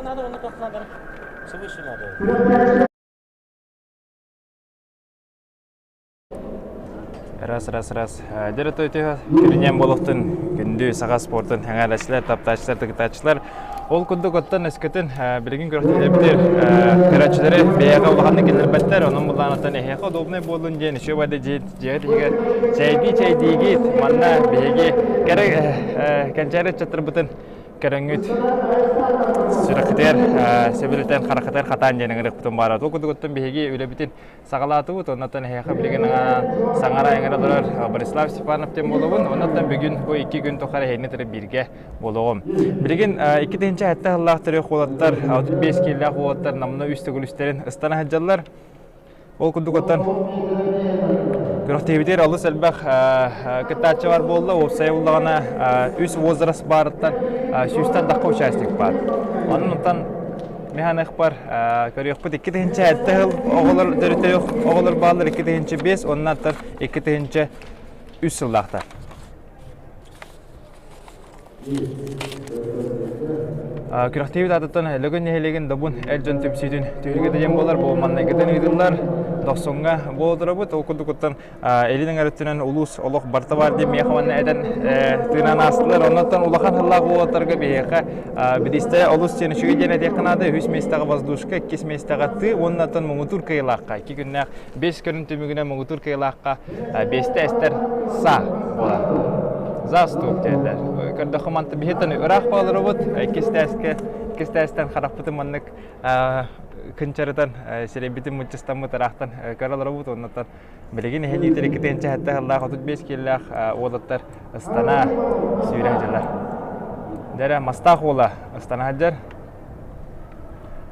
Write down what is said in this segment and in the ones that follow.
Надо, уонна туох надо? Свыше надо. Раз, раз, раз. Дьэ төтө киринэн буолуохтун күндү саха спортун эҥээрээччилэр, таптааччылар, тыгытааччылар. Ол курдук оттон өскөтүн билигин күрэхтэһиэбитир көрөөччүлэри бэйэҕэ улаханнык киллэрбэттэр, онон булаанаттан эһиэхэ удобнай буоллун диэн үчүгэй бады дьиэҕит иһигэр чэйдии чэйдиигит. Манна биһиги кэрэ кэнчээри ыччаттарбытын көрөҥҥүт сүрэххитигэр сөбүлэтэн хараххытыгар хатаан диэн ыҥырыахпытын баара. Ол курдук оттон биһиги үлэбитин саҕалаатыбыт. Оннуттан эһиэхэ билигин саҥара эҥэрэ олорор Борислав Степанов диэн буолабын. Оннуттан бүгүн бу икки күн тухары эһигини кытары бииргэ буолуоҕум. Билигин 2007 сыллаах төрүөх уолаттар, 65 киилээх уолаттар намна үс төгүл үстэрин ыстана сылдьаллар. Ол курдук оттон күрэхтэһиибитигэр олус элбэх кыттааччы бар буолла. Уопсайа буллаҕына үс возраст баарыттан сүүстэн тахха участник баар. Онон оттон Механыхпар көрүөхпүт 2007 сыл оҕолор төрүтүөх оҕолор бааллар 2005 уонна аттар 2003 сыллаахтар. Күрэхтэһиибит аатыттан Лөгөн нэһилиэгин Добун эр дьон түмсүүтүн түһүлгэтэ диэн буолар. Бу маннайгытын ыытыллар Дохсуҥҥа буола турабыт. Ол курдук илин эҥэр өттүнэн улуус олох барыта баар диэн миэхэ манна этэн тыынан аастылар. Оннуттан улахан сыллаах уолаттарга биһиэхэ бириистэ олус диэн үчүгэй диэн этиэххэ наада. Үһүс миэстэҕэ воздушка, иккис миэстэҕэ тыы уоннаттан муҥутуур кыайыылаахха икки күннээх биэс көрүн түмүгүнэн муҥутуур кыайыылаахха биэстэ эстэр са буолар. Застук диэллэр. Көрдөххө манта биһиттэн ыраах бааларыбыт. Иккис тээскэ иккис тээстэн харахпытын маннык кынчарытан сирэйбитин муччустаммыт ыраахтан көрө олоробут. Оннуттан Билигин эһэлиитэр 2 сыллаах 35 киилэлээх уолаттар ыстана сүүрэ сылдьаллар. Дьэ мастаах уола ыстана сылдьар.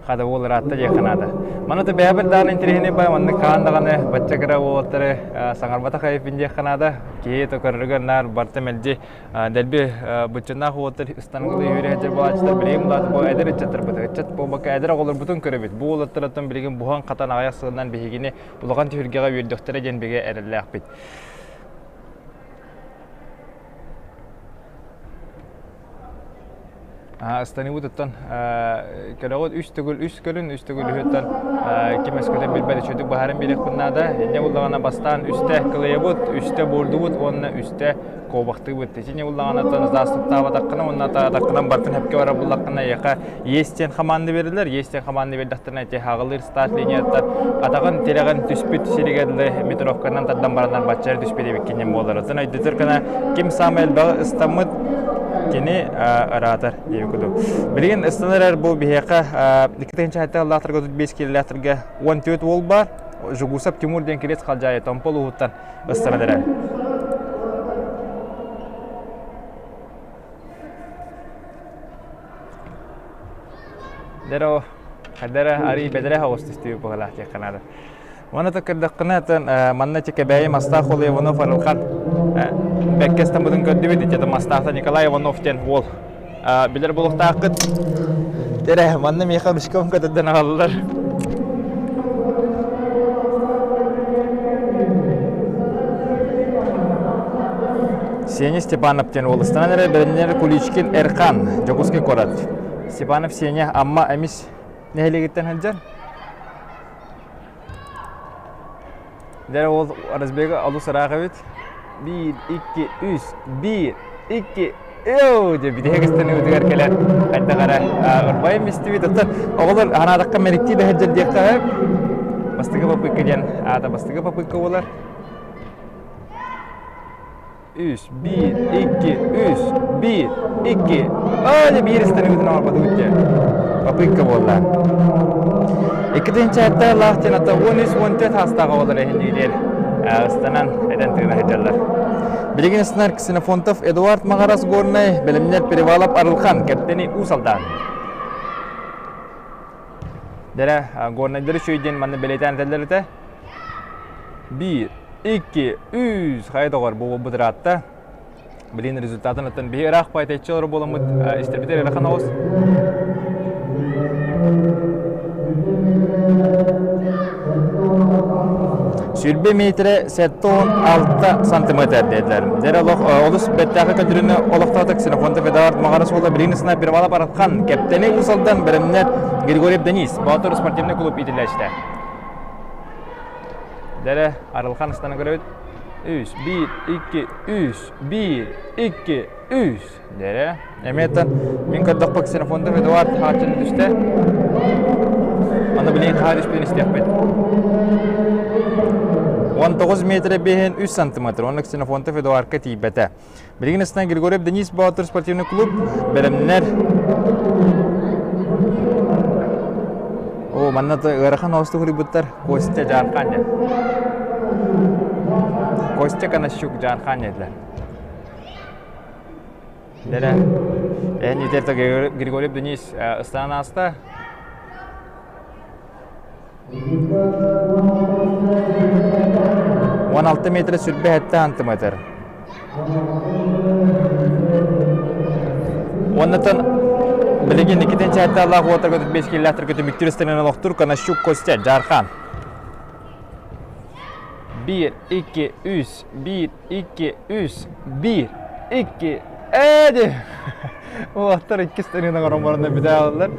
Хада уол ыраатта диэххэ наада. Маны да бэйэбэр даҕаны интэриэһинэй бай маннык хаан даҕаны бачча кыра уолаттары саҥарбатах эбиппин диэххэ наада. Киһи көрөрүгэр наар барыта мэлдьи дэлби быччыннаах уолаттар ыстаныгылыы үөрэ сылдьар буолааччылар билигин булаат бу эдэр ыччаттарбыт ыччат буолбакка эдэр оҕолорбутун көрөбүт. Бу уолаттар билигин буһан-хатан аҕыйах сылынан биһигини улахан түһүлгэҕэ үөрдөхтөрө диэн бигэ эрэллээхпит. Ыстаныыбытыттан көрөҕүт үс төгүл үс көрүн, үс төгүл үһүттэн ким өскөтөн билбэт үчүгдүк баһарын биэриэхпин наада. Инньэ буллаҕына бастаан үстэ кылыйабыт, үстэ буордубут уонна үстэ куобахтыыбыт. Итини буллаҕына заступтаабатаххына уонна атаххынан бартын хэпкэ барар буллаххына эйиэхэ Есть диэн хамаанда берилэр. Есть диэн хамаанда биэрдэхтэринэ ити хаҕылыыр старт линияттан атаҕын тирэҕин түспүт сиригэр метровканан тардан баранар бачча түспүт эбиккинэн буолар. Оттон өйдөтөр гына ким саамай элбэҕи ыстаммыт кини ыраатар диэби курдук. Билигин ыстанар эр бу биһиэхэ 2 аллаахтарга 35 киилэлээхтэргэ 14 уол бар. Жугусов Тимур диэн кириэс халдьаайы Томпол ууһуттан ыстанар эрэр. Дьэ хайдара арый бэдэрэ оҕус түстүү быһалаах диэххэ наада. Уонна да көрдөххүнэ атын манна ити Кэбээйи Мастаах уол Иванов Арылхан бэккэ ыстаммытын көрдүбүт. Ити Мастаахта Николай Иванов диэн уол билэр буолуохтааххыт. Дьэ манна миэхэ ручкам көтөрдөн аҕаллылар. Сеня Степанов диэн уол ыстанан эрэ бэриннэр Куличкин Эрхан, Дьокуускай куорат. Степанов Сеня Амма Эмис нэһилиэгиттэн сылдьар. Дьэ ол разбега олус ыраах эбит. Биир, икки, үс, биир, икки, Эу дьэ бүтэһик ыстаныыбытыгар кэлэн хайдах эрэ ырбайым истибит. Оттон оҕолор ханаатахха мэриктии да сылдьар диэххэ сөп. Бастакы попытка диэн аата бастакы попытка буолар. Үс, биир, икки, үс, биир, икки. Оо, дьэ биир ыстаныыбытын оҥорботубут дьэ. Попытка буолла. Икки тыһыынча лаах диэн ата 13-14 саастаах оҕолор эһинниилэр ыстанан этэн тыына сылдьаллар. Билигин ыстанар Ксенофонтов Эдуард Маҕарас Горнай, бэлэмнэр Перевалов Арылхан, Кэптэни Уус Алдан. Дэрэ, Горнайдары үчүгэй диэн манна бэлиэтээн этэллэр этэ. Биир, икки, үс, хайа доҕор, бу бытыраатта. Билин результатын оттон биһи ыраах пайтайчы олор буоламмыт истэрбитер ырахан оҕус. Сүрбэ метрэ 76 сантиметр диэтилэр. Дьэ олох олус бэттээхи көдүрүнү олохтоото Ксенофонтов Эдуард Маҕара суола билигин сына Перевала Баратхан, Кэптэни Уус Алдан бэлэмнэр Григорьев Денис, Боотур спортивный клуб иитиллээччитэ. Дэрэ Арылхан ыстана көрөбүт. Үс, биир, икки, үс, биир, икки, үс. Дэрэ. Эмиэтэн мин көрдөхпө Ксенофонтов Эдуард хааччыны түстэ. Аны билигин хаар түспүтүн истиэхпит. 19 метр биэһин 3 сантиметр. Онно Ксенофонтов Эдуардка тиийбэтэ. Билигин ыстан Григорьев Денис Боотур спортивный клуб бэлэмнэр. О, манна ыарахан оосту хуруйбуттар. Костя Жархан диэн. Костя Конощук Жархан диэтилэр. Дэрэ. Эн итерте Григорьев Денис ыстаан ааста. 16 метр сүрбэ 7 сантиметр. Оннотон билигин Никитин Чайттаалаах уотарга 45 киллаатырга түмүктүүр ыстанан олохтуур Конощук Костя Жархан. 1, 2, 3, 1, 2, 3, 1, 2, эди! Уолаттар иккис тырыына оҥорон баран бүтэ аалаллар.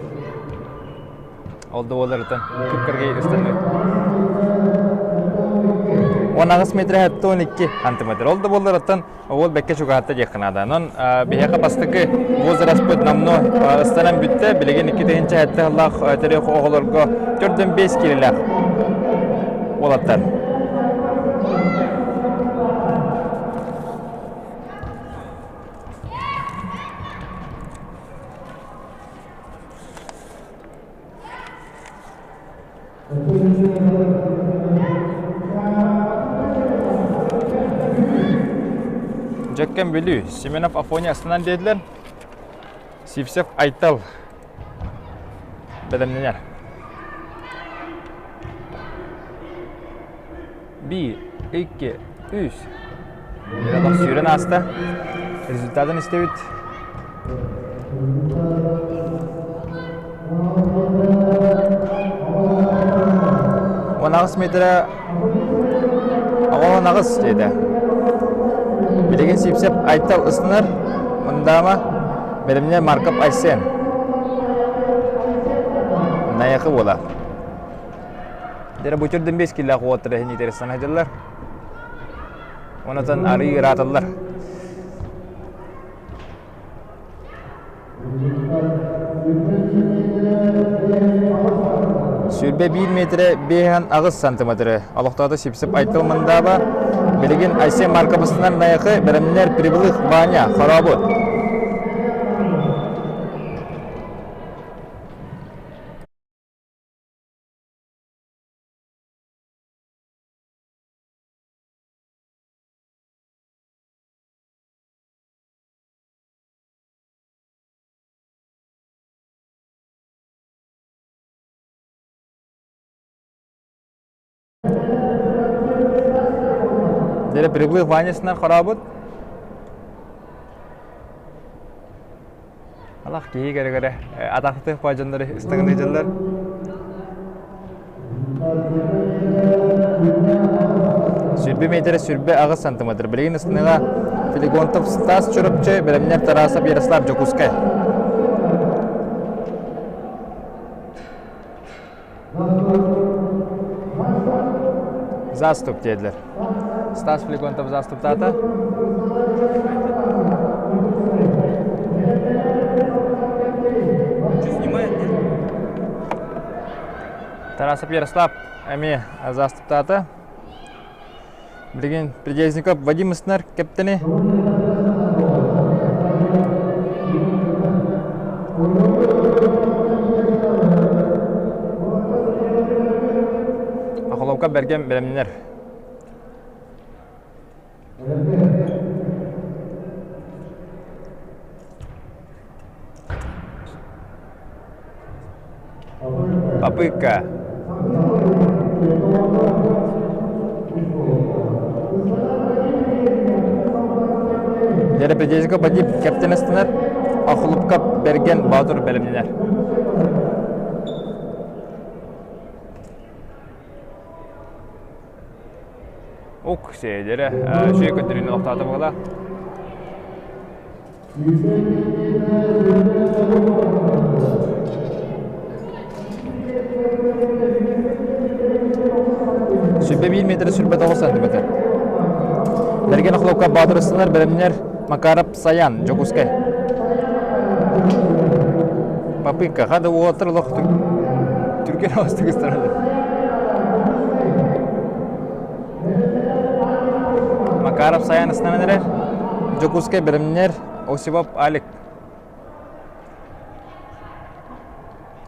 Ол да буоларыттан кып-кыргый ыстаныы. 18 метр 12 сантиметр. Ол да буолларыттан уол бэккэ чугаһатта диэххэ наада. Онон биһиэхэ бастакы возраспыт номнуо ыстанан бүттэ. Билигин 2007 сыллаах төрүөх оҕолорго 4-5 киилэлээх уолаттар. Дьэккэн Бүлүү, Семенов Афоня астынан диэтилэр. Сивцев Айтал бэлэмнэнэр. Биир, икки, үс. Миралах сүүрэн ааста. Результатын истэбит. 18 метрэ 18 диэтэ. Билигин Сипсеп Айтал ыстынар. Мындаама бэлэмнэ Марков Айсен. Найахы буола. Дьэ бу төрдүн бес киллээх уоттара иһин итэристэн сылдьаллар. Онотон арыы ырааталлар. Сүүрбэ биир метрэ биэһэн аҕыс сантиметры. Олохтоото Сипсип Айтыл Мындааба. Билигин Айсен Маркабыстынан Найахы бэлэмнэр Прибылых Ваня хорообут. Дьэ, Прибылых Ванесынан хорообут. Алах киһи кэрэ-кэрэ атахтыах баадьаннары ыстаҥалыы дьаллар. Сүрбэ метрэ сүрбэ аҕыс сантиметр. Билигин ыстаныга Филигонтов Стас Чурапчы, бэлэмнэр Тарасов Ярослав Дьокуускай. Заступ диэдилэр. Стас Флегонтов заступтаата. Тарасов Ярослав эмиэ заступтаата. Билигин Придезников Вадим Ыснар кэптени. Охоловка бэргэн бэлэмнэнэр. Попытка. Дьэрэпэдьиэскэ Бадип кэптэн ыстанар, Охлупка Бэргэн Боотур бэлэмнэнэр. Ок сиэдэрэ үчүгэй көрдөрүүнү олохтоото буола. Сүрбэ биир метр 29 сантиметр. Бэргэн охлопка Баатырыстанар бэлэмнэр Макаров Саян, Дьокуускай. Попытка хада уолаттар олох түргэн оҕустук ыстаралар. Макаров Саян ыстанан эрэр. Дьокуускай бэлэмнэр Осипов Алик.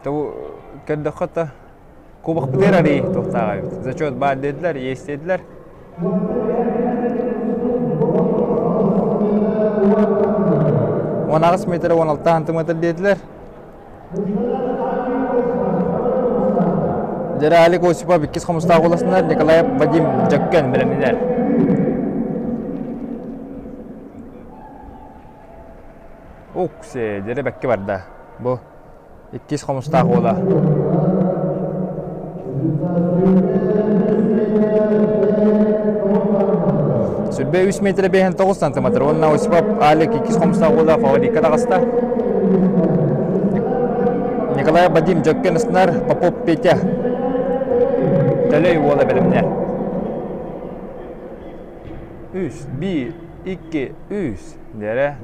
Көрдөххө то кубокпытыгар арый туохтааҕа эбит. Зачет баар диэтилэр, есть диэтилэр. 18 метр 16 сантиметр диэтилэр. Дьэрэ Алик Осипов иккис хомустаах уласынар Николаев Вадим Дьөккөн бэлэмнэнэр. Уксе, дьэрэ бэккэ барда. Бу иккис хомустаах уола. Сүрбэ үс метр бэһин тоҕус сантиметр уонна Осипов Алик иккис хомустаах уола фаворикка таҕыста. Николай Вадим Дьөккөн ыстанар Попов Петя Төлөй уола бэлэмнэр. Үс, биир, икки, үс. Дэрэ.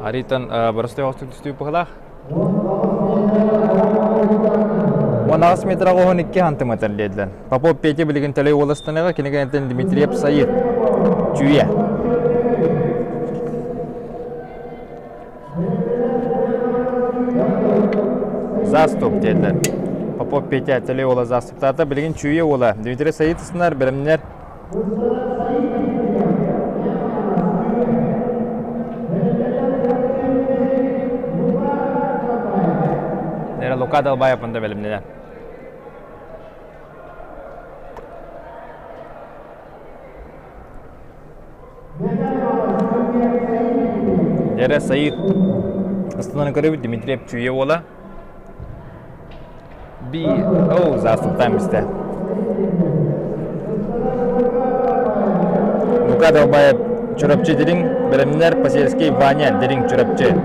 Аритан боростой оҕустук түстүү быһылаах. 18 метр 12 сантиметр диэдилэр. Попов Петя билигин Төлөй уоластаныга кинигэнтэн Дмитриев Саид. Чүүйэ. Заступ диэдилэр. Попов Петя Төлөй уола заступтаата. Билигин Чүүйэ уола Дмитрий Саид ысынар бэлэмнэр Нера Лука Далбаев онда бэлэмнэнэр. Дьэрэ Саид астынан көрөбүт Дмитриев Чүүйэ уола. Би оу заступтаан бистэ. Лука Далбаев Чурапчы Дириҥ, бэлэмнэр Посельский Ваня Дириҥ Чурапчы.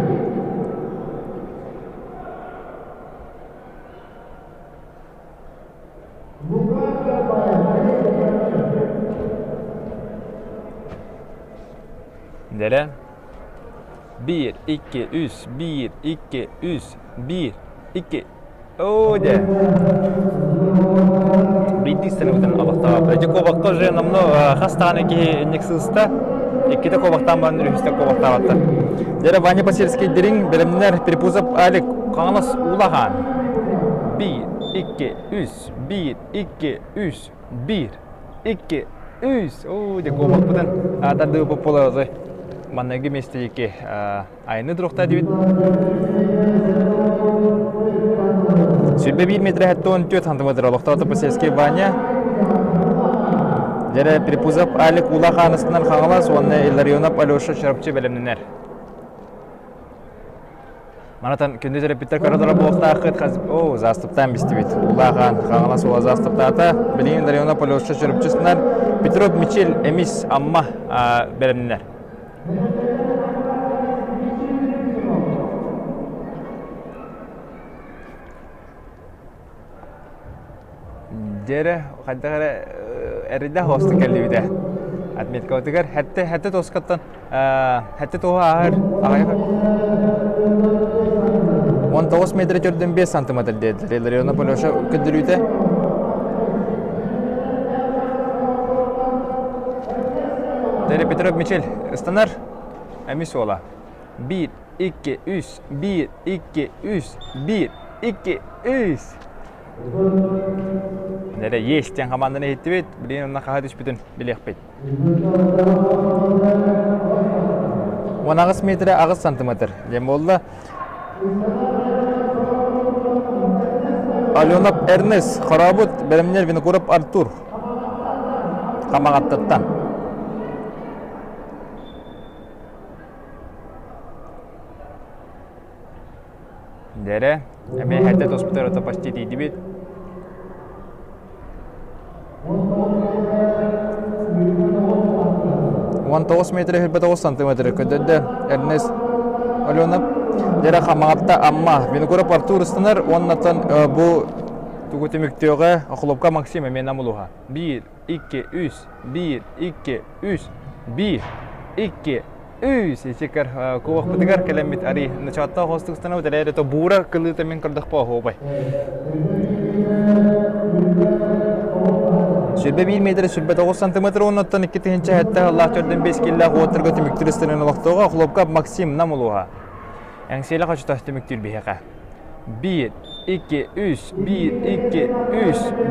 Дэрэ. Биир, икки, үс, биир, икки, үс, биир, икки. Оо, дьэ. Биирдии сценабытын олохтообут. Ити куобахха уже номно хас даҕаны киһи инник сыыста. Иккитэ куобахтаан баран үһүстэ куобахтаабаттар. Дьэрэ Ваня Посельский дириҥ бэлэмнэр Перепузов Алик Хаҥалас Улахан. Биир, икки, үс, биир, икки, үс, биир, икки, үс. Оо, дьэ куобахпытын аатардыы поппулары манныгы миэстэлики айаны туруохтаа диэбит. 21 метр 74 сантиметр олохтоото Посельский Ваня. Дьэрэ Припузов Алик Улаханыстынан Хаҥалас уонна Илларионов Алеша Чурапчы бэлэмнэнэр. Манатан күндү төрөппүттэр көрө турар буолуохтааххыт хас о заступтаан бистибит. Улахан Хаҥалас уола заступтаата. Билигин Илларионов Алеша Чурапчысынан Петров Мичил Эмис Амма бэлэмнэнэр. Дьэрэ хайдах эрэ эрдэ хостук кэллибитэ. Отметкабытыгар хэтте хэтте тоскаттан хэтте туоһу ааһар аҕайах 19 метр төрдүн 5 сантиметр диэтилэр. Илларионов Алеша көрдөрүүтэ. Дэрэ Петров Мичел ыстанар. Эмис уола. 1, 2, 3, 1, 2, 3, 1, 2, 3. Дэрэ есть диэн хамаанданы иһиттибит. Билигин онно хаһа түспүтүн билиэхпит. 18 метрэ 8 сантиметр диэн буолла. Аленов Эрнест хорообут бэлэмнэр Винокуров Артур Хамаҕаттаттан. Дэрэ, эмиэ эрдэ тоспутар ото почти тиийдибит. 19 метр 29 сантиметр көдөрдө Эрнест Аленов дьэрэ Хамаҕатта Амма Винокуров Артур ыстанар уоннаттан бу тугу түмүктүөҕэ Охлопка Максим эмиэ Нам улууһа. 1, 2, 3, 1, 2, 3, 1, 2, 3 ичикер куохпутугар кэлэммит ари начааттаах хостук ыстанабыт эрээри то буура кылыыта мин көрдөхпө оһуобай. Сүрбэ 1 метр сүрбэ 9 сантиметр оннуттан 2 тыһыынча аллаах төрдүн 5 киллээх уоттарга түмүктүүр ыстанын олохтооҕо Хлопков Максим Нам улууһа. Эҥсиэлэ хочото түмүктүүр биһиэхэ. 1, 2, 3, 1, 2,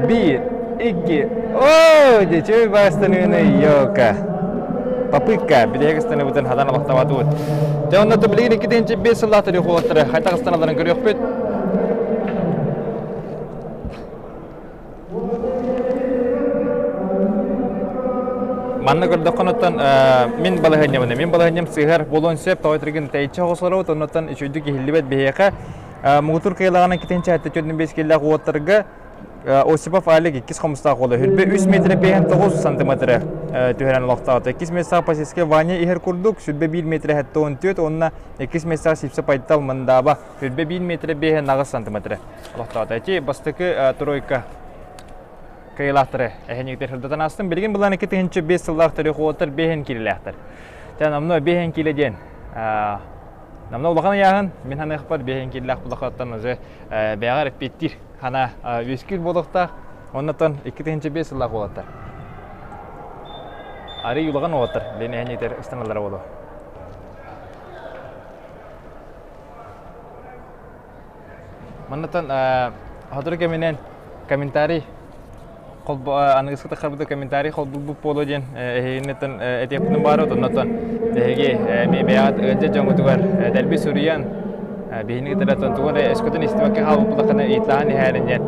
3, 1, 2, Оо, дечей бастаныыны ёка. Попытка, билиһик ыстаныбытын хадан олохтообатыбыт. Дьэ, онно билигин 2 5 сыллаах төрүөх хайдах ыстаналарын көрүөхпүт. Манна көрдөххө оттон мин балаһыанньабын мин балаһыанньам сыыһар буолуон сөп тоҕо этэргин тэйиччи оҕослоробут оннуттан үчүгэйдик иһиллибэт биһиэхэ муҥутуур кыайылаҕынан китинчэ сэттэ төрдүн биэс киллээх уоттарга Осипов Алик иккис хомустаах уола хүрбэ үс метр биэһэн тоҕус сантиметры түһэрэн олохтоото. Иккис миэстэҕэ Посельскай Ваня иһэр курдук сүрбэ биир метр сэттэ уон түөрт уонна иккис миэстэҕэ Сипсэ Пайтал Мындаба сүрбэ биир метр биэһэн аҕыс сантиметры олохтоото. Ити бастакы тройка кыайыылаахтары эһэнигитэр сырдатан аастым. Билигин былаан 2005 сыллаах төрүөх уолаттар биэһин киилэлээхтэр. Тэн номно биэһин киилэ диэн намно улахан ыйааһын мин ханыахпар биэһин киилэлээх булахаттан уже бэйэҕэр эппиэттиир хана үөскүүр буолуохтаах. Оннотон 2005 сыллаах уолаттар. Арый улахан уолаттар билин эһэнигитэр ыстаналлара буолуо. Маннатан сотору кэминэн комментарий аныгыскы таххарбыта комментарий холбурбут буолуо диэн эһигиннэтэн этиэхпитин баара оннотон эһиги эмиэ бэйэҕит ыалдьыт дьоҥҥутугар дэлби суруйан биһини кытары тугу эрэ өскөтүн истибэккэ хаалбыппытаххына ыйыталаһан иһээрин диэн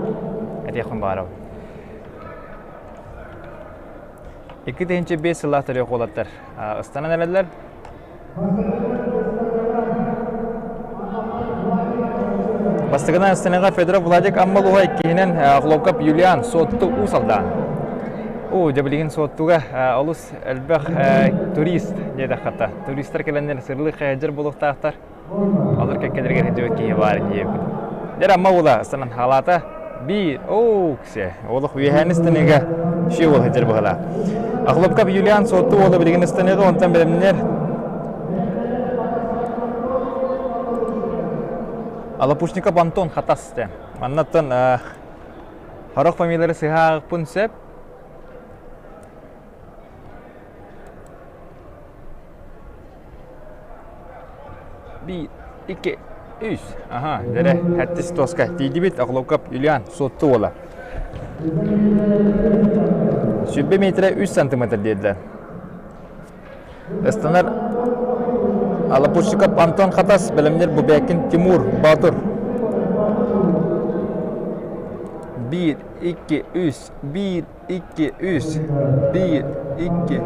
этиэхпин баҕарабын. 2005 сыллаах төрүөх уолаттар ыстанан эрэллэр. Бастакынан сценаҕа Федоров Владик Аммалуга иккиһинэн Хлопков Юлиан Суотту Уус Алдаан. Оо, дьэ билигин Суоттуга олус элбэх турист диэтэххэ туристар кэлэннэр сырлыы хайадьар буолуохтаахтар. Алыр кэккэлэригэр сылдьыбыт киһи баар диэбит. Дьэ Амма уола ыстанан халаата биир оо ксе олох үөһээни ыстаныыга ши уол сылдьар быһалаа. Хлопков Юлиан Суотту уола билигин ыстаныыга онтон бэлэмнэр Алапушников Антон Хатас диэн. Маннаттан хорох фамилиялары сыһаахпын сөп. Биир, икки, үс. Аха, дэрэ, хэттис тоска. Тиийдибит, Охлопков Юлиан, Суотту уола. Сүрбэ метрэ үс сантиметр диэдилэр. Ыстанар Алапущиков Антон Хатас, бэлэмнэр Бубякин Тимур Батур. Биир, икки, үс, биир, икки, үс, биир, икки,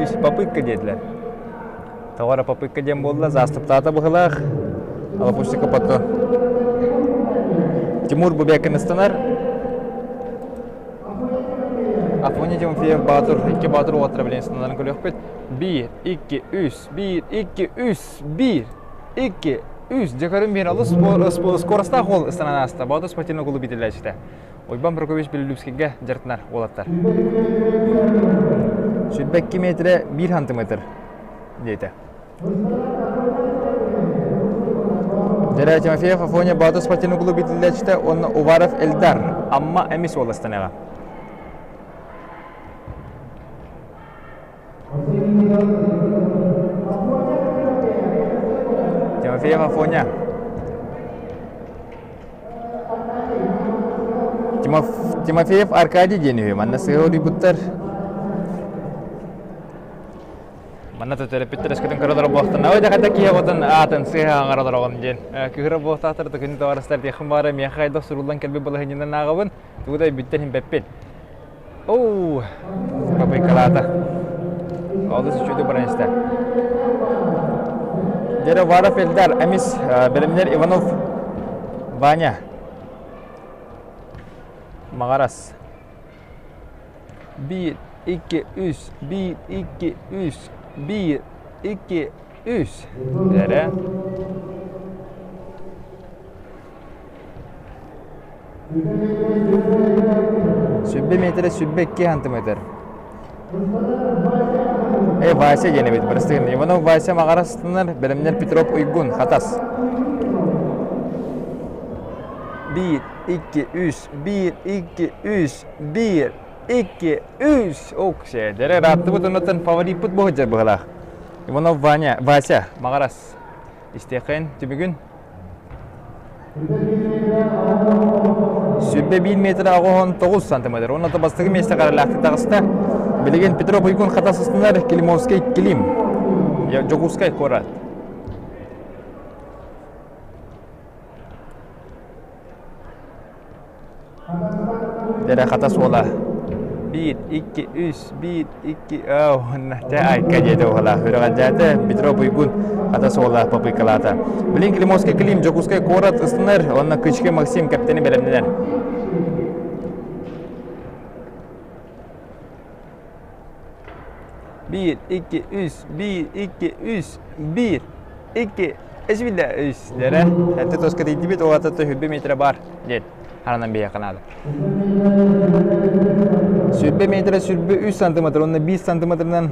үс. Попытка диэтилэр. Тоҕо эрэ попытка диэн буолла, заступтаата быһылаах. Алапущиков Антон. Тимур Бубякин ыстанар. Афоня Тимофеев Баатыр, икки Баатыр уолаттара билэн ыстанарын көрүөхпүт. Биир, икки, үс, биир, икки, үс, биир, икки, үс. Дьэ көрүн биир алыс скоростаах уол ыстанан ааста. Баатыр спортивный клуб иитиллээччитэ. Уйбан Прокопьевич Белолюбскийгэ дьарыктанар уолаттар. Сүүрбэ икки метрэ биир сантиметр диэтэ. Дьэрэ Тимофеев Афоня Баатыр спортивный клуб иитиллээччитэ уонна Уваров Эльдар Амма эмис уоластанаҕа. Тимофеев Афоня Тимофеев Аркадий диэн үһү. Манна сыһа улуйбуттар. Манна төрөппүттэр өскөтүн көрө олорор Ой, да киһи оҕотун аатын сыыһа аҥар олороҕун диэн. Кыһыра буолтаахтар да күнү табаарыстар диэххин баара миэхэ хайдах суруллан кэлбит балаһынньанан ааҕабын. Тугу да өйбүттэн иһимпэппин. Оу, попыйкалаата. Олус үчүгэй баран истэ. Дьэрэ Варов Эльдар, эмис бэлэмнэр Иванов Ваня. Маҕарас. 1, 2, 3, 1, 2, 3, 1, 2, 3. Дэрэ. Сүбэ метрэ сүбэ 2 сантиметр. Э, Вася диэн эбит, бырастыгын. Иванов Вася маҕарастынар, бэлэмнэр Петров Уйгун, Хатас. 1, 2, 3, 1, 2, 3, 1, 2, 3. Ок, сээдэрэ ырааттыбыт оннуттан фавориппыт буһуджар быһылаах. Иванов Ваня, Вася, маҕарас. Истиэххин, түмүгүн. Сүрбэ 1 метр 89 сантиметр. Онно бастакы миэстэ қаралаахтык таҕыста. Билигин Петров Уйгун хатасыстынар Климовский Клим. Дьокуускай куорат. Дэрэ хата суола. Биир, икки, үс, биир, икки, уонна дьэ айка диэтэ уһала. Үрэҕэлдьээтэ Петров Уйгун хата суола попыйкалаата. Билин Климовский Клим Дьокуускай куорат ыстынар уонна Кычкин Максим кэптэни бэлэмнэнэр. Биир, икки, үс, биир, икки, үс, биир, икки, эсбилэ үс дэрэ. Этте тоска тиийдибит, ол ата 100 метрэ бар диэн харанан биһиэхэ наада. Сүрбэ метрэ сүрбэ 3 сантиметр уонна 5 сантиметрынан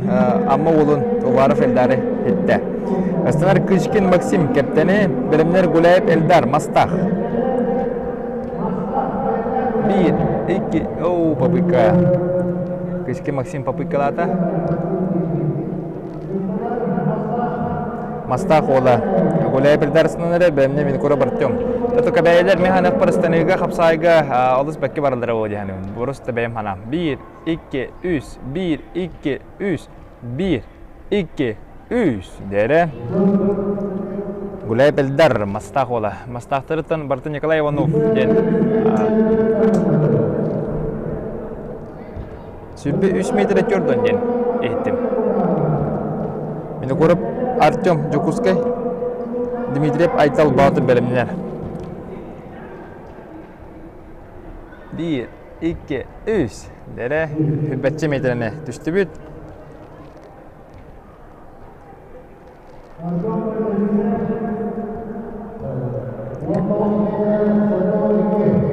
Амма уолун Уваров Элдары иттэ. Ыстанар Кычкин Максим кэптэни бэлэмнэр Гуляев Элдар Мастах. Биир, икки, оу, попытка. Кычкин Максим попыткалаата. Мастаах уола Гуляй Эльдарсынан эрэ бэмне мин кура бартем. Тото кэбээйилэр мен ханах парыстаныыга хапсаайга олус бэкке бараллара буо диһаным. Бурус да бэйэм ханаам. Биир, икки, үс, биир, икки, үс, биир, икки, үс дэрэ. Гуляй Эльдар Мастаах уола. Мастаахтарыттан барыта Николай Иванов диэн Сүрбэ үс метрэ төрдөн диэн иһиттим. Винокуров Артем Дьокуускай, Дмитриев Айтал Баатыр бэлэмнэнэр. Биир, икки, үс. Дэрэ, хүрбэччэ метрэни түстүбүт.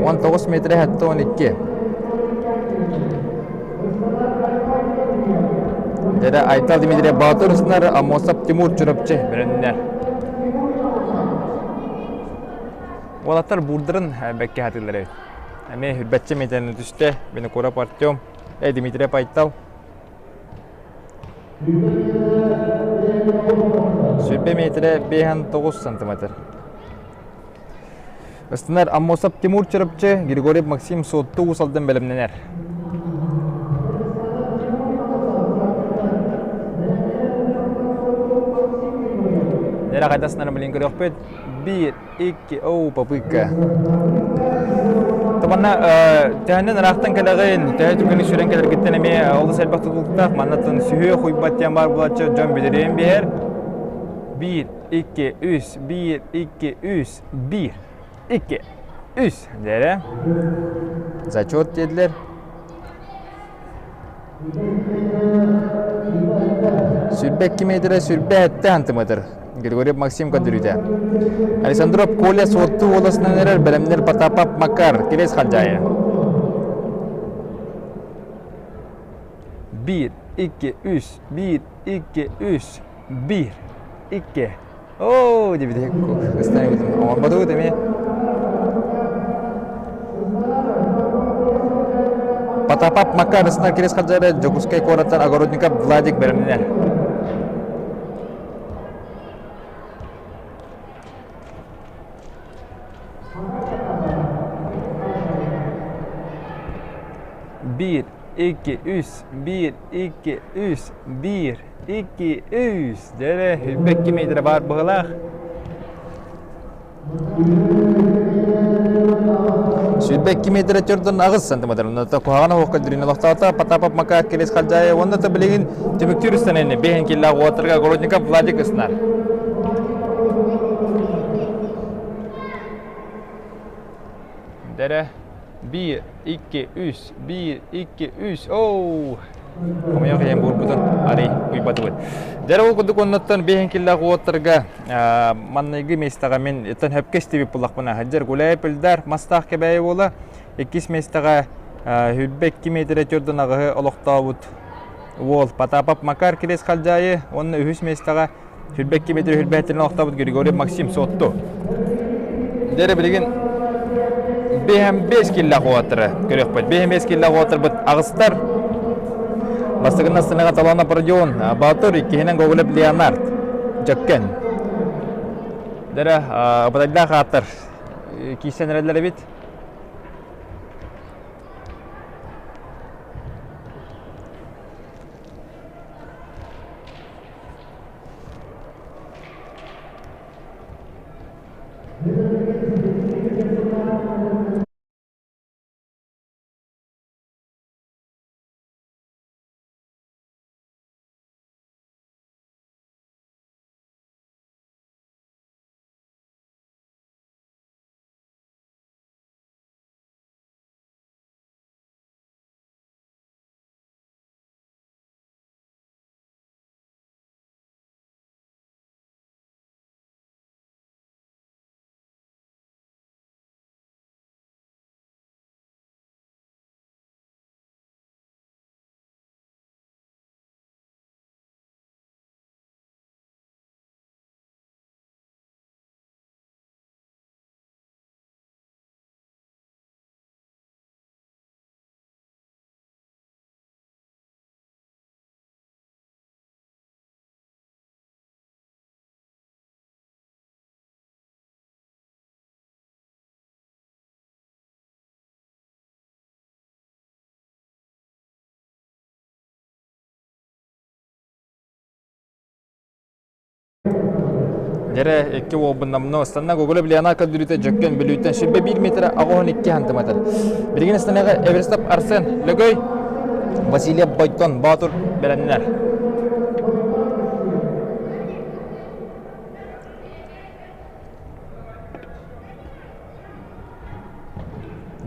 19 метрэ 72. Дэрэ Айтал Дмитрий Баатыр устунар Амосов Тимур Чурапчы бөрөннөр. Уолаттар буурдарын бэккэ хатыылар эбит. Эмиэ хүрбэччэ метрени түстэ. Винокуров Артем, Дмитрий Айтал. Сүүрбэ миэтэрэ 59 сантиметр. Ыстынар Аммосов Тимур Чурапчы, Григорьев Максим Суотту Уус Алдан бэлэмнэнэр. Нера қайтасынар билин көрөкпүт. Биир, икки, оу, попытка. Манна төһөннөн ыраахтан кэлэҕин, төһө түргэнник сүрэн кэлэргиттэн эмиэ олус элбэх тутулуктаах. Маннаттан сүһүө хуйбат диэн баар буолааччы дьон бүдүрүйэн биһэр. Биир, икки, үс, биир, икки, үс, биир, икки, үс диэрэ. Зачет диэтилэр. 22 метрэ 27 сантиметр. Григорьев Максим көрдөрүүтэ. Александров Коля Суотту уоласынан эрэр бэлэмнэр Потапов Макар Кирес Хадьайы. 1, 2, 3, 1, 2, 3, 1, 2. Оо, диэбит оҥорботубут эмиэ. Потапов Макар ысына кирис хадьары Дьокуускай куораттан Огородников Владик бэлэмнэнэр. Биир, икки, үс, биир, икки, үс, биир, икки, үс. Дьэ, 22 метрэ баар быһылаах. 22 метрэ 48 сантиметр. Онно куһаҕан оһохко дүрүн олохтоото Потапов Макар Кирис Халдьаайы уонна да билигин түмүктүүр үстэнэни биэһин киллээх уолаттарга Огородников Владик ыснар. Дэрэ. Биир, икки, үс, биир, икки, үс. Оу! Хомойох иһин буурбутун арый уйбатыбыт. Дьэ ол курдук оннуттан биэһин киллээх уоттарга манныгы миэстэҕэ мин иттэн хөпкө истибит буллахпына сылдьар Гуляй Пыльдар мастаах кэбээйи буола иккис миэстэҕэ хүрбэ икки миэтэрэ төрдөн аҕыһы олохтообут уол Потапов Макар Кириэс Халдьаайы уонна үһүс миэстэҕэ Сүрбэ икки метр хүрбэһиттэрин олохтообут Григорий Максим Сотту. Дьэ билигин биэһэн биэс киллээх уолаттары көрүөхпүт. Биэһэн биэс киллээх уолаттарбыт аҕыстар. Бастакынан сценаҕа Талана Родион, Баатыр, иккиһинэн Гоголев Леонард, Дьөккөн. Дэрэ, Батайдаах ааттар киирсэн эрэллэр эбит. Дьэрэ икки уолбун намно ыстанна Гоголев Леонард көрдөрүүтэ Дьөккөн Бүлүүттэн сүрбэ биир метрэ аҕыһын икки сантиметр. Билигин ыстаныга Эверстов Арсен Лөгөй, Васильев Бойтон Боотур бэлэмнэр.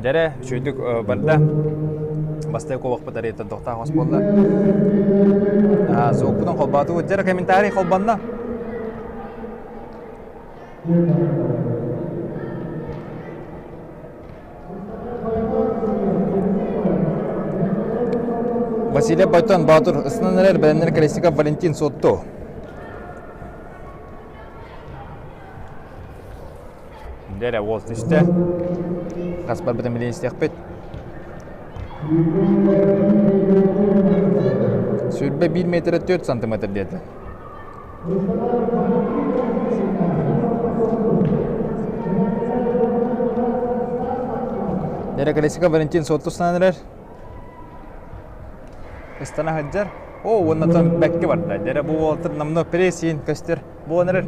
Дьэрэ, үчүгэйдик барда. Бастакы куобахпыт арыйтан тохтоох хос буолла. Звукпутун холбоотубут. Дьэрэ комментарий холбонно. Василий Байтон Баатур ысынан эрэр бэлэмнэр Колесников Валентин Сотту. Дэрэ уол түстэ. Хас барбытын билин истиэхпит. Сүүрбэ биир метрэ 4 сантиметр диэтэ. Дэрэ Колесников Валентин Сотту станан эрэр. Ыстана сылдьар. О, уонна там бэккэ барда. Дэрэ бу уолаттар намно прессин көстөр. Буолан эрэр.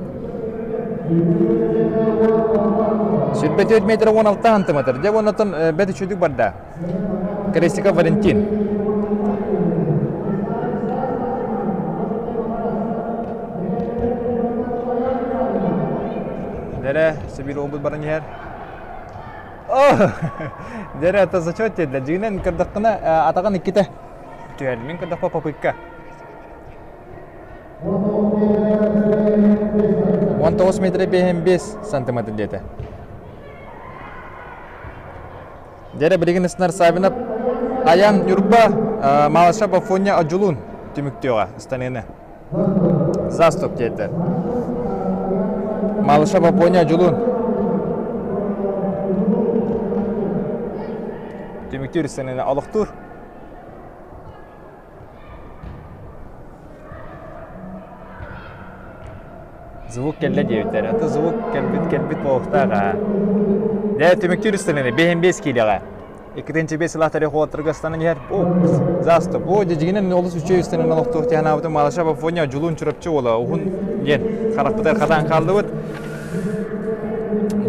Сүүрбэ 4 метр 16 сантиметр. Дьэ уоннаттан бэт үчүгдүк барда. Колесников Валентин. Дэрэ, Сибирь уолбут баран иһэр. Дэрэ, это зачет диэтилэр. Дьиҥинэн көрдөххүнэ, атаҕын иккитэ түһэр. Мин көрдөхпө попытка. 19 метр 55 сантиметр диэтэ. Дьэрэ билигин ыстанар Савинов Аян Ньурба Малаша Бафоня Одьулуун түмүктүөҕэ ыстаныыны. Заступ диэтэ. Малыша Бапоня Одьулуун түмүктүүр ыстаныыны олохтуур. Звук кэллэ диэбиттэр. Это звук кэлбит кэлбит буолуохтаах аа. Дьэ, түмүктүүр ыстаныыны биэһин биэс киилэҕэ. Иккитинчи биэс сылаах тарих уолаттарга ыстанан иһэр. О, заступ. О, дьигинэн олус үчүгэй ыстанан олохтуох диэн аабытым Малаша Бафоня Дьулуун Чурапчы уола уһун диэн харахпытыгар хатаан хааллыбыт.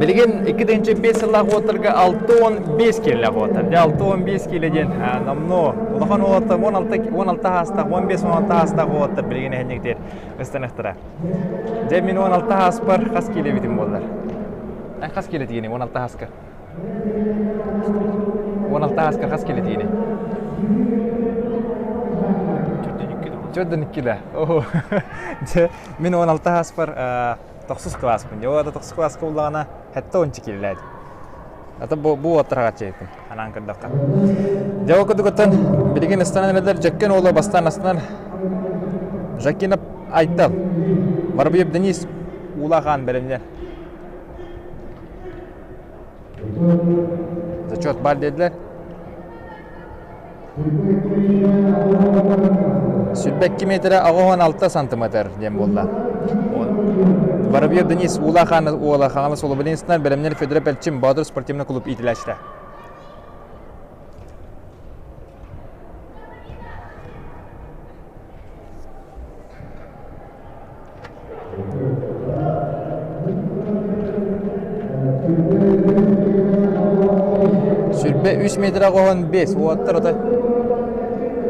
Билигин 2005 сыллаах уоттарга 65 киилэлээх уоттар. Дьэ 65 киилэ диэн номнуо улахан уолаттар 16 16 аастаах, 15-16 аастаах уолаттар билигин эһинньиктэр ыстаныахтара. Дьэ мин 16 ааспар хас киилэ эбитим буоллар? Эн хас киилэ тигини 16 ааска? 16 ааска хас килэтиини? Чөрдөн иккилэ. Оо. Дьэ, мин 16 ааспар тохсус кылааспын. Дьэ, ол тохсус кылааска буллаҕына, хэтте ончу киллээдим. Ата бу бу оттараҕаччы анаан көрдөххө. Дьэ, ол курдук билигин ыстанан эрэллэр Дьөккөн уола бастаан астанар Жакинов Айтал, Воробьев Денис Уулаах аан бэлэмнэр. Зачет бар диэтилэр. 22 метрэ 86 сантиметр диэн буолла. Воробьев Денис Уулаах аан уола Хаҥалас Олобулинстан бэлэмнэр Федоров Элчим Боотур спортивный клуб иитилээччитэ. Сүрбэ үс метр оҕоһон бес уоттар ото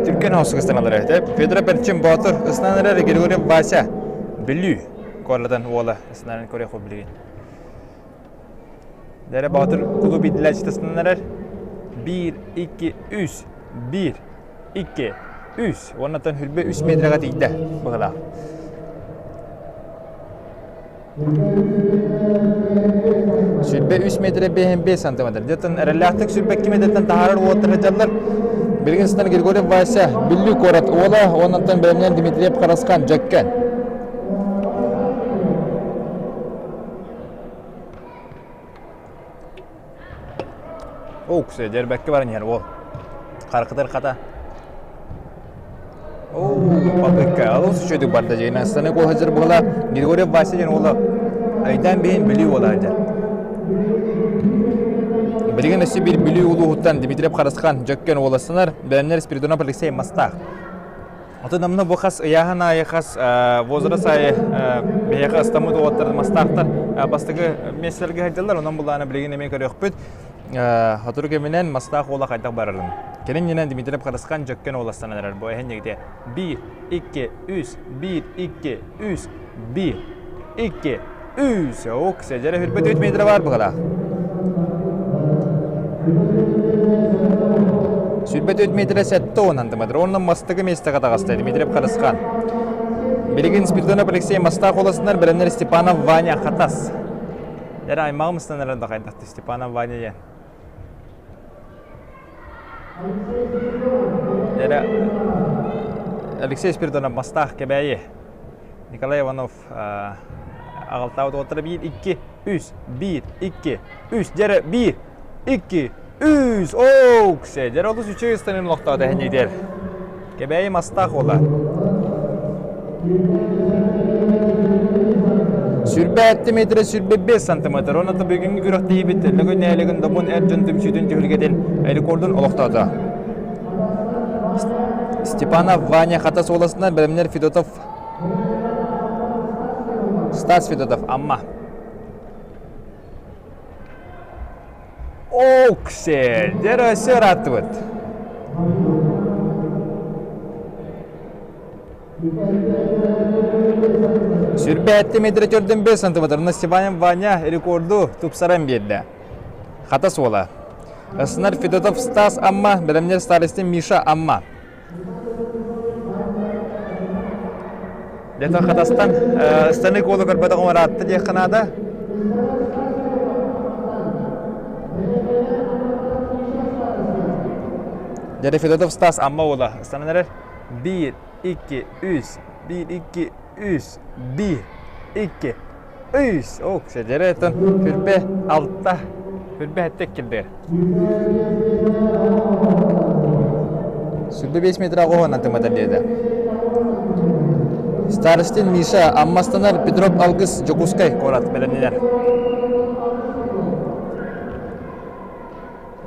түргэн оһосук ыстаналар этэ. Федор Перчин Боотур ыстанан эрэр Григорьев Вася Бүлүү куорлатан уола ыстанарын көрүөх билигин. Дэрэ Боотур кулууп иитиллээччитэ ыстанан эрэр. Биир, икки, үс, биир, икки, үс. Уоннаттан хүрбэ үс метрэҕэ тиийдэ быһылаах. Сүрбэ үс метрэ биэһин биэс сантиметр. Дьэтин эрэллээхтик сүрбэкки метртэн таһаарар уоттар сылдьаллар. Билигин сытан Григорьев Вася Бүлүү куорат уола, уоннаттан бэлэмнээн Дмитриев Харасхан Дьөккөн. Оуксе дьэрбэккэ баран иһэр уол. Харкытыр хата. Оо, попытка. Алыс үчүгэй барда дьиҥинэн. Станык уол сылдьар буола. Григорьев Вася диэн уола өйдөөн биһин Бүлүү уола сылдьар. Билигин өссө биир Бүлүү улууһуттан Дмитриев Харысхан Дьөккөн уоластанар. Бэлэмнэр Спиридонов Алексей Мастаах. Отон намна бу хас ыйааһын аайы хас возраст аайы биһиэхэ ыстаммыт уолаттар мастаахтар бастакы миэстэлэргэ сылдьаллар. Онон булаана билигин эмиэ көрүөхпүт. Сотору кэминэн мастаах уола хайдах барарын. Кэлин нинэн Дмитриев Харысхан Дьөккөн уоластанан эрэр. Бу эһэн нигите. Биир, икки, үс, биир, икки, үс, биир, икки, үс. Ок, сэдьэрэ хүрбэт үт метр бар быһалаах. Сүрбэт үт метрэ сэттэ уон сантиметр. Онно мастыгы миэстэҕэ таҕыста Дмитриев Харысхан. Билигин Спиридонов Алексей Мастаах уоласынар бэлэмнэр Степанов Ваня Хатас. Дэрэ аймаҕым ыстанар да хайдахты Степанов Ваня диэн. Дэрэ Алексей Спиридонов Мастаах Кэбээйи. Николай Иванов аҕалтаабыт уолаттара биир, икки, үс, биир, икки, үс, дьэрэ, биир, икки, үс, ооксе, дьэрэ олус үчүгэй ыстанын олохтоото эһэнньигитигэр. Кэбээйи мастаах уола. Сүрбэ этти метрэ сүрбэ бес сантиметр. Онно бүгүҥҥү күрэхтэһиибит Лөгөй нэһилиэгин Добун эр дьон түмсүүтүн түһүлгэтин рекордун олохтоото. Степанов Ваня Хатас уоласынан бэлэмнэр Федотов Стас Федотов, Амма. Оксе, дьэ өссө ырааттыбыт. Сүрбээтти метрэ төрдөн бес сантиметр. Степанов Ваня рекорду тупсаран биэрдэ. Хата суола. Ыснар Федотов Стас Амма, бэлэмнэр старостин Миша Амма. Дето Хатастан станык уолу көрбөтөҕүм ыраатта диэххэ наада. Дьэ Федотов Стас Амма уола ыстанан эрэр. Биир, икки, үс, биир, икки, үс, биир, икки, үс. Ок, дьэрэ оттон хүрбэ алта, хүрбэ сэттэ кирдэр. Сүрбэ 5 метр оҕоһон тыматар диэтэ. Старостин Миша, Аммастанар Петров Алгыс Дьокуускай куорат бэлэмнэнэр.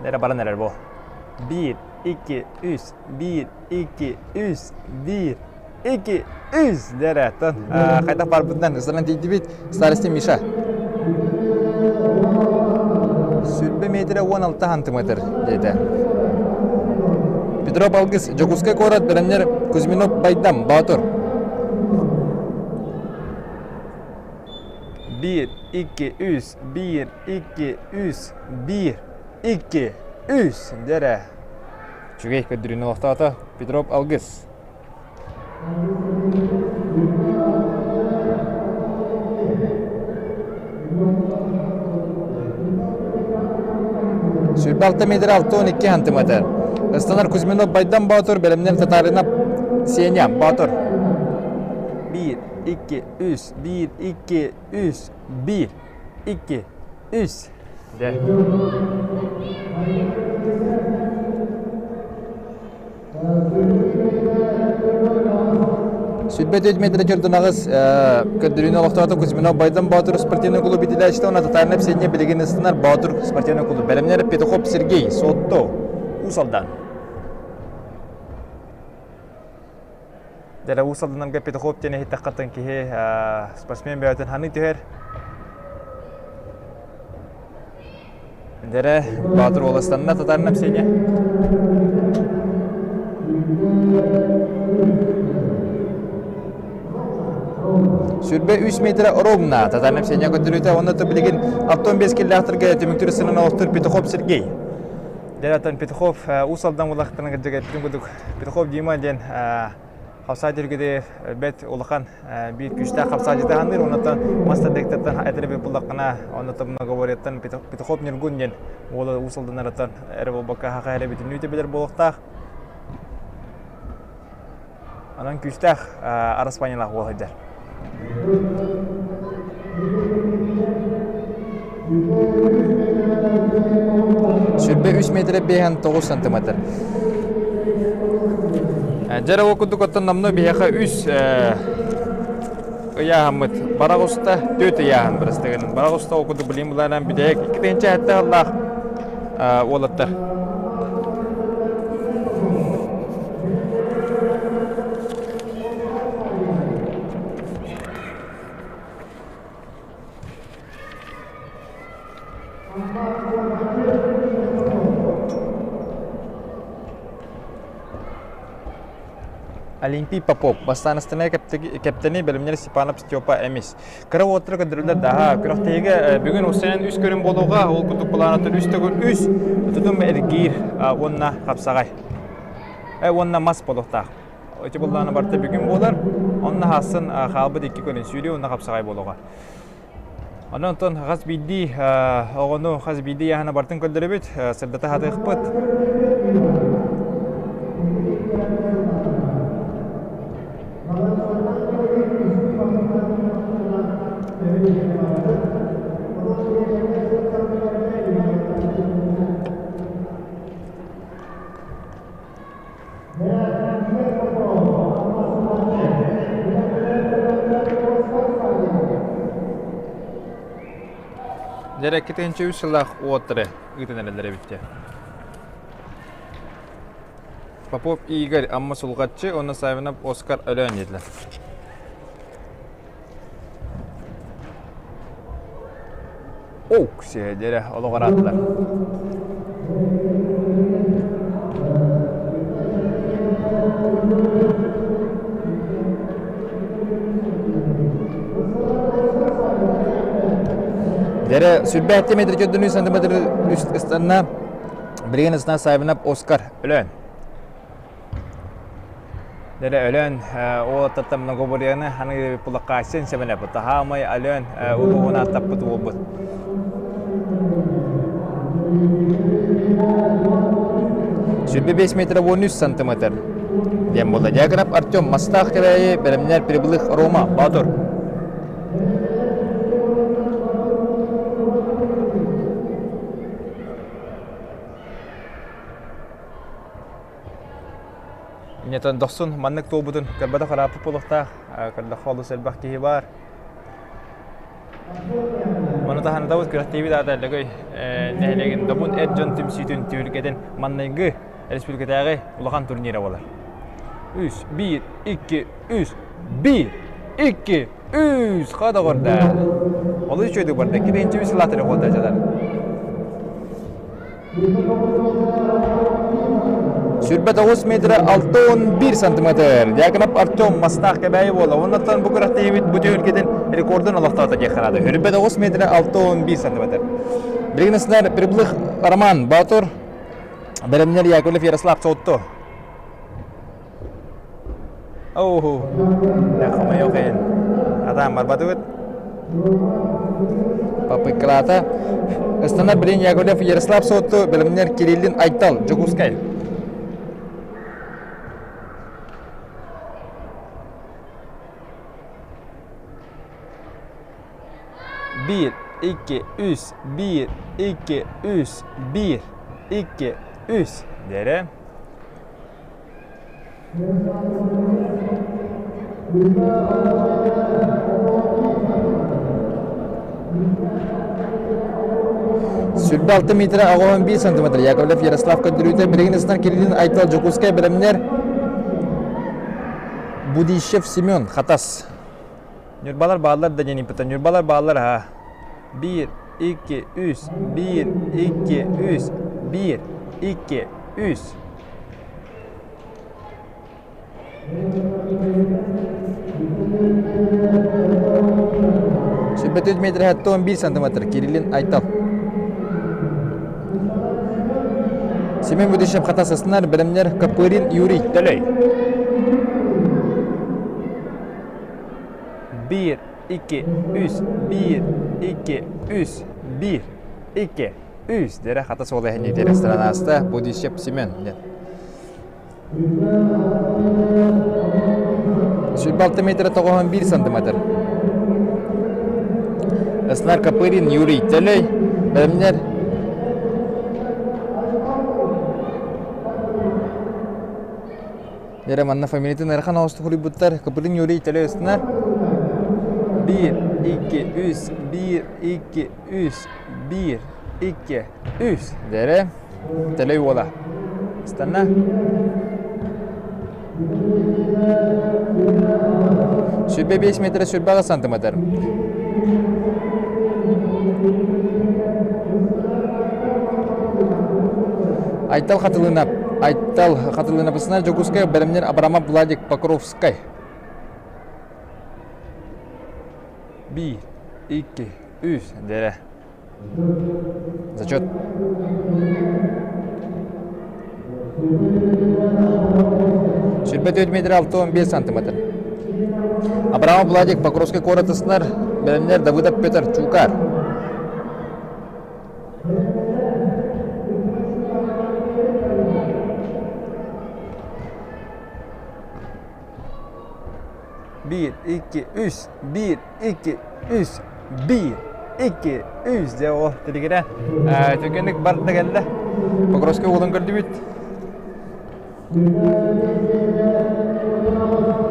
Эрэ баран эрэр бу. Биир, икки, үс, биир, икки, үс, биир, икки, үс дэрэ. Тон хайдах барбытынан ысыран тиийдибит. Старостин Миша. Сүрбэ метрэ 16 сантиметр диэтэ. Петров Алгыс, Дьокуускай куорат бэлэмнэр Кузьминов Байдам, Боотур. Биир, икки, үс, биир, икки, үс, биир, икки. үс. Дэрэ. Үчүгэй көрдөрүүнү олохтоото Петров Алгыс. 26 метр 62 сантиметр. Ыстанар Кузьминов Байдан Боотур бэлэмнэр Татаринов Сеня Боотур. 1, 2, 3, 1, 2, 3, 1, 2, 3. Дэ. 24 метр чөрдүнаҕыс көрдөрүүнү олохтоото Кузьминов Байдан Боотур спортивный клуб итилээччитэ уонна Татаринов Сеня билигин ыстанар Боотур спортивный клуб. Бэлэмнэр Петухов Сергей, Суотту, Уус Алдан. Дьэ, Уус Алданнарга Петухов диэн иһиттэххэ киһи спортсмен бэйэтин ханыы түһэр. Дэрэ, Баатыр уоластанна татарнап сеня. Сүрбэ үс метрэ ровно татарнап сеня көтөрүтэ онно билигин 65 киллаахтарга түмүктүр сынын олохтур Петухов Сергей. Дэрэтэн Петухов Уус Алдан улахтарын кырдьык эппитин курдук Петухов Дима диэн хапсаа түргүдэ бэт улахан биир күүстээх хапсаадьыта ханыыр оннуттан мас тардыктартан этэрэ буллаххына оннуттан многовореттан Петухов Ньургун диэн уола Уус Алданарыттан эрэ буолбакка хаха эрэ бүтүннүү билэр буолуохтаах. Онон күүстээх араспаанньалаах уол сылдьар. Сүрбэ үс метр биэһэн тоҕус сантиметр. Дьэ ол курдук оттон номнуо биһиэхэ үс ыйааһыммыт барах уста түөрт ыйааһын бырастыгын. Барах уста ол курдук билим булаанан бүтэһик икки тыһыынча сэттэ сыллаах уолаттар. Олимпий Попов бастаан астана кэптэни бэлэмнэр Степанов Степа эмис. Кыра уоттара көрдөрүллэр даһа. Күрэхтэһиигэ бүгүн усайан үс көрүн буолуоҕа. Ол курдук былаанаттан үс төгүл үс тутум эргиир уонна хапсаҕай. Уонна мас буолуохтаах. Ити былаана барыта бүгүн буолар. Онно хаассын хаалбыт икки көрүн сүүрүү уонна хапсаҕай буолуоҕа. Онон онтон хас биирдии оҕону хас биирдии яһана бартын көрдөрөбүт, сырдата сатыахпыт. Дьэ, 2 үс сыллаах уоттары ыытан эрэллэр эбит дии. Попов Игорь, Амма Сулҕаччы уонна Савинов Оскар Өлөөн диэтилэр. Оук сиэдэрэ олох ырааттылар. Дэрэ сүрбээтти метр көрдөнүү сантиметр ыстанна билигин ысна Савинов Оскар Өлөөн. Дэрэ Өлөөн уолаттартан многоборьяны ханы пулаккаасин сэмэнэ таһаамай Алөөн улууһун ааттаппыт уолбут. Сүрбэ 5 метр 13 сантиметр. Диэн буолла. Дьяконов Артем Мастаах Кэбээйи бэлэмнэр Прибылых Рома Боотур. Иннэтэн дохсун маннык туолбутун көрбөтөх ырааппыт буолуохтаах. Көрдөххө олус элбэх киһи баар. Маны таһынан күрэхтэһиибит аата Лөгөй нэһилиэгин Добун эр дьон түмсүүтүн түһүлгэтин манныгы республикатааҕы улахан турнира буолар. Үс, биир, икки, үс, биир, икки, үс, ходоҕорда. Олус үчүгэйдик барда. Икки үс сылаатары холда дьалар. 29 метр 61 сантиметр. Дьяконов Артем Мастаах Кэбээйи буола. Оннуттан бу күрэхтэһиибит бу түһүлгэтин рекордун олохтоото диэххэ наада. 29 метр 61 сантиметр. Билигин ысынар Прибылых Роман Боотур. Бэлэмнэр Яковлев Ярослав Сотту. Оу, хомойуох иһин. Атаан барбатыбыт. Попыккалаата. Ыстанар билин Яковлев Ярослав Сотту, бэлэмнэр Кириллин Айтал, Дьокуускай. 1, 2, 3, 1, 2, 3, 1, 2, 3 Dere. Сүрбэ 6 метр 81 сантиметр Яковлев Ярослав көрдөрүүтэ билигин ыстан Кириллин Айтал Дьокуускай бэлэмнэр Будищев Семен Хатас Ньурбалар бааллар да диэн ыйыппыттар. Ньурбалар бааллар аһа. Биир, икки, үс, биир, икки, үс, биир, икки, үс. Сүрбэтүт метр 11 сантиметр. Кириллин Айтал. Семен Будищев хатасысынар бэлэмнэр Копырин Юрий Төлөй. 1, 2, 3, 1, 2, 3, 1, 2, 3 дэрэ хата суола иһин ресторан ааста Будищев Семен диэн. 26 метр 91 сантиметр. Ыснар Копырин Юрий Төлөй бэлэмнэр Дьэ манна фамилиятын ыарахан оҕустук суруйбуттар. Копырин Юрий Төлөй ыстынар. 1, 2, 3, 1, 2, 3, 1, 2, 3. Дэрэ. Төлөй уола. Ыстанна. Сүрбэ 5 метр сүрбэ сантиметр. Айтал Хатылынап, Айтал Хатылынапысына Дьокуускай бэлэмнэр Абрамов Владик Покровскай. 1, 2, 3, дэрэ. Зачет. Сүрбэ 4 метр 65 сантиметр. Абрамов Владик Покровскай куоратысынар бэлэмнэр Давыдов Петр Чукар. 1, 2, 3, 1, 2, 3, 1, 2, 3 дьэ ол тилигирэ түргэнник барда кэллэ. Покровскай уолун көрдүбүт.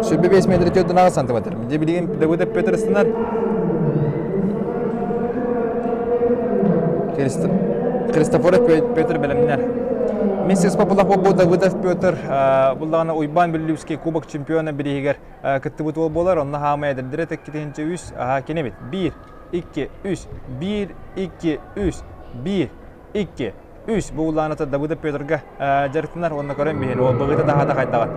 Сүрбэ 5 метр 4 сантиметр. Дьэ билигин Давыдов Петр ыстынар. Христофоров Петр бэлэмнэр. Мин сыспа буллах Давыдов Петр буллаҕына Уйбаан Бүллүүскэй кубок чемпиона бирииһигэр кыттыбыт уол буолар. Онно хаамай эдэрдэрэ тэккитинчэ үс, аха кинибит. 1, 2, 3, 1, 2, 3, 1, 2, 3. Бу улааната Давыдов Петрга дьарыктанар уонна көрөн биһин уол быгыта таһата хайдаҕын.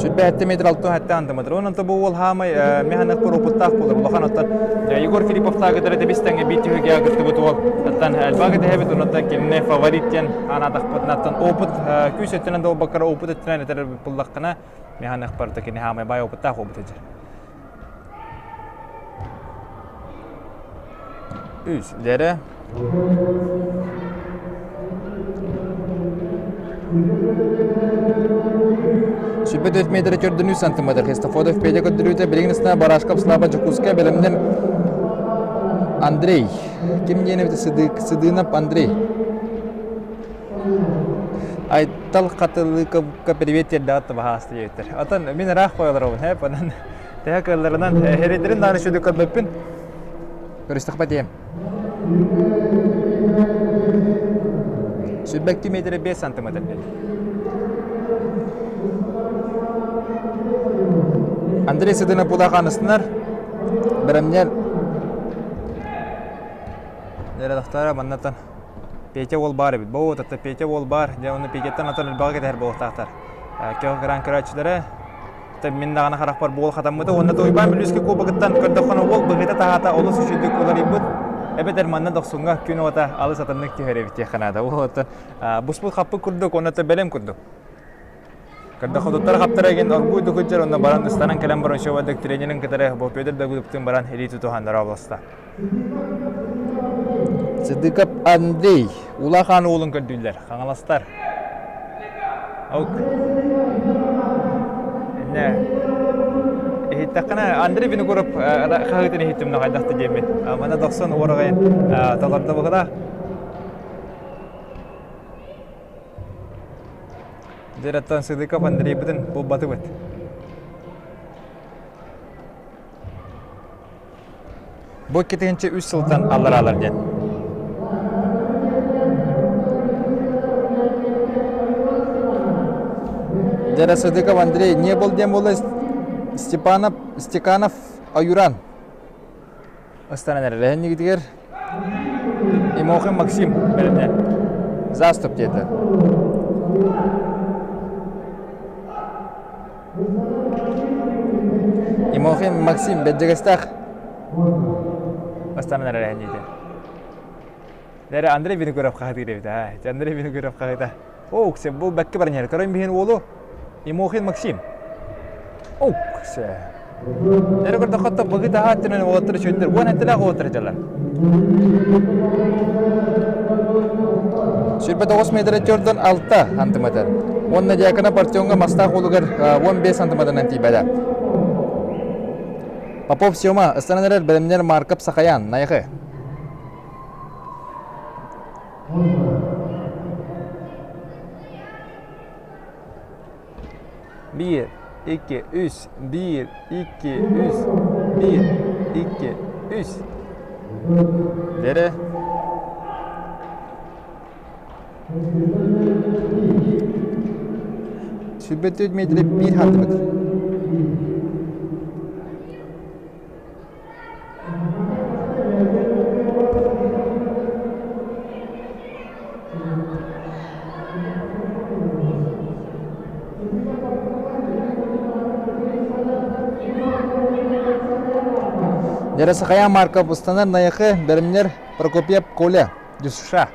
Сүрбэһэтте метр алтын хатта антымытыр. Онон бу уол хаамай механик опыттаах буолар. Улахан оттон Егор Филипповтаагытары тэбистеңе бит түһүгэ кыттыбыт уол. Оттон элбага тэһэбит онуттан кинини фаворит диэн анаатахпытынаттан опыт күүс өттүнэн долбаккара опыт өттүнэн этэр буллаххына механик барыта кини хаамай бай опыттаах опыт эдэр. Үс лere. Сүрбэ 4 метр көрдөнүү сантиметр. Христофоров Петя көрдөрүүтэ билигин ысна Барашков Слава Дьокуускай бэлэмнэн Андрей. Ким диэн эбит Сыдынов Андрей. Айтал Хатылыковка привет тиэрдэҕит баһаасты диэбиттэр. Отон мин ыраах қойолоробун, хэп, онон тэһэ кыалларынан эһэридэрин даҕаны сүдү көрбөппүн. Көрүстэхпэ диэм. Сүрбэкти метрэ 5 сантиметр диэн. Андрей Сыдына пулахаанысынар бэрэмнэр Дэрэ маннатан Петя уол баар эбит. Бу татта Петя уол баар. Дьэ оны Петяттан атын элбэҕи кэтэһэр буолуохтаахтар. Көх гран көрөөччүлэрэ мин даҕаны харахпар буол хатаммыта уонна Уйбаан Бүлүүскэ кубогыттан көрдөххүнэ уол быһыыта таһаата олус үчүгдүк уларыйбыт. Эбэтэр манна дохсуҥҥа күн уота алыс атыннык түһэр эбит диэххэ наада. Ол оттон буспут хаппыт курдук, онно бэлэм курдук. Көрдө хотуттар хаптара игин оргууй дукуччар онно баран ыстанан кэлэн баран шобадык тренерин кытары бу Петр Давыдовтыын баран илии тутуһаннара олоста. Сыдыков Андрей улахан уолун көрдүүллэр, хаҥаластар. Ок. Инне иһиттэххинэ Андрей Винокуров хаһыытын иһиттим хайдахты диэммин. Мана дохсон уораҕайын толордо быһыла. Дьэраттан Сыдыков Андрейбытын булбатыбыт. Бу 2003 сылтан аллараалар диэн. Дьэрэ Сыдыков Андрей не был диэн буолла Степанов Стеканов Аюран ыстанан эрэр. Эһэннигитигэр Имохин Максим бэлэмнэ. Заступ диэтэ. Имохин Максим бэрдьигэстээх ыстанан эрэр эһэннигитэ. Дэрэ Андрей Винокуров хаһытыыр эбит аа. Андрей Винокуров хаһыта. О, уксе, бу бэккэ баран иһэр. Көрөн биһин уолу Имохин Максим. Уксе. Эрэ көрдөххө быгы таһаа өттүнэн уолаттар үчүгэйдэр. Уон этилээх уолаттар дьалар. 29 метр төрдөн 6 сантиметр. Уонна Дьяконов Артемҥа мастаах уолугар 15 сантиметрынан тиийбэтэ. Попов Сема ыстанан эрэр бэлэмнэр Марков Сахаян, Найахы. Биир, икки, үс, биир, икки, үс, биир, икки, үс. Дere. Сүрбэттүү Дмитрий биир хантыбыт. Дьэрэ Марков устанар Найахы бэримнэр Прокопьев Коля Дюсша.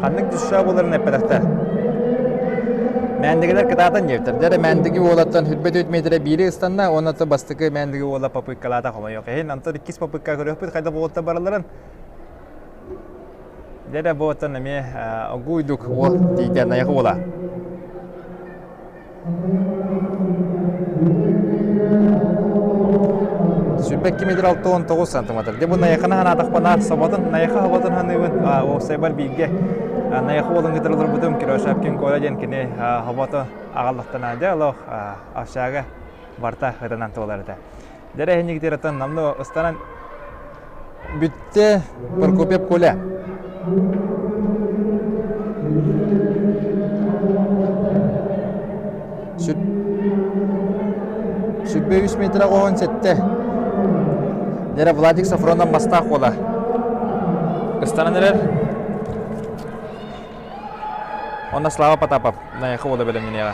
Ханнык дюсша буоларын эппэтэхтэр. Мээндигилэр кытаатан диэбиттэр. Дьэрэ Мээндиги уолаттан хүрбэт үт метрэ биири ыстанна, уонна бастакы Мээндиги уола попыткалаата хомойуох иһин. Онтон иккис попытка көрүөхпүт хайда буолуттар баралларын. Дьэрэ буоттан эмиэ огуйдук уол тиийдэ Найахы уола. 22 метр 69 сантиметр. Дьэ бу Найаханы ханаатахпына соботун Найаха соботун ханыыбын уопсайбар бииргэ Найаха уолун кытары олорбутум Кирошапкин Коля диэн кини хобото аҕаллахтана дьэ олох общага барта ытанан туолар этэ. Дьэ эһиннигитираттан намно ыстанан бүттэ Прокопьев Коля. Сүрбэ үс метр оҕоһун сэттэ. Дьэрэ Владик Сафронов мастаах уола. Ыстанан эрэр. Онно Слава Потапов Найахы уола бэлэмнэниэҕэ.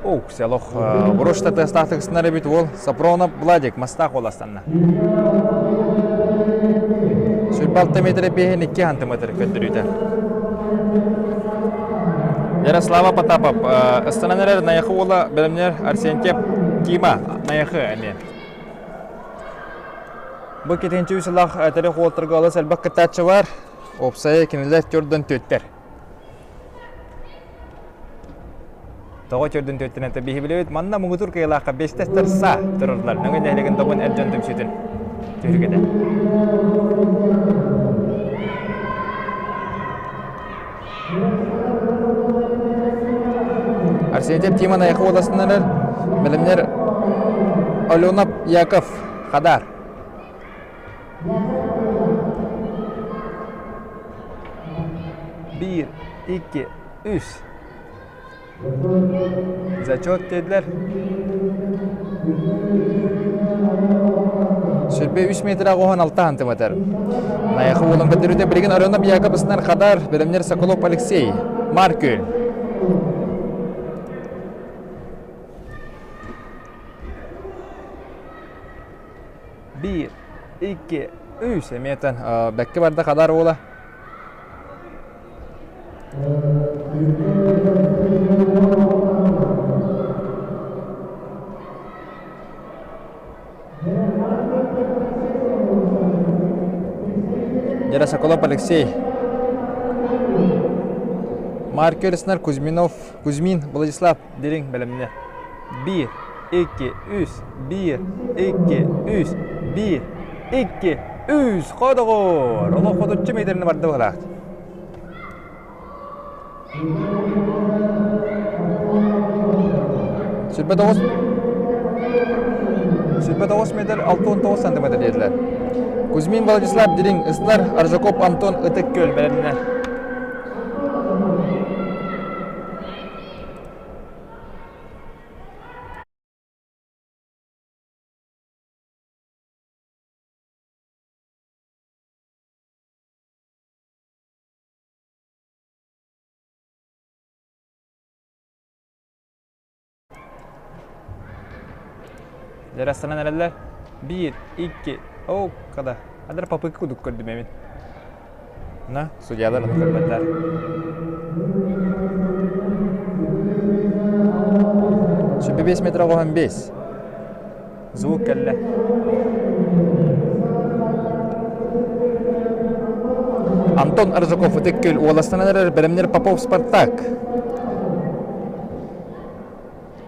Оу, селох Бұрышта тыастаахтык ыстынар эбит уол Сапронов Владик мастаах уол астанна. Сүрбэ алта метр биэһин икки сантиметр көрдөрүүтэ. Ярослава Потапов ыстанан эрэр Найахы уола бэлэмнэр Арсентьев Кима Найахы эмиэ. Бу кетинчи үс сыллаах төрөх уолтарга олус элбэх кыттааччы бар. Уопсайа кинилэр төрдөн төттөр. Тоҕо төрдүн төттүнэн биһи билэбит манна муҥутуур кыайыылаахха бэстэстэр са турарлар. Нөҥүө нэһилиэгин тобун эр дьон түмсүүтүн түһүлгэтэ. Арсентьев Тима Найахы уоласыннарар бэлэмнэр Аленов Яков Хадар. Биир, икки, үс. Зачет диэтилэр. Сүрбэ үс метр оҕоһон алта сантиметр. Найахы уолун көрдөрүүтэ билигин Аронов Яков ысынар Хадар, бэлэмнэр Соколов Алексей, Маркүл. 1, 2, 3 эмиэтэн бэккэ барда Хадар уола. Дера Соколов Алексей. Маркер Кузьминов, Кузьмин Владислав Дириҥ бэлэмнэ. 1, 2, 3, 1, 2, 3, 1, 2, 3. Ходоҕор! Олох хотуччу метрини барда быһалаах. Сүрбэ тоҕус 29 метр 69 сантиметр диэтилэр. Кузьмин Владислав Дириҥ, Ыснар, Аржаков Антон Ытык Күөл бэлэмнэ. Дьарыстанан эрэллэр. Биир, икки, оо, када. Адыр попытка кудук көрдүм эбин. На, судьялар ону көрбөттөр. Сүбэ 5 метр оҕоһон 5. Звук кэллэ. Антон Аржаков Ытык Күөл уоластанан эрэр бэлэмнэр Попов Спартак.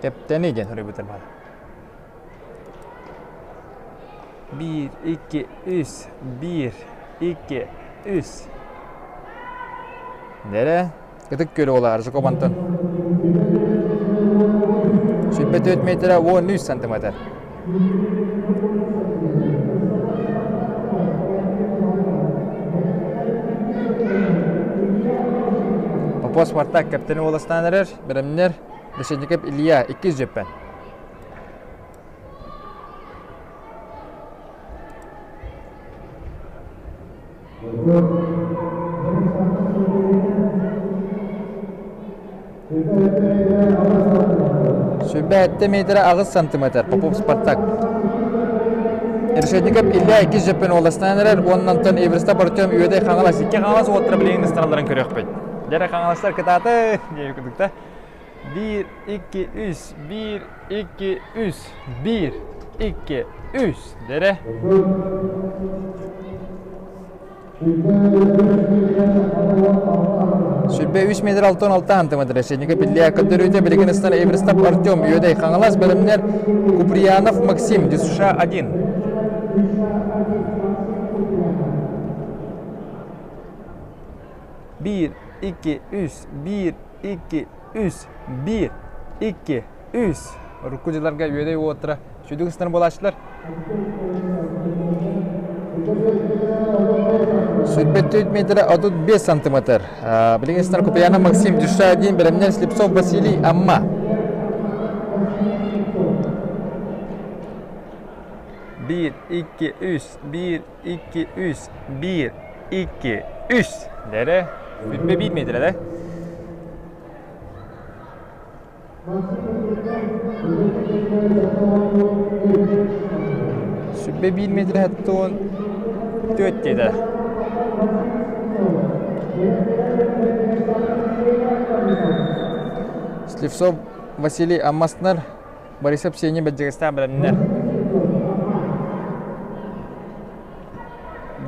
Кэптэни диэн суруйбуттар баар. Биир, икки, үс, биир, икки, үс. Дэрэ, Ытык Күөл уола Аржаков Антон. 24 метрэ 13 сантиметр. Попов Спартак кэптэни уоластаан эрэр, бэлэмнэр Решетников Илья иккис дьөппөн. Сүрбэ сэттэ метрэ аҕыс сантиметр Попов Спартак. Решетников Илья иккис дьөппөн уолластаан эрэр уонна онтон Эверстов Артем Үөдэй Хаҥалас икки Хаҥалас уоттара билигин ыстаралларын көрүөхпүт. Дьэрэ Хаҥаластар кытааты диэбит курдукта. 1, 2, 3, 1, 2, 3, 1, 2, 3 дэрэ. Сүрбэ 3 метр 66 сантиметр Решетников Илья көрдөрүүтэ билигин ыстар Эверстов Артем Үөдэй Хаҥалас бэлэмнэр Куприянов Максим ДЮСШ 1. 1, 2, 3, 1, 2, 3, 1, 2, 3. Урукку дьылларга Үөдэй уоттара сүдү ыстар буолааччылар. Сүрбэт метрэ 35 сантиметр. Билигин ыстар Куприянов Максим Дюша 1, бэлэмнэр Слепцов Василий Амма. 1, 2, 3, 1, 2, 3, 1, 2, 3. Дэрэ, бүтбэ 1 метрэ да? Сүбэ 1 метр хаттон 4 деді. Слепцов Василий Аммаснар Борисов Сеня Бэдьэгэстээх бэлэмнэр.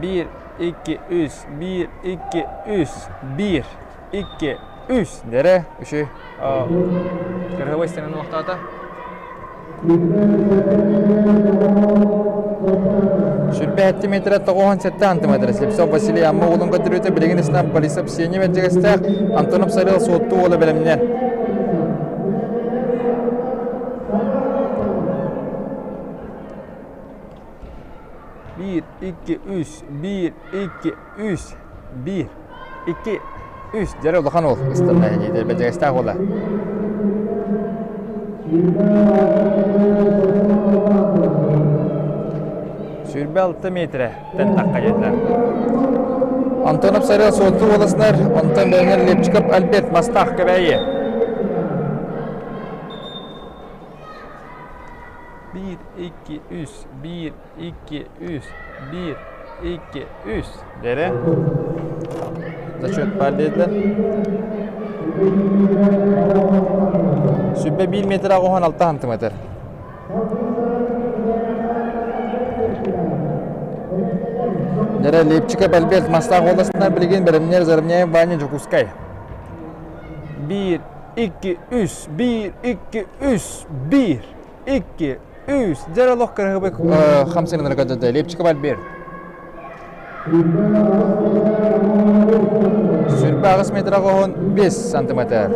1, 2, 3, 1, 2, 3, 1, 2, 3 дэрэ үчү кыргыбай стенаны олохтоото. Сүрбэ метрэ 97 сантиметр. Слепцов Василий Амма уолун көрдөрүүтэ билигин снап Борисов Сеня Бэдьэгэстээх Антонов Сарыал Суотту уола бэлэмнэр. 1, 2, 3, 1, 2, 3, 1, 2, 3. Дьэрэ улахан уол ыстарна диэтэ бэдьэгэстээх уола. Сүүрбэ алта метрэ тэн тахха диэтилэр. Антонов Сарыал Суотту уоласнар, онтон бэйэнэр Лепчиков Альберт Мастаах Кэбээйи. 1, 2, 3, 1, 2, 3, 1, 2, 3. Дere. Зачет бар dediler. Сүбэ 1 метр 16 сантиметр. Дere Лепчика Бальберт Мастаах уоласынар билигин бэлэмнэр Заровняев Ваня Дьокуускай. 1, 2, 3, 1, 2, 3, 1, 2, 3. Дьэ олох кыраһыбык хамсыгынары көрдөрдө. Лепчика Бальберт. Сүрбэ аҕыс метр оҕоһун 5 сантиметр.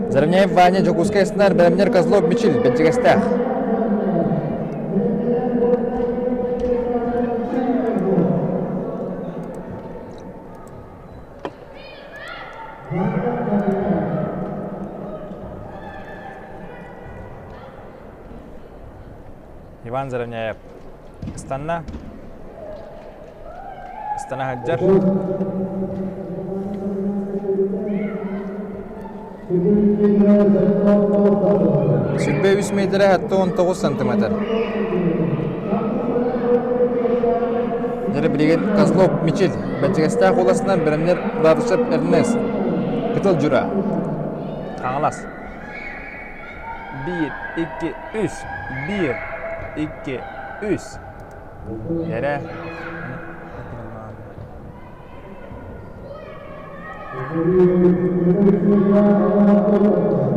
Заровняев Ваня Дьокуускай снар бэлэмнэр Козлов Мичил бэрдьигэстээх. Иван Заровняев ыстанна. Ыстана сылдьар. Сүрбэ үс миэтэрэ 79 сантиметр. Дьэ билигин Козлов Мичил Бэрдьигэстээх уоласынан бэлэмнэр Ладышев Эрнест Кытыл Дьура Хаҥалас Биир, икки, үс. Биир, икки, үс. Эрэ.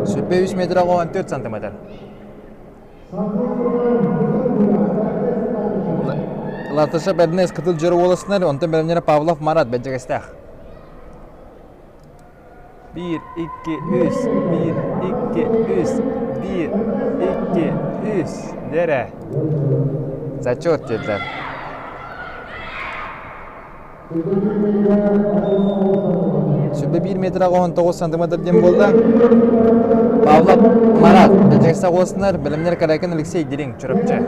Сүрбэ үс метр 14 сантиметр. Латыша Бэрнес Кытыл Дьоро уоласынар, онтон бэлэмнэрэ Павлов Марат бэрдьигэстээх. Биир, икки, үс, биир, икки, үс, биир, икки, үс. Дэрэ. Зачет диэтилэр. Сүбэ биир метр 19 сантиметр диэн буолла. Павлов Марат, Бэдьэксэ оҕуоснар, бэлэмнэр Каракин Алексей Дириҥ, Чурапчы.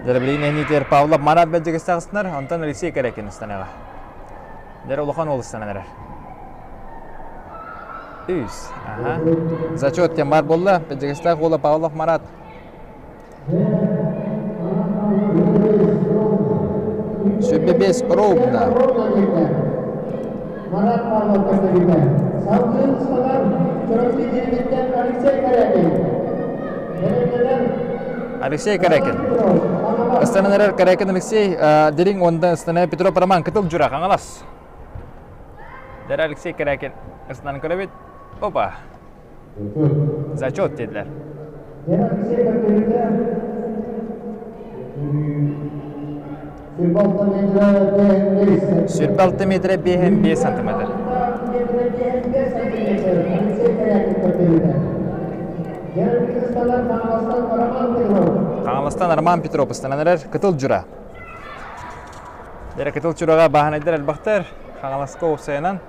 Дьэрбилиин эниитигэр Павлов Марат бэлдьигэстээх онтон Алексей Корякин ыстаныаҕа. Дьэр улахан уол ыстанан эрэр. Үс. Аха. Зачет диэн баар буолла. Бэлдьигэстээх уола Павлов Марат. Сүрбэ бес ровно. Марат Павлов көрдөрүүтэ. Салгыы ыстанар Чурапчы Дириҥиттэн Алексей Корякин. Алексей Корякин. Ыстанан эрэр Корякин Алексей Дириҥ уонна ыстана Петров Роман Кытыл Дьура Хаҥалас. Дэр Алексей Корякин ыстанан көрөбүт. Опа. Зачет диэтилэр. Сүүрбэ алта метрэ биэһэн биэс сантиметр. Хаҥаластан Роман Петров ыстанан эрэр Кытыл Дьура. Дэрэ Кытыл Дьураҕа бааһынайдар элбэхтэр. Хаҥаласка уопсайынан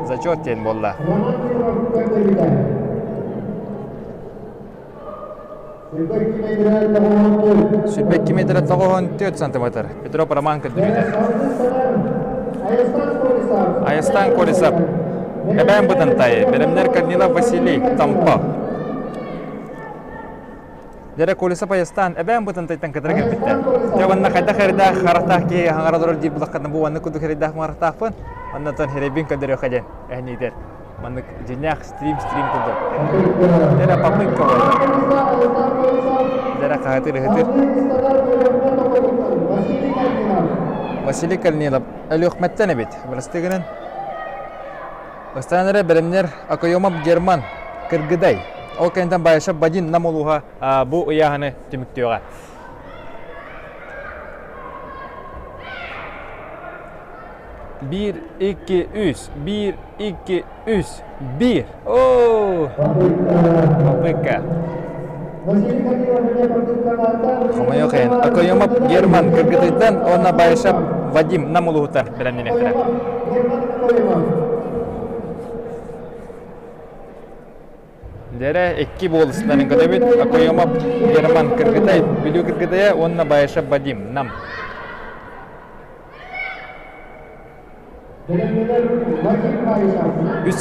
Зачет диэн буолла. Сүрбэкки метрэ тоҕуһун түөрт сантиметр. Петров Роман көрдөрүүтэ. Айастан Колесов. Эбээн Бытантай. Бэлэмнэр Корнилов Василий Тампа. Дьэрэ Колесов Айастан эбээн Бытантайтан кытары кэлбиттэр. Дьэ уонна хайдах эрдээх харахтаах киһи хаҥара олорор диир булаххына бу уонна курдук эрэйдээх маҕарахтаахпын. Оннотон эрэйбин көрдөрүөххэ диэн эһниитэр. Маннык дьиҥнээх стрим-стрим курдук. Дьэрэ попытка буолла. Дьэрэ хаһытыр ыһытыр. Василий Корнилов Өлүөхмэттэн эбит. Бырастыы гынан. Бастаан эрэ бэлэмнэр Акоемов Герман Кыргыдай. Ол кэнниттэн Баишев Бадин Нам улууһа бу ыйааһыны түмүктүөҕэ. Биир, икки, үс. Биир, икки, үс. Биир. Оо! Попытка. Хомойуох иһин, Акоемов Герман Кыргытыйтан уонна Баишев Вадим Нам улууһуттан бэлэмнэниэхтэрэ. Дэрэ икки буолустарын көтөбүт. Акоемов Герман Кыргытай, Бүлүү Кыргытайа уонна Баишев Вадим Нам. Үс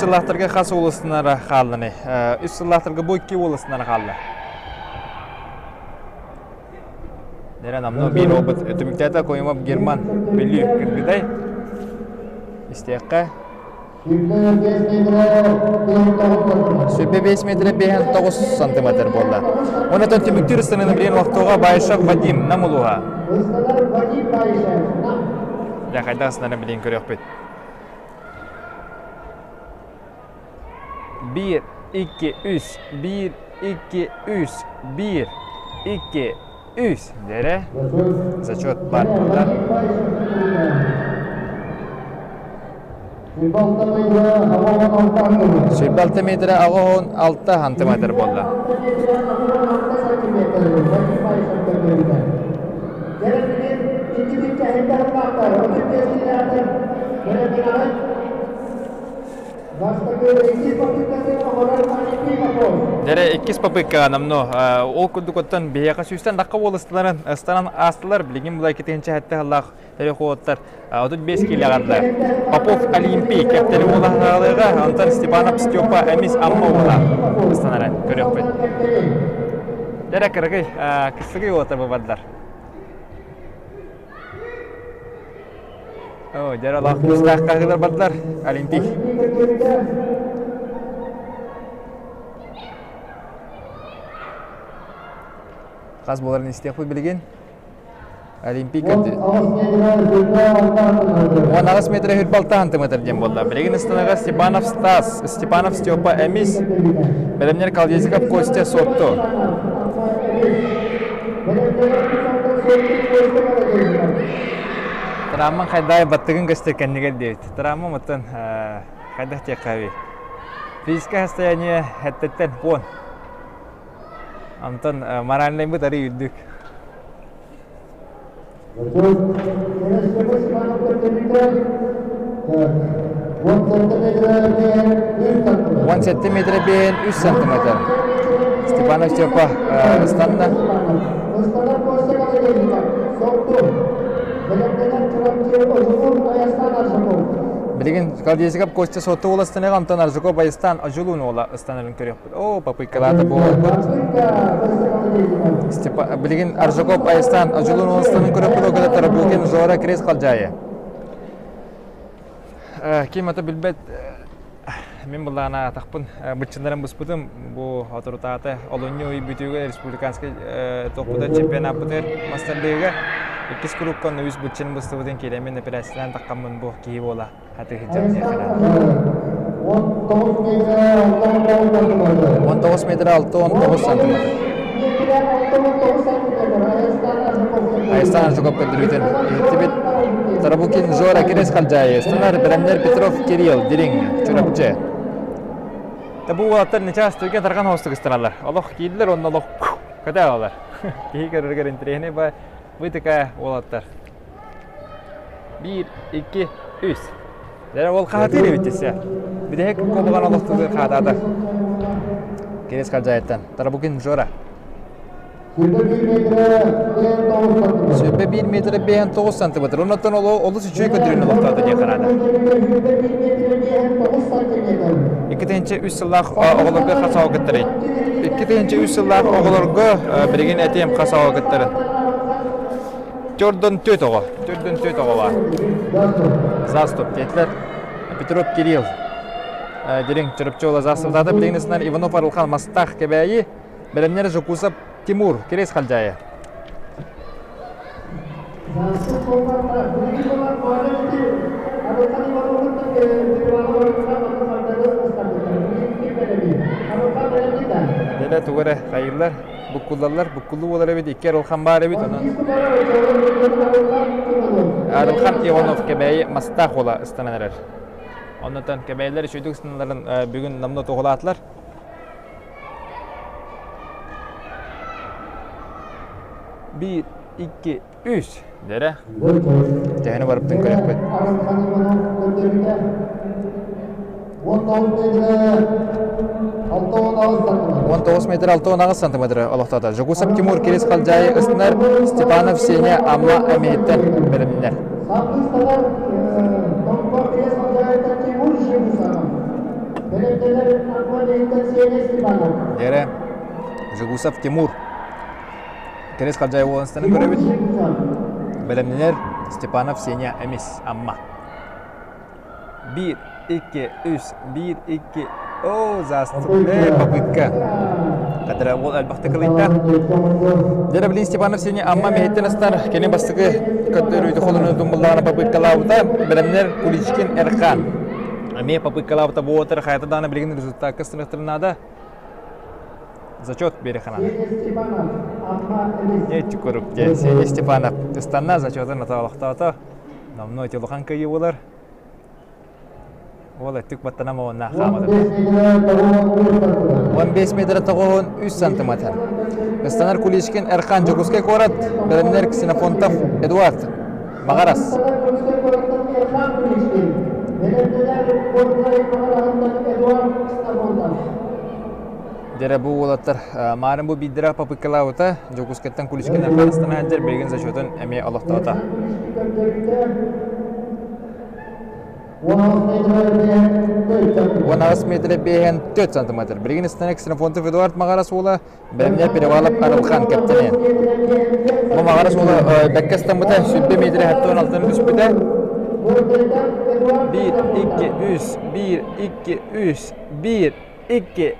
сыллаахтарга хас уолустанара хаалланы? Үс сыллаахтарга бу икки уолустанара хаалла. Нэрэ намно биир опыт түмүктээтэ Коимов Герман Бүлүү Кыргыдай. Истиэххэ. Сүбэ 5 метр 59 сантиметр буолла. Онотон түмүктүүр ыстаныыны билигин олохтооҕо Баишев Вадим Нам улууһа. Дьэ хайдах ыстанарын билигин көрүөхпүт. 1, 2, 3, 1, 2, 3, 1, 2, 3. Дэрэ. Зачет бар буолла. Сүүрбэ алта метрэ 86 сантиметр буолла. Дэрэ иккис попытка намно ол курдук оттон биһиэхэ сүүстэн тахха уолусталарын ыстанан аастылар билигин була иккитинчи сэттэ сыллаах терехоттар 35 киилэҕэ Попов Олимпий кэптэри уола хаалыаҕа онтон Степанов Степа эмис Амма уола ыстанара көрүөхпүт. Дэрэ кыргый кыстыгый уота бу бардар. О, дьэ олох күүстээх хаһыылар бардылар Олимпий. Хас буоларын истиэхпит билигин. Олимпий көрдү. 18 метр 46 сантиметр диэн буолла. Билигин ыстанага Степанов Стас, Степанов Степа Эмис, бэлэмнэр Колдезиков Костя Сотту. Трамман хайдай баттыгын көстөр кэннигэр диэбит. Трамма маттан хайдах диэххэ Физическое состояние хэттеттен 10. Антон моральнайбыт арый үрдүк. Он сетте метр бен 3 сантиметр. Степанов Степа ыстанна. Билигин Калдезиков Костя Соту уоластаныга Антон Аржаков Айыстан Ажулун уола ыстанарын көрүөхпүт. О, попыткалаата буолбут. Степа, билигин Аржаков Айыстан Ажулун уоластанын көрүөхпүт, ол Тарабукин Жора Крест Халдьаайы. Ким ата билбэт мин былаана атахпын быччыннарын быспытым бу оторутаата олунньу ый бүтүүгэ республиканскай тохпута чемпионаппытыгар мастардыыга иккис куруккан үс быччын быстыбытын киирэммин операциянан таххаммын бу киһи буола хатыы сылдьабын 19 метр 6 19 сантиметр Айстан Жуков көрдөрүүтүн иһиттибит. Тарабукин Жора Кирес Халдьаайы, Станар Бэлэмнэр Петров Кирилл, Дириҥ, Чурапчы. Та бу уолаттар нечаас түргэн тарҕан хоостук ыстаналлар. Олох киирдилэр онно олох көтө алалар. Киһи көрөргөр интэриэһинэй ба бытыка уолаттар. Биир, икки, үс. Дэрэ ол хаатыыр эбит десе. Бүтэһик кобуган олохтугу хаатаата. Кирес Халдьаайыттан. Тарабукин Жора. Сүрбэ биир метр 59 сантиметр. Оннуттан олус үчүгэй көрдөрүүнү олохтоото диэн хараада. 2003 сыллаах оҕолорго хас оҕо кыттарый? 2003 сыллаах оҕолорго билигин этиэм хас оҕо кыттарын. Төрдөн төт оҕо. Төрдөн төт оҕо бар. Заступ диэтилэр. Петров Кирилл. Дириҥ Чурапчы Заступтаата билигин ысынан Иванов Арылхан Мастах Кэбээйи Бэлэмнэр Жукусов Тимур Кирис Халдьаайы. Дэлэ тугу эрэ хайыыллар, буккуллаллар, буккуллуу буолар эбит, икки Арылхан баар эбит, онон Арылхан Иванов Кэбээйи Мастаах уола ыстанан эрэр. Оннотон Кэбээйилэр үчүгдүк ыстаналарын бүгүн намно туһулаатылар. Биир, икки, үс. Дэрэ. Төһөнү барыптын көрөхпүт. 19 метр 68 сантиметр олохтоото. Жогусов Тимур Кирис Халдьаайы ыстынар Степанов Сеня Амма Эмиһиттэн бэлэмнэр. Дьэрэ Жегусов Тимур. Кэрис Хадьай уоланстаны көрөбүт. Бэлэмнэнэр Степанов Сеня Эмис Амма. 1, 2, 3, 1, 2, о, заступная попытка. Кадра уол элбэхтик ылыйда. Дьэ, билин Степанов Сеня Амма мэһиттэн астар кини бастакы көттөрүүтү холону тумбуллаҕына попыткалаабыта. Бэлэмнэр Куличкин Эрхан. Эмиэ попыткалаабыта буотар хайата даана билигин результакка ыстыныктырнаада. Зачет биэриэххэ Эти курук диэн Сеня Степанов ыстанна зачетын олохтоото. Номнуо ити улахан кыайыы буолар. Уол өттүк баттана моонна хаамата. 15 метр тоҕуһун 3 сантиметр. Ыстанар Куличкин Эрхан Дьокуускай куорат, бэлэмнэр Ксенофонтов Эдуард Маҕарас. Дьэрэ бу уолаттар маарын бу биирдэрэ попыткалаабыта Дьокуускайтан Куличкин Эрхан ыстана билигин зачетун эмиэ олохтоото. 18 метр биэһэн 4 сантиметр. Билигин ыстана Ксенофонтов Эдуард Маҕарас уола бэлэмнэр Перевалов Арылхан кэптэнэ. Бу Маҕарас уола бэккэ ыстаммыта сүрбэ метр 76 түспүтэ. 1, 2, 3, 1, 2, 3, 1, 2, 3.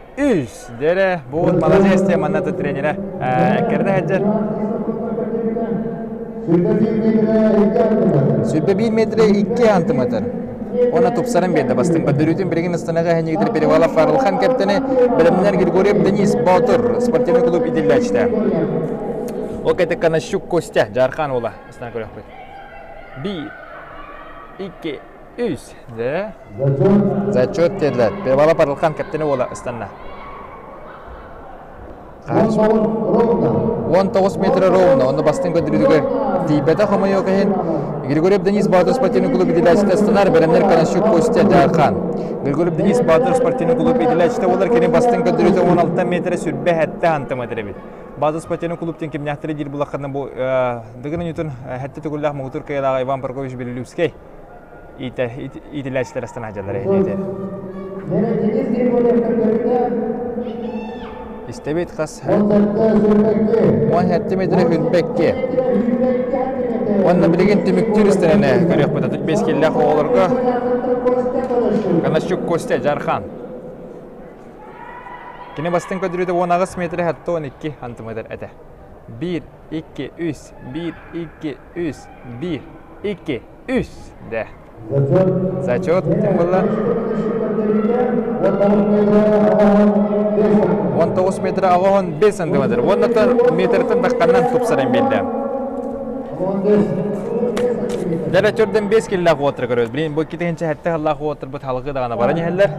Дэрэ, бу маладьыас манна тренерэ кэрдэ сылдьар. Сүрбэ биир метрэ икки сантиметр. Уонна тупсаран биэрдэ бастыҥ көрдөрүүтүн билигин ыстанаҕа иһинигитэр Перевалов Фарылхан кэптэнэ бэлэмнэр Григорьев Денис Боотур спортивный клуб идиллээччитэ. Ол кэтэ Канащук Костя Жархан уола ыстана көрөхпүт. Биир, икки, үс. Дэ. Зачет диэтилэр. Перевалов Арылхан кэптэнэ уола ыстанна. 19 метр ровно, онно бастыҥ көрдөрүүтүгэр тиийбэтэх хомойуох иһин Григорьев Денис Баатыр спортивный клуб идилээччитэ ыстанар, бэлэмнэр Канащук Костя Дьаархан. Григорьев Денис Баатыр спортивный клуб идилээччитэ буолар, кини бастыҥ көрдөрүүтэ 16 метрэ сүрбэ сэттэ сантиметр эбит. Баатыр спортивный клуб диэн кимнээхтэри диир булаххына бу Дыгын Ньютон сэттэ төгүллээх муҥутуур кыайыылааҕа Иван Прокопьевич Белолюбскай иитиллээччилэр астана сылдьаллар эһиги Истэбит хас 17 метрэ үрбэкки. Уонна билигин түмүктүүр истэрэнэ көрүөхпүт 35 киллээх оҕолорго Канащук Костя Жархан. Кини бастыҥ көрдөрүүтэ 18 метрэ 72 сантиметр этэ. 1, 2, 3, 1, 2, 3, 1, 2, үс дэ. Зачет ким буолла? 19 метр аҕыһын 5 сантиметр. Уоннаттан метртэн тахханнан тупсаран биэрдэ. Дьэ төрдөн 5 киллээх уоттары көрөбүт. Билин бу икки тыһыынча сыллаах уоттарбыт халгы даҕаны баран иһэллэр.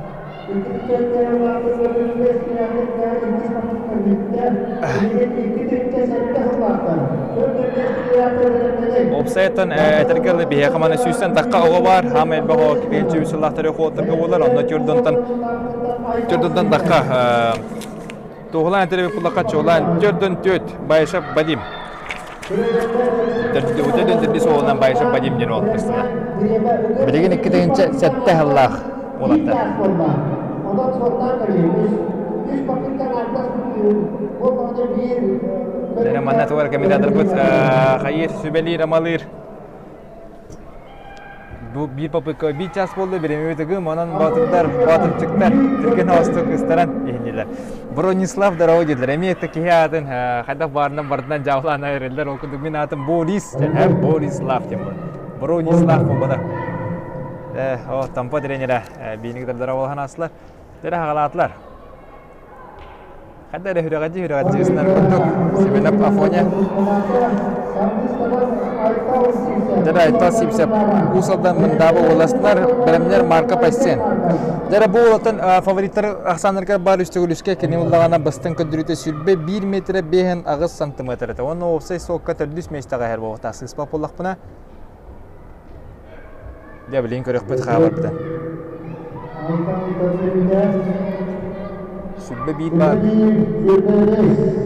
Уопсайыттан этэргэ дылы биһиэхэ маны сүүстэн тахха оҕо баар, хаама элбэх оҕо кипиэнчи үс сыллаахтары хуоттарга буолар, онно түрдунтан түрдунтан тахха туһулаан этэрби кулакка чуолаан түрдун түөт Байшап Бадим Төрдүн төрдүс уолунан Байшап Бадим диэн уол кыстына. Билигин 2007 сыллаах уолаттар. Дэрэ манна тугар комментаторбыт хайыр сүбэлиир амалыыр Бу биир попытка биир час буолла бириэмэбит ыгым, онон боотурдар, боотурчуктар түргэн оостук ыстаран иһиннилэр. Бронислав здорово дииллэр. Эмиэ это киһи аатын хайдах баарынан барытынан дьаабылаан айырыллар. Ол курдук мин аатым Борис, Борислав диэн буолар. Бронислав буолбата. О, Томпо тренера биинигитер здорово аслар. Дэрэ хагалаатылар. Ханна эрэ хүрэҕэдьи хүрэҕэдьи ыстар курдук Семенов Афоня. Дьэ Айтал Сивцев Уус Алдан Мындаабы уоластар бэлэмнэр Марко Пассен. Дьэ бу уолаттан фавориттар ахсааннарыгар баар үстүгүлүскэ кини уллаҕана бастыҥ көрдөрүүтэ сүрбэ биир метрэ биэһэн аҕыс сантиметр этэ. Уонна уопсай суокка төрдүс миэстэҕэ иһэр буолуохтаах сыыспат буоллахпына. Дьэ билигин көрүөхпүт хааларбыта. Сүрбэ биир баар.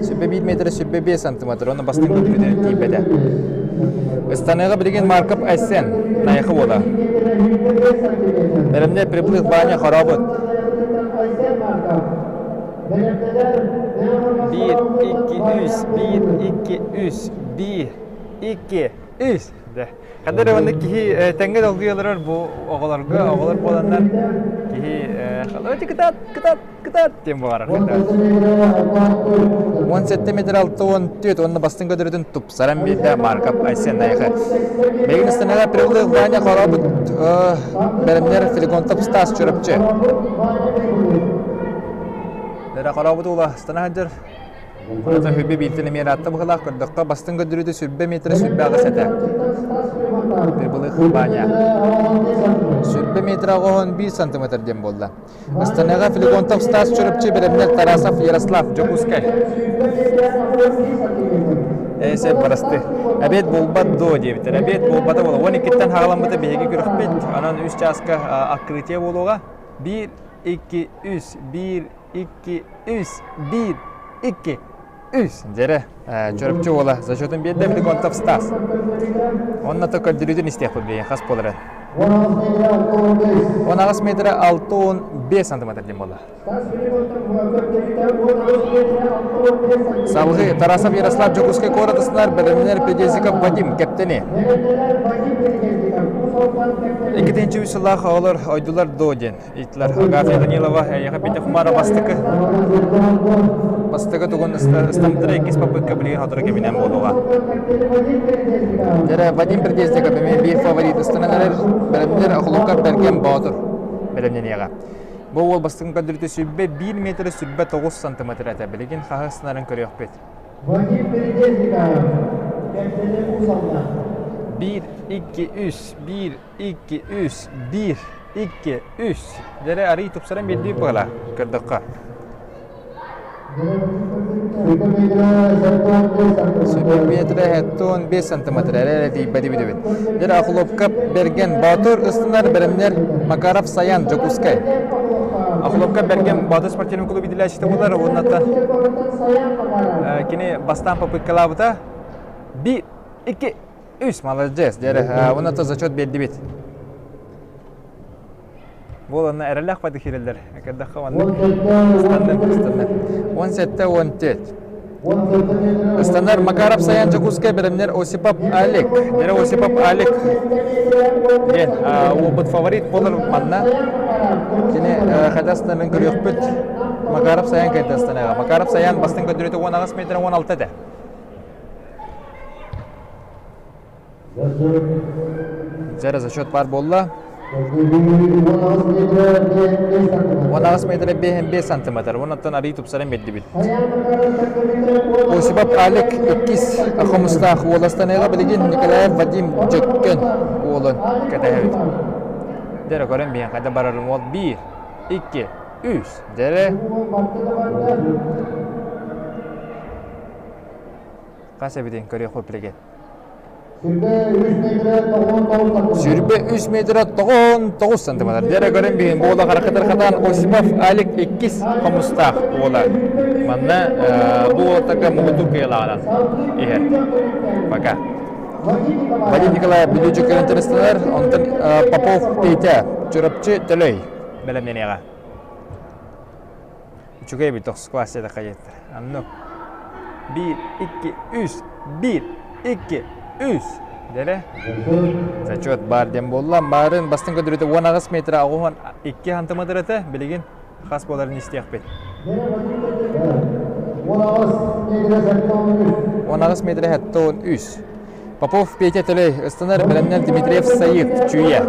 Сүрбэ биир метрэ сүрбэ биэс сантиметр. Онно бастыҥ көрдөрүүтэ тиийбэтэ. Ыстаныыга билигин Марков Айсен, Найахы уола. Бэлэмнэр приплыв Ваня Хоробут. Биир, икки, үс, биир, икки, үс, биир, икки, үс. Дэ. Ханна эрэ маннык киһи тэҥҥэ долгуйа олорор бу оҕолорго, оҕолор буоланнар киһи кытаат, кытаат, кытаат диэн баҕарар. 17 метр 64 уонна бастыҥ көдөрүтүн тупсаран биэрдэ Марков Айсен Найахы. Бэйгин ыстанаҕа Прилы Ваня Хоробут бэлэмнэр Филигонтов Стас Чурапчы. Дэрэ Хоробут ула ыстана сылдьар. Онон сүрбэ бииртэн эмиэ ыраатта быһыылаах көрдөххө, бастыҥ көрдөрүүтэ сүрбэ метрэ 28 этэ. Прибылых Ваня. Сүрбэ метрэ 81 сантиметр диэн буолла. Астанаҕа Флегонтов Стас Чурапчы бэлэмнэр Тарасов Ярослав Дьокуускай. Эсэ барасты. Обед буолбат дуо диэбиттэр. Обед буолбата буола. 12-тэн хаҕаламмыта биһиги күрэхпит. Онон үс чааска открытие буолуоҕа. 1, 2, 3, 1, 2, 3, 1, 2, 3. Дьэрэ, Чурапчы уола зачетун биэрдэ Флегонтов Стас. Онно то көрдөрүүтүн истиэхпит билигин хас буоларын. 16 метр 65 сантиметр диэн буолла. Салгыы Тарасов Ярослав Дьокуускай куорат ыстынар бэлэмнэнэр Педезиков Вадим кэптэни. Иккитинчи үс сыллаах оҕолор ойдулар до диэн Итлар Агафья Данилова эйиэхэ Петя Хумара бастакы бастакы тугун ыстамтара иккис попытка билигин сотору кэминэн буолуоҕа. Дьэрэ Вадим Придездиков эмиэ биир фаворит ыстанан эрэр бэлэмнэр Охлопков Бэргэн Боотур бэлэмнэниэҕэ. Бу уол бастакы көрдөрүүтэ сүрбэ 1 метр сүрбэ 9 сантиметр этэ. Билигин хаһы ыстанарын көрүөхпүт. Вадим Придездиков кэпсэни усалла. 1, 2, 3, 1, 2, 3, 1, 2, 3. Дьэрэ арый тупсаран биэрдии буола көрдөххө. Сүүрбэ метрэ 75 сантиметр эрэ тиийбэти бүтэбит. Дьэрэ Охлопков Бэргэн Боотур ыстынар бэлэмнэр Макаров Саян Дьокуускай. Охлопков Бэргэн Боотур спортивный клуб иитиллээччитэ буолар уонна кини бастаан попыткалаабыта. 1, 2, Үс, молодец, диэри. Уонна то зачет биэрдибит. Буоланна эрэллээх байды киирэллэр. Кэрдэххэ маннык ыстанным, ыстанным. 17-14. Ыстанар Макаров Саян Дьокуускай бэлэмнэр Осипов Алик. Дэрэ Осипов Алик диэн уопут фаворит буолар манна. Кини хатастанын көрүөхпүт. Макаров Саян кайтастанаға. Макаров Саян бастың көдүрүтү 18 метр 16 этэ. Дьэрэ зачет баар буолла. 18 метр 5 сантиметр. Оннуттан арый тупсаран биэрдибит. Осипов Алик иккис хомустаах уоластаныыга билигин Николаев Вадим Дьөккөн уолун кэтэһэбит. Дьэрэ көрөн биһэн хайда барарым уол 1, 2, 3. Дьэрэ Хас эбитин көрүөхпүт билигин. Сүрбэ үс метрэ 99 сантиметр. Дьэрэ көрөн биһин буола харахытар хатаан Осипов Алик иккис хомустаах уола. Манна бу уолаттарга муҥутуур кыайалааҕынан иһэр. Пока. Вадим Николаев Бүлүү Дьөккөнүн тырыстанар, онтон Попов Петя Чурапчы Төлөй бэлэмнэниэҕэ. Үчүгэй эбит тохсус класс диэтэххэ диэттэр. Оннук. Биир, икки, үс, биир, икки, үс. Дэрэ. Зачет баар диэн буолла. Баарын бастыҥ көрдөрүүтэ 18 метр 82 сантиметр этэ. Билигин хас буоларын истиэхпит. 18 метр 73. Попов Петя Төлөй, ыстанар бэлэмнэр Дмитриев Саид, Чүүйэ.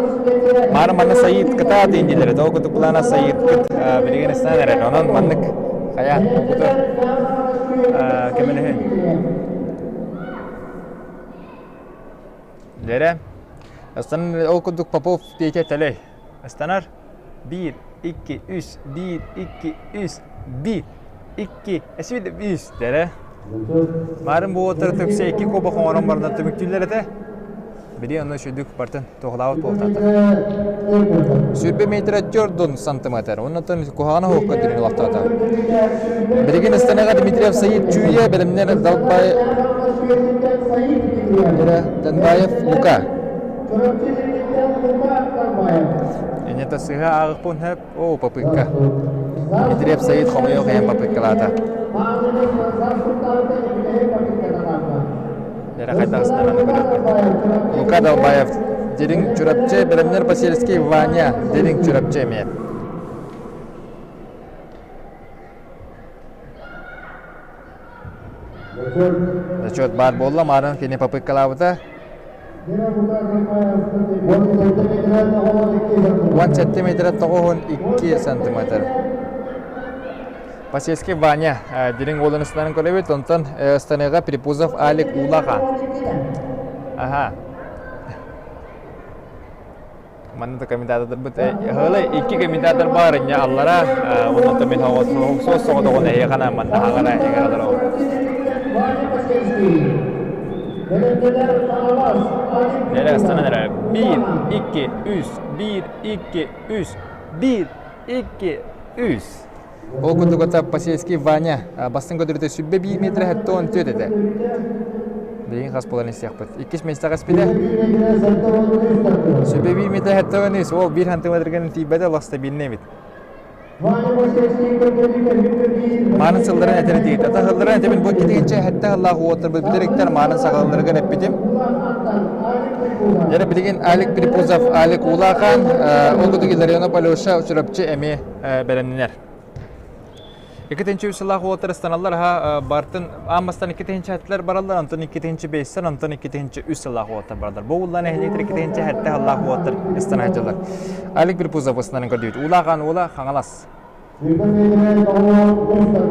Маары манна Саид кытаат индилери, тоҕо кутук Саид кыт билигин ыстанан эрэр. Онон маннык хайа куту көмөлөһүн. Дэрэ. Ыстанар ол курдук Попов Петя Төлөй. Ыстанар 1, 2, 3, 1, 2, 3, 1, 2, эсибит 3 дэрэ. Марын бу уоттары төксө икки куобах оҥорон баран түмүктүүллэр этэ. Били онно үчүгдүк бартын туохалаабыт буолтаата. Сүрбэ метрэ төрдун сантиметр. Оннотон куһаҕана суох көрдөрүүнү олохтоото. Билигин ыстаныга Дмитриев Саид Чүүйэ бэлэмнэр Далбай Данбаев Лука. Энета сыһа ааҕыппын хөп. О, попытка. Дмитриев Саид хомойуох иһин попыткалаата. Дэрэ хайдах ыстананы көрөккүт. Лука Далбаев, Дириҥ Чурапчы, бэлэмнэр Посельский Ваня, Дириҥ Чурапчы эмиэ. Зачет баар буолла, мааран кини попыткалаабыта. 17 метр 92 сантиметр. Посельский Ваня дириҥ уолун ыстанарын көрөбүт, онтон ыстаныыга Припузов Алик Улаха. Ага. Манна да комментатордарбыт ыһыылай икки комментатор баар инньэ аллара онно мин суос соҕотоҕун эһиэхэ манна хаҥара эҥэр олоробут. Нэрэ ыстанан эрэ биир, икки, үс, биир, икки, үс, биир, икки, үс. Ол курдук ата Посельский Ваня бастыҥ көтөрүтэ сүбэ биир метр 74 этэ. Билигин хас буолан истиэхпит. Иккис миэстэҕэ испитэ. Сүбэ биир метр 73, ол биир сантиметргын тиийбэтэ олох стабильный эбит. Маарын сылларын этэр этигит. Ата сылларын этэбин бу китигинчэ хэтте сыллаах уоттарбыт бүтэриктэр маарын саҕаларыгар эппитим. Дьэ билигин Алик Припузов, Алик Улахан, ол курдук Илларионов Алеша Чурапчы эмиэ бэлэмнэнэр. Иккитинчи үс сыллаах уолаттар ыстаналлар аха бартын аан бастан иккитинчи хаттылар бараллар, онтон иккитинчи бэйсэн, онтон иккитинчи үс сыллаах уолаттар бараллар. Бу уллан нэһилиэктэр иккитинчи хэтте сыллаах уолаттар ыстана сылдьаллар. Алик Припузов ыстанарын көрдүүт. Улахан уола Хаҥалас.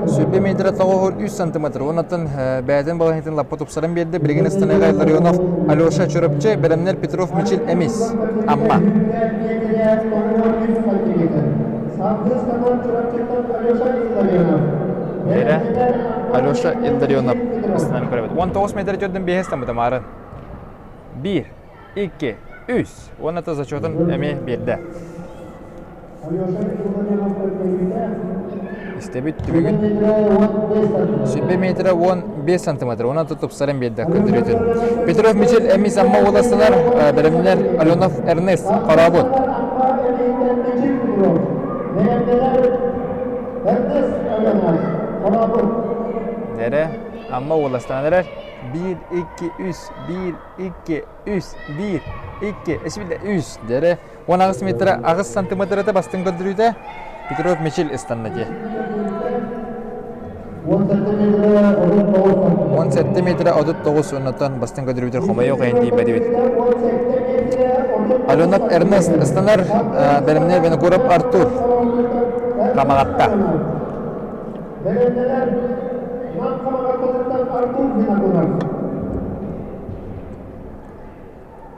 Сүрбэ метрэ тоҕуһун үс сантиметр. Оннуттан бэйэтин балаһыытын лаппа тупсаран биэрдэ. Билигин ыстаныыга Илларионов Алеша Чурапчы, бэлэмнэр Петров Мичил Эмис. Амма. Эрэ Алеша Илларионов ыстанарын көрөбүт. 19 метр төрдүн биэһэ ыстаммыта маарын. Биир, икки, үс. Уонна та зачетун эмиэ биэрдэ. Истэбит түбүгүн сүбэ метрэ 15 сантиметр уонна тупсаран биэрдэ көтүрүтүн. Петров Мичил эмис Амма уоластылар бэлэмнэр Аленов Эрнест Хорообут. Дэрэ Амма уоластан эрэр 1 2 3 1 2 3 1 2 3 дэрэ 18 метр 8 сантиметр бастыҥ көрдөрүүтэ Петров Мичил ыстанна дии. 17 метр 39 оннотон бастыҥ көрдөрүүтэ хомойуох иһин тиийбэтибит. Аленов Эрнест ыстанар бэлэмнэр Винокуров Артур Хамаҕатта.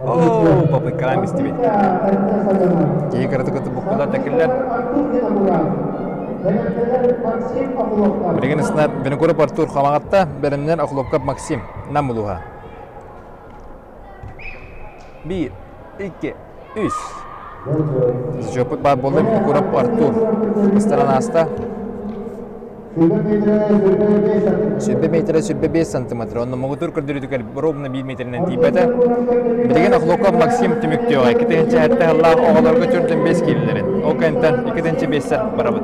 Оо, попыткалаан истибит. Киһи кыратык буккулар тэкиллэр. Билигин ыснар Винокуров Артур Хамаҕатта, бэлэмнэр Охлопков Максим, Нам улууһа. Биир, икки, үс. Зачеппут баар буолла Винокуров Артур. Ыстаран ааста. Сүрбэ метрэ сүрбэ 5 сантиметр. Онно муҥутуур көрдөрүүтүгэр ровно 1 метринэн тиийбэтэ. Билигин Охлоков Максим түмүктүөҕэ. 2 7 сыллаах оҕолорго төрдүн 5 киилэлэрин. Ол кэнниттэн 2 5 барабыт.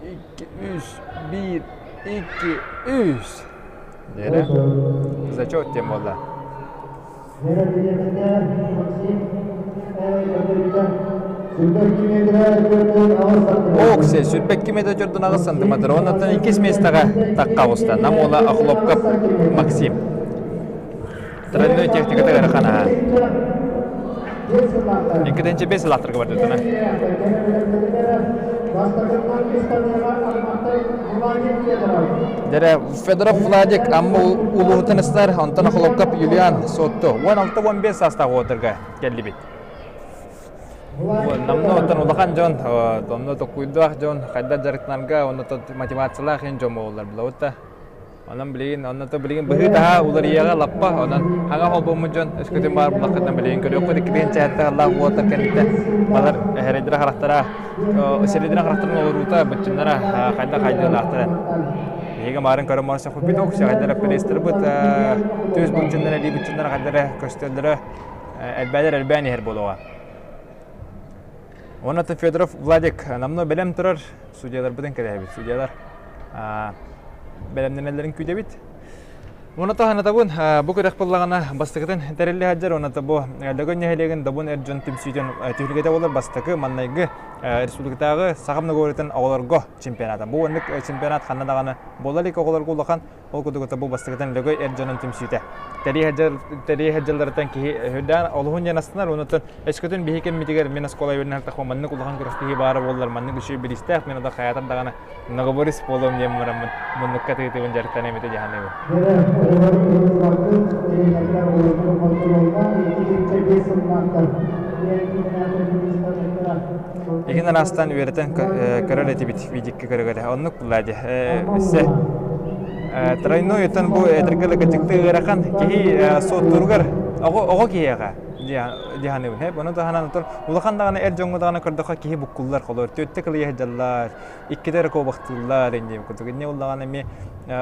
Икки, үс, биир, икки, үс. Дere. Зачет тем буолла. Оксе, сүрбэкки метр төрдүн аҕыс сантиметр. Оннуттан иккис миэстэҕэ тахха оҕуста. Нам уола Охлопков Максим. Тройной техниката ыарахан аһа. Иккитинчи бес ылаахтарга бардытына. Дэрэ Федоров Владик Амма улууһуттан ыстар, онтон Охлопков Юлиан Сотту 16-15 саастаах уолаттарга кэллибит. Намна оттон улахан дьон, онно токкуйдаах дьон, хайдах дьарыктанарга, онно мотивациялаах ин дьон буолаллар булабыт. Онон билигин онно билигин быһыы-таһаа уларыйыаҕа лаппа. Онон хаҥа холбоммут дьон өскөтүн баар буллаххытына билигин көрүөххүт иккитин чээтэ аллаах уоттар кэнниттэн балар эһэрэйдэрэ харахтара сиридэрэ харахтарын олоруута быччыннара хайдах хайдыылаахтара. Биһиги маарын көрөн баран сөхпүппүт ок сэҕэйдэр пресстэрбит түс быччыннар элии быччыннар хаддара көстөллөрө элбээлэр элбээн иһэр буолуоҕа. Уонна Федоров Владик намно бэлэм турар судьяларбытын кэтэһэбит. Судьялар бэлэмнэнэллэрин күүтэбит. Уонна таһанатабын бу күрэх буоллаҕына бастакытын тэриллэ сылдьар уонна бу Лөгөн нэһилиэгин Добун эр дьон түмсүүтүн түһүлгэтэ буолар бастакы маннайгы республикатааҕы Саха многоборьетын оҕолорго чемпионата. Бу оннук чемпионат ханна даҕаны буола илик оҕолорго улахан ол курдук бу бастакытын Лөгөй эр дьонун түмсүүтэ. Тэрийэ сылдьалларыттан киһи үрдээн олуһун диэн астынар уонна өскөтүн биһи кэммитигэр мин оскуола үөрэнэр тахпа маннык улахан күрэхтэһии баара буоллар маннык үчүгэй бириистээх мин ода хайаатар даҕаны Многоборец буолуом диэн бараммын муннукка тыытыбын дьарыктан эмитэ дьаһаныбын. Игин араастаан үөрэтэн көрөр этибит видикке көрөгөрө. Оннук булла дии. Өссө тройной оттон бу этэргэ лыкачыкты ыарахан киһи суоттууругар оҕо оҕо киһиэхэ дьаһаныбын. Хеп, ону таһынан отон улахан даҕаны эр дьоҥҥо даҕаны көрдөххө киһи буккуллар холор. Түөттэ кылыйа сылдьаллар, иккитэ эрэ куобахтыыллар инньэ курдук. Инньэ буллаҕына эмиэ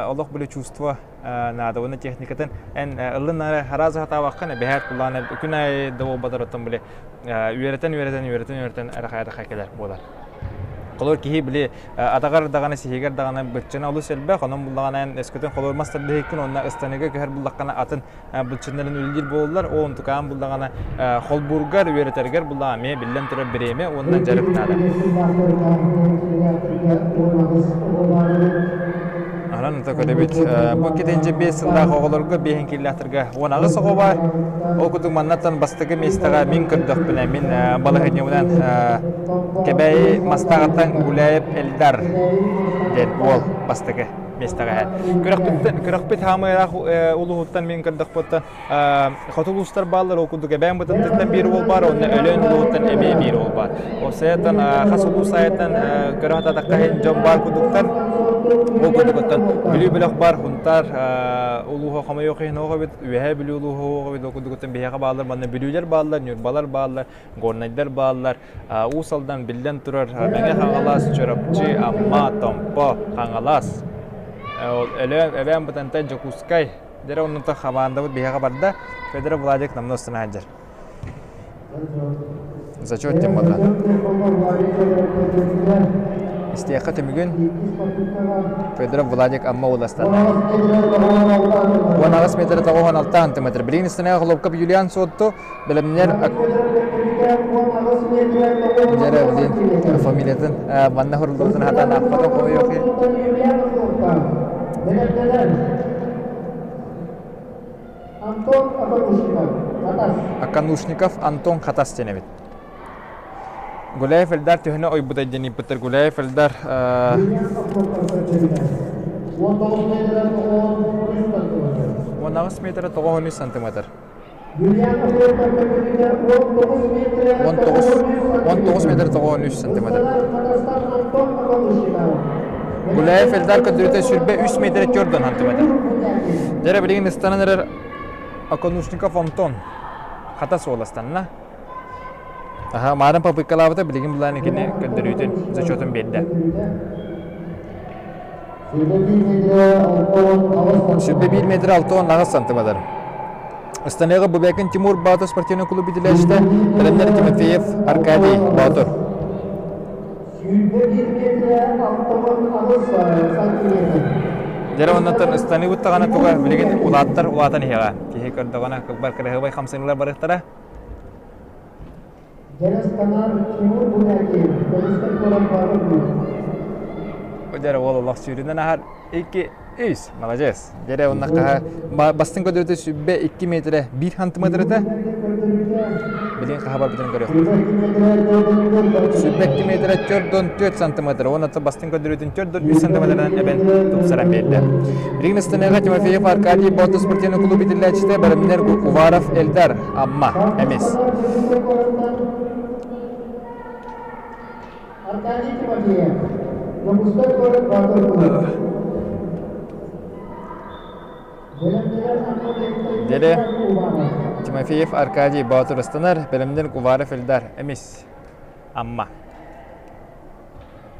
олох били чувство наада уонна техникатын эн ыллын ары араас сатаабаккын эбэһээт буллаҕына күн аайы да буолбатар оттон били үөрэтэн үөрэтэн үөрэтэн үөрэтэн эрэ кэлэр буолар. Холор киһи били атаҕар даҕаны сиһигэр даҕаны быччына олус элбэх, онон буллаҕына эн өскөтүн холор мас тардыһыккын уонна ыстаныыга көһөр буллаххына атын быччыннарын үлэлиир буолаллар, ол онтукаан буллаҕына холбуургар үөрэтэргэр буллаҕа эмиэ биллэн турар бириэмэ уонна дьарык наада. Анан ото көрөбүт. Бу китинчи 5 сыллаах оҕолорго биэһин кииллээхтэргэ 18 оҕо баар. Ол курдук маннаттан бастакы миэстэҕэ мин көрдөхпүнэ, мин балаһыанньабынан Кэбээйи Мастааҕыттан Гуляев Эльдар диэн уол бастакы миэстэҕэ. Күрэхпит хаамыылаах улууһуттан мин көрдөхпүттэн хоту улуустар бааллар, ол курдук Эбээн Бытантыттан биир уол баар, уонна Өлөөн улууһуттан эмиэ биир уол баар. Осетан хас улуус айыттан көрө сатаатахха иһин дьон баар курдуктар. Ол курдуктан Бүлүү бөлөх бар, Хунтар улууһа хомойуох иһин оҕо эбит, Үөһээ Бүлүү улууһа оҕо эбит, ол курдуктан биһиэхэ бааллар, манна Бүлүүлэр бааллар, Ньурбалар бааллар, Горнайдар бааллар. Уус Алдан биллэн турар Мэҥэ Хаҥалас, Чурапчы, Амма, Томпо, Хаҥалас. Ол Өлөөн, Эбээн Бытантай, Дьокуускай. Дьэ оннута хамаандабыт биһиэхэ барда. Федоров Владик намна устана сылдьар. Зачет тем буолла. Истиэххэ түмүгүн Федоров Владик Амма уластан. 18 метр 96 сантиметр. Билигин истэнэҕэ Холопков Юлиан Суотту бэлэмнэр Дьэрэ билин фамилиятын манна хуруллубутун хатаан аахпата хойуохи. Антон Аканушников, Хатас. Аканушников Антон Хатас диэн эбит. Гуляев Эльдар төһөнө ойбутай диэн ыйыппыттар. Гуляев Эльдар 18 метр 93 сантиметр. 19 19 метр 93 сантиметр. Гуляев Эльдар көрдөрүүтэ сүрбэ 3 метр 4 сантиметр. Дьэрэ билигин ыстанан эрэр Оконушников Антон хата суоластанна. Аха, маарын попыткалаабыта билигин булаан кини көрдөрүүтүн зачетун биэрдэ. Сүрбэ 1 метр 68 сантиметр. Ыстаныыга Бубякин Тимур Баатыр спортивный клуб битилээччитэ, бэлэмнэр Тимофеев Аркадий Боотур. Дьэрэ оннуттан ыстаныы буттаҕына туга билигин улааттар улаатан иһиэҕэ. Киһи көрдөҕүнэ кылбар кыраһыабай хамсаныылар барыахтара. Дьэрэ уол олох сүүрүнэн аһар икки үс молодец дьэрэ онно хаһа бастыҥ көдөрүтэ сүбэ 2 метрэ 1 сантиметр этэ билигин хаһа барбытын көрүөхпүт сүбэ 2 метрэ 4 сантиметр уонна бастыҥ көдөрүтүн 4 сантиметрынан эбэн тупсаран биэрдэ билигин ыстаныыга Тимофеев Аркадий Боотур спортивный клуб итиллээччитэ бэлэмнэр Уваров Эльдар Амма эмис Аркадий Тимофеев, Дьокуускай куорат Боотур клуба. Дьэрэ Тимофеев Аркадий Боотур ыстанар, бэлэмнэр Уваров Эльдар эмис Амма.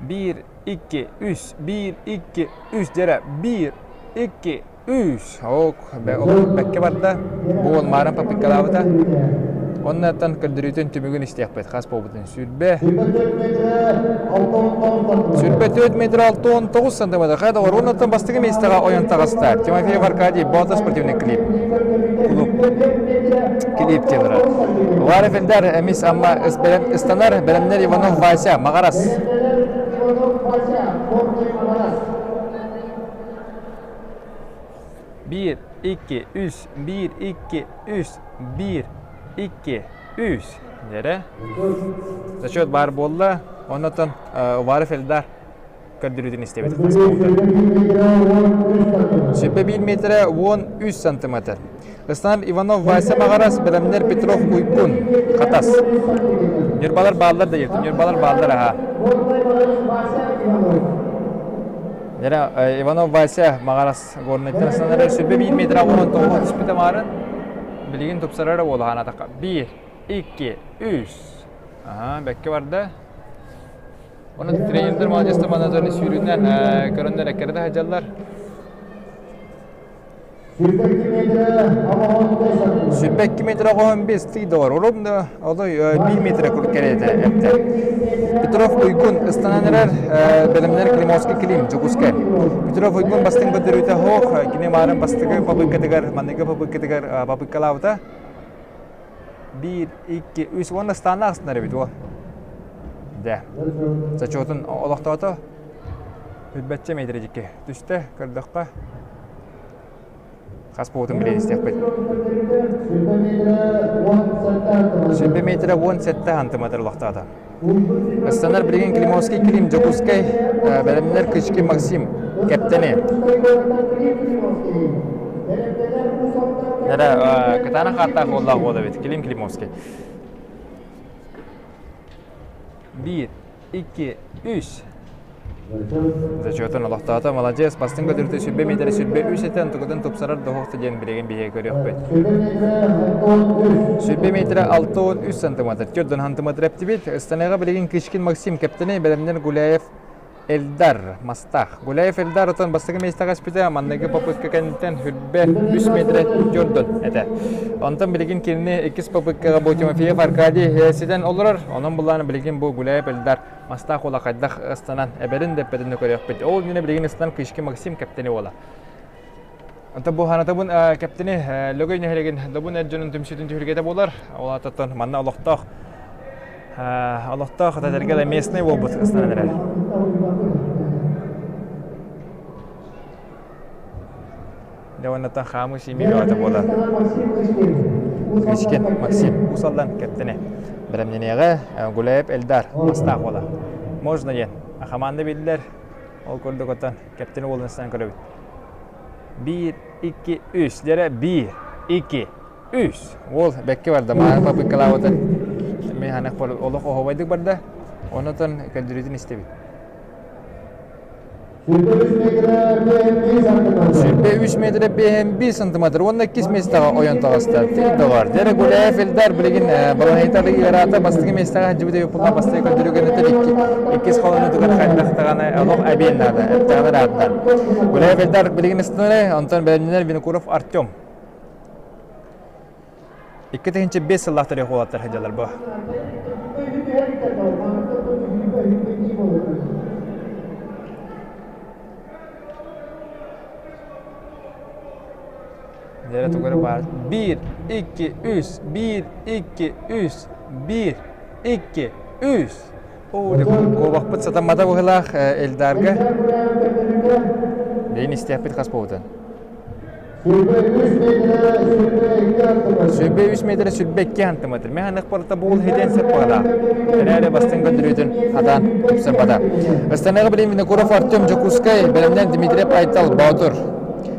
Биир 2, 3, 1, 2, 3 дьэрэ 1, 2, 3. Ок, бэккэ барда. Бу уол маарын попыткалаабыта. Оннуттан көрдөрүүтүн түмүгүн истиэхпит. Хас буолбутун сүрбэ. Сүрбэ 4 метр 69 сантиметр. Хайа доҕор, оннуттан бастакы миэстэҕэ ойон таҕыста. Тимофеев Аркадий, Боото спортивный клип. Клуб. Клип диэн Варя Фельдар эмис Амма ыстанар, бэлэмнэр Иванов Вася, Маҕарас. 1, 2, 3, 1, 2, 3, 1, 2, 3. Дьэрэ. Зачет баар буолла. Оннотон Уваров Эльдар көрдөрүүтүн истэбит. Сүппэ 1 метрэ 13 сантиметр. Ыстанар Иванов Вася Маҕарас, бэлэмнэр Петров Уйгун, Хатас. Ньурбалар бааллар да диэтим, Ньурбалар бааллар аха. Дьэрэ, Иванов Вася Маҕарас Горнайтан ыстанар сүрбэ 1 метр 19 түспүтэ маарын. Билигин тупсарара буолахан атахха. 1, 2, 3. Аха, бэккэ барда. Онон тренердэр маладьыастар манна сүүрүүнэн көрөннөр эккэрэтэ сылдьаллар. Сүүрбэ метр оҕоһун бес тый доҕор. Урум да олой 1 метр курдук кэриэтэ эптэ. Петров Уйгун ыстанан эрэр бэлэмнэр Климовский Клим Дьокуускай. Петров Уйгун бастыҥ көрдөрүүтэ хоох кини маарын бастакы попыткатыгар манныгы попыткатыгар попыткалаабыта. 1, 2, 3 уонна ыстаана астынар эбит уол. Дэ. Зачетун олохтоото. Билбэтчэ метр дикки түстэ көрдөххө. Хас буотун билэн истиэхпит. Сүрбэ метрэ 17 сантиметр олохтоото. Ыстанар билигин Климовский Клим Дьокуускай бэлэмнэр Кычкин Максим кэптэни. Нера кытаанах ааттаах уоллаах уол эбит Клим Климовский. Биир, икки, үс. Зачетун олохтоото, молодец, бастыҥ көтүртэ сүрбэ миэтэрэ сүрбэ үс этэн тугутун тупсарар доһуохта диэн билигин биһиги көрүөхпүт. Сүрбэ миэтэрэ 63 сантиметр, 4 сантиметр эптибит. Ыстаныыга билигин Кычкин Максим кэптэни бэлэмнэр Гуляев Эльдар Мастах. Гуляев Эльдар отон бастакы миэстэҕэ испитэ, манныгы попытка кэнниттэн хүрбэ үс метрэ төрдөн этэ. Онтон билигин кинини иккис попыткаҕа бу Тимофеев Аркадий ситэн олорор. Онон буллаан билигин бу Гуляев Эльдар Мастаах уола хайдах ыстанан эбэрин да эппэтин да көрүөхпүт. Ол иннинэ билигин ыстанан Кычки Максим кэптэни уола. Онтон бу ханатабын кэптэни Лөгөй нэһилиэгин Добун эр дьонун түмсүүтүн түһүлгэтэ буолар. Ол аатыттан манна олохтоох олохтоох этэргэ местный буолбут ыстанан эрэр. Дьэ уоннаттан хаамыы сиимии бөҕөтө буолар. Кычкин Максим Усалдан кэптэни. Бэлэмнэниэҕэ Гуляев Эльдар Мастаах уола. Можно диэн. Хамаанда биллэр. Ол курдук оттон кэптэни уолун ыстан көрөбүт. Биир, икки, үс. Дьэрэ биир, икки, үс. Уол бэккэ барда. Мааны попыткалаабыта. Мен ханах олох оһобайдык барда. Онотон көрдөрүүтүн истэбит. Сүүрбэ үс метрэ биэһэн биир сантиметр уонна иккис миэстэҕэ ойон таҕыста. Тыйдалар. Дьэрэ Гуляев Эльдар билигин балаһыйта ыараата бастакы миэстэҕэ сылдьыбыт Юпулла бастакы көрдөрүү кэнниттэн икки иккис холонуутугар хайдах даҕаны олох эбиэн наада. Эптэҕинэ ыраатта. Гуляев Эльдар билигин ыстанары, онтон бэлэмнэнэр Винокуров Артем. 2005 сыллаах төрүөх уолаттар сылдьаллар бу. Дьэрэ тугары баар. 1, 2, 3, 1, 2, 3, 1, 2, 3. Оо, куобахпыт сатаммата быһыылаах Эльдарга. Бэйин истиэхпит хас буолбутун. Сүрбэ үс метрэ сүрбэ икки сантиметр. Мен ханнык барыта буол хитэн сеп баҕалаах. Эрээри бастыҥ көрдөрүүтүн хатаан тупсарбата. Ыстаныга билин Винокуров Артем Дьокуускай, бэлэмнэн Дмитрий Айтал Боотур.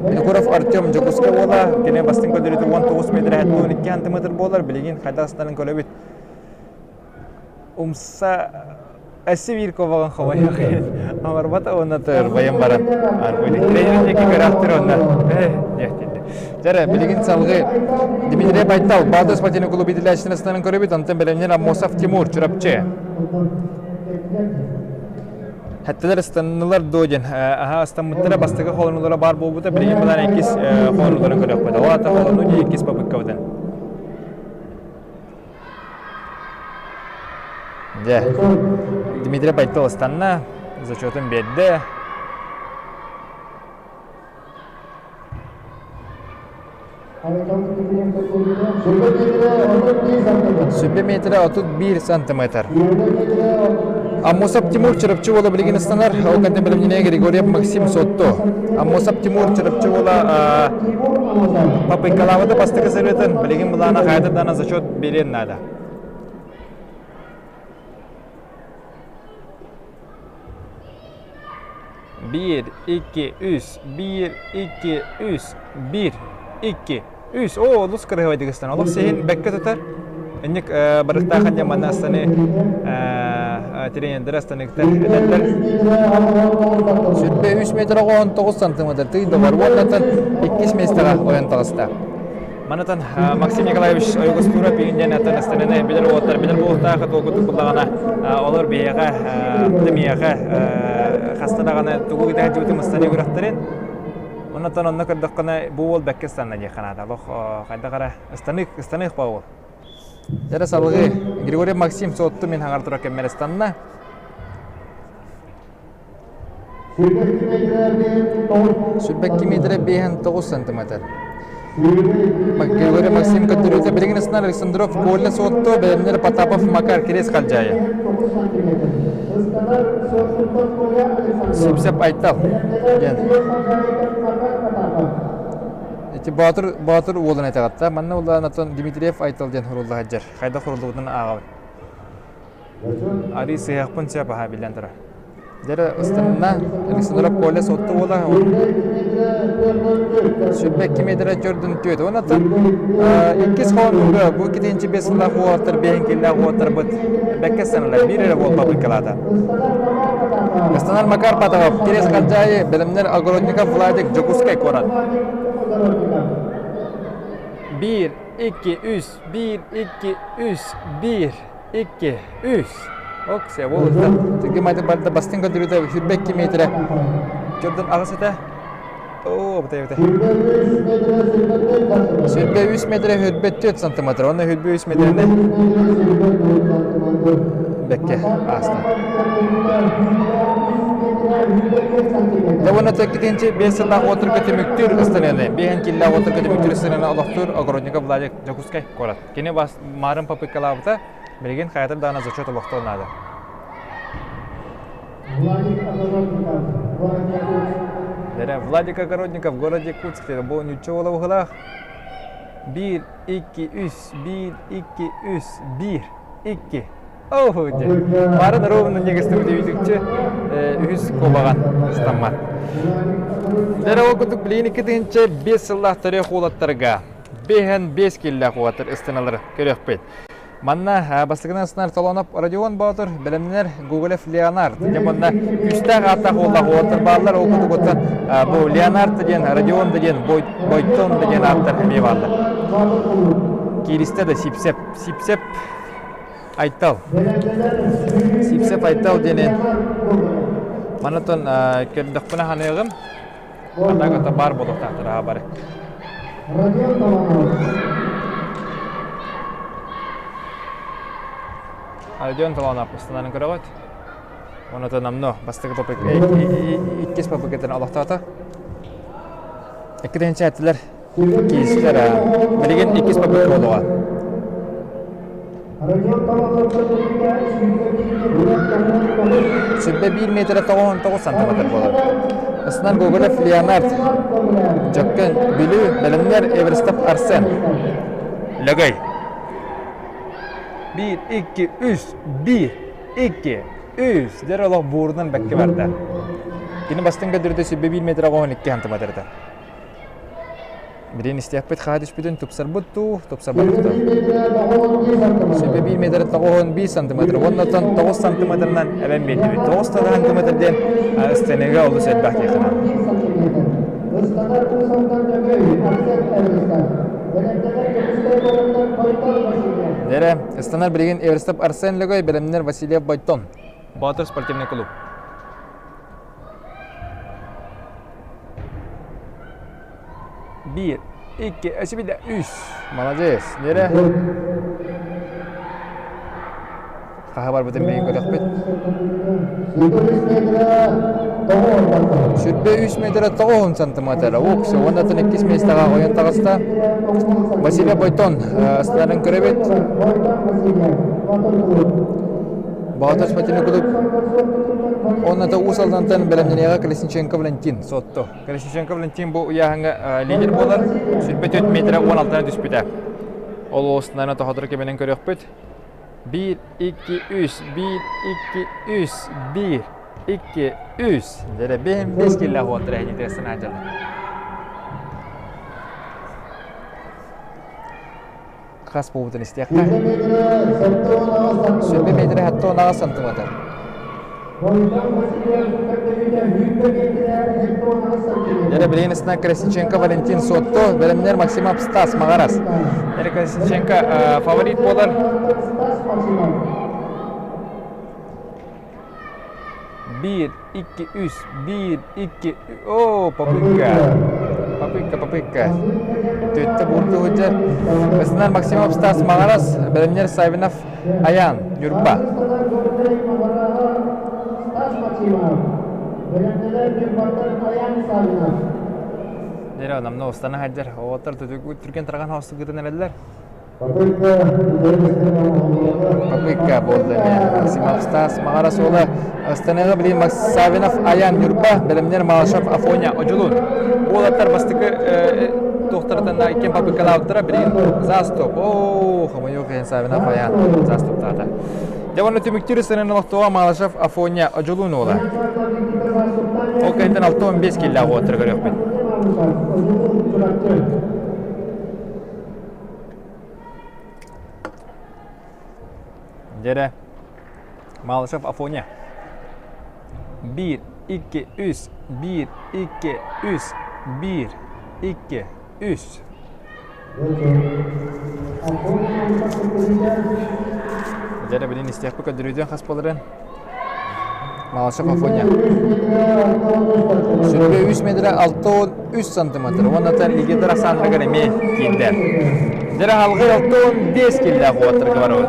Винокуров Артем Дьокуускай уола, кини бастыҥ көрдөрүүтэ 19 метрэ 72 сантиметр буолар. Билигин хайдах ыстанын көрөбүт. Умса Өссө биир куобаҕын хомойуох иһин амарбата уонна тырбайан баран тренер диэки көрөөхтөр уонна диэхтииллэр. Дьэрэ, билигин салгыы Дмитрий Байтал Баатыр спортивный клуб иитиллээччитин көрөбүт, онтон бэлэмнэр Аммосов Тимур Чурапчы. Хэттэлэр ыстаннылар дуо диэн аһа ыстаммыттара бастакы холонуулара баар буолбута, билигин былаан иккис холонууларын көрүөхпүт. Ол аата холонуу дии иккис попыткабытын. Дьэ, Дмитрий Пайтол ыстанна, зачетун биэрдэ. Сүбэ метрэ 31 сантиметр. Аммосов Тимур Чурапчы уола билигин ыстанар, ол кэннэ бэлэмнэнэ Григорьев Максим Сотто. Аммосов Тимур Чурапчы уола попыйкалаабыта бастакы сырыытын, билигин былаана хайата даана зачет биэриэн наада. Биир, икки, үс, биир, икки, үс, биир, икки, үс. Оо, олус кырыһыбайдык ыстан. Олох сиһин бэккэ тутар. Инник барыктаах дьэ манна астаны тренердэр астаныктар этэллэр. Сүрбэ үс метр 19 сантиметр тый добар уоннатан иккис миэстэҕэ ойон таҕыста. Манатан Максим Николаевич Ойугустуура пиин диэн аттан астынаны билэр уолаттар билэр буолуохтаах тугу буллаҕына олор биһиэхэ миэхэ хаста даҕаны тугу ыытааччыбытын ыстаны күрэхтэрин оннотон онно көрдөххүнэ бу уол бэккэ ыстанна диэххэ наада олох хайдах эрэ ыстанык ыстаныах ба уол дьэ салгыы Григорий Максим Суотту мин хаҥар турар кэммэр ыстанна. Сүрбэкки метрэ биэһэн тоҕус сантиметр. Григорий Максим көрдөрүүтэ билигин ысынар Александров Коля Суотту, бэлэмнэр Потапов Макар Кирис Халдьаайы. Сипсеп Айтал диэн. Ити Боотур, Боотур уолун этэҕэтта. Манна улаанатон Дмитриев Айтал диэн сурулла сылдьар. Хайдах суруллубутун ааҕабын. Арыы сыһыахпын сөп аһа биллэн турар. Дьэ ыстанна Александров Коля Суотту уола 22 метрэ төрдүн түөт. Онон иккис хоонууга бу иккитинчи бес сыллаах уолаттар биэһин киллээх уолаттарбыт бэккэ ыстаналар. Биир эрэ уол попыткалаата. Ыстанар Макар Потапов, Кирес Халдьаайы, бэлэмнэр Огородников Владик, Дьокуускай куорат. Биир, икки, үс, биир, икки, үс, биир. Икки, үс. Ок, се буолуста. Тиги майды барда бастыҥ көрдөрүүтэ 22 метрэ. Чордон аҕыс этэ. Оо, бытай бытай. Сүрбэ үс метрэ хүрбэ 4 сантиметр. Онно хүрбэ үс метрини бэкке ааста. Дьэ уонна төккитинчи 5 сыллаах уотурга түмүктүүр ыстаныаны, 5 киллээх уотурга түмүктүүр ыстаныаны олохтуур Огородников Владик Дьокуускай куорат. Кини бас марын попыткалаабыта, билигин хайатар даҕаны зачет олохтуон наада. Дэрэ Владик Огородников, город Якутск, бу ньучча уола быһылаах. Биир, икки, үс, биир, икки, үс, биир, икки. Оу, диэн. Марын ровно негестибит үтүкчү үһүс куобаҕан ыстаммат. Дэрэ ол курдук билигин 2005 сыллаах төрүөх уолаттарга 5 киллээх уолаттар ыстаналары көрүөхпүт. Манна бастакынан ыстанар Солонов Родион Боотур, бэлэмнэнэр Гоголев Леонард. Дьэ манна күүстээх ааттаах уоллаах уолаттар бааллар. Ол курдук бу Леонард диэн, Родион да диэн, Бойтон да диэн ааттар эмиэ бааллар. Кииристэ да Сипсеп. Сипсеп Айтал. Сипсеп Айтал диэнин манатон көрдөхпүнэ ханыаҕым. Атака баар буолуохтаахтар аха бары. Родион Таланов ыстанарын көрөҕүт. Онотон намно бастакы попытка иккис попыткатын олохтоото. Иккитинчи этилэр киистэр билигин иккис попытка буолуоҕа. Сүрбэ биир метрэ 99 сантиметр буолар. Ыстанар Гоголев Леонард, Дьөккөн, Бүлүү, бэлэмнэр Эверстов Арсен. Лөгөй. Биир, икки, үс, биир, икки, үс. Дьэр олох буурунан бэккэ барда. Кини бастыҥ көрдөрүүтэ сүрбэ биир метр 92 сантиметр этэ. Билин истиэхпит хаа түспүтүн тупсарбыт дуу, тупсарбатых дуу. Сүбэ 1 метр 91 сантиметр, уоннаттан 9 сантиметрынан эбэн биэрдибит. 9 сантиметр диэн ыстыныга олус элбэх диэххэ Дэрэ, ыстанар билигин Эверстов Арсен Лөгөй, бэлэмнэр Васильев Бойтон. Боотур спортивный клуб. 1, 2, өсүбүдэ 3. Молодец. Нерэ? Хаһа барбытын бэйин көрөхпүт. Сүрбэ 3 метр 90 сантиметр. Укс, уоннатын иккис миэстэҕэ ойон таҕыста. Василий Бойтон астарын көрөбүт. Боотур спортивный клуб онната Уус Алдантан бэлэмнэниэҕэ Колесниченко Валентин сотто. Колесниченко Валентин бу ыйааһыҥҥа лидер буолар. Сүрбэ 4 метрэ 16 түспүтэ. Ол уостунан тоһотору кэминэн көрүөхпүт. 1, 2, 3, 1, 2, 3, 1, 2, 3. Дьэрэ бэһин бес киллэх уоттара эһини санаатылар. Хас буолбутун истиэххэ. Сүрбэ метрэ 78 сантиметр. Дьэрэ билигин ыстана Колесниченко Валентин Сотто, бэлэмнэр Максимов Стас Магарас. Дьэрэ Колесниченко фаворит буолар. Биир, икки, үс, биир, икки, о, попытка. Попытка, попытка. Төттө буурду сылдьар. Ысынар Максимов Стас Магарас, бэлэмнэр Савинов Аян, Ньурба. Дere намна устана хаджар. Оҕоттор түргэн тарҕан хоостугутун эрэллэр. Попытка буолла эмиэ. Максимов Стас Маҕара суола Астанаҕа билигин Савинов Аян Ньурба, бэлэмнэр Малышев Афоня Одьулуун. Уолаттар бастакы туохтарытан иккиэн попыткалаабыттара билигин заступ. Оо, хомойуох иһин Савинов Аян заступтаата. Дьэ уонна түмүктүүр сырын олохтооҕо Малышев Афоня Одьулуун уола. Ол кэнниттэн 65 киллээх уоттары көрүөхпүт. Дьэрэ. Малышев Афоня. 1, 2, 3, 1, 2, 3, 1, 2, 3. Дьэрэ билин истиэхпит көрдөрүүтүн хас буоларын. Малышев Афоня. Сүрбэ 3 метрэ 63 сантиметр. Уонна Игитер Асандрыгар эмиэ киирдэ. Дьэрэ халгый 65 киллээх уоттарга барабыт.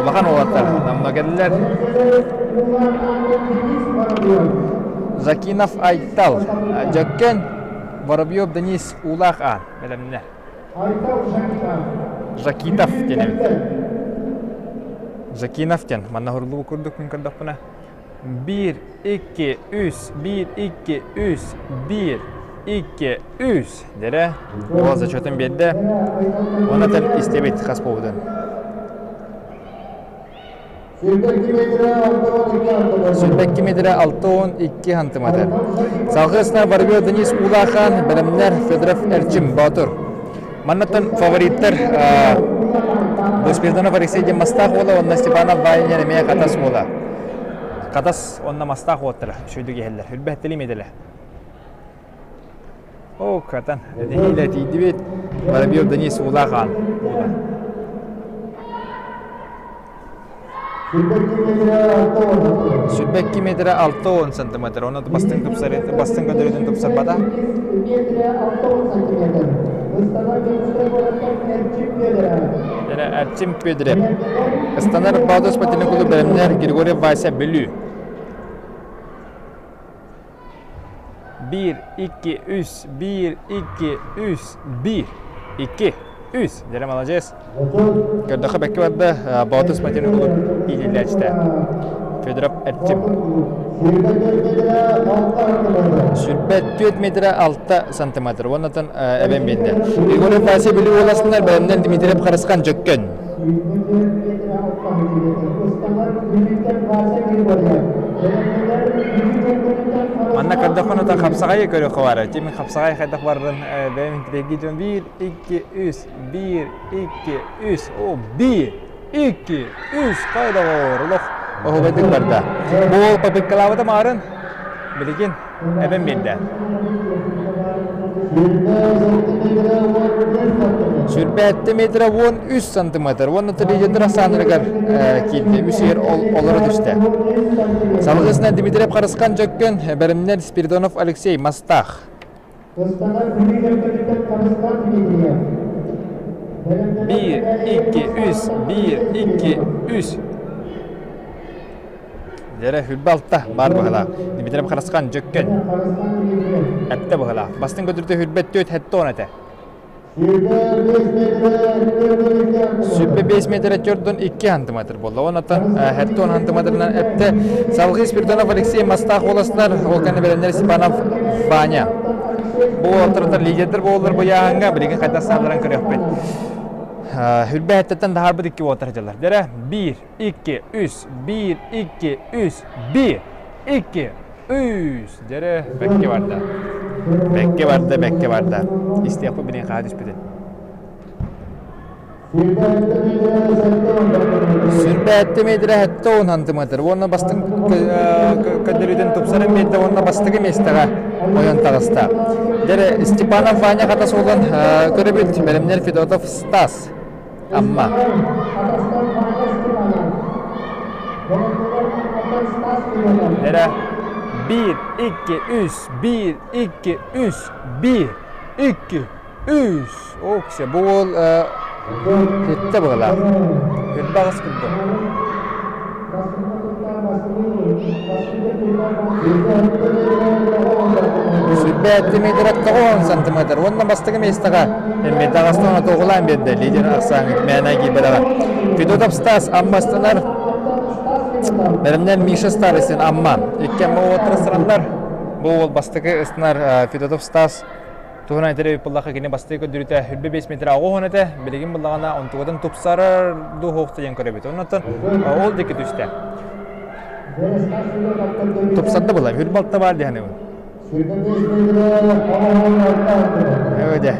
Улахан уолаттар намна кэллэр. Закинов Айтал, Дьөккөн, Воробьев Денис Уулаах Аан бэлэмнэ. Жакитов диэн эбит. Жакинов диэн. Манна хуруллубут курдук мин көрдөхпүнэ. Биир, икки, үс, биир, икки, үс, биир, икки, үс. Дэрэ, уол зачетын биэрдэ. Онатан истэбит хас буолбутун. Сүүрбэкки метрэ 62 сантиметр. Салгыы ысна Воробьев Денис Улахан, бэлэмнэр Федоров Эрчим Боотур. Маннаттан фавориттар Боспирдонов Алексей диэн мастаах уола уонна Степанов Ваня эмиэ Хатас уола. Хатас уонна мастаах уоттара үчүгэйдик иһэллэр. Үрбэттили медэлэ. О, катан. Нэһиилэ тиийдибит. Воробьев Денис Улахан уола. 22 метрэ 60 сантиметр. Оны бастыҥ тупсар, бастыҥ көдөрүтүн тупсарбата. Эрэ Эрчим Педреп. Ыстанар Баудос спортивный клуб бэлэмнэр Григорьев Вася Бүлүү. 1, 2, 3, 1, 2, 3, 1, 2, 3. Дьэрэ маладьыас. Көрдөххө бэккэ барда Боотур спортивный клуб иитиллээччитэ Федоров Эрчим. Сүүрбэ 4 метрэ 6 сантиметр. Уоннатан эбэн биэрдэ. Григорий Вася Бүлүү уоласыннар бэлэмнэн Дмитриев Харысхан Дьөккөн. Манна көрдөххүнэ та хапсаҕайы көрүөххэ баара. Тимин хапсаҕай хайдах барарын бэйэм интириэһиргии дьон 1, 2, 3, 1, 2, 3, о, 1, 2, 3, хайда олох оһуобайдык барда. Бу уол попыткалаабыта маарын билигин эбэн биэрдэ. Сүрбэттэ метр 13 сантиметр уонна телевизор ахсааныгар киирдэ. Үс иһэр олоро түстэ. Салгысына Дмитриев Харысхан Дьөккөн, бэримнэр Спиридонов Алексей Мастаах. Биир, икки, үс, биир, икки, үс. Дьэрэ хүрбэ алта баар быһалаах. Дмитриев Харысхан Дьөккөн. Эптэ быһалаах. Бастыҥ көтүртэ хүрбэ түөт хеттон этэ. Сүрбэ 5 метр төрдөн 2 сантиметр буолла. Оннуттан хеттон сантиметрынан эптэ. Салгыы Спиридонов Алексей Мастаах уоластар, ол кэннэ бэлэмнэр Степанов Ваня. Бу уолаттар лидердэр буоллар бу яһаҥҥа билигин хайдах саалларын көрүөхпүт. Хүрбэ хэттеттен таһаарбыт икки уолаттар дьаллар. Дэрэ 1 2 3 1 2 3 1 2 3 Дьэрэ бэккэ барда. Бэккэ барда, бэккэ барда. Истиэхпит билин хаһа түспүтүн. Сүрбээтти метрэ хэтте он сантиметр уонна бастыҥ көрдөрүүтүн тупсаран биэрдэ уонна бастакы миэстэҕэ ойон таҕыста. Дьэрэ Степанов Ваня хата суолун көрөбүт бэлэмнэр Федотов Стас Амма. Дьэрэ 1 2 3 1 2 3 1 2 3 Оксе бу уол Ситтэ быһылаах. Үрбэ аҕыс курдук. Сүрбэ метр 90 сантиметр уонна бастакы миэстэҕэ эммиэтэ аҕастан отоҕулаан биэрдэ лидер ахсааҥҥыт мээнэ киирбэтэҕэ. Федотов Стас Аммастанар бэлэмнэн Миша Старостин Амма икки Амма уолаттара сыраннар. Бу уол бастакы ыстанар Федотов Стас Туһунан этэр эбит буоллахха кини бастакы көрдөрүүтэ үрбэ 5 метр оҕуһун этэ, билигин буллаҕына онтугатын тупсарар дуу суох диэн көрөбүт. Оннуттан ол диэки түстэ. Тупсарда була, үрбэ алта баар диһаныбын. Öyle.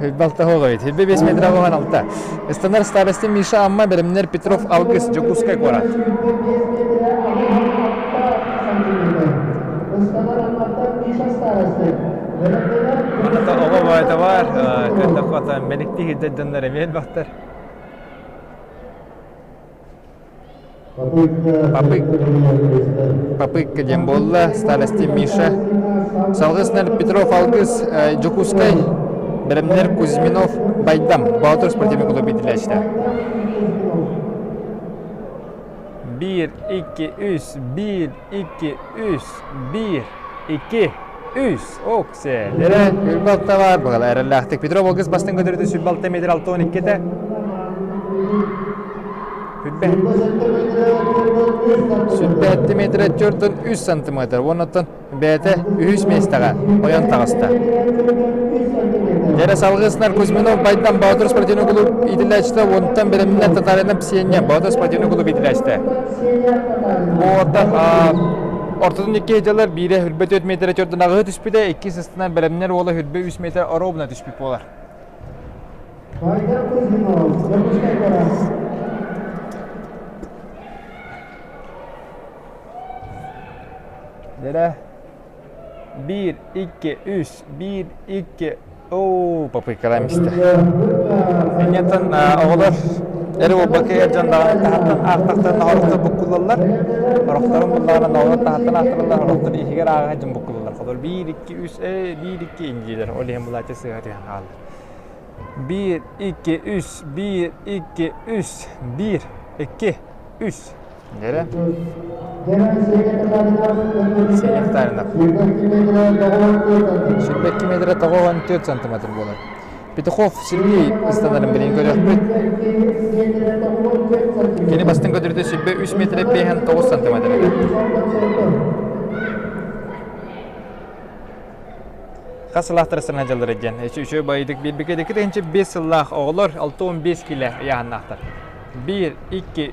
Үрбэ алта хоҕо эбит. Үрбэ 5 метр оҕуһун алта. Ыстанар старости Миша Амма, бэлэмнэр Петров Алгыс, Дьокуускай куорат. Маната оҕо баайта бар, кытта мэникти хирдэр дьоннор эмиэ элбэхтэр. Попытка диэн буолла, старости Миша. Салгыснар Петров Алгыс, Дьокуускай, бэлэмнэр Кузьминов Байдам, Боотур спортивный клуб иитиллээччитэ. Биир, икки, үс, биир, икки, үс, биир, икки, үс. Оксе. Дэрэ, үрбэ алта бар быһала эрэллээхтик. Петров Алгыс бастыҥ көтөрүтэ сүрбэ алта метр алта он иккитэ. Сүрбэ. Сүрбэ этти метр төртөн үс сантиметр. Оннуттан бэйэтэ үһүс миэстэҕэ ойон таҕыста. Дьэрэ салгыснар Кузьминов Байдам Боотур спортивный клуб иитиллээччитэ онтон бэлэмнэнэр Татарина Псения Боотур спортивный клуб иитиллээччитэ. Бу орто ортотун икки дьалар биирэ хүрбэ 4 метр төрдүн аҕыһы түспүтэ, иккис ыстынан бэлэмнэр уола хүрбэ 3 метр оруобуна түспүт буолар. Байдам Кузьминов, Дьокуускай куорат. Дэрэ. Биир, икки, үс, биир, икки, оо, попыйкалаан истэ. Инньэттэн оҕолор эр буолбакка эр дьон даҕаны таһаттан аахтахтарына орохтор буккуллаллар. Орохторун буллаҕына оҕолор таһаттан аахтараллар, орохтор иһигэр ааҕа дьон буккуллаллар. Холор биир, икки, үс, ээ, биир, икки индиилэр. Ол иһин булааччы сыыһа түһэн хаалар. Биир, икки, үс, биир, икки, үс, биир, икки, үс. Дьэрэ. Сеня Татаринов. 22 метрэ 94 сантиметр буолар. Петухов Сергей ыстанарын билин көрүөхпүт. Кини бастыҥ көтүрүтэ 23 метрэ 59 сантиметр этэ. Хас сылаахтар ыстана дьаллара диэн. Үчүгэй байдык биирбикэ дикки 5 сыллаах оҕолор 65 килэ ыйааһыннаахтар. 1, 2, 3,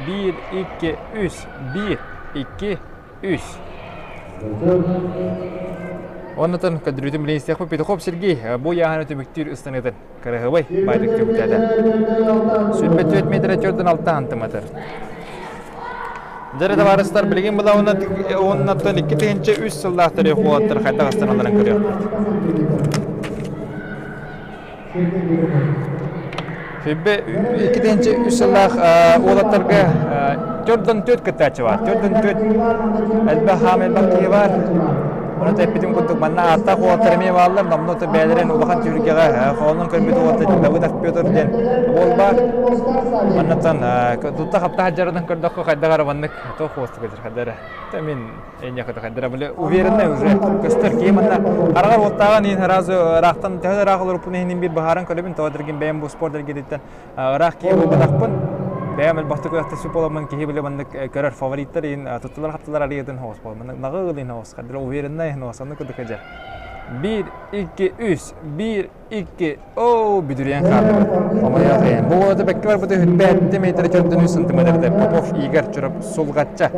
1, 2, 3, 1, 2, 3. Оннотон көдүрүтүн билин истиэхпит Петухов Сергей бу ыйааһыны түмүктүүр ыстаныытын кыраһыбай баайдык түмүктээтэ. 24 метрэ 4 сантиметр. Дьэ табаарыстар билигин была уоннаттан 2003 сыллаах төрүөх уолаттар хайдах ыстаналларын көрүөхпүт. Сүбэ 2-3 сыллаах уолаттарга 4-4 кыттааччы бар. 4-4 элбэх хаам элбэх киһи бар. Оны тэппитим курдук манна ааттаах уолаттар эмиэ бааллар. Номно бэйэлэрин улахан түһүлгэҕэ хоонун көрбүт уолаттар Давыдов Петр диэн уол баар. Маннаттан тутта хапта сылдьарынан көрдөххө хайдах эрэ маннык туох уостук хайдах эрэ. Мин Уверенный уже көстөр киһи манна хараҕар уоттааҕын иһин сразу ыраахтан төһө да ыраах олоруппун иһин биир быһааран көрөбүн тоҕо дэргин бэйэм бу спорт эргититтэн ыраах киһи буолбатахпын бэйэм элбэхтик күрэхтэспит буоламмын киһи били маннык көрөр фавориттар иһин туттулар хаптылар арыйатын хоҕус буол наҕы ылын хоҕус хаддара уверенный иһин хоҕус оннук курдук дьэ биир икки үс биир икки Оо, бүдүрүйэн хааллыбыт. Хомойуох иһин. Бу уолата бэккэ барбыта 27 метр 4 сантиметрда Попов Игорь Чурап Сулҕачча.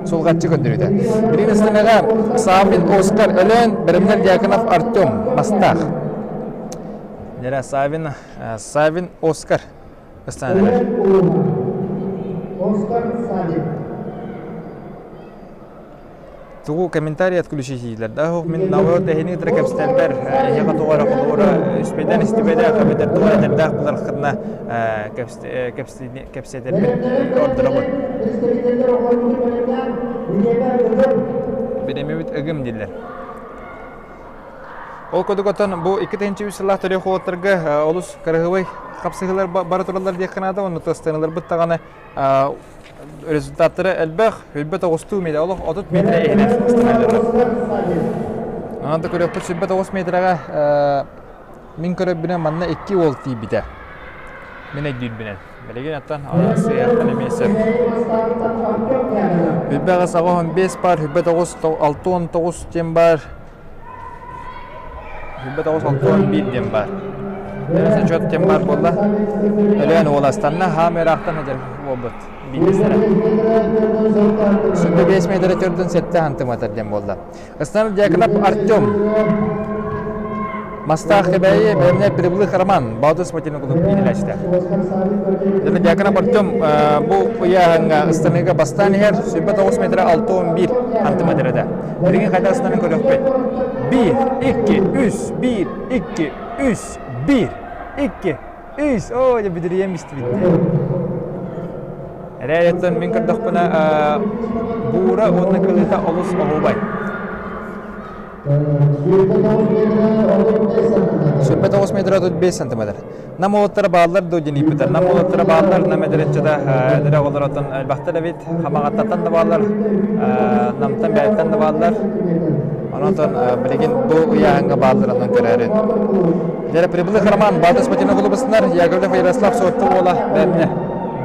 Сулҕаччы көрдөрүүтэ. Билигин ыстаҥаҕа Саввин Оскар Өлөөн, Бэрэмнэр Дьяконов Артем Мастаах. Дьэрэ Савин Савин Оскар ыстаҥалар. Оскар Савин. Тугу комментарий отключить дииллэр да оһох мин наоборот эһини кытары кэпсэтэрбэр эһиэхэ туох эрэ холобура үспэйдээн истибэтэх эбэтэр туох эрэ этэрдээх булархытына кэпсэтэрбин ордоробун. Бириэмэбит ыгым дииллэр. Ол курдук оттон бу 2003 сыллаах төрүөх уолаттарга олус кыраһыабай хапсыһыылар бара тураллар диэххэ наада онно тастыналарбыт даҕаны Результаттара элбэх, 29 метр, олох 30 метр иһинэн станаллар. Онон да көрүөхпүт 29 метрэҕэ мин көрөрбүнэн манна икки уол тиийбитэ. Мин өйдүүрбүнэн. Билигин оттон сыыйахтан эмиэ сөп. Хүббэ аҕыс аҕыс бес бар, хүббэ тоҕус алта он тоҕус диэн бар. 29-61 диэн баар. Зачет диэн баар буолла. Өлөөн уоластанна, хаам ыраахтан сылдьар буолбут. Биирдэстэрэ. 105 метр төрдүн сэттэ сантиметр диэн буолла. Ыстанар Дьяконов Артем. Мастаах Кэбээйи бэйэмнэ Прибылых Роман Баатыр спортивный клуб иитиллээччитэ. Дьяконов Артем бу ыйааһыҥҥа ыстаныыга бастаан иһэр 109 метр 611 сантиметр этэ. Билигин хайдах станан көрүөхпүт. Биир, икки, үс, биир, икки, үс, биир, икки, үс. Оо, дьэ бүдүрүйэн бистибит. Эрээриттэн мин көрдөхпүнэ буура уонна кылыыта олус оһуобай. 29 метр 35 сантиметр. Нам уолаттара бааллар дуо диэн ыйыппыттар. Нам уолаттара бааллар, нам эдэрччэ эдэр оҕолоротон элбэхтэр эбит. Хамаҕаттаттан да бааллар, Намтан бэйэттэн да бааллар. Онон билигин бу ыйааһыҥҥа бааллар онон көрөөрүн. Дьэрэ Прибылых Роман, Баатыс Матина кулубусунар, Яковлев Ярослав Суотты уола бэмнэ.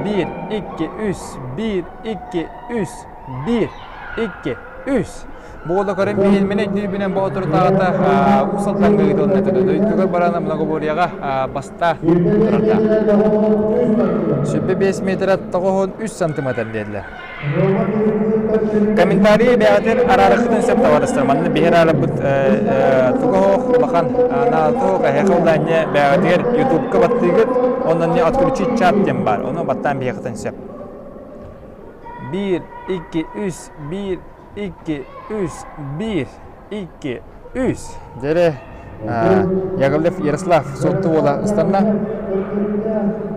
Биир, икки, үс, биир, икки, үс, биир, икки, үс. Буола көрөн биһилмин өйдүүрбүнэн боотурутааҕыта Уус Алдаҥҥа ыытылынна этэ. Дойдутугар баран многоборьеҕа баста турардаах. 105 метр 93 сантиметр диэллэр. Комментарий бэйэтин араарыхытын сөп табарыстар. Манна биһир арабыт тугу улахан наату эһэхэ улаанньа бэйэтигэр ютубка баттыыгыт, онон не отключить чат диэн бар. Ону баттаан биһиэхитин сөп. Биир, икки, үс, биир, икки, үс, биир, икки, үс. Дьэрэ Яковлев Ярослав Суотту уола ыстанна.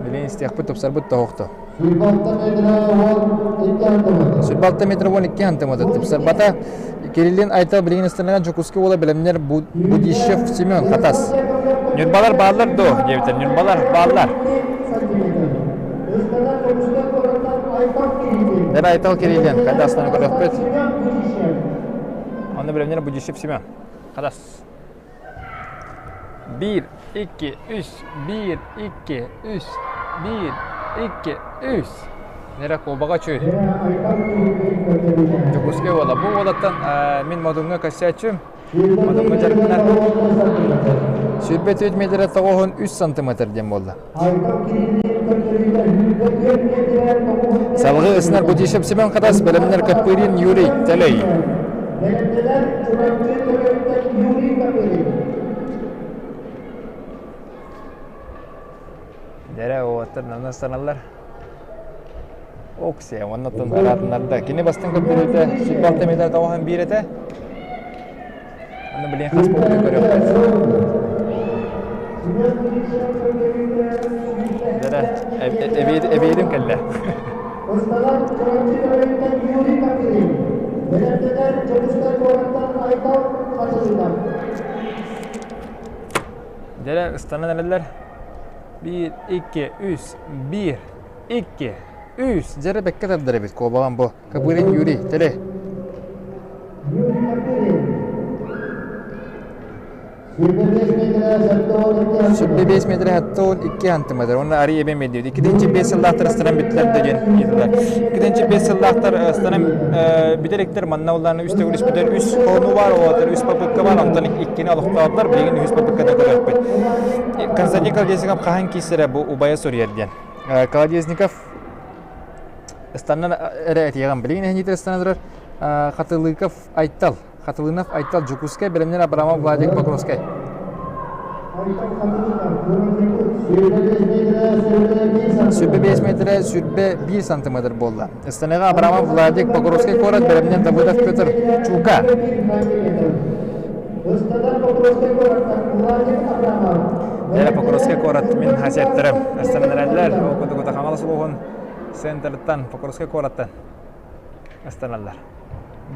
Билин истиэхпит тупсарбыт тоһохто. 26 метр 12 сантиметр тупсарбата. Кириллин Айтал билигин ыстаныган Дьокуускай уола бэлэмнэр Будищев Семен Хатас. Ньурбалар бааллар дуо диэбитэр. Ньурбалар бааллар. Дэр Айтал Кириллин, хайда астана көрөхпүт. Онно бэлэмнэр Будищев Семен. Хатас. Биир, икки, үс, биир, икки, үс, биир, икки, үс. Нера куобаҕа чүй. Дьокуускай уола. Бу уолаттан мин Модуҥҥа көрсөөччүм. Модуҥҥа дьарыктанар. 24 метр 93 сантиметр диэн буолла. Салгыы ысынар Будищев Семен Хатас, бэлэмнэр Капырин Юрий Телей. Дэрэ уоттар намна саналлар. Оксия, оннотон араатынарда. Кини бастыҥ көрдөрүүтэ 26 метр 91 этэ. Аны билин хас буолбутун көрүөхпүт. Дэрэ, эбиэдим кэллэ. Дэрэ, ыстанан эрэллэр. Биир, икки, үс, биир, икки, үс. Дьэрэ бэккэ тардар эбит куобаҕым бу. Копырин Юрий, теле. Сүрбэ 5 метр 72 сантиметр. Уонна арый эбэн биэрдибит. 2-5 сыллаахтар ыстанан бүттүлэр да диэн ыйытылар. 2-5 сыллаахтар ыстанан бүтэриктэр манна улааны үс төгүл үспүтэр үс холонуу баар, олотор үс попытка бар, онтон иккини олохтоотулар, билигин үһүс попытканы көрүөхпүт. Константин Колодезников хаһан киирсэрэ бу убайа суруйар диэн. Колодезников ыстанан эрэ этиэҕим. Билигин эһиниитэ ыстана турар Хатылыков Айтал. Хатылынов Айтал Дьокуускай, бэлэмнэр Абрамов Владик Покровскай. Сүрбэ 5 метрэ, сүрбэ 1 сантиметр буолла. Ыстаныга Абрамов Владик Покровскай куорат, бэлэмнэр Давыдов Петр Чука. Дьэ, Покровскай куорат мин хасиаттарым ыстананараллар. Ол курдук Хаҥалас улууһун центрыттан, Покровскай куораттан ыстаналлар.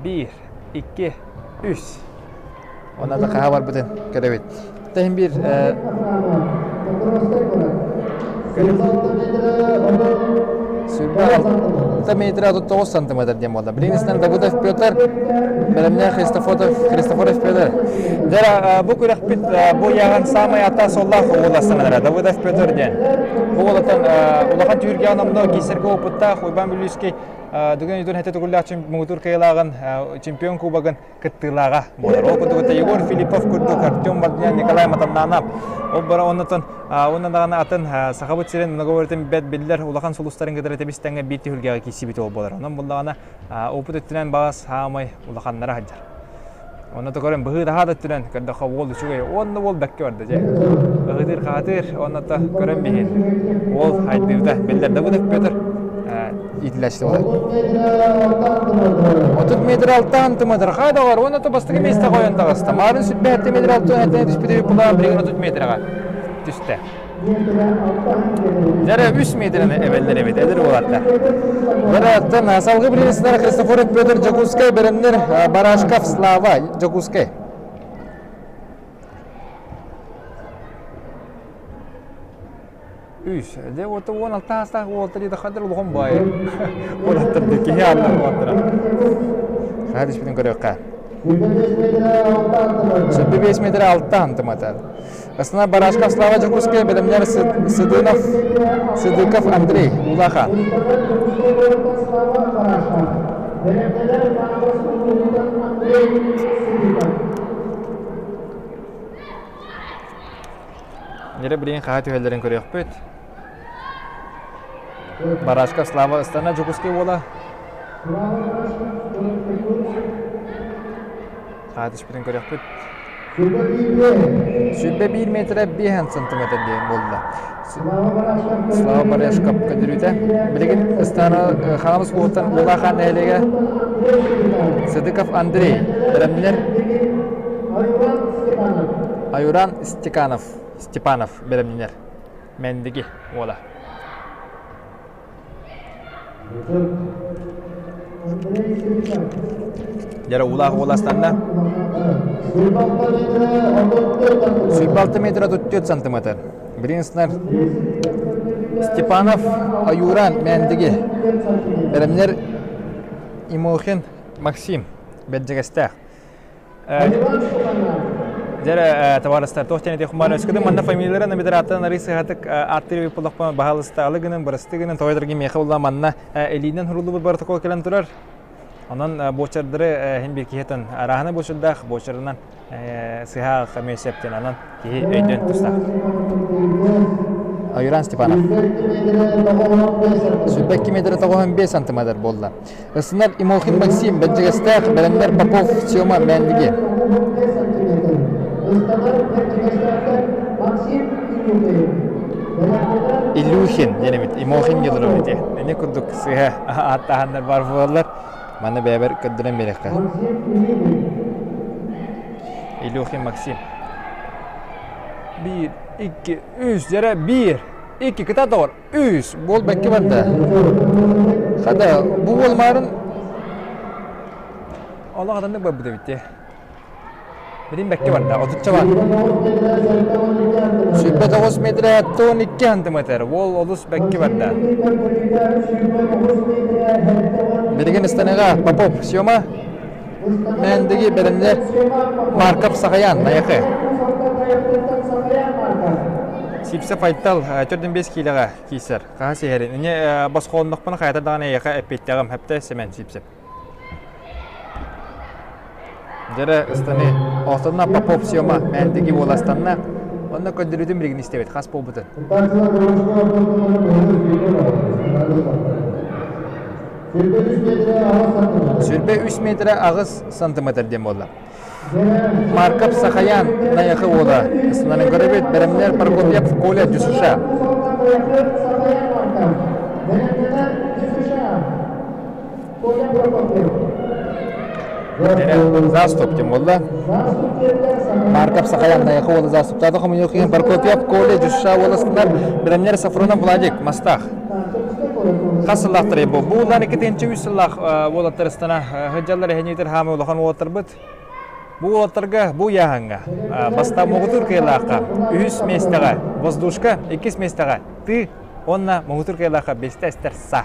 Биир, икки, үс. Онно да хаһа барбытын көрөбүт. Тэһин биир Сүрбэ алта метр 39 сантиметр диэн буолла. Билигин истэн Давыдов Петр, бэлэмнээх Христофоров, Христофоров Петр. Дьэ, бу күрэхпит бу ыйааҕын саамай ата суоллаах уоластанара Давыдов Петр диэн. Бу уолаттан улахан түһүлгэҕэ номнуо киисэргэ опыттаах Уйбаан Бүлүүскэй Дүгэн Үдүн хэтэ төгүллээх муҥутуур кыайыылааҕын чемпион кубогын кыттыылааҕа буолар. Ол курдук Егор Филиппов курдук Артем Вардинян, Николай Матаннанов ол бара оннотон уонна даҕаны атын Сахабыт сирин многоворитын бэт биллэр улахан сулустарын кытары тэбис-тэҥҥэ биир түһүлгэҕэ киирсибит ол буолар. Онон буллаҕына опыт өттүнэн баҕас саамай улаханнара сылдьар. Онно да көрөн быһыы-таһаа да өттүнэн көрдөххө уол үчүгэй уонна уол бэккэ барда дьэ. Ыһытыыр-хаһытыыр онно да көрөн биһин. Уол хайдыыта биллэр Давыдов Петр иитиллээччи буолар. 30 метр 6 сантиметр хайда бар уонна то бастакы миэстэ қойон таҕыста. Маарын сүрбэ метр 6 түспүтэ була билигин 30 метрга түстэ. Дьэрэ үс метрини эбэллэр эбит, эдэр уолаттар. Дьэрэ салгыы билиниснэр Христофоров Петр Дьокуускай бэлэмнэр Барашков Слава Дьокуускай. Үс. Дьэ, вот 16 саастаах уолаттар диэтэ хадыр улахан баайы. Уолаттар киһи ааттар уолаттара. Хаһа түспүтүн көрүөххэ. 75 метр 6 сантиметр. Астана Барашков Слава Дьокуускай бэлэмнэр Сыдынов Сыдыков Андрей Улахан. Ньире билигин хаһа түһэллэрин көрүөхпүт. Барашков Слава Астана Дьокуускай уола. Хаһа түспүтүн көрүөхпүт. 101 метрэ 5 сантиметр диэн буолла. Слава Барашков көдүрүүтэ. Билигин ыстаана Хаҥалас улууһуттан Улахан нэһилиэгэ Сыдыков Андрей бэлэмнэр Аюран Стеканов Степанов бэлэмнэнэр. Мэндиги уола. Дьэ уулаах уоластанна. 26 метр 34 сантиметр. Билигин Степанов Аюран Мэндиги. Бэлэмнэр Имохин Максим Бэрдьигэстээх. Дьэрэ табаарыстар туох диэн этиэх баар өскөтүн манна фамилияларын номинатор арый сыһатык ааттыыр буоллахпына баһаалыста алы гынан бырасты гынан тоҕойдорги миэхэ улла манна илиинэн суруллубут протокол кэлэн турар онон буочардары иһин биир киһитин арааһына буочардаах буочарынан сыһаах эмиэ сөптөн онон киһи өйдүөн тустаах Айуран Степанов 102 метр 95 сантиметр буолла Ысынар Имохин Максим, Бэрдьигэстээх, Бэлэмнэр Попов, Сема Мээндиги. Илюхин диэн эбит, Имохин диэн эбит. Ини курдук сыһа ааттаһаннар бар буолаллар. Маны бэйэбэр көрдөрөн биэриэххэ. Илюхин Максим. Биир, икки, үс, дьэрэ, биир, икки, кытаат доҕор, үс, буол бэккэ барда. Хата, бу буолмаарын олох атыннык барбыт эбит дии. Билин бэккэ барда, отучча бар. 29 метр 12 сантиметр. Уол олус бэккэ барда. Билигин ыстаныга Попов Сема Мээндиги бэлэмнэр Марков Сахаян Найахы. Сипсэ Файтал 4-5 киилэҕэ киисэр. Хаһа сиһэрин. Ини босхолоннохпуна хайата даҕаны эйиэхэ эппиэттэҕим. Хэптэ Сэмэн Сипсеп. Дьэрэ ыстаны Охтонно Попов Сема Мээндиги уоластанна. Онно көрдөрүүтүн билигин истэбит. Хас буолбутун. 23 метрэ 8 сантиметр диэн буолла. Марков Сахаян Найахы уола ысынарын көрөбүт бэрэмнэр Прокопьев Коля Дюсуша. Заступ диэн буолла. Марков Сахаян Найахы уола заступтаата хомойуох иһин Прокопьев Коля Дюсуша уоластынар бэрэмнэр Сафронов Владик Мастах. Хас сыллаахтарый бу? Бу улаан 2-3 сыллаах уолаттар ыстана сылдьаллар эһэниитэр хаамы улахан уолаттарбыт. Бу уолаттарга бу ыйааһыҥҥа бастаан муҥутуур кыайыылаахха үһүс миэстэҕэ воздушка, иккис миэстэҕэ тыы уонна муҥутуур кыайыылаахха биэстэ эстэр са.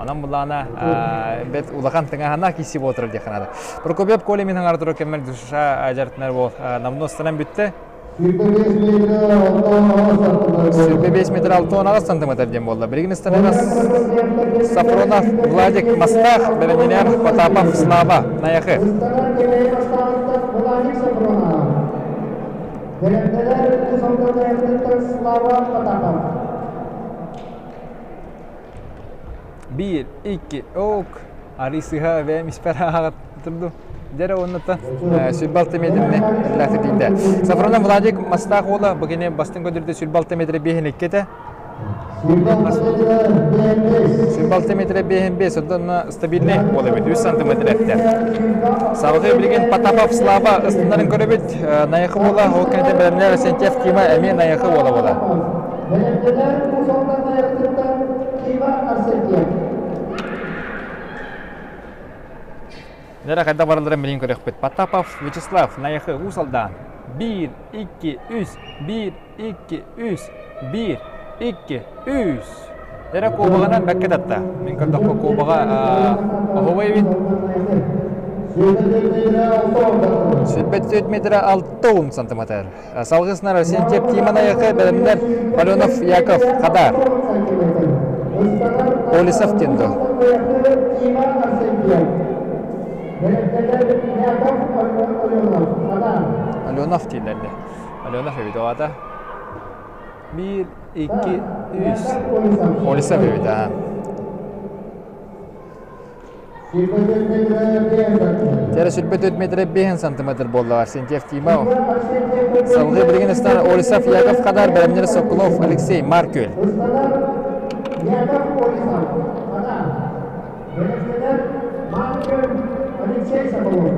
Онон буллаана бэт улахан тыҥаһана киси буолтар диэххэ наада. Прокопьев Коля мин хаҥара турар кэммэр душа дьарытынар буол намну ыстанан бүттэ. 25 метр 68 сантиметр диэн буолла. Билигин ыстаныгас Сафронов Владик Мастах, бэлэмнэнэр Потапов Слава Найахы. Биир, икки, ок. Арый сыһа бэйэм испэр ааҕа турдум. Дьэ уоннаттан 26 метрини эллээх тиийдэ. Сафронов Владик Мастаах уола бу кини бастыҥ көдүрдэ 26 метр биэһин иккитэ. 26 метр биэһин биэс, оттон стабильный уол эбит, 3 сантиметр эттэ. Салгыы билигин Потапов Слава ыстынарын көрөбүт. Найахы уола, ол кэнниттэн бэлэмнээх Арсентьев Тима эмиэ Найахы уола буолар. Бэлэмнэнэр Уус Алдан Найахытыттан Тима Арсентьев. Нера хайда бараларын билин көрөхпүт. Потапов Вячеслав Найахы Уус Алдан. 1, 2, 3, 1, 2, 3, 1, 2, 3. Нера куобаҕынан бэккэ татта. Мин көрдөххө куобаҕа оһуобай эбит. 104 метрэ 6 сантиметр. Салгысынар Арсентьев Тима Найахы бэлэмнэр Паленов Яков Хадар. Олесов Тендо. Аленов дииллэрде. Аленов эбит оҕата. Биир, икки, үс. Олесов эбит, аа. Тера 24 метр 5 сантиметр буолла Арсентьев Тимау. Салгыы билигин ыстан Олесов Яков Хадар, бэлэмнэр Соколов Алексей Маркүл. Яков Олесов Хадар, бэлэмнэр Маркүл Алексей Соколов.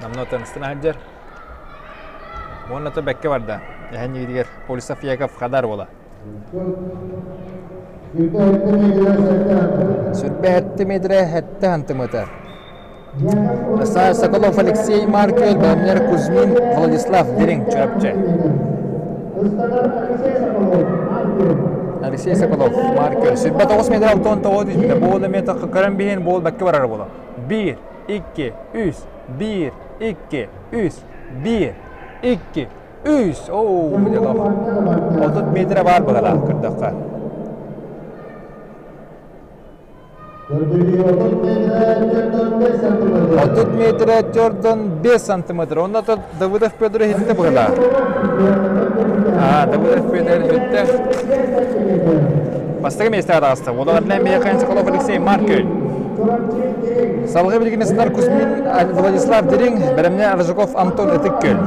Намно тыныстын сылдьар. Уонна то бэккэ барда. Эһэн игитигэр Полисов Яков Хадар буола. Сүрбэ метрэ хэтте хантымыта. Соколов Алексей Маркел, бэлэмнэр Кузьмин Владислав Дириҥ Чурапчы. Алексей Соколов, Маркел. Сүрбэ тоҕус метр алтон тоҕо түспүтэ. Буол эмиэ көрөн биһин буол бэккэ барар буола. Биир, икки, үс, биир, икки, үс, биир, икки, үс. Оу, 30 метрэ баар быһалаах көрдөххө. 30 метрэ 4,5 сантиметр. Онно то Давыдов Петр иһитте быһалаах. А, Давыдов Петр иһитте. Бастакы миэстэҕэ таҕыста. Уолаҕар Михаил Соколов Алексей Маркель. Салгыы билигин сытар Кузьмин Владислав Дириҥ, бэлэмнэ Рыжиков Антон Ытык Күөл.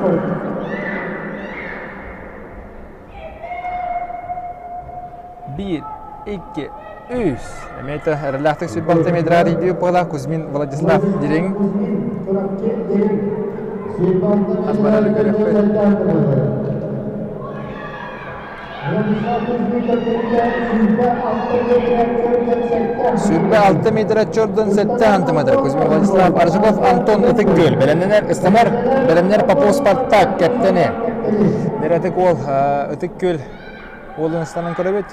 Биир, икки, үс. Эмиэ эрэллээхтик сүрбалта метраар иидүү буола Кузьмин Владислав Дириҥ. Хас барары көрөхпүт. 26 метр чордон 7 сантиметр. Кузьмин Владислав Аржаков Антон Ытык Күөл. Бэлэмнэнэр ыстанар, бэлэмнэр Попов Спартак кэптэни. Ытык уол Ытык Күөл уолун ыстанан көрөбүт.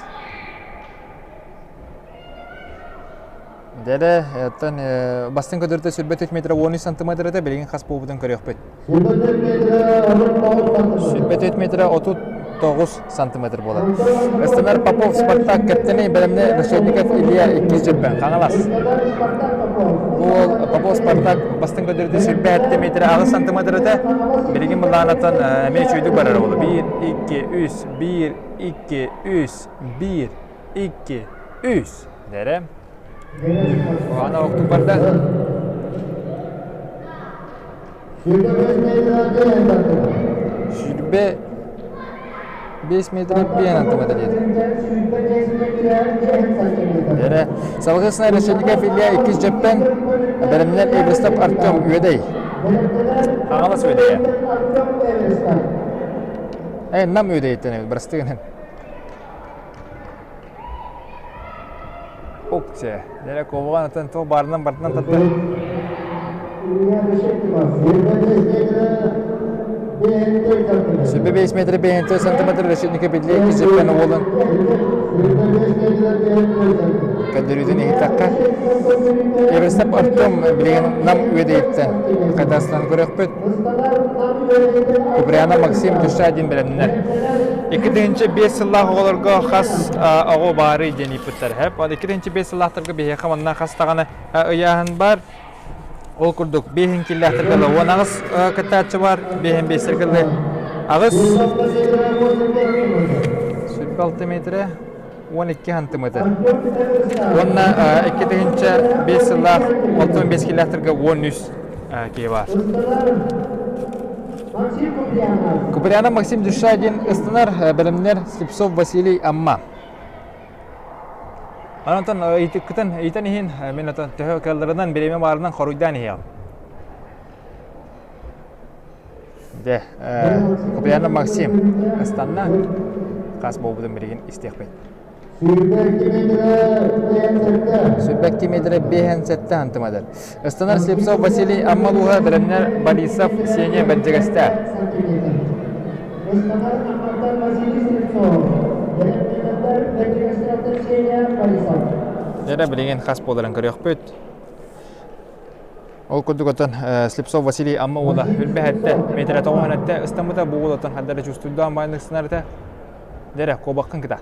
Дэрэ, оттон бастыҥ көтөртө 104 метр 13 сантиметр этэ, билигин хас буолбутун көрүөхпүт. 104 метр 39 сантиметр буолар. Ыстанар Попов Спартак кэптэни бэлэмнэ Решетников Илья иккис дьөппөн Хаҥалас. Бу уол Попов Спартак бастыҥ көтөртө 107 метр 8 сантиметр этэ, билигин былаанаттан эмиэ үчүгэйдик барар буолла. 1, 2, 3, 1, 2, 3, 1, 2, 3. Дэрэ. Ана октук барда. Сүрбэ 5 метр биэн антымата диэти. Дэрэ. Салгысына Решетников Илья иккис дьэппен бэлэмнэр Эверстов Артем Үөдэй. Хаҥалас Үөдэйэ. Э, нам Үөдэйиттэн бырастыгынан. Опция. Дьэ, куобаҕын атын туох баарынан барытынан тардар. Сүбэ 5 метр 5 сантиметр решетника биллиэ кизеппен уолун көрдөрүүтүн иһиттэххэ Эверстеп Артем билигин Нам үөдэйиттэн Катастан көрөхпүт. Куприяна Максим Дюшадин бэлэмнэнэр. 2005 сыллаах оҕолорго хас оҕо баарый диэн ыйыппыттар. Хэп. 2005 сыллаахтарга биһиэхэ манна хас даҕаны ыйааһын бар. Ол курдук биэһин киллээхтэргэ 18 кыттааччы бар, биэһин биэстэргэ аҕыс 26 метрэ 12 сантиметр. Уонна 2005 сыллаах 65 киллээхтэргэ 13 киһи баар. Куприянов Максим Дюшадин ыстанар бэлэмнэр Слепцов Василий Амма. Онтон ыйтыккытын ыйтан иһин мин отон төһө кыалларынан бириэмэ баарынан хоруйдаан иһиэҕим. Дьэ, Куприянов Максим ыстанна. Хас буолбутун билигин истиэхпит. Сүрбэкки метрэ биэһэн сэттэ сантиметр. Ыстанар Слепцов Василий Амма улууһа бэлэмнэр Борисов Сеня Бэрдьигэстээх. Дьэ билигин хас буоларын көрүөхпүт. Ол курдук отон Слепцов Василий Амма уола үрбэһэттэ метрэ тоҕуһан эттэ ыстаммыта бу уол отон хардары чувствуйдаан баайнык сынарыта. Дэрэ куобаххын кыта.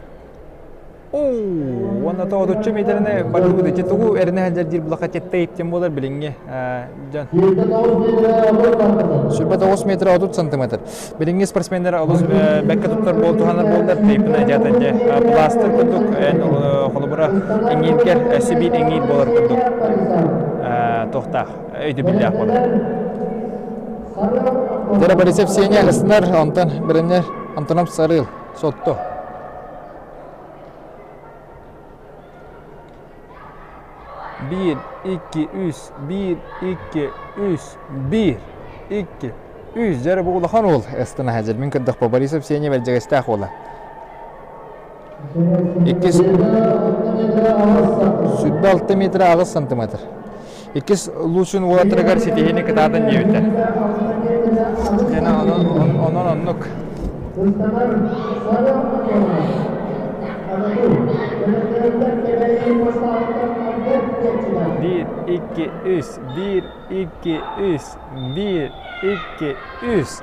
Уонна тоҕотуччу миэтэрини барылбыт ити тугу эринэ сылдьар диир булаха тиэттэ иптин буолар билиҥҥи дьон. 29 метр 30 сантиметр. Билиҥҥи спортсменнар олус бэккэ туттар буол туһанар буоллар тейпин дьата дьэ пластыр курдук эн холобура эҥииргэр өссө биир эҥиир буолар курдук туохтаах өйдөбүллээх буолар. Дера Борисов Сеня Леснер, онтон Бреннер Антонов Сарыл, Сотто. Биир, икки, үс, биир, икки, үс, биир, икки, үс. Дьэ бу улахан уол Эстана Хадьыр. Мин көрдөхпө Борисов Сеня бэрдьигэстээх уола. Иккис 26 метр 8 сантиметр. Иккис лучун уолаттарыгар ситиһиини кытаатан диэбиттэр. Дьэ онон оннук. Биир, икки, үс, биир, икки, үс, биир, икки, үс.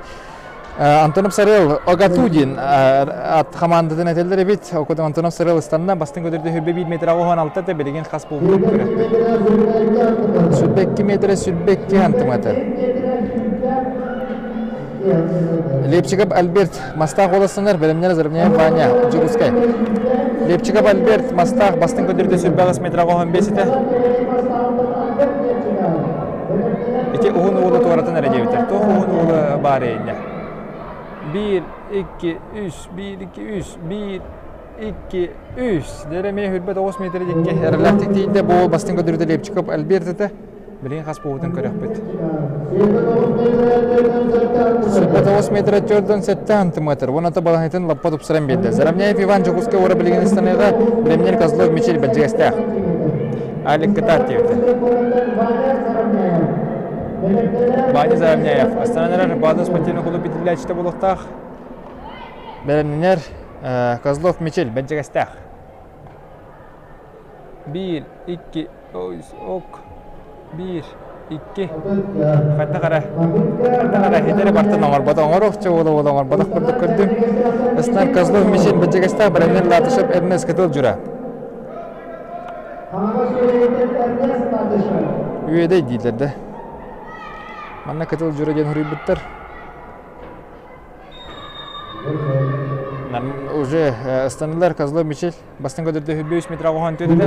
Антонов Сарыал Огатудин ат хамаандатын этэллэр эбит. Окутан Антонов Сарыал ыстанна бастыҥ көтөрдө хүрбэ 1 метр 16 та билигин хас буолбут көрөппүт. Сүрбэ 2 метр сүрбэ 2 сантиметр. Лепчиков Альберт Мастаах уоластанар бэлэмнэр Зарывняев Ваня Дьокуускай. Лепчиков Альберт Мастаах бастыҥ көтөрдө сүрбэ 8 метр 15 этэ. Ити уһун уолу туоратын эрэ диэбиттэр. Туох уһун уолу баар иннэ? Биир, икки, үс, биир, икки, үс, биир. 2, 3. Дere эмиэ 29 метр дикки эрэлээхтик тиийдэ. Бу бастыҥ көдүрүтэ Лепчиков Альберт этэ. Билигин хас буолбутун көрөхпүт. 29 метр 47 сантиметр. Уонна балаһытын лаппа тупсаран биэрдэ. Заровняев Иван Дьокуускай уора билигин ыстаныыга Бремнер Козлов Мичил Бэрдьигэстээх. Алик Кытаат диэбитэ. Ваня Заровняев. Астананар Баатын спортивный клуб битиллээччитэ буолуохтаах. Бэлэмнэнэр Козлов Мичил Бэрдьигэстээх. Биир, икки, ок, биир, икки. Хайдах эрэ, хайдах эрэ хитэри бартан оҥорбото оҥоруохча уола-уола оҥорботох курдук көрдүм. Ыстанар Козлов Мичил Бэрдьигэстээх бэлэмнэр Латышев Эрнест Кытыл Дьура. Үөдэй дииллэр да. Манна Кытыл Дьура диэн суруйбуттар. Уже ыстанылар Козлов Мичил бастыҥ көдөрдө 23 метр оҕоһон түөтүтэ.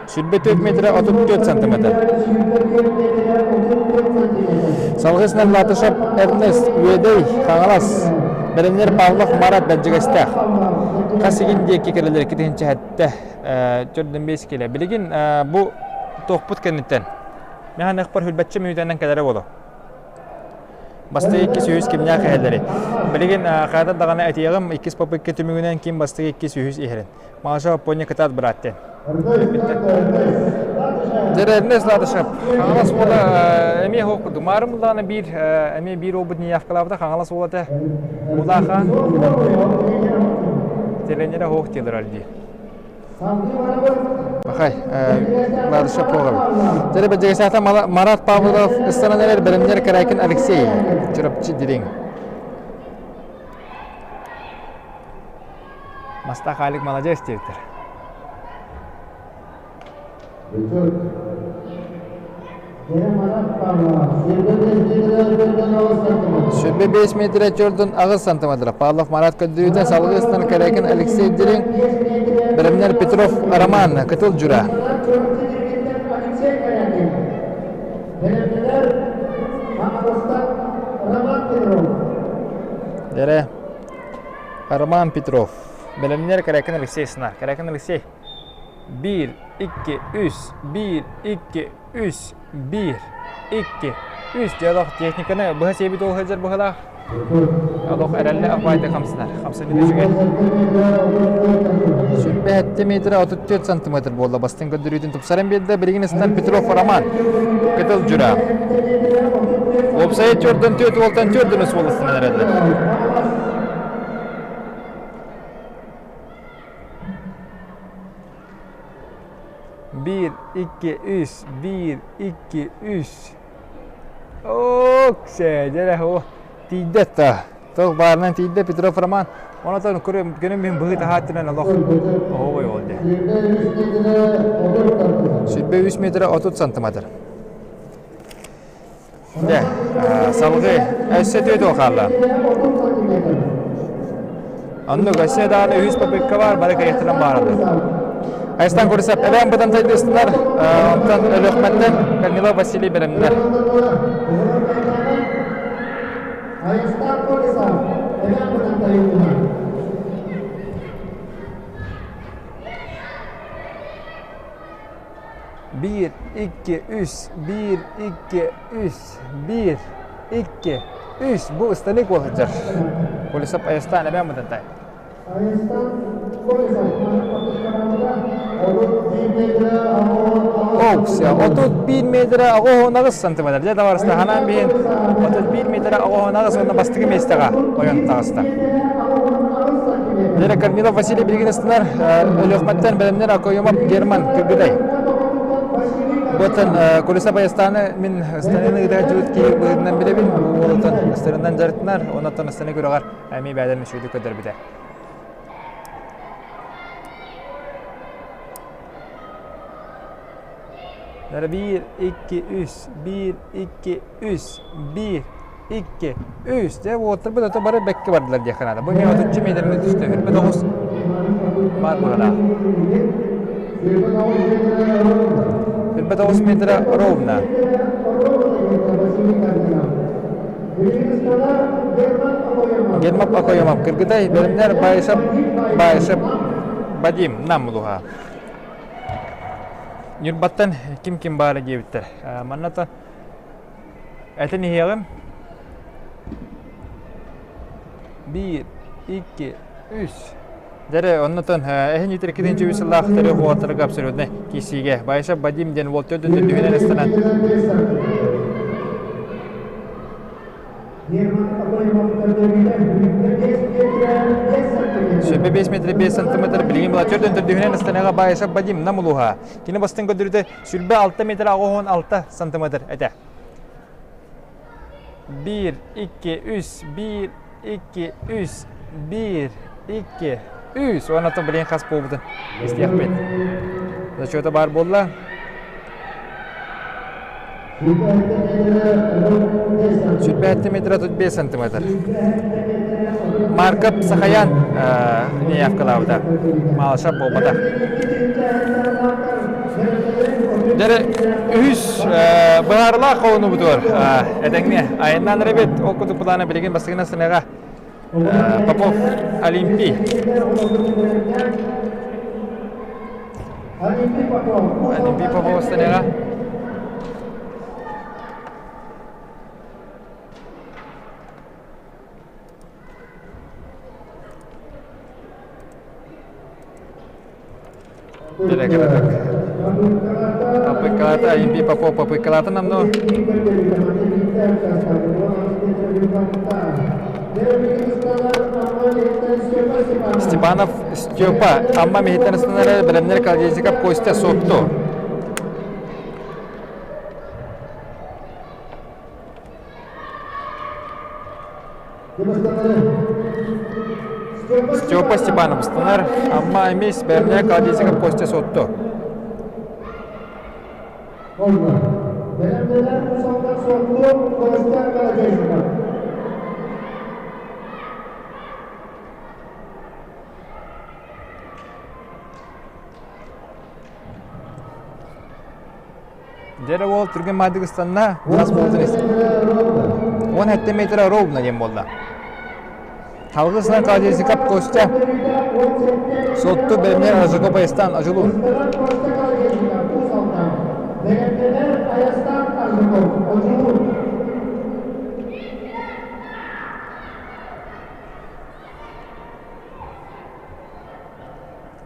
24 метр 34 сантиметр. Салгысынан Латышев Эрнест Үөдэй Хаҥалас Бэлэмнэр Павлов Марат Бэрдьигэстээх. Хас игин диэки кэлэлэр китинчэ хэттэ төрдөн бес килэ. Билигин бу туохпут кэнниттэн Миһан ыкпар хүлбэччи мүнүүтэнэн кэлэрэ буолуо. Бастакы иккис үһүс кимнээх иһэллэрий? Билигин хайата даҕаны этиэҕим, иккис попытка түмүгүнэн ким бастакы иккис үһүс иһэрин. Маша Оппуонньа кытаат быраат диэн. Дьэ, Латышев. Хаҥалас уола эмиэ суох курдук. Маарым буллаҕына биир эмиэ биир уолбут неявкалаабыта Хаҥалас уола этэ. Улахан тренерэ суох диэлэр дии. Бахай, Латышев буолабыт. Дьэ, бэдьэгэсээтэ Марат Павлов ыстанан эрэр бэлэмнэр Каракин Алексей. Чурапчы Дириҥ. Мастах Алик молодец диэбиттэр. Сүрбэ 5 метрэ төрдүн аҕыс сантиметра. Павлов Марат көрдөрүүтэ салгыы ыстан Карякин Алексей Дириҥ, бэлэмнэр Петров Роман, Кытыл Дьура. Дэрэ Роман Петров. Бэлэмнэр Карякин Алексей сынар. Карякин Алексей. Биир, икки, үс, биир, икки, үс, биир, икки, үс диалог техниканы быһа сиэбит ол сылдьар быһылаах. Олох эрэллэ апайды хамсанар. Хамсаныы үчүгэй. Сүрбэ метр 34 сантиметр буолла. Бастыҥ көрдөрүүтүн тупсаран биэрдэ. Билигин ыстан Петров Роман. Кытыл Дьура. Уопсайа төрдөн төрт уолтан төрдөн үс уолустан эрэллэр. Биир, икки, үс, биир, икки, үс. Ок, сээдьэрэ, о, тиийдэ та. Туох баарынан тиийдэ Петров Роман. Онотон күнүм мин быһыы таһааттынан олох оһуобай ол дии. Сүрбэ үс метр 30 сантиметр. Дьэ, салгыы өссө түөтүө хаалла. Оннук өссө даҕаны үһүс попытка баар, бары кыайыахтарын бааралар. Айстан Курсап эбээн бытан тайдыстылар, онтон Өлүөхмэттэн Корнилов Василий бэлэмнэр. Айстан Курсап эбээн бытан тайдылар. Биир, икки, үс, биир, икки, үс, биир, икки, үс. Бу ыстаныы куо сылдьар. Колесов Айастан эбээн бытантай. Оукся, 31 метрэ 98 сантиметр. Дьэ, табаарыстар, ханаан биһин 31 метрэ 98 уонна бастакы миэстэҕэ ойон таҕыста. Дьэ, Корнилов Василий билигин ыстанар Өлүөхмэттэн бэлэмнэр Акоемов Герман Кыргыдай. Буотан Кулиса Баястаны мин ыстаныыны ыытааччыбыт киһи быһыытынан билэбин. Бу уолутан ыстарынан дьарыктанар, оннуттан ыстаны күрэҕэр эмиэ бэйдэн үчүгэйдик көрдөрбүтэ. Биир, икки, үс, биир, икки, үс, биир, икки, үс. Дьэ, уоттарбыт ото бары бэккэ бардылар диэххэ наада. Бу эмиэ отучча миэтэрэнэн түстэ. Үрбэт оҕус баар быһалаах. Үрбэт оҕус метрэ ровно. Герман Окоемов Кыргыдай бэлэмнэр Байышев Байышев Вадим Нам улуһа. Ньурбаттан ким-ким баара диэбиттэр. Манна этин иһиэҕим. Биир, икки, үс. Дьэрэ, оннотон эһин итириккитин чүбү сыллаах төрү уолаттарга абсолютно киирсиигэ. Байышев Вадим диэн уол төрдүн төрдүһүнэн ыстанан Сүбэ 5 метр 5 сантиметр билигин была төрдөн төрдүһүнэн ыстанаға Байышев Вадим Нам улууһа. Кини бастыҥ көрдөрүүтэ сүрбэ 6 метр 86 сантиметр этэ. 1, 2, 3, 1, 2, 3, 1, 2, 3. Уонна билигин хас буолбутун истиэхпит. Зачета баар буолла. Сүрбээтти метр 35 сантиметр. Маркап Сахаян неявкалаабыта. Малышап буолбата. Дьэ үһүс быһаарылаах холонубутугар этэҥҥэ айаннаан эрэбит. Ол курдук былаана билигин бастакы сыныга Попов Олимпий. Олимпий Попов станыга. Попыкалата, Олимпий Попов попыкалата намно. Степанов Степа, Амма миһиттэн ыстанар бэлэмнэр Колодезников Костя Сотту. Степа Степанов ыстанар, Амма эмис бэлэмнэр Колодезников Костя Сотту. Бэлэмнэнэр Кусалга Сотту Костя Колодезников. Дьэ уол түргэн маадык ыстанна, хас буолтун 17 метр ровно диэн буолла. Халгысынан Колодезников Костя Сотту бэлэмнэр Ажако Баястан Ажулур.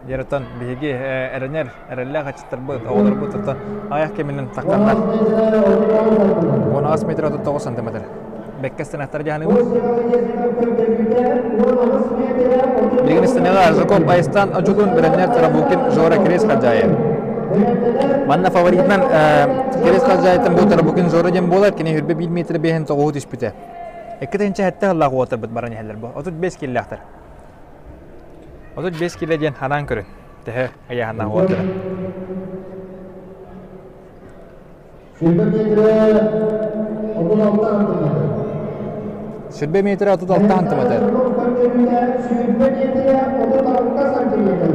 Дьарытан биһиги эрэнэр, эрэллээх аччыттарбыт, оҕолорбут оттон аҕыйах кэминэн тахханнар. 18 метр 39 сантиметр. Бэккэ станаттар дьаһаныыбыт. Билигин истинэҕэ Аржаков Айстан Одьулуун бэлэмнэр Тарабукин Жора Кирис Хаджаев. Манна фаворитынан Кирис Хаджаевтан бу Тарабукин Жора диэн буолар, кини хүрбэ 1 метр бэһин тоҕуһу түспүтэ. 2 7 сыллаах уолаттарбыт баран иһэллэр бу. 35 киллээхтэр. 35 килэ диэн ханаан көрүн. Төһө ыйааһыннаах уолаттара. Сүрбэ метрэ 36 сантиметр. Сүрбэ метрэ 36 сантиметр. Сүрбэ метрэ 36 сантиметр.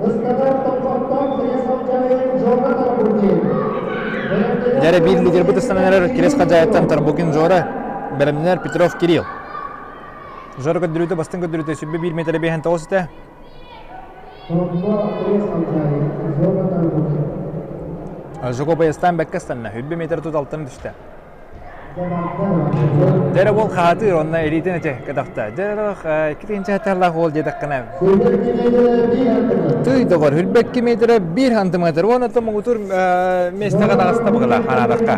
Ыскадар топпоттон кире сылдьары Жора Тарбукин. Дьэрэ биир лидербит ыстанан эрэр Кирис Хаджаевтан Тарбукин Жора, бэлэмнэнэр Петров Кирилл. Жора көрдөрүүтэ бастыҥ көрдөрүүтэ сүрбэ биир метрэ биэһэн тоҕус этэ. Жуко баястаан бэккэ ыстанна, хүрбэ метр тут алтан түстэ. Дьэрэ уол хаатыыр, онно илиитин этэ кытахта. Дьэ икки хаталлаах уол диэтэххинэ. Тый доҕор, хүрбэкки метрэ биир сантиметр. Уонна муҥутуур миэстэҕэ таҕыста быһыылаах ханаадахха.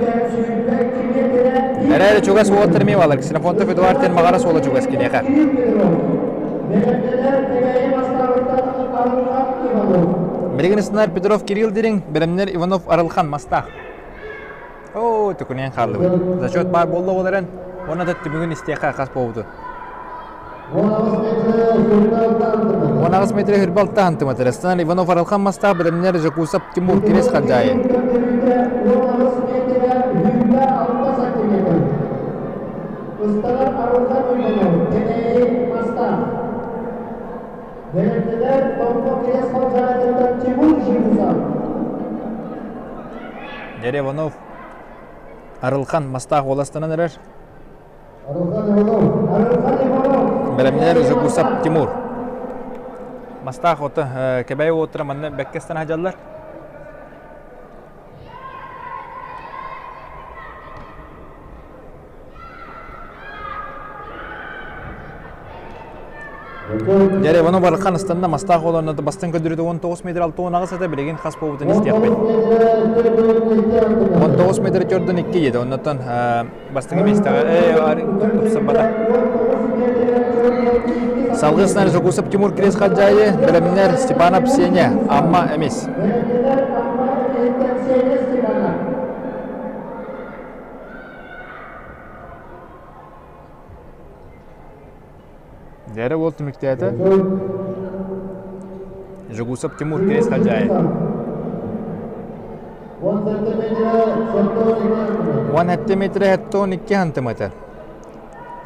Эрээри чугас уолаттар эмиэ бааллар. Ксенофонтов Эдуард диэн Маҕарас уола чугас киниэхэ. Билигин ыстынар Петров Кирилл дириҥ, бэлэмнэр Иванов Арылхан Мастаах. Оо, төкүнэйэн хааллыбыт. Зачет баар буолла ол эрэн, уонна да түмүгүн истиэхэ хас буолбутун. 18 метр хүрбэ алта сантиметр. Астана Иванов Арылхан Мастаах бэлэмнэр Жакусов Тимур Кирис Хаджайы. Ыстарар Арылхан Иванов, Кэнэйи Мастаах. Бэлэмнэнэр Томпо Кирис Хаджайытыттан Тимур Жакусов. Дьэрэ Иванов Арылхан Мастаах уоластанан эрэр. Бэлэмнэр Жогусап Тимур. Мастаах ото Кэбээйи уоттара манна бэккэ ыстана сылдьаллар. Дьэ, ону бархан ыстанна мастаах олорно бастыҥ көрдөрүүтэ 19 метр 68 этэ билигин хас буолбутун истиэхпит. 19 метр төрдөн 2 диэтэ. Оннуттан бастыҥы миэстэҕэ тупсарбата. Салгыы снаряд Жогусов Тимур Крест Хаджайы, бэлэмнэр Степанов Сеня, Амма Эмис. Дьэрэ уол түмүктээтэ. Жогусов Тимур Крест Хаджайы. 17 метрэ 72 сантиметр.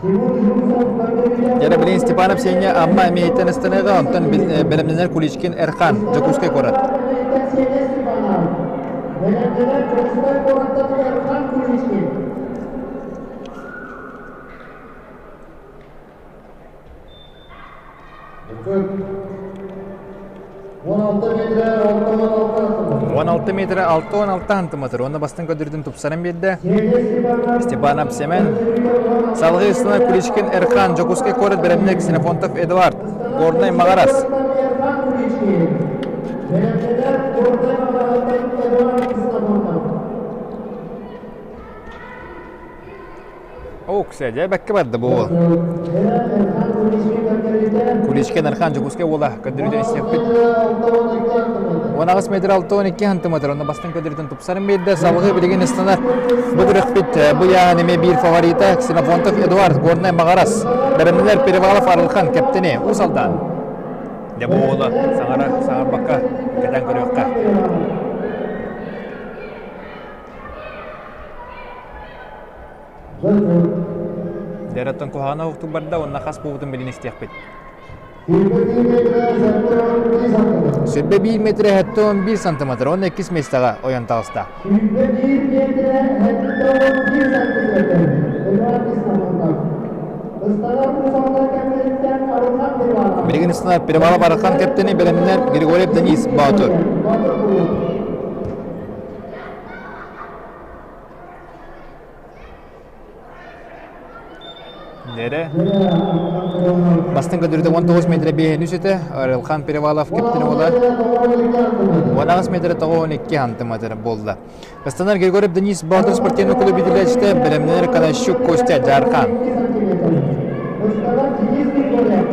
Дьэрэ билигин Степанов Сеня Амма эмиэһиттэн ыстаныаҕа, онтон бэлэмнэнэр Куличкин Эрхан, Дьокуускай куорат. 16 метрэ 66 сантиметр уонна бастыҥ көрдөрүүтүн тупсаран биэрдэ. Степанов Семен. Салгыы ыстана Куличкин Эрхан, Дьокуускай куорат бэлэмнэ Ксенофонтов Эдуард, Горнай Маҕарас. Оуксе, дьэ бэккэ барда бу уол. Куличкин Архан Дьокуускай уола көрдөрүүтүн истиэхпит. 18 метр 62 сантиметр онно бастыҥ көрдөрүүтүн тупсарын биэрдэ. Салгыы билигин ыстанар бу күрэхпит бу яан эмиэ биир фаворита Ксенофонтов Эдуард Горнай Маҕарас. Бэрэмнэнэр Перевалов Арылхан кэптини Уус Алдан. Дьэ бу уола саҥара саҥарбакка кэтэн көрүөххэ. Дьараттан куһаҕана уһуктук барда уонна хас буолбутун билин истиэхпит. Сүрбэ биир метрэ 71 сантиметр, уонна иккис миэстэҕэ ойон таҕыста. Билигин ыстана Перевалов Архан кэптини бэлэмнэр Григорьев Денис Боотур. Нэрэ. Бастыҥ көрдөрүүтэ 19 метрэ биэһин үс этэ. Арылхан Перевалов кэптин уола 18 метрэ 92 сантиметр буолла. Ыстанар Григорьев Денис Боотур спортивный клуб битилээччитэ бэлэмнэнэр Канащук Костя Дьаархан.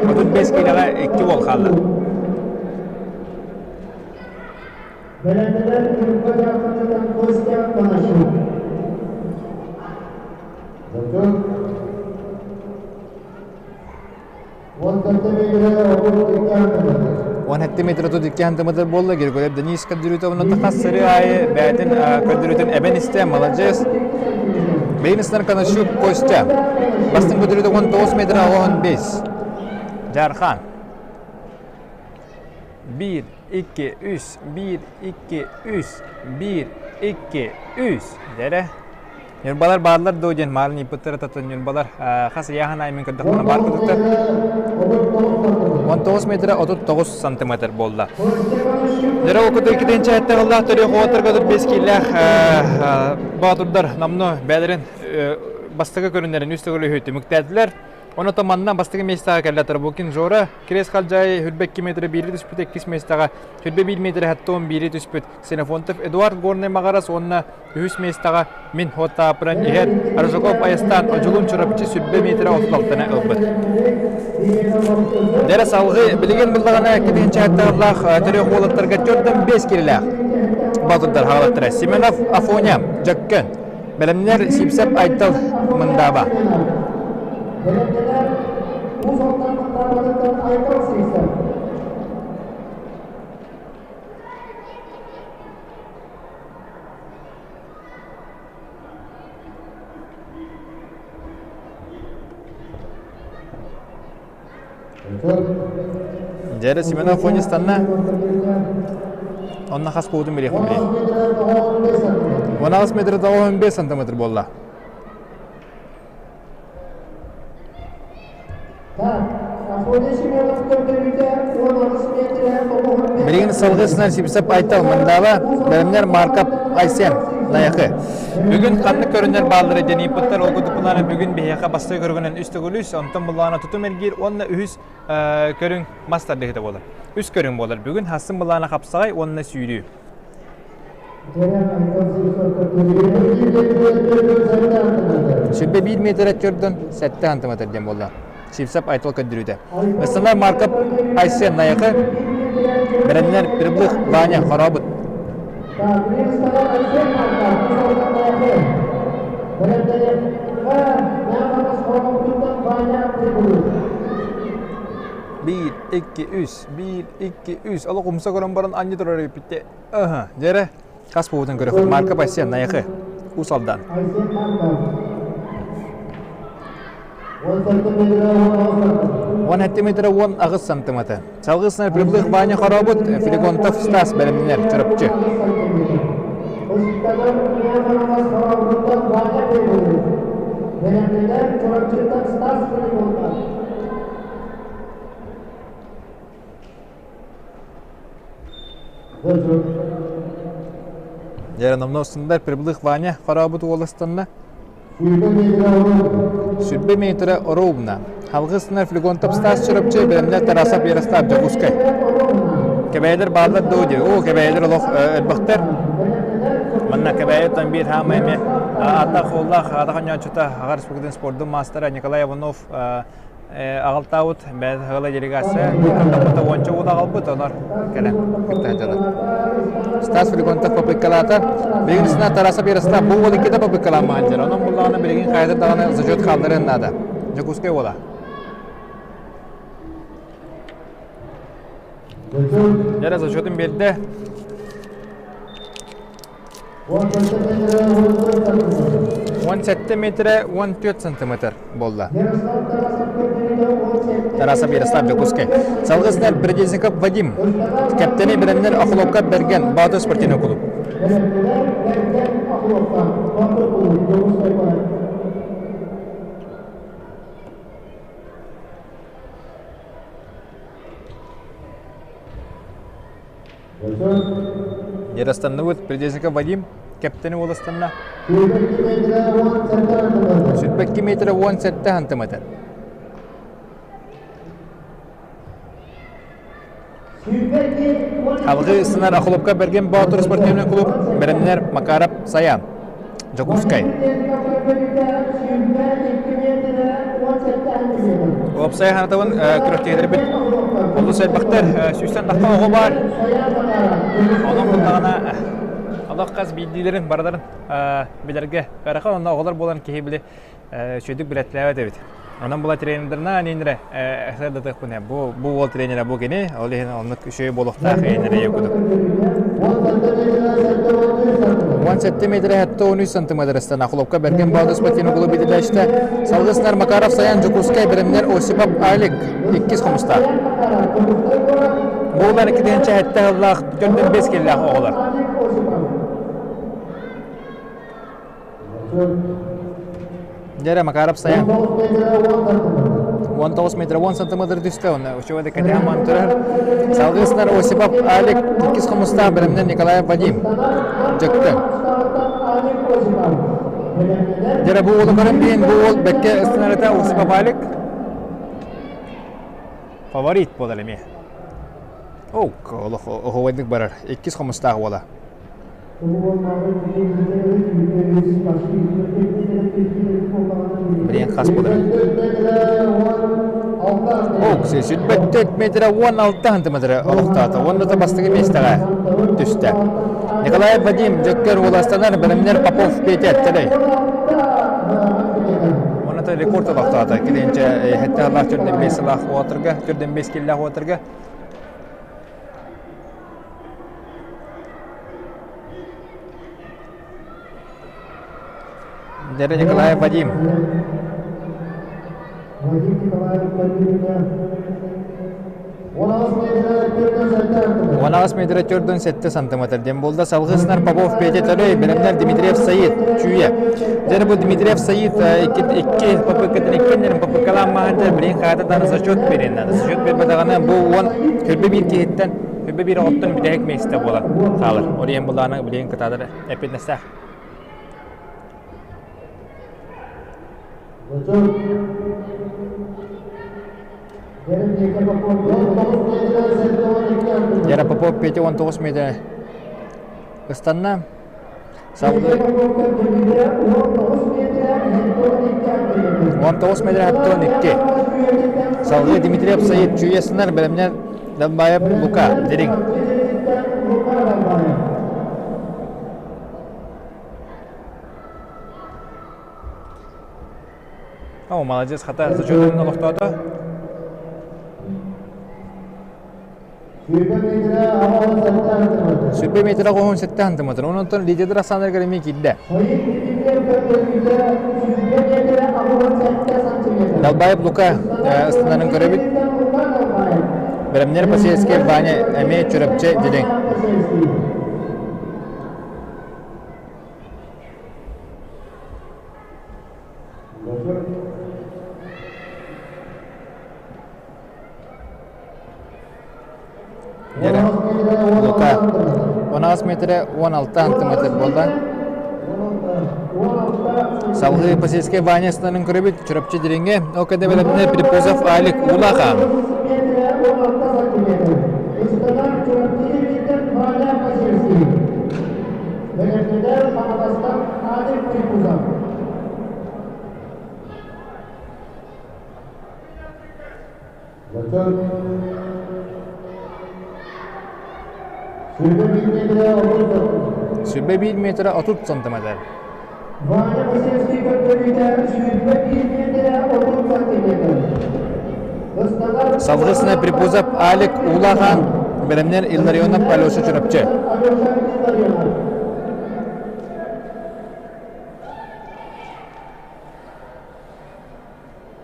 35 киилэҕэ икки уол хаалла. Бэлэмнэнэр Ньурба дьаахханыттан Костя Панасюк. Зачет. 17 метр 32 сантиметр буолла. Григорьев Денис көрдөрүүтэ тахас сырыы аайы бэйэтин көрдөрүүтүн эбэн истэ. Маладьыас. Бэйин Канащук Костя. Бастыҥ көрдөрүүтэ 19 метр 15. Жархан. Биир, икки, үс, биир, икки, үс, биир, икки, үс. Дэрэ. Ньурбалар бааллар дуо диэн маарын ыйыппыттара татан ньурбалар хас ыйааһын аайы мин көрдөхпүнэ баар курдуктар. 19 метрэ 39 сантиметр буолла. Дэрэ ол курдук иккитинчи эттэҕиллаах төрүөх уолаттарга 35 киилээх боотурдар намно бэйэлэрин бастакы көрүннэрин үс төгүл үһү түмүктээтилэр. Онон манна бастакы миэстэҕэ кэллэ Тарбукин Жора, Кириэс Халдьаайы хүрбэ 2 метрэ биири түспүт, иккис миэстэҕэ хүрбэ 1 метрэ хаттон биири түспүт Ксенофонтов Эдуард Горнай Маҕарас уонна үһүс миэстэҕэ мин Хоттаапыран иһэр Аржаков Айастаан Одьулуун Чурапчы сүрбэ метрэ 36-ны ылбыт. Дэрэ салгыы билигин буллаҕына 2-тыһыынча төрүөх уолаттарга 4-5 киилэлээх боотурдар хаалаттара Семенов Афоня Дьөккөн Бэлэмнэр Сипсэп Айтал Мындааба. Дьэрэ Семенов Афонистанна онно хас куутун билиэхпин билиэн. 16 метр 95 сантиметр буолла. Билигин салгыы сынан Сипсап Айтал Мындаба, бэлэмнэр Маркап Айсен Найахы. Бүгүн ханнык көрүнэр бааллары диэн ыйыппыттар. Ол курдук бүгүн биһиэхэ бастакы көрүҥүнэн үс төгүл үс, онтон былаана тутум эргиир уонна үһүс көрүҥ мас тардыһыыта буолар. Үс көрүҥ буолар. Бүгүн хассын былаана хапсаҕай уонна сүүрүү. Сүрбэ биир метр төрдөн сэттэ сантиметр диэн буолла. Сивцев Айтал көрдөрүүтэ. Ыстанар Марков Айсен Найахы, бэрэннэр Приблых Ваня Хоробут. Биир, икки, үс, биир, икки, үс. Олох умса көрөн баран анньы турар эбиппитте. Аха, дьэрэ, хас буолбутун көрөхпүт. Марка Айсен Найахы, Уус Алдан. Уон сэттэ метрэ уон аҕыс сантиметр. Салгыы сынар Приблых Ваня Хоробут, Филигонтов Стас бэлэмнэнэр Чурапчы. Дьэ, номно устундар Приблых Ваня Хоробут уоластанна. Сүрбэ метрэ ровно. Халгыс сынар Флегонтов Стас Чурапчы, бэлэмнэр Тарасов Ярослав Дьокуускай. Кэбээйилэр бааллар дуо диye. Оо, кэбээйилэр олох элбэхтэр. Манна Кэбээйи биир хаама эмиэ ааттаах уоллаах атах оонньооччута Аҕа республикатын спордун маастара Николай Иванов аҕалтаабыт бэйэ ыала делегация кыттаппыта уонча уол аҕалбыт онор кэлэн кытта сылдьаллар. Стас Флегонтов попыткалаата. Билигин сына Тарасов Ярослав бу уол иккитэ попыткалаамаан дьэр. Онон буллаҕына билигин хайата даҕаны зачет хаалларыан наада. Дьокуускай уола. Дьэрэ зачетун биэрдэ. 17 метрэ 14 сантиметр буолла. Тарасов Ярослав Дьокуускай. Салгысынар Бердезников Вадим. Кэптэни бэлэмнэр Охлопка Берген Баатыр спортивный клуб. Яростанныбыт Бердезников Вадим кэптэни уоластанна. Сүрбэкки метрэ 17 сантиметр. Алгы сынар Охлопка Берген Боотур спортивный клуб бэлэмнэр Макаров Саян. Дьокуускай. Уопсай ханатабын күрэхтэһиилэрбит олус элбэхтэр. Сүүстэн тахха оҕо баар. Онон буллаҕына олох хас биирдиилэрин барыларын билэргэ ыарахан онно оҕолор буолан киһи били үчүгэйдик билэттээбэт эбит. Онон була тренердэрна анинре сырдатыахпын бу бу уол тренерэ бу кини ол иһин оннук үчүгэй буолуохтаах иэнэрэ кудук. 17 метр 73 сантиметр Хлопка Берген Баудус спортивный клуб бидилээччитэ Салгыснар Макаров Саян Дьокуускай бэлэмнэр Осипов Алик иккис хомустаах. Буолар икки тыһыынча сэттэ сыллаах төрдүн бес киллээх оҕолор. Дьэрэ Макаров Саян 19 метр 10 сантиметр түстэ онно учуода кэтэһэн мантырар салгыы сынар Осипов Алик иккис хомустаах бэлэмнэн Николаев Вадим дьыкты Дьэрэ бу уолу көрөн биһин бу уол бэккэ ыстынарыта Осипов Алик фаворит буолар эмиэ О, олох оһуобайдык барар иккис хомустаах уола Билигин хас буолар? Ок, сүрбэттөрт метрэ 16 сантиметры олохтоото уонна да бастакы миэстэҕэ түстэ. Николай Вадим Дьөккөр уоластанар бэлэмнэр Попов Петя Төлөй. Уонна рекорд олохтоото. Килинчэ хэтте алаах түрден бес алаах уотырга, түрден бес киллээх уотырга. Дэрэ Николаев Вадим. Вадим Николаев Вадимовна. 18 метр 47 сантиметр диэн буолла. Салгыы сынар Попов Петя Төлөй, бэлэмнэр Дмитриев Саид, Чүүйэ. Дьэ бу Дмитриев Саид икки попыткатын иккиэннэрин попыткалаан маһын билин хаата даҕаны зачет биэрин. Зачет биэрбэтэҕинэ бу уон көрбө биир киһиттэн көрбө биир оҕоттон бүтэһик миэстэ буолар хаалар. Ол иһин булааны билигин кытаатар эппиэтинэстээх. Яра Попов Петя 19 метр ыстанна. Салгыы 19 метр 72. Салгыы Дмитриев Саид Чуесынар бэлэмнэр Далбаев Лука Дириҥ. О, молодец, хата зачетын олохтоото. Сүрбэ метр оҕуһун сэттэ сантиметр. Онон лидердэр ахсааннарыгар эмиэ киирдэ. Далбаев Лука ыстанарын көрөбүт. Бэлэмнэр Посельскай Ваня эмиэ Чурапчы Дириҥ. Дьэрэ, Лука, 16 метрэ 16 сантиметр буолла. Салгыы Посельскай Ваня станын көрөбүт Чурапчы Дириҥҥэ. Ол кэннэ бэлэмнэ Припозов Алик Улахан. Сүрбэ биир метрэ 30 сантиметр. Ваня Васильевский көрдөрүүтэ сүүрбэ биир метрэ 30 сантиметр. Салгысына Припузов Алик Улахан, бэлэмнэр Илларионов Алеша Чурапчы. Алеша Илларионов.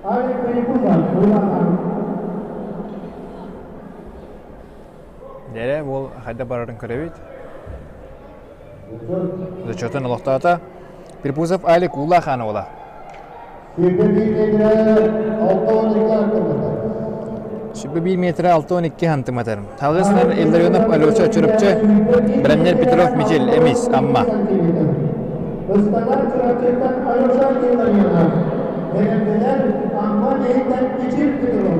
Алик Припузов Улахан. Дьэрэ, ол хайда барарын көрөбүт. Зачетын олохтоото. Припузов Алик Улахан уола. Сүбэ 1 метр 612 сантиметр. Халгыснар Илларионов Алеша Чурапчы, Брамнер Петров Мичил Эмис Амма. Ыстанар Чурапчыттан Алеша Илларионов. Бэлэмнэнэр Амма нэһиттэн Мичил Петров.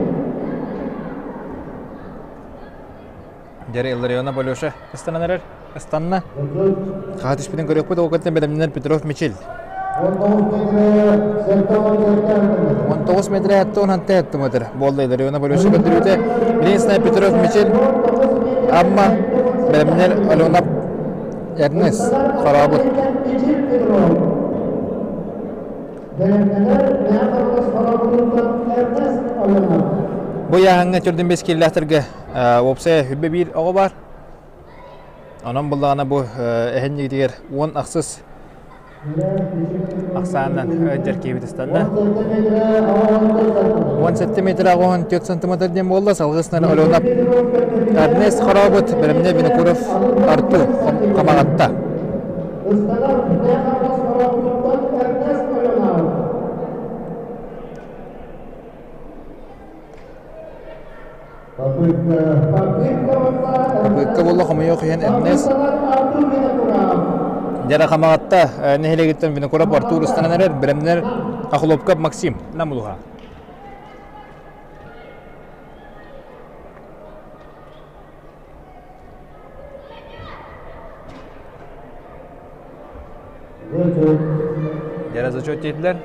Дьэрэ Илларионов Алеша ыстанан эрэр. Ыстанна. Хаһа түспүтүн көрүөхпүт, ол кэнниттэн бэлэмнэнэр Петров Мичил. 19 метрэ 76 метр буолла Илларионов Алеша көрдөрүүтэ. Билигин Петров Мичил Амма бэлэмнэнэр Аленов Эрнест Хорообут. Бу ыйааһыҥҥа төрдүн бэс кииллээхтэргэ уопсайа хүббэ биир оҕо баар. Онон буллаҕына бу эһэнньигитигэр уон ахсыс ахсаанынан ыалдьар киһибит ыстанна. 17 метр 84 сантиметр диэн буолла. Салгыы Алена Эрнест Хорообут, бэлэмнэ Винокуров Артур Хамаҕатта. Попытка буолла хомойуох иһин Эрнест Дьара Хамаҕатта нэһилиэгиттэн Винокуров Артур ыстанан эрэр, бэлэмнэр Охлопков Максим Намулуха. Дьара зачет диэтилэр.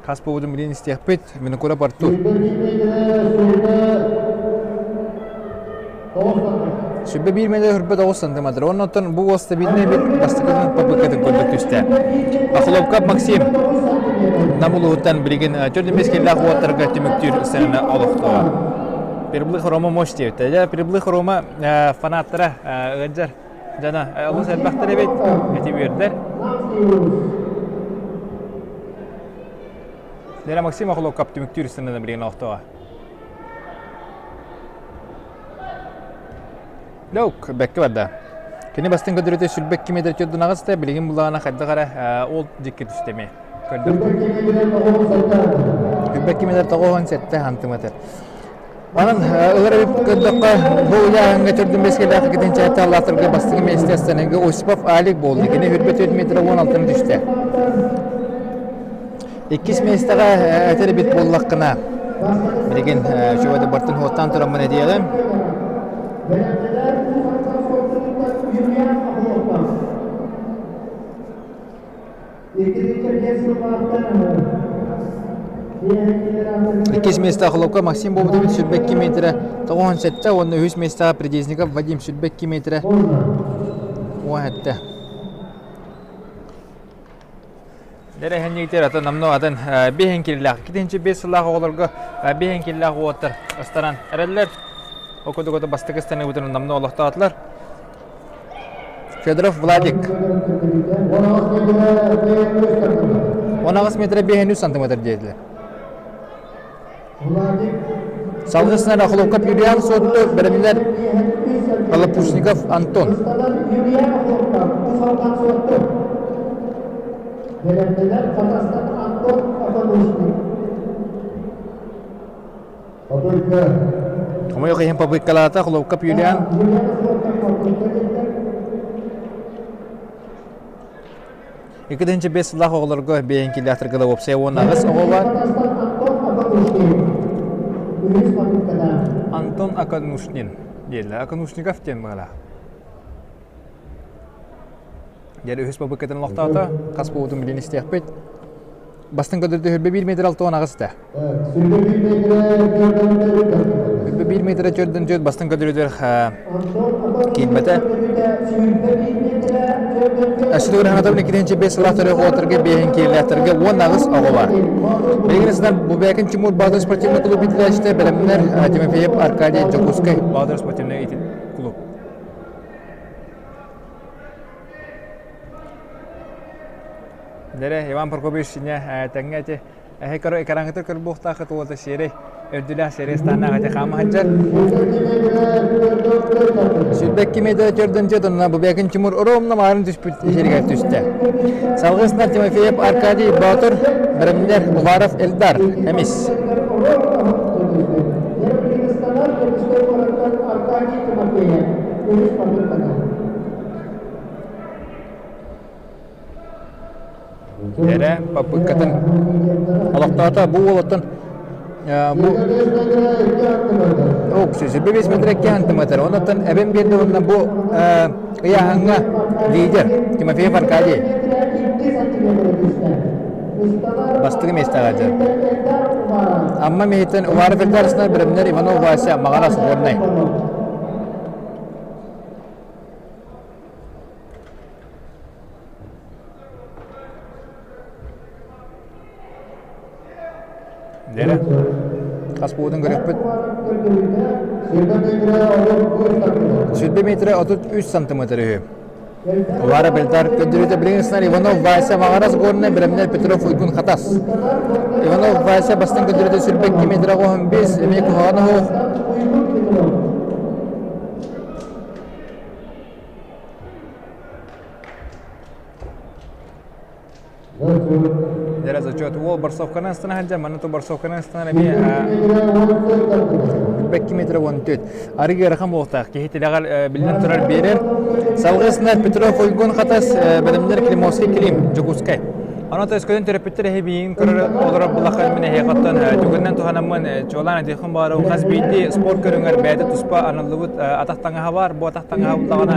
Хас буолбутун билин истиэхпит. Винокуров Артур. Сүбэ биир метр хүрбэт оҕус сантиметр. Оннуттан бу уоста бинне бит бастакытын попыткатын көрдүк түстэ. Охлопков Максим Нам улууһуттан билигин төрдүн киллээх уоттарга түмүктүүр сцена олохтоҕо. Приблых Рома мощь диэбиттэр. Дьэ, Приблых Рома фанаттара ыалдьар дьоно олус элбэхтэр эбит, эти үөрдэр. Дьэ, Максим Охлопков түмүктүүр сценаны билигин олохтоҕо. Лөк, бэккэ барда. Кини бастыҥ көрдөрүүтэ сүрбэк километр төрдүн аҕыста, билигин буллаҕына хайдах эрэ ол дьикки түстэ эмиэ. Көрдөх. Сүрбэк километр 97 сантиметр. Онон ылар эбит көрдөххө, бу ыйааһыҥҥа төрдүн бэскэлээх иккитинчи аллаатарга бастакы миэстэ Астаныга Осипов Алик буолла. Кини 24 метр 16 түстэ. Иккис миэстэҕэ этэр эбит буоллаххына, билигин үчүгэй бартын хуоттаан тураммын этиэҕим. Иккис миэстэҕэ Холопко Максим Бобутович 22 метрэ 97 уонна үһүс миэстэҕэ Придезников Вадим 22 метрэ 17. Дэрэһэнньиктэр атын намно атын биһин киллээх китинчи бес сыллаах оҕолорго биһин киллээх уоттар ыстанан эрэллэр. Окудугота бастакы ыстаныыбытын намно олохтоотулар. Федоров Владик. 18 метр 5 сантиметр диэтилэр. Салгыы сынара Холопков Юлиан Суотту бэлэмнэр Лопушников Антон. Хомойуох иһин попыткалаата Холопков Юлиан. 2005 сыллаах оҕолорго биэһиҥкилээхтэргэ уопсайа 18 оҕо баар. Антон Аканушнин дииллэр. Аканушников диэн быһалаах. Диэн үһүс попыткатын олохтоото. Хас буолбутун билин истиэхпит. Бастыҥ көрдөрдө хүрбэ 1 метр 68 этэ. Хүрбэ 1 метр 44 бастыҥ көрдөрүтүгэр киирбэтэ. Өссө хаҥатабын иккитинчи бес сылаах төрүөх уолаттарга биэһин киирилээхтэргэ 18 оҕо бар. Билигин сытар Бубякин Тимур Баатыр спортивный клуб иитиллээччитэ бэлэмнэр Тимофеев Аркадий Дьокуускай Баатыр спортивный клуб. Дэрэ Иван Прокопьевич сине тэҥҥэ ити эһи көрө экраҥҥытыр көрбуохтааххыт уолата сиэрэй үрдүлээх сиэрэй ыстааннаах ити хаама сылдьар. Сүрбэкки метр төрдөн дьэ Бубякин Тимур ровно маарын түспүт сиригэр түстэ. Салгыы сынар Тимофеев Аркадий Боотур, Бэрэмнэр Уваров Эльдар эмис. Эрэ попыткатын олохтоото бу уолаттан бу уксуси бэс метр сантиметр онуттан эбэн биэрдэ уонна бу ыйааһыҥҥа лидер Тимофеев Аркадий бастакы миэстэҕэ дьэ Амма миһиттэн Уваров Эльдарсына бэлэмнэр Иванов Вася Маҕарас Горнай Дэрэ. Хас буутун көрүөхпүт. Сүрбэ метрэ 33 сантиметр үһү. Улара Бельдар көрдөрүүтэ билигин сынар Иванов Вася Маҕарас Горнай бэлэмнэр Петров Уйгун Хатас. Иванов Вася бастыҥ көрдөрүүтэ сүрбэ 2 метрэ 15 эмиэ куһаҕана суох. Дьэ зачет. Уол борсовканан ыстана сылдьан, манна то борсовканан ыстанар эмиэ 2 метр 14. Арыгы ыарахан буолуохтаах. Киһи тилэҕэр биллэн турар биэрэр. Салгыы ыстана Петров Уйгун Хатас, бэлэмнэр Климовский Клим, Дьокуускай. Онон өскөтүн төрөппүттэр эһи көрөр олорор булахха мин эһиэхэттэн түгэнинэн туһанаммын чуолаан этиэххин баҕарабын хас биирдии спорт көрүҥэр бэйэтэ туспа аныллыбыт атах таҥаһа баар. Бу атах таҥаһа буллаҕына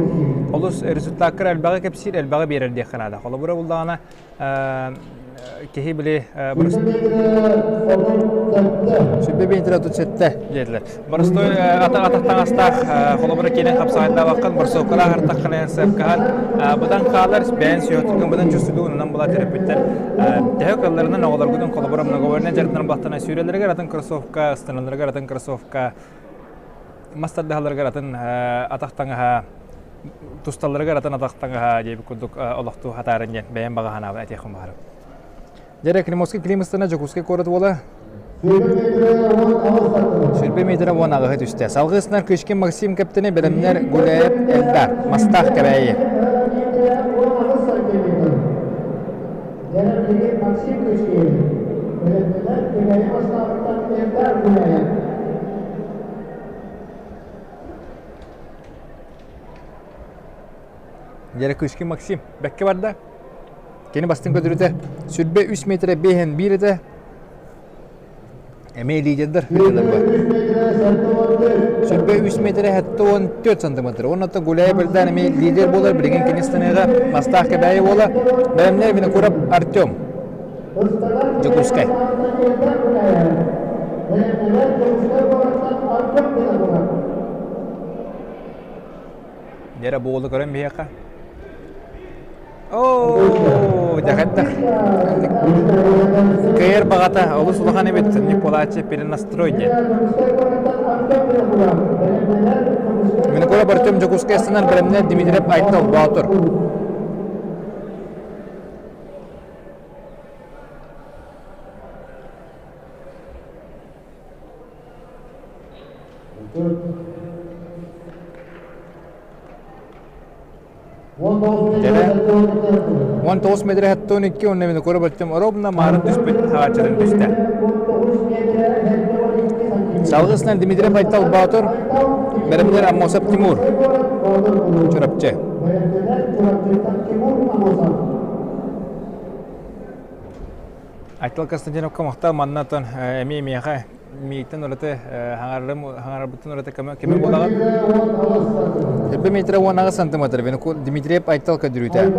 олус результаккар элбэҕи кэпсиир, элбэҕи биэрэр диэххэ наада. Холобура буллаҕына киһи били сүбэ биэнтэрэ тут сетте диэтилэр. Боростуой атах таҥастаах холобура киинэн хапсаҕайдаабаккын борсуоккалаах артаххына сыапкаһан быдан хаалар бэйэн сүһүөхтүккүн быдан чувствуйдуу онунан була төрөппүттэр төһө кылларынан оҕолоргутун холобура многоборье дьарыктанан булахтана сүүрэлэригэр атын кроссовка ыстаналларыгар атын кроссовка мас тардыһалларыгар атын атах таҥаһа тусталларыгар атын атах таҥаһа диэбит курдук олохтуу хатаарын диэн бэйэм баҕа санаабын этиэхпин баҕарабын. Дьэ, Климовский Клим ыстана Дьокуускай куорат уола. Сүрбэ метрэ уон аҕыһы түстэ. Салгыы сынар Кычкин Максим кэптэни бэлэмнэр Гуляев Элдар, Мастаах Кэбээйи. Дьэрэ Кычкин Максим бэккэ барда. Кини бастыҥ көтүрүтэ сүрбэ үс метрэ биэһин биир этэ. Эмиэ лидердэр Сүрбэ үс метрэ 74 сантиметр. Оннуттан Гуляев Эльдар эмиэ лидер буолар. Билигин кини станыга Мастаах Кэбээйи буола. Бэлэмнэр Винокуров Артем. Дьокуускай. Дьэрэ буолу көрөн биһиэхэ. Оо, дьэхэттэх. Кыайар баҕата олус улахан эбит Николаевич перенастрой диэн. Винокуров Артем Дьокуускай астынан бэлэмнэр Дмитриев Айтал Боотур. Дьэрэ 19 метрэ 72 уонна Винокуров Артем ровно маарын түспүт хааччытын түстэ. Салгысынан Дмитрий Айтал Боотур, бэлэмнэр Аммосов Тимур, Чурапчы. Айтал Константиновка махтал манна оттон эмиэ миэхэ мииттэн ураты хаҥарарым хаҥарарбыттан ураты көмө кими буолаҕын? Элбэ метрэ 18 сантиметр Дмитриев Айтал көдүрүүтэ.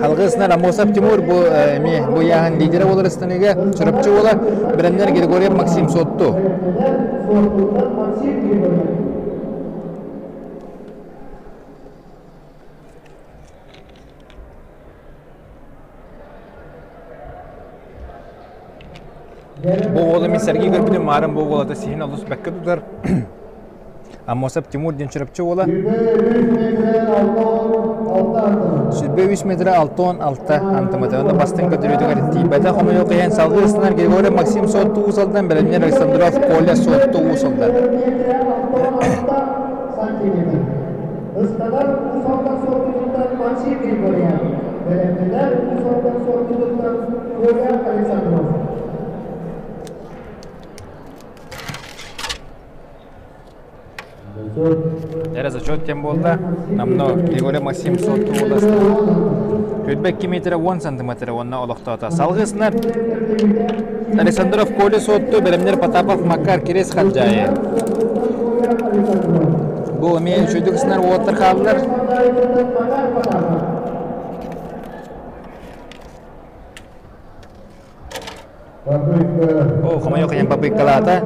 Халгысынан Амосов Тимур бу эмиэ бу ыйааһын лидерэ буолар ыстаныыга Чурапчы уола бэлэмнэр Григорьев Максим Сотту. Бу уолу мин сэргии көрбүтүм, маарын бу уолата сиһин олус бэккэ тутар. Аммосов Тимур диэн Чурапчы уола. Сүрбэ үс метрэ 66 сантиметр. Онно бастыҥ көтөрүүтүгэр тиийбэтэ. Хомойуох иһин салгыы ыстанар Григорий Максим Сотту Уус-Алдан, бэлэмнэр Александров Коля Сотту Уус-Алдан. Ыстанар Уус-Алдан суортутуттан Максим Григорьев, бэлэмнэнэр Уус-Алдан суортутуттан Коля Александров. Эрэ зачет тем буолла. Намно Григорий Максим сотту буоласта. Түрбэ 2 метрэ 10 сантиметр уонна олохтоото. Салгысынар Александров Коля сотту, бэлэмнэр Потапов Макар Кирес Хадьаайы. Бу эмиэ үчүгдүк сынар уолаттар хааллар. О, хомойуох иһин попыткалаата.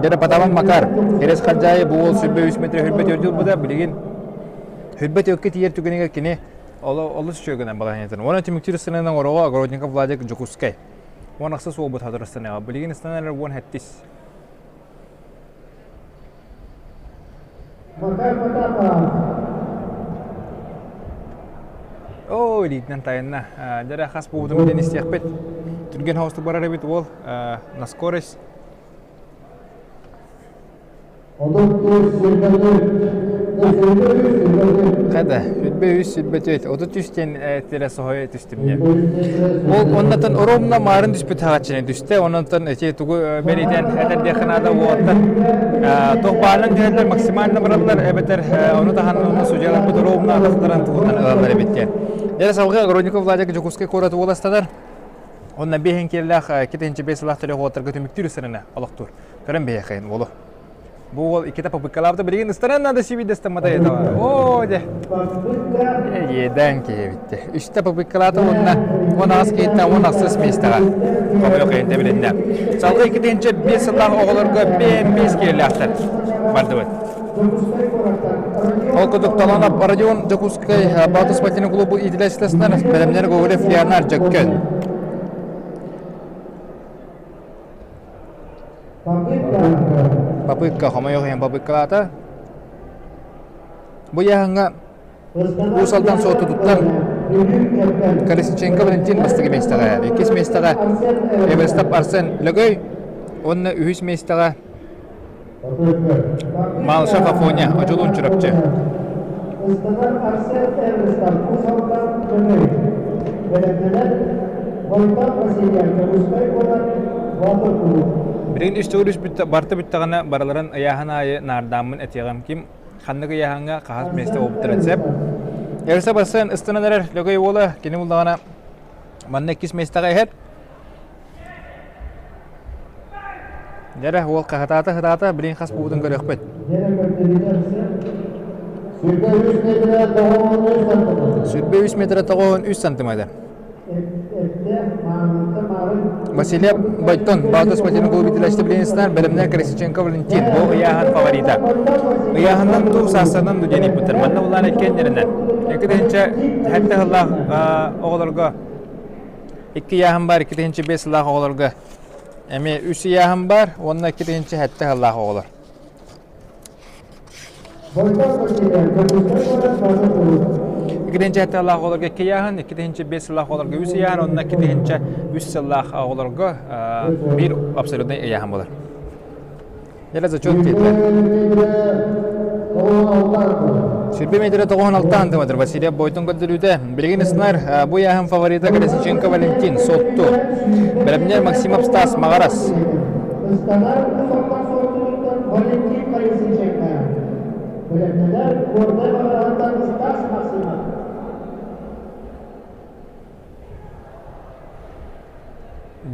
Дьэ, Потапов Макар. Кирес Хадьаайы бу уол сүрбэ үс метр хүрбэт үрдүл буда билигин хүрбэт өккө тиийэр түгэнигэр кини олус үчүгэй гынан балаһыанньатын. Уонна түмүктүүр ыстаныынан Ороҕо Огородников Владик Дьокуускай. Уон ахсыс уолбут хатыр ыстаныаҕа. Билигин ыстанар уон сэттис. Оо, илиитинэн тайынна. Дьэрэ хас буубутун билэн истиэхпит. Түргэн соҕустук барар эбит уол. На скорость. Хата, сүрбэ үс, сүрбэ түөрт, 33 диэн тирэ соһуйа түстүм диэн. Ол оннотон ровно маарын түспүт хаҕаччыны түстэ, оннотон эти тугу бэлитэн этэр диэххэ наада уолаттар туох баарынан түһэллэр, максимально бараллар, эбэтэр ону таһынан онно судьяларбыт ровно атахтаран туһунан ылаллар эбит диэн. Дьэ салгыы Огородников Владик Дьокуускай куорат уоластанар. Онно биэһин киэллээх китинчи бес сылаах төрөх уолаттарга түмүктүүр ысырына олохтуур. Көрөн биһиэхэйин уолу. Бу уол иккитэ попыткалаабыта билигин ыстаран надо сибиде ыстаммата этого. Оо дьэ. Иэдээн киһи эбитте. Үстэ попыткалаата уонна 18 киһиттэн 16 миэстэҕэ хомойуох иһин билиннэ. Салгыы 2-5 сыллаах оҕолорго 5 киһилээхтэр бардыбыт. Ол курдук Таланов Родион Дьокуускай Баатыс спортивный клубу иитиллээччилэринэн бэлэмнэр Гоголев Леонард Дьөккөн. Попытка, хомойуох иһин попыткалаата. Бу ыйааһыҥҥа Уус Алдан Суоттутуттан Колесниченко Валентин бастакы миэстэҕэ, иккис миэстэҕэ Эверстов Арсен Лөгөй уонна үһүс миэстэҕэ Малышев Афоня, Одьулуун Чурапчы. Ыстанар Арсен Эверстов Уус Алдан Лөгөй. Бэлэмнэнэр Бойтон Васильев Дьокуускай куорат Боотур кулууп. Билигин үс төгүл үс бүтэ, барыта бүттэҕинэ барыларын ыйааһын аайы наардааммын этиэҕим ким ханнык ыйааһыҥҥа хаһыс миэстэ буолбуттарын сөп. Эрсэ барсан ыстанан эрэр Лөгөй уола кини буллаҕына манна иккис миэстэҕэ иһэр. Дьэрэ уол хаһытаата хытаата билин хас буутун көрүөхпүт. Сүрбэ үс метрэ тоҕуһун үс сантиметр. Василий Бойтон, Баатыс Владимир Голубитель Блинстан, бэлэмнэр Колесниченко Валентин, бу ыйааһын фаворита. Ыйааһыннан туу саастарынан ду диэн ыйбыттар. Манна улаан эккиэннэринэн. 2 тыһыынча сыллаах оҕолорго икки ыйааһын бар, 2 5 сыллаах оҕолорго эмиэ үс ыйааһын бар уонна 2 7 сыллаах оҕолор. Иккитинчи сыллаах оҕолорго икки ыйааһын, иккитинчи биэс сыллаах оҕолорго үс ыйааһын, онно иккитинчи үс сыллаах оҕолорго биир абсолютнай ыйааһын буолар. Дьэ зачет диэтилэр. Сүрбэ метрэ тоҕуһун алта сантиметр Василий Бойтун көрдөрүүтэ. Билигин ыснар бу ыйааһын фаворита Колесниченко Валентин Сотту. Бэлэмнэр Максимов Стас Маҕарас. Ыстанар уус суоттуттан Валентин Колесниченко. Бэлэмнэнэр Горнай Маҕараһыттан Стас Максимов.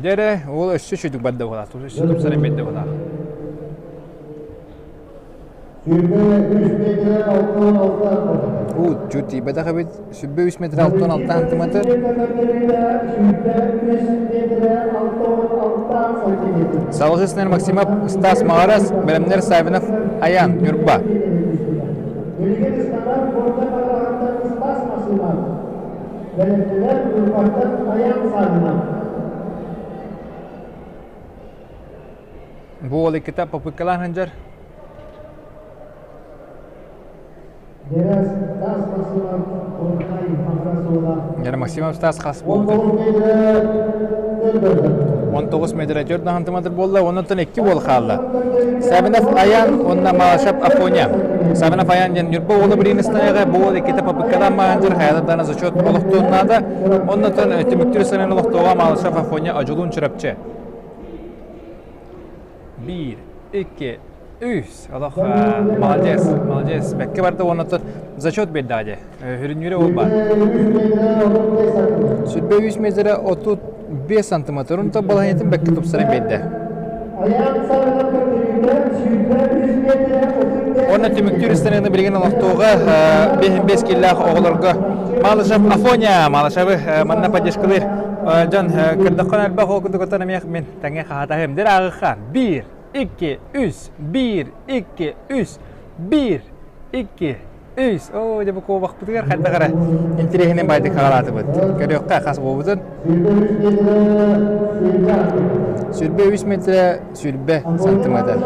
Дьэ ол өссө үчүгдүк барда буолаах, өссө тупсаран биэрдэ буолаах. Уу, чуть тиийбэтэх эбит. Сүрбэ үс метр алтан алта сантиметр. Салгыы Максимов Стас Маҕарас, бэлэмнэр Савинов Аян, Ньурба. Бу уол иккитэ попыткалаан сылдьар. Дьэ, Максимов Стас хас буолбута? 19 метр 4 сантиметр буолла, оннуттан икки уол хаалла. Савинов Аян уонна Малашев Афоня. Савинов Аян диэн Ньурба уола билигин ыстайаҕа бу уол иккитэ попыткадан маһанжыр хайалардаана зачет олохтуон наада. Оннуттан түмүктүүр сынан олохтооҕо Малашев Афоня Одьулуун Чурапчы. Биир, икки, үс. Олох молодец, молодец. Бэккэ барда уонна зачет биэрдэҕэ дии. Хүрүннүүрэ ол баар. Сүрбэ үс метрэ 35 сантиметр. Онто балаһыанньатын бэккэ тупсаран биэрдэ. Уонна түмүктүүр ыстаныыны билигин олохтууга 5 киллээх оҕолорго Малышев Афоня Малышевы манна поддержкалыыр дьон кырдаххан элбэх ол курдук оттон эмиэ мин тэҥҥэ хаһаатаһым дир ааҕыхха биир икки үс биир икки үс биир икки үс оо дьэ бу куобахпытыгар хайдах эрэ интириэһинэй баайдык хаҕалаатыбыт көрүөххэ хас буолбутун сүрбэ үс метрэ сүрбэ сантиметр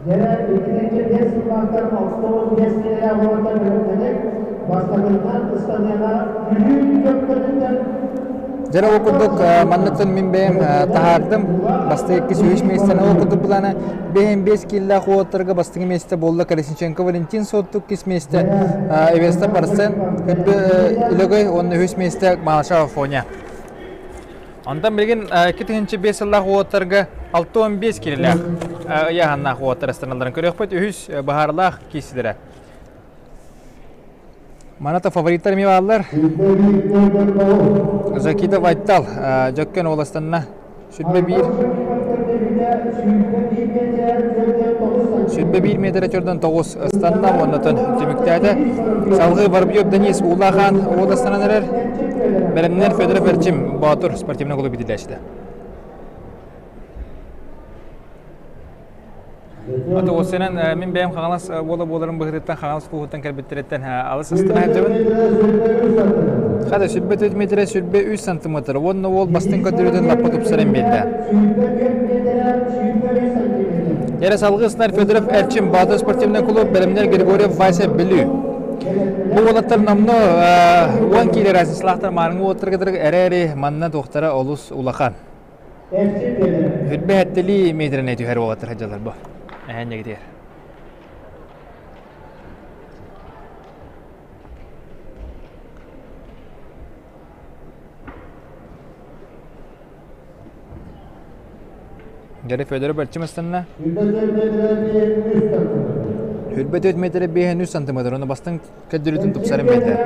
Дьэ, иккитинчи биэс сыллаахтар 65 киилэлээх уолаттар бэлэмнэнэн, бастакытынан ыстаныаҕа Бүлүү көмпөтүттэн Дьэ ол курдук манныктан мин бэйэм таһаардым. Бастакы иккис үһүс миэстэни ол курдук былаана бэйэм биэс кииллээх уолаттарга бастакы миэстэ буолла Колесниченко Валентин Соттук иккис миэстэ Эвеста Парсен Илөгөй уонна үһүс миэстэ Малаша Афоня. Онтон билигин 2005 сыллаах уолаттарга 65 киилэлээх ыйааһыннаах уолаттар ыстаналларын көрүөхпүт. Үһүс баһаарылаах киирсилэрэ. Маната фавориттар эмиэ бааллар. Закита Вайтал Дьөккөн уоластанна. Сүрбэ биир. Сүрбэ биир метрэ төрдөн тоҕус ыстанна уоннатан түмүктээтэ. Салгыы Воробьев Денис Уулахан уоластанан эрэр. Бэлэмнэр Федоров Эрчим Боотур спортивный клуб итилээччитэ. Аты уопсайынан мин бэйэм Хаҥалас уола буоларым быһыытыттан Хаҥалас кууһуттан кэлбиттэриттэн алыс астына сылдьабын. Хата сүрбэ төрт метрэ сүрбэ үс сантиметр уонна уол бастыҥ көрдөрүүтүн лаппа тупсаран биэрдэ. Эрэ салгыы снар Федоров Эрчим Баатыр спортивный клуб бэлэмнэр Григорьев Вася Бүлүү. Бу уолаттар номно 10 киилэ разницалаахтар маарыҥы уолаттарга эрээри манна туохтара олус улахан. Хүрбэ хэттэлии метринэ түһэр уолаттар сылдьаллар бу. Эһэн дьэгитигэр. Дьэ Федоров бэрчим ыстанна. Хүрбэ 4 метрэ 5 сантиметр. Оны бастыҥ көрдөрүүтүн тупсарын бэйдэ.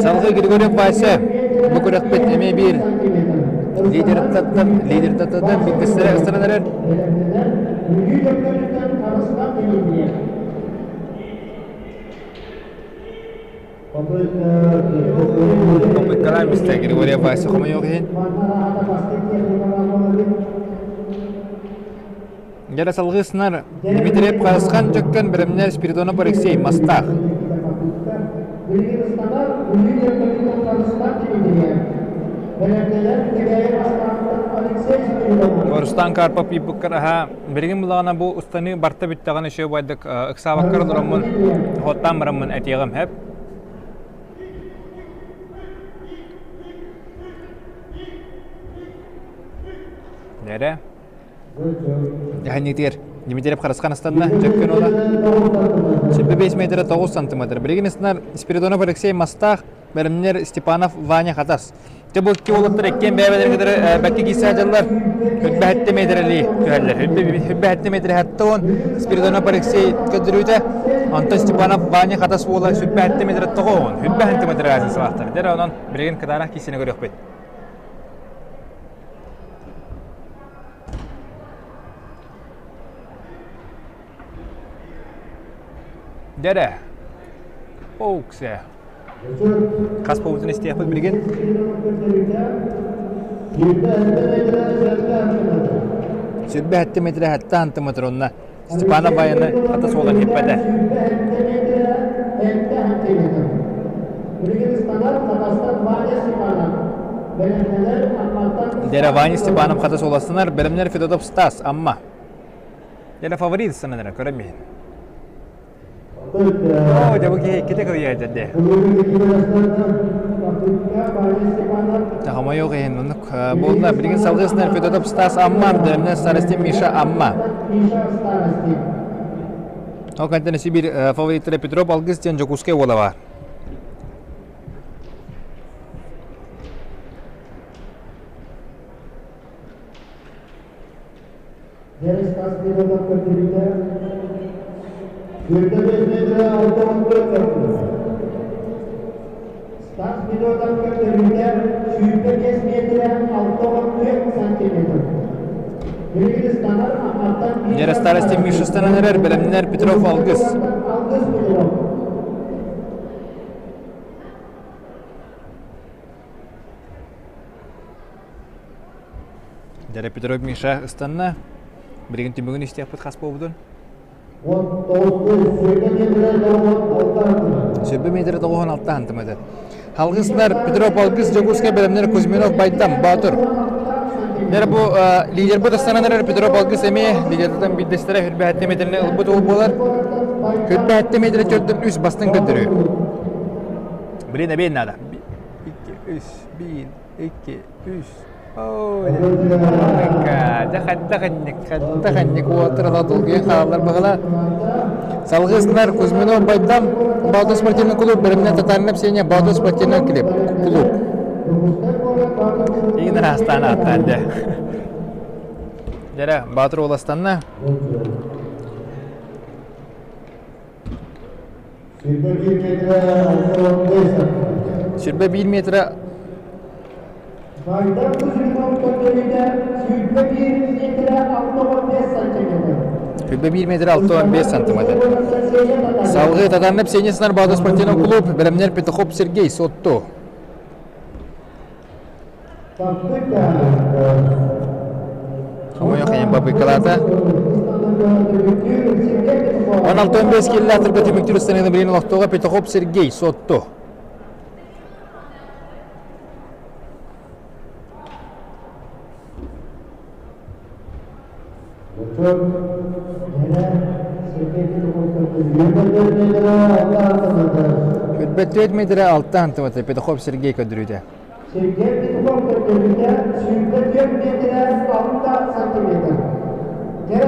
Салгыы Григорьев Вася бу күрэхпит эмиэ биир лидераттан лидертаттан биирдэстэрэ ыстанан эрэр. Попыткалаан мистер Григорьев Вася хомойуох иһин. Дьэ салгыы сынар Дмитриев Харысхан Дьөккөн бэлэмнэр Спиридонов Алексей Мастаах. Рустан Карпов ыйбыккар аһа билигин булаҕына бу устаны барта бүттэҕин еще байдык ыксаабаккар олороммун хоттаан бараммын этиэҕим хэп. Нэрэ. Дьаһанньытыгар Дмитриев Харысхан астанна, дьөккөн уола. 25 метрэ 9 сантиметр. Билигин ыстанар Спиридонов Алексей Мастаах, бэлэмнэр Степанов Ваня Хатас. Дьэ бу икки уолаттар иккиэн бэйэ-бэйэлэрин кытары бэкки киирсэ сылдьаллар. Хүрбэһэттэ метрэлии түһэллэр. Хүрбэһэттэ метрэ хатта уон Спиридонов Алексей көрдөрүүтэ. Онтон Степанов Ваня Хатас уола сүрбэһэттэ метрэ тоҕо уон. Хүрбэ сантиметр разницалаахтар. Дьэ онон билигин кытаанах киирсиини көрүөхпүт. Дэрэ. Оуксе. Хас буолбутун истиэхпит билигин. Сүрбэ хэттэ метрэ хэттэ сантиметр онно Степана Баяны ата суолан хиппэтэ. Дэрэ Ваня Степанов хата суоластанар, бэлэмнэр Федотов Стас, Амма. Дэрэ фаворит сананара, көрөн биһин. Оо, дьэ бу киһи иккитэ кылыйа дьэ. Хомойуох иһин оннук буолла. Билигин салгыы сынар Федотов Стас Амма, бэлэмнэр Старостин Миша Амма. Ол кэнтэн Сибирь фавориттара Петров Алгыс диэн Дьокуускай уола баар. Дәрес Федотов көрдөрүүтэ 25 метрэ 64 сантиметр. Стас Федотов көрдөрүүтэ 25 метрэ 64 сантиметр. Кыргызстанар Амматтан Дьэ старости Миша станан эрэр, бэлэмнэр Петров Алгыс. Алгыс Петров. Дьэ Петров Миша ыстанна. Билигин түмүгүн истиэхпит хас буолбутун. Сүрбэ метрэ тоҕуһун алта сантиметр. Халгыснар Петров Алгыс Дьокуускай бэлэмнэр Кузьминов Байдам Боотур. Дьэ бу лидербыт ыстанан эрэр Петров Алгыс эмиэ лидерден биирдэстэрэ хүрбэһэттэ метрини ылбыт уол буолар. Хүрбэһэттэ метрэ төрдүн үс бастыҥ көрдөрүү. Блин, эбиэн надо. 2, 3, 1, 2, 3. Дьэ хайдах инник, хайдах инник уотар долгуйан хааллар быһыла. Салгыы снар Кузьминов Байдам Баатыр спортивный клуб бэлэмнэн Татарина Псения Баатыр спортивный клуб. Игин араастаан ааттаан дьэ. Дьэрэ, Баатыр уоластанна. Сүрбэ биир метрэ Байдар Кузьминов көрдөрүүтэ 21 метрэ 65 сантиметр. 21 метр 65 сантиметр. Салгыы Татарнап Сенисынар Баатыр спортивный клуб бэлэмнэр Петухов Сергей Сотту. Хомойуох иһин бабыыкалаата. 16-15 киллаатырга түмүктүүр ыстаныыны билигин олохтооҕо Петухов Сергей Сотту. Хүрбэттүөт метрэ алта сантиметр Петухов Сергей көрдөрүүтэ. Сергей Петухов көрдөрүүтэ 24 метрэ 6 сантиметр. Дьэ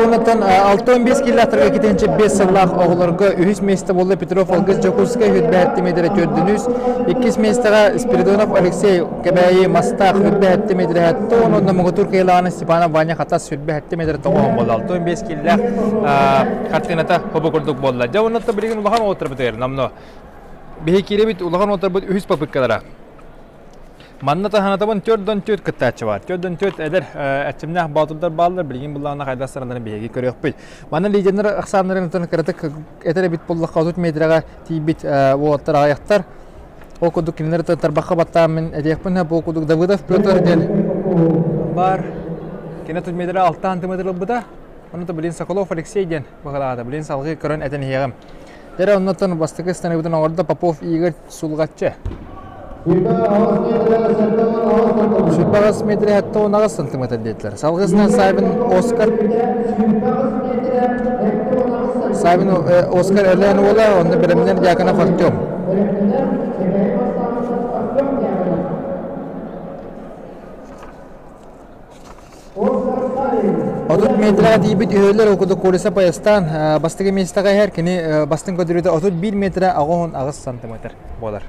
оннуттан 65 километрга китинчи 5 сыллаах оҕолорго үһүс миэстэ буолла Петров Алгыс Дьокуускай хүрбэһэтти метрэ төрдүнүс, иккис миэстэҕэ Спиридонов Алексей Кэбээйи Мастаах хүрбэһэтти метрэ хэтте уонна муҥутуур кыайыылааҕын Степанов Ваня Хатас хүрбэһэтти метрэ тоҕоһон буолла. 65 киллээх хартыыната хобу курдук буолла. Дьэ оннуттан билигин улахан уолаттарбытыгар номно биһи киирэбит улахан уолаттарбыт үһүс попыткалара. Манна таһанатабын төрдөн төрт кыттааччы бар. Төрдөн төрт эдэр эрчимнээх боотурдар бааллар. Билигин буллаҕына хайдах саранарын биһиги көрүөхпүт. Манна лидернэр ахсааннарын кыратык этэр эбит буоллахха 30 метрэҕэ тиийбит уолаттар аҕыйахтар. Ол курдук кинилэр тарбахха баттаан мин этиэхпин бу курдук Давыдов Петр диэн бар. Кини 30 метрэ 6 сантиметр ылбыта. Онно билин Соколов Алексей диэн быһалаата. Билин салгыы көрөн этэн иһиэҕим. Дьэ оннуттан бастакы ыстаныыбытын оҥордо Попов Игорь Сулҕаччы. Сүүрбэ аҕыс метрэ 78 сантиметр диэтилэр. Салгысынан Савин Оскар Савин Оскар Өлөөн уола, онно бэлэмнэр Дьяконов Артем. 30 метрэҕэ тиийбит үһүөлэр ол курдук Колеса поястаан бастакы миэстэҕэ иһэр кини бастыҥ көрдөрүүтэ 31 метрэ 88 сантиметр буолар.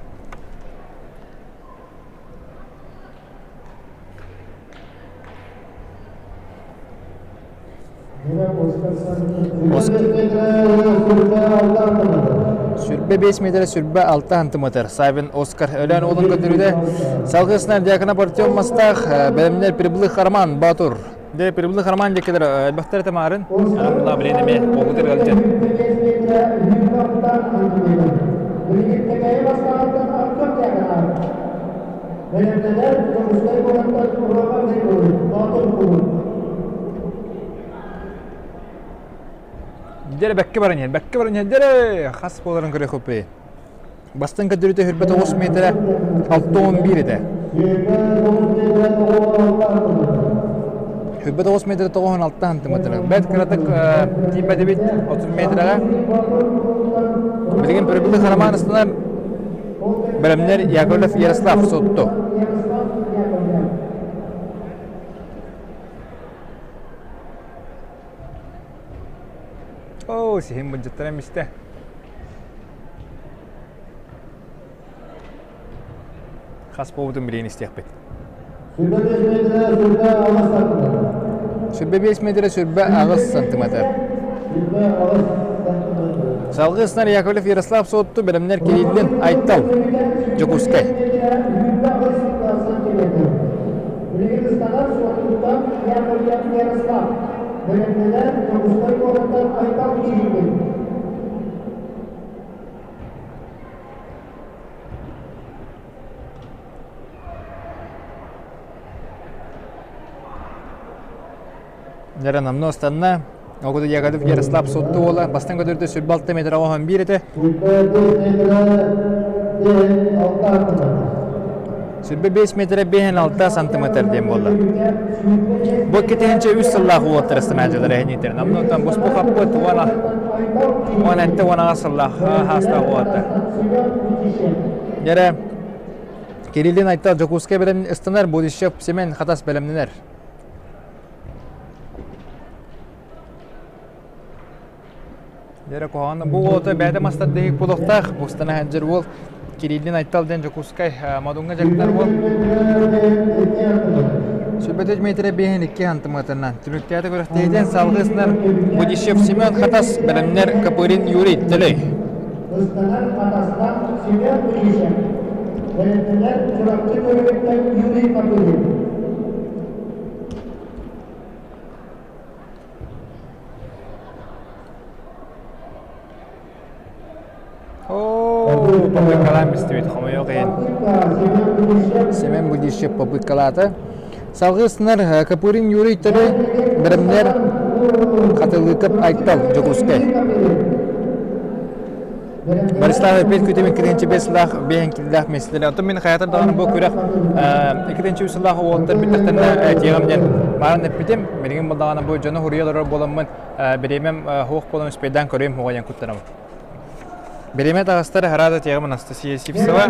Сүрбэ 5 метрэ сүрбэ 6 сантиметр. Савин Оскар Өлөөн уолун көрдөрүүтэ. Салгысынан Дьяконов Артем Мастаах, бэлэмнэр Прибылых Роман Батур. Де Прибылых Роман декелер элбэхтэр этэмаарын. Анамла билин эмиэ оҕутыр ыалдьан. Бэлэмнэнэр Дьокуускай куораттан Уруока Боотур кулун. Дьэрэ бэккэ баран иһэр, бэккэ баран иһэр, дьэрэ хас буоларын көрүөхпүт. Бастыҥ көрдөрүүтэ хүрбэ 9 метрэ 611 этэ. Хүрбэ 9 метрэ 96 сантиметр. Бэрт кыратык тиийбэтибит 30 метрэҕэ. Билигин Прибылых Роман ыстанар бэлэмнэр Яковлев Ярослав Сотту. Оо, сиһим былдьаттара мистэ. Хас буолбутун билигин истиэхпит. Сүрбэ 5 метрэ сүрбэ 8 сантиметр. Салгыы ыснар Яковлев Ярослав Суотту бэлэмнэр Кириллин Айтал Дьокуускай. Билигин ыстанар Суоттуттан Яковлев Ярослав бэлэмнэнэр Дьокуускай куораттан Айтал Кириллин. Дьэ, намно ыстанна. Ол Яковлев Ярослав Суотту уола бастан көтөрдө сүрбэ алта метр оҕоһон биир этэ. Сүрбэ 5 метрэ 5 сантиметр диэн буолла. Бу 2-3 сыллаах уолаттар ыстамаадьылар эһиниитэр. Намнуттан буспу хаппыт уона уон этте уон сыллаах хаастаах уолаттар. Дьэрэ Кириллин Айтал Дьокуускай бэлэм ыстанар, Будищев Семен Хатас бэлэмнэнэр. Дьэрэ куһаҕан бу уолата бэйэтэ мастар диһик буолуохтаах. Бустана сылдьар уол Кириллин Айтал диэн Дьокуускай Модуҥҥа дьарыктанар уол. Сүрбэтэ Дмитрий биэһин икки хантымыатынан түмүктээтэ күрэхтэһиитин салгыы сынар Будищев Семен Хатас бэлэмнэр Копырин Юрий Төлөй. Ыстанар Хатастан Семен Будищев бэлэмнэнэр Чурапчы Төлөйүттэн Юрий Копырин. Оо, попыткалаан бистибит, хомойуох иһин. Семен Будищев попыткалаата. Салгыы ыстынар Копырин Юрий Төлөй, бэлэмнэр Хатылыков Айтал Дьокуускай. Борислав опять күтүмүн киринчи бес сылаах биэһин киллээх миэстэлэр. Оттон мин хайатар даҕаны бу күрэх иккитинчи үс сылаах уолаттар бүттэхтэринэ этиэҕим диэн. Марын эппитим, билигин булдаҕына бу дьону хуруйа олорор буоламмын бириэмэм суох буолан успейдаан көрүөм суоҕа диэн куттанабын. Бириэмэ таҕыстар хараада тиэҕим Анастасия Сивцева.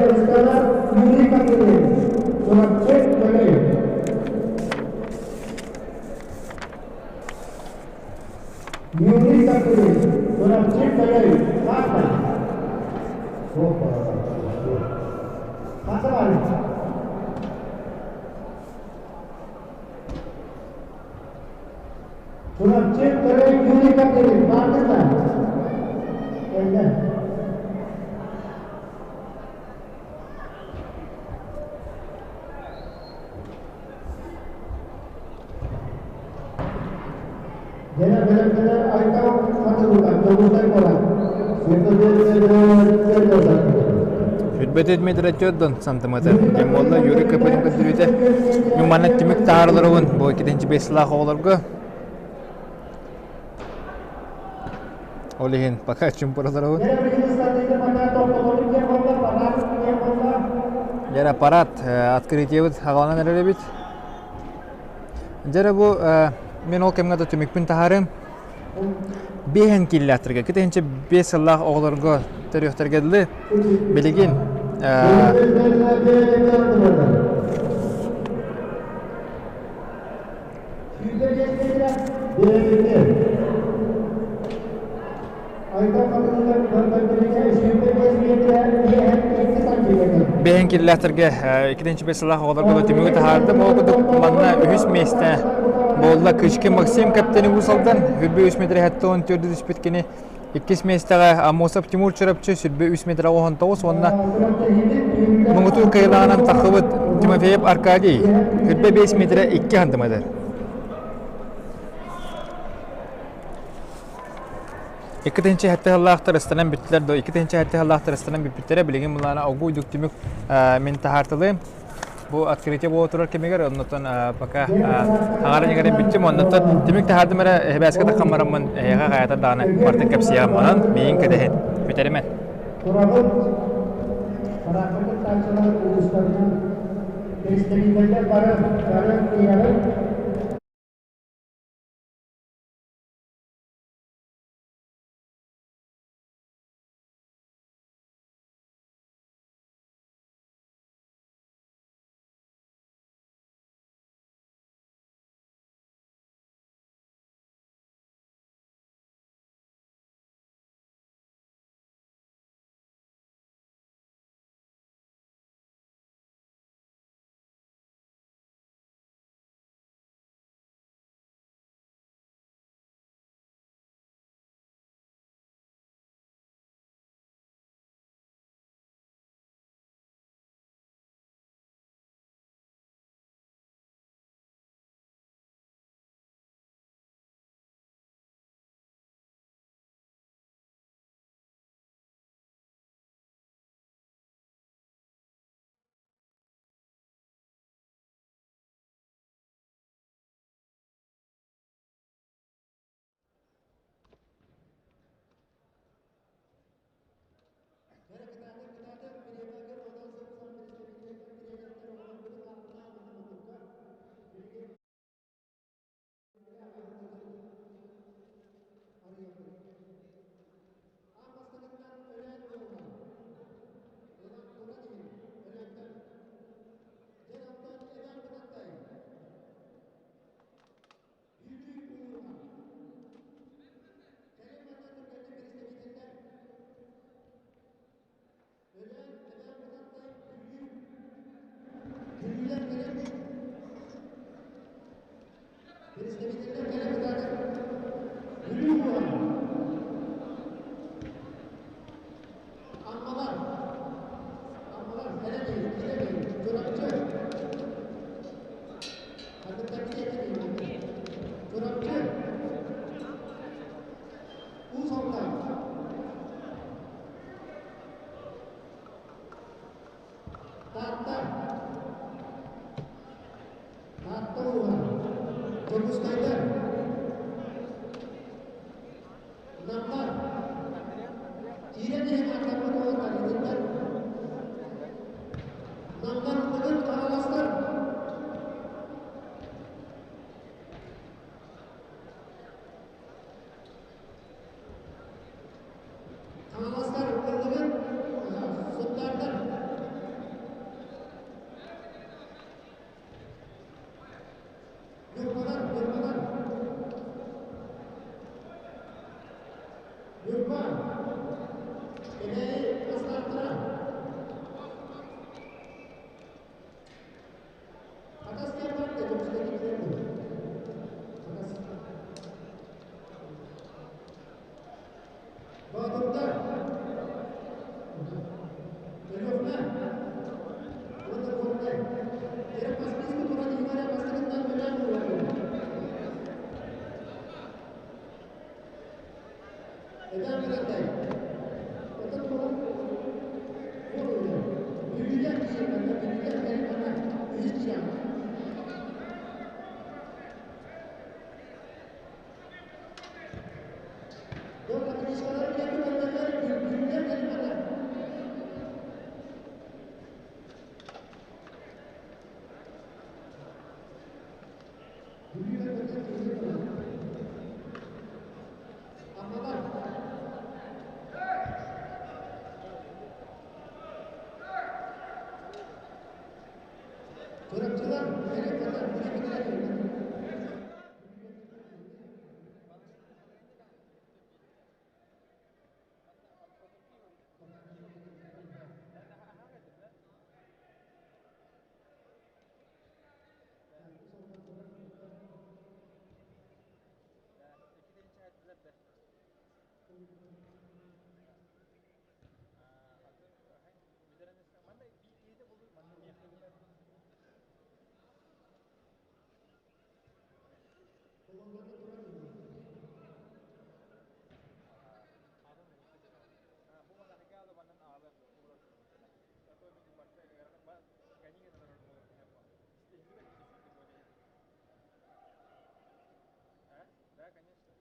Юрий Копырин, Чурапчы Төлөй, Хата. Хата бар. Чурапчы Төлөй Юрий Копырин, Баардыта. Кэллэ. Дьэ бэлэмнэнэр Айтал хатылыга Дьокуускай куорат. Сүрбэти Дмитрий Тёддон сантиметр. Диэн буолла Юрий Копырин көрдөрүүтэ. Мин манна түмүк таһаарыларыбын бу иккитинчи бэс сылаах оҕолорго. Ол иһин пока чумпураларабын. Дьэ аппарат открытиебыт аҕаланан эрэр эбит. Дьэ бу мен ол кэмҥэ да түмүкпүн таһаарым. Биэһэн кииллээхтэргэ, китинчэ 5 сыллаах оҕолорго төрүөхтэргэ дылы билигин Бэйэн киллээхтэргэ иккитинчи бэс сыллаах оҕолорго түмүгү таһаардым. Ол курдук манна үһүс миэстэ буолла Кычкин Максим кэптени Уус Алдан, сүрбэ үс метр 74 түспүт кини. Иккис миэстэҕэ Аммосов Тимур Чурапчы сүрбэ үс метр 19 уонна муҥутуур кыайыылааҕынан таххыбыт Тимофеев Аркадий сүрбэ 5 метрэ 2 сантиметр. Иккитинчи сэттэ сыллаахтар ыстанан бүттүлэр до иккитинчи сэттэ сыллаахтар ыстанан бүппүттэрэ билигин мылаана огу уйдук түмүк мин таһаартылыым. Бу открытие буола турар кэмигэр оннуттан пока аҥарын иҥэрин бүттүм оннуттан түмүк таһаардым эрэ эһэбээскэ таххан бараммын эһиэхэ хайата даҕаны бартын кэпсиэҕим онон миигин кэтэһин бүтэримэн. Турабыт Бараахы кыттааччылар улуустарынан представителлэр бары бары тиийэҕит. Боотурдар. Өлүөхүмэ уонна Горнай. Эрэ по списку туран иһин эрэ бастакыттан төлөөн буолуо. Эдэр Бэрэнтэй. Оттон туһун буолуо. Бүлүүлэр киһиэхэ, бүлүүлэр кэлин ана үһүс киһиэхэ. Дьон табличкалары кэлин көрдөрөр, бүлүүлэр кэлин ана. Бүлүүлэр кэлин киһи турар. Аммалар. Чурапчылар, кэлин ана, бүлүүлэр. Да, конечно.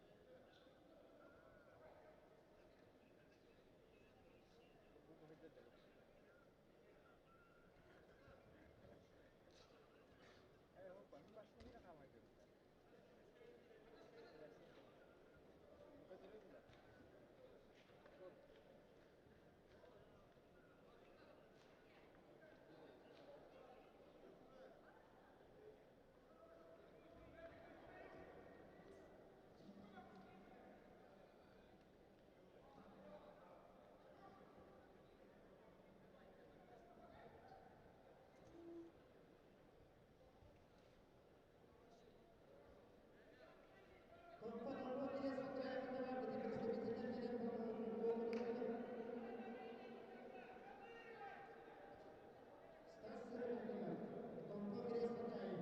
Томпо норуот кириэс хачаайытыгар представителлэр кэлэн буолуохтара. Стас Сырымовтыгар Томпо кириэс хачаайы.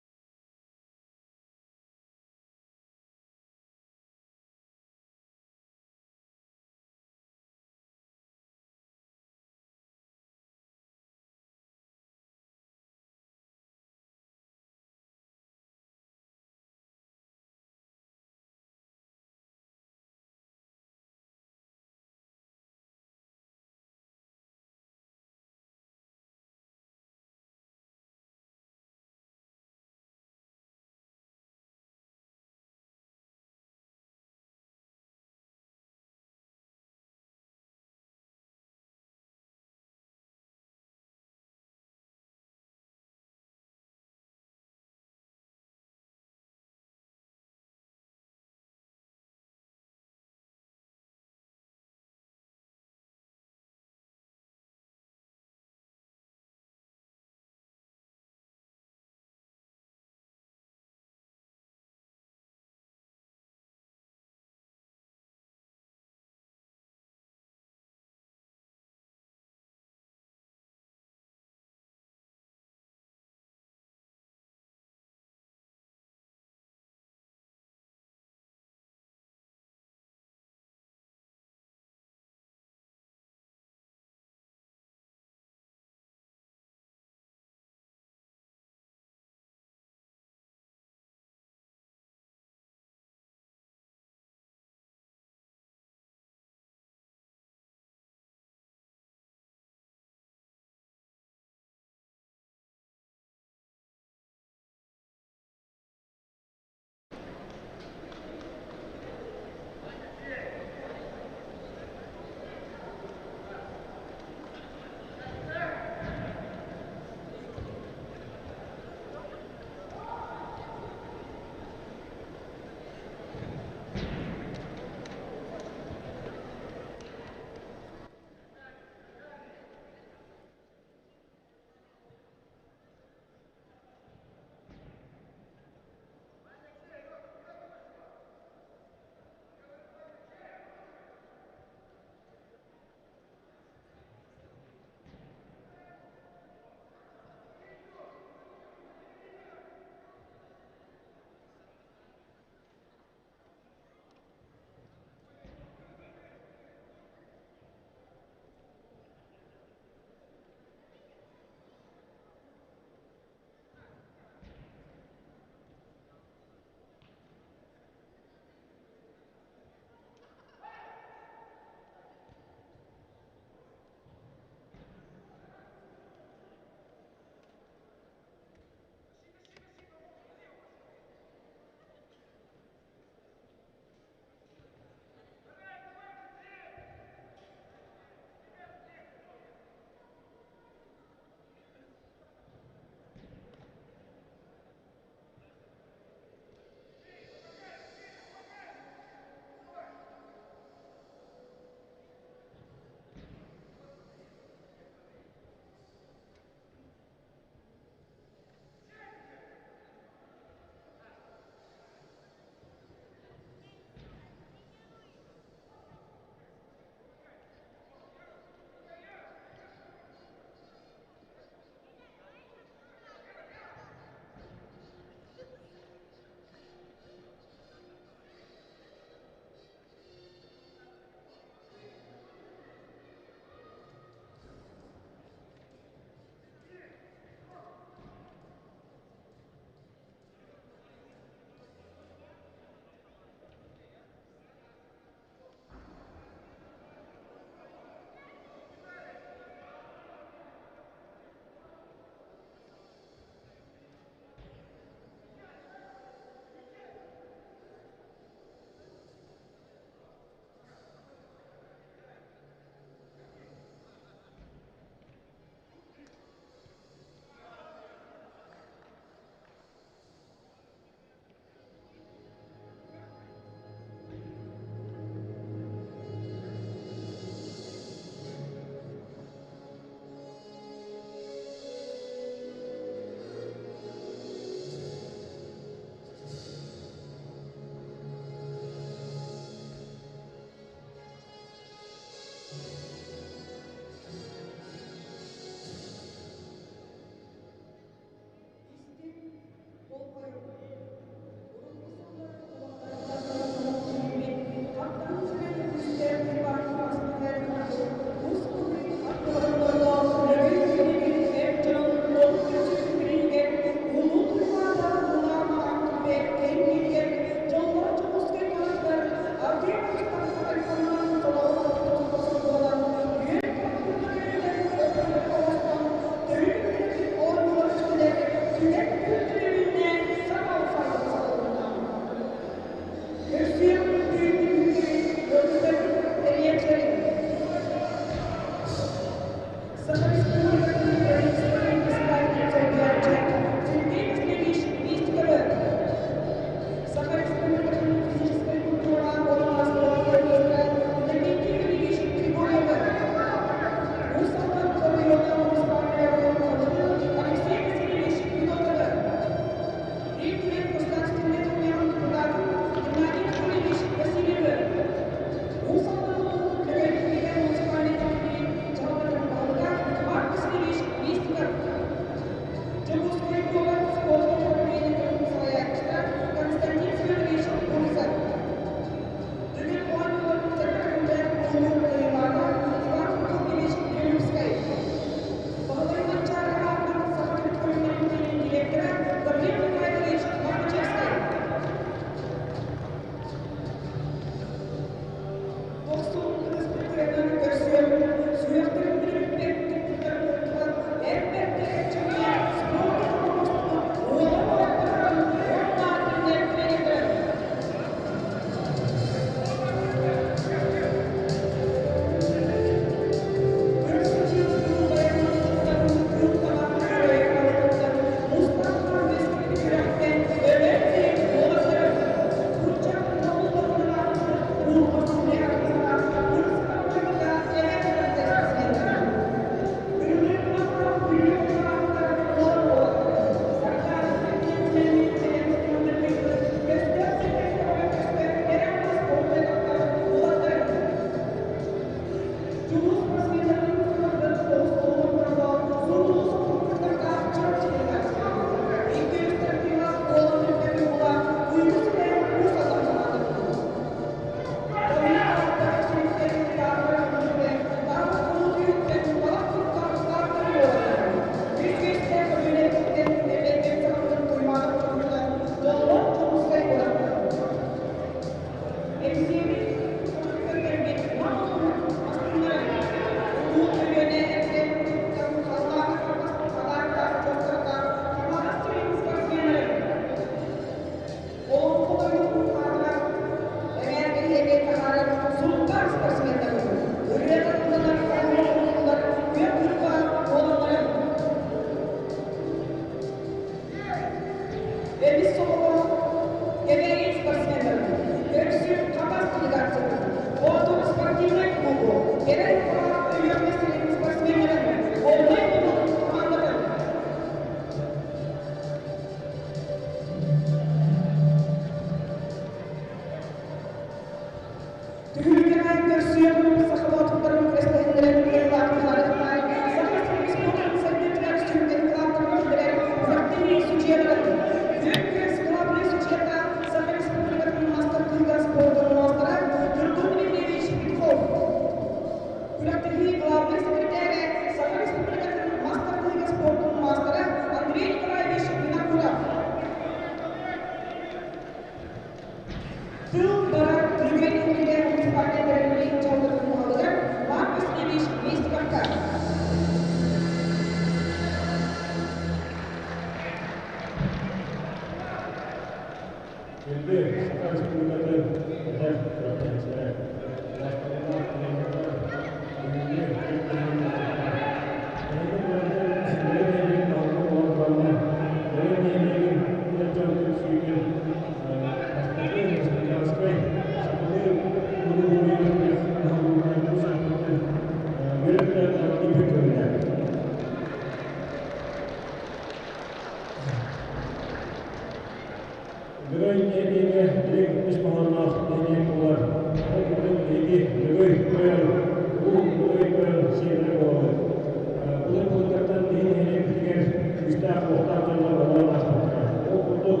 элбэх уохтаах дьоннор олорон ааспыттара. Ол курдук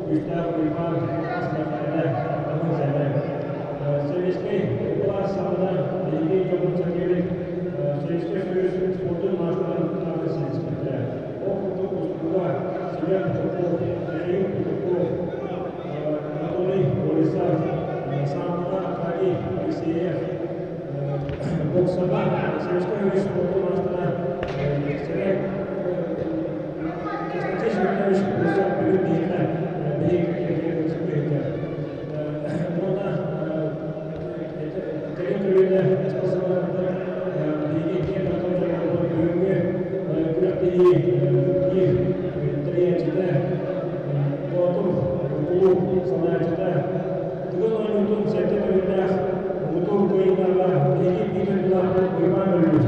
күүстээх Уйбаан Ас Мэхээлэ, Таһын Сэмэн. Сэбиэскэй былаас саҕана биһиги дьоммут-сэргэбит Советскай Союз спордун маастарын аатын ситиспиттэрэ. Ол курдук устууга Семен Петухов, Михаил Петухов, Анатолий Борисов, Саамана Аркадий Алексеев, боксаҕа Советскай Союз спордун маастара Сэрэг Константин Семенович Борисов бүгүн биһиэхэ биһиги кэлбитигэр уонна кэлин көлүөнэ спортсменнарбыт биһиги киэн туттар дьоннорбут бүгүҥҥү күрэхтэһии биир тэрийээччитэ Боотур кулууп салайааччыта Тыгын оонньуутун сэттэ төгүллээх муҥутуур кыайыылааҕа биһиги биир дойдулаахпыт Уйбаан Өлүүс.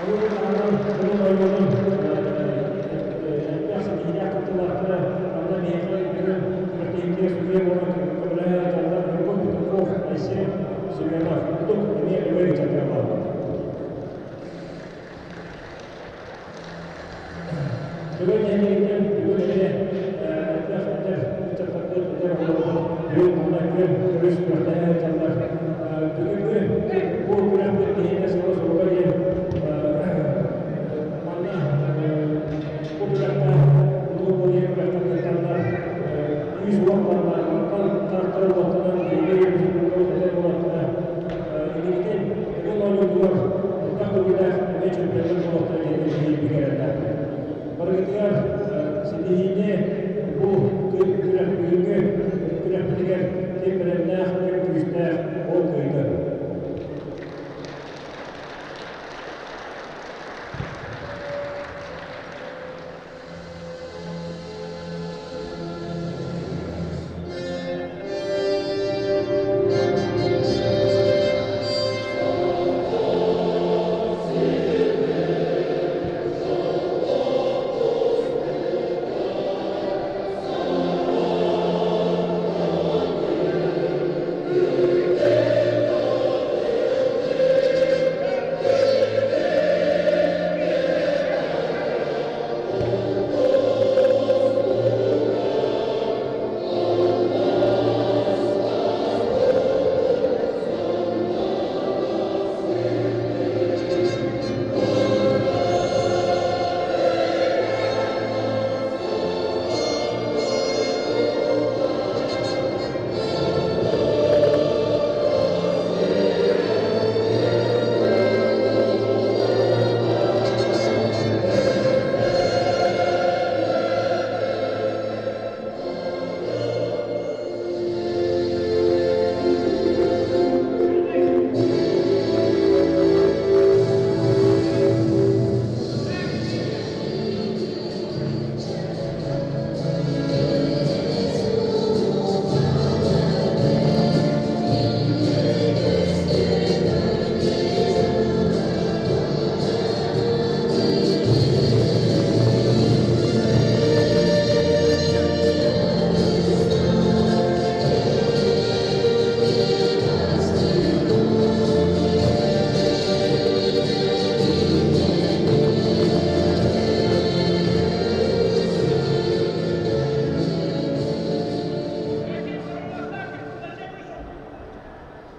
Ону таһынан Тыгын оонньуутун элбэх ситиһиилээх кыттыылаахтара манна биһиэхэ бүгүн күрэхтэһиитигэр судьуйа буолан көмөлөһө сылдьаллар Ньургун Петухов, Айсен Семенов курдук эмиэ үгүс ыччаттара бааллар. Бүгүн нэһилиэгиттэн бүгүн эмиэ элбэх эдэр ыччаттарбыт, эдэр оҕолорбут бүгүн манна күөн көрүс күрэхтэһэ сылдьаллар. Бүгүҥҥү бу күрэхпит биһиэхэ сыала-соруга диэн манна бу күрэххэ улуу кыайыы күрэххэ кыттаннар күүс-уох барла, мантан тартары уоттанан биһиги эдэр уолаттара инникитин бүгүн оонньуутугар элбэх төгүллээх эмиэ чемпионнар буолуохтара диэн биһиги эрэллээхпит. Барыгытыгар ситиһиини бу күрэх бүгүҥҥү күрэхпитигэр ким бэлэмнээх, ким күүстээх ол кыайда.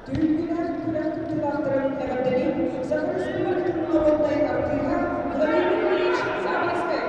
Түһүлгүлэр күрэх кыттыылаахтарын эҕэрдэлиир Саха Республикатын норуодунай артыыһа Владимир Ильич Заболоцкай.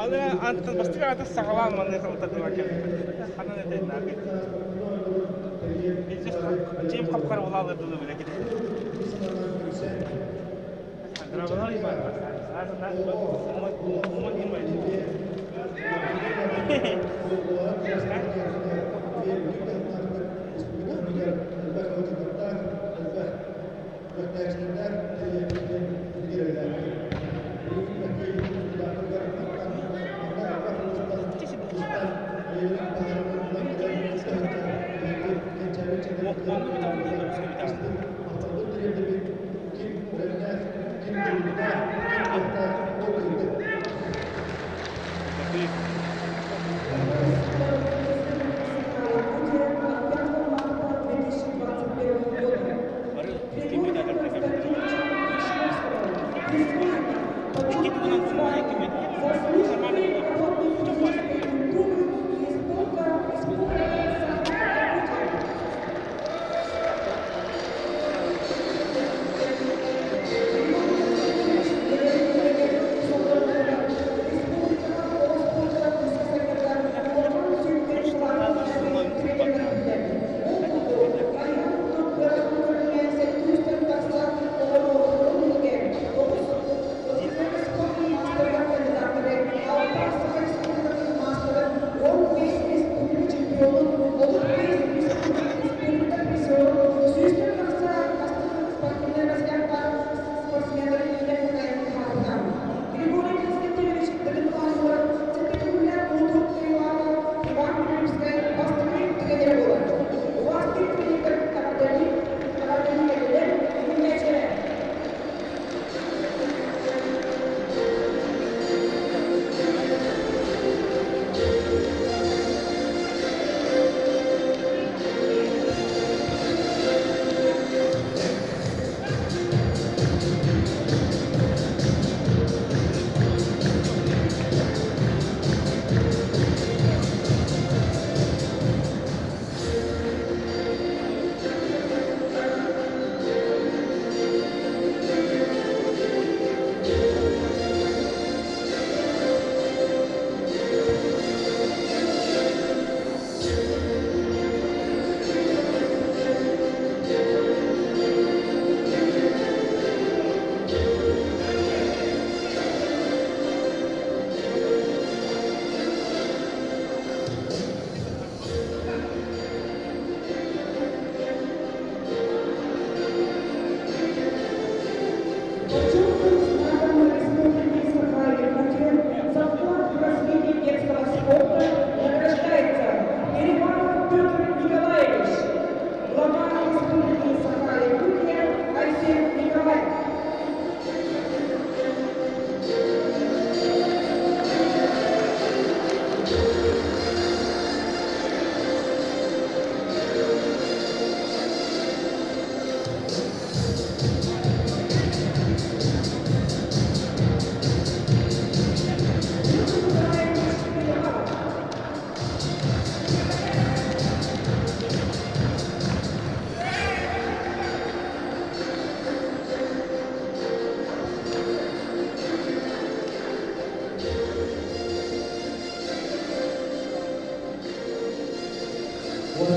Аны антон бастык аата саҕалаан маннык утардыга кэлбит. Ханан этэн наакый. Дьиэм хапкар улаалыр дылы билэ кити.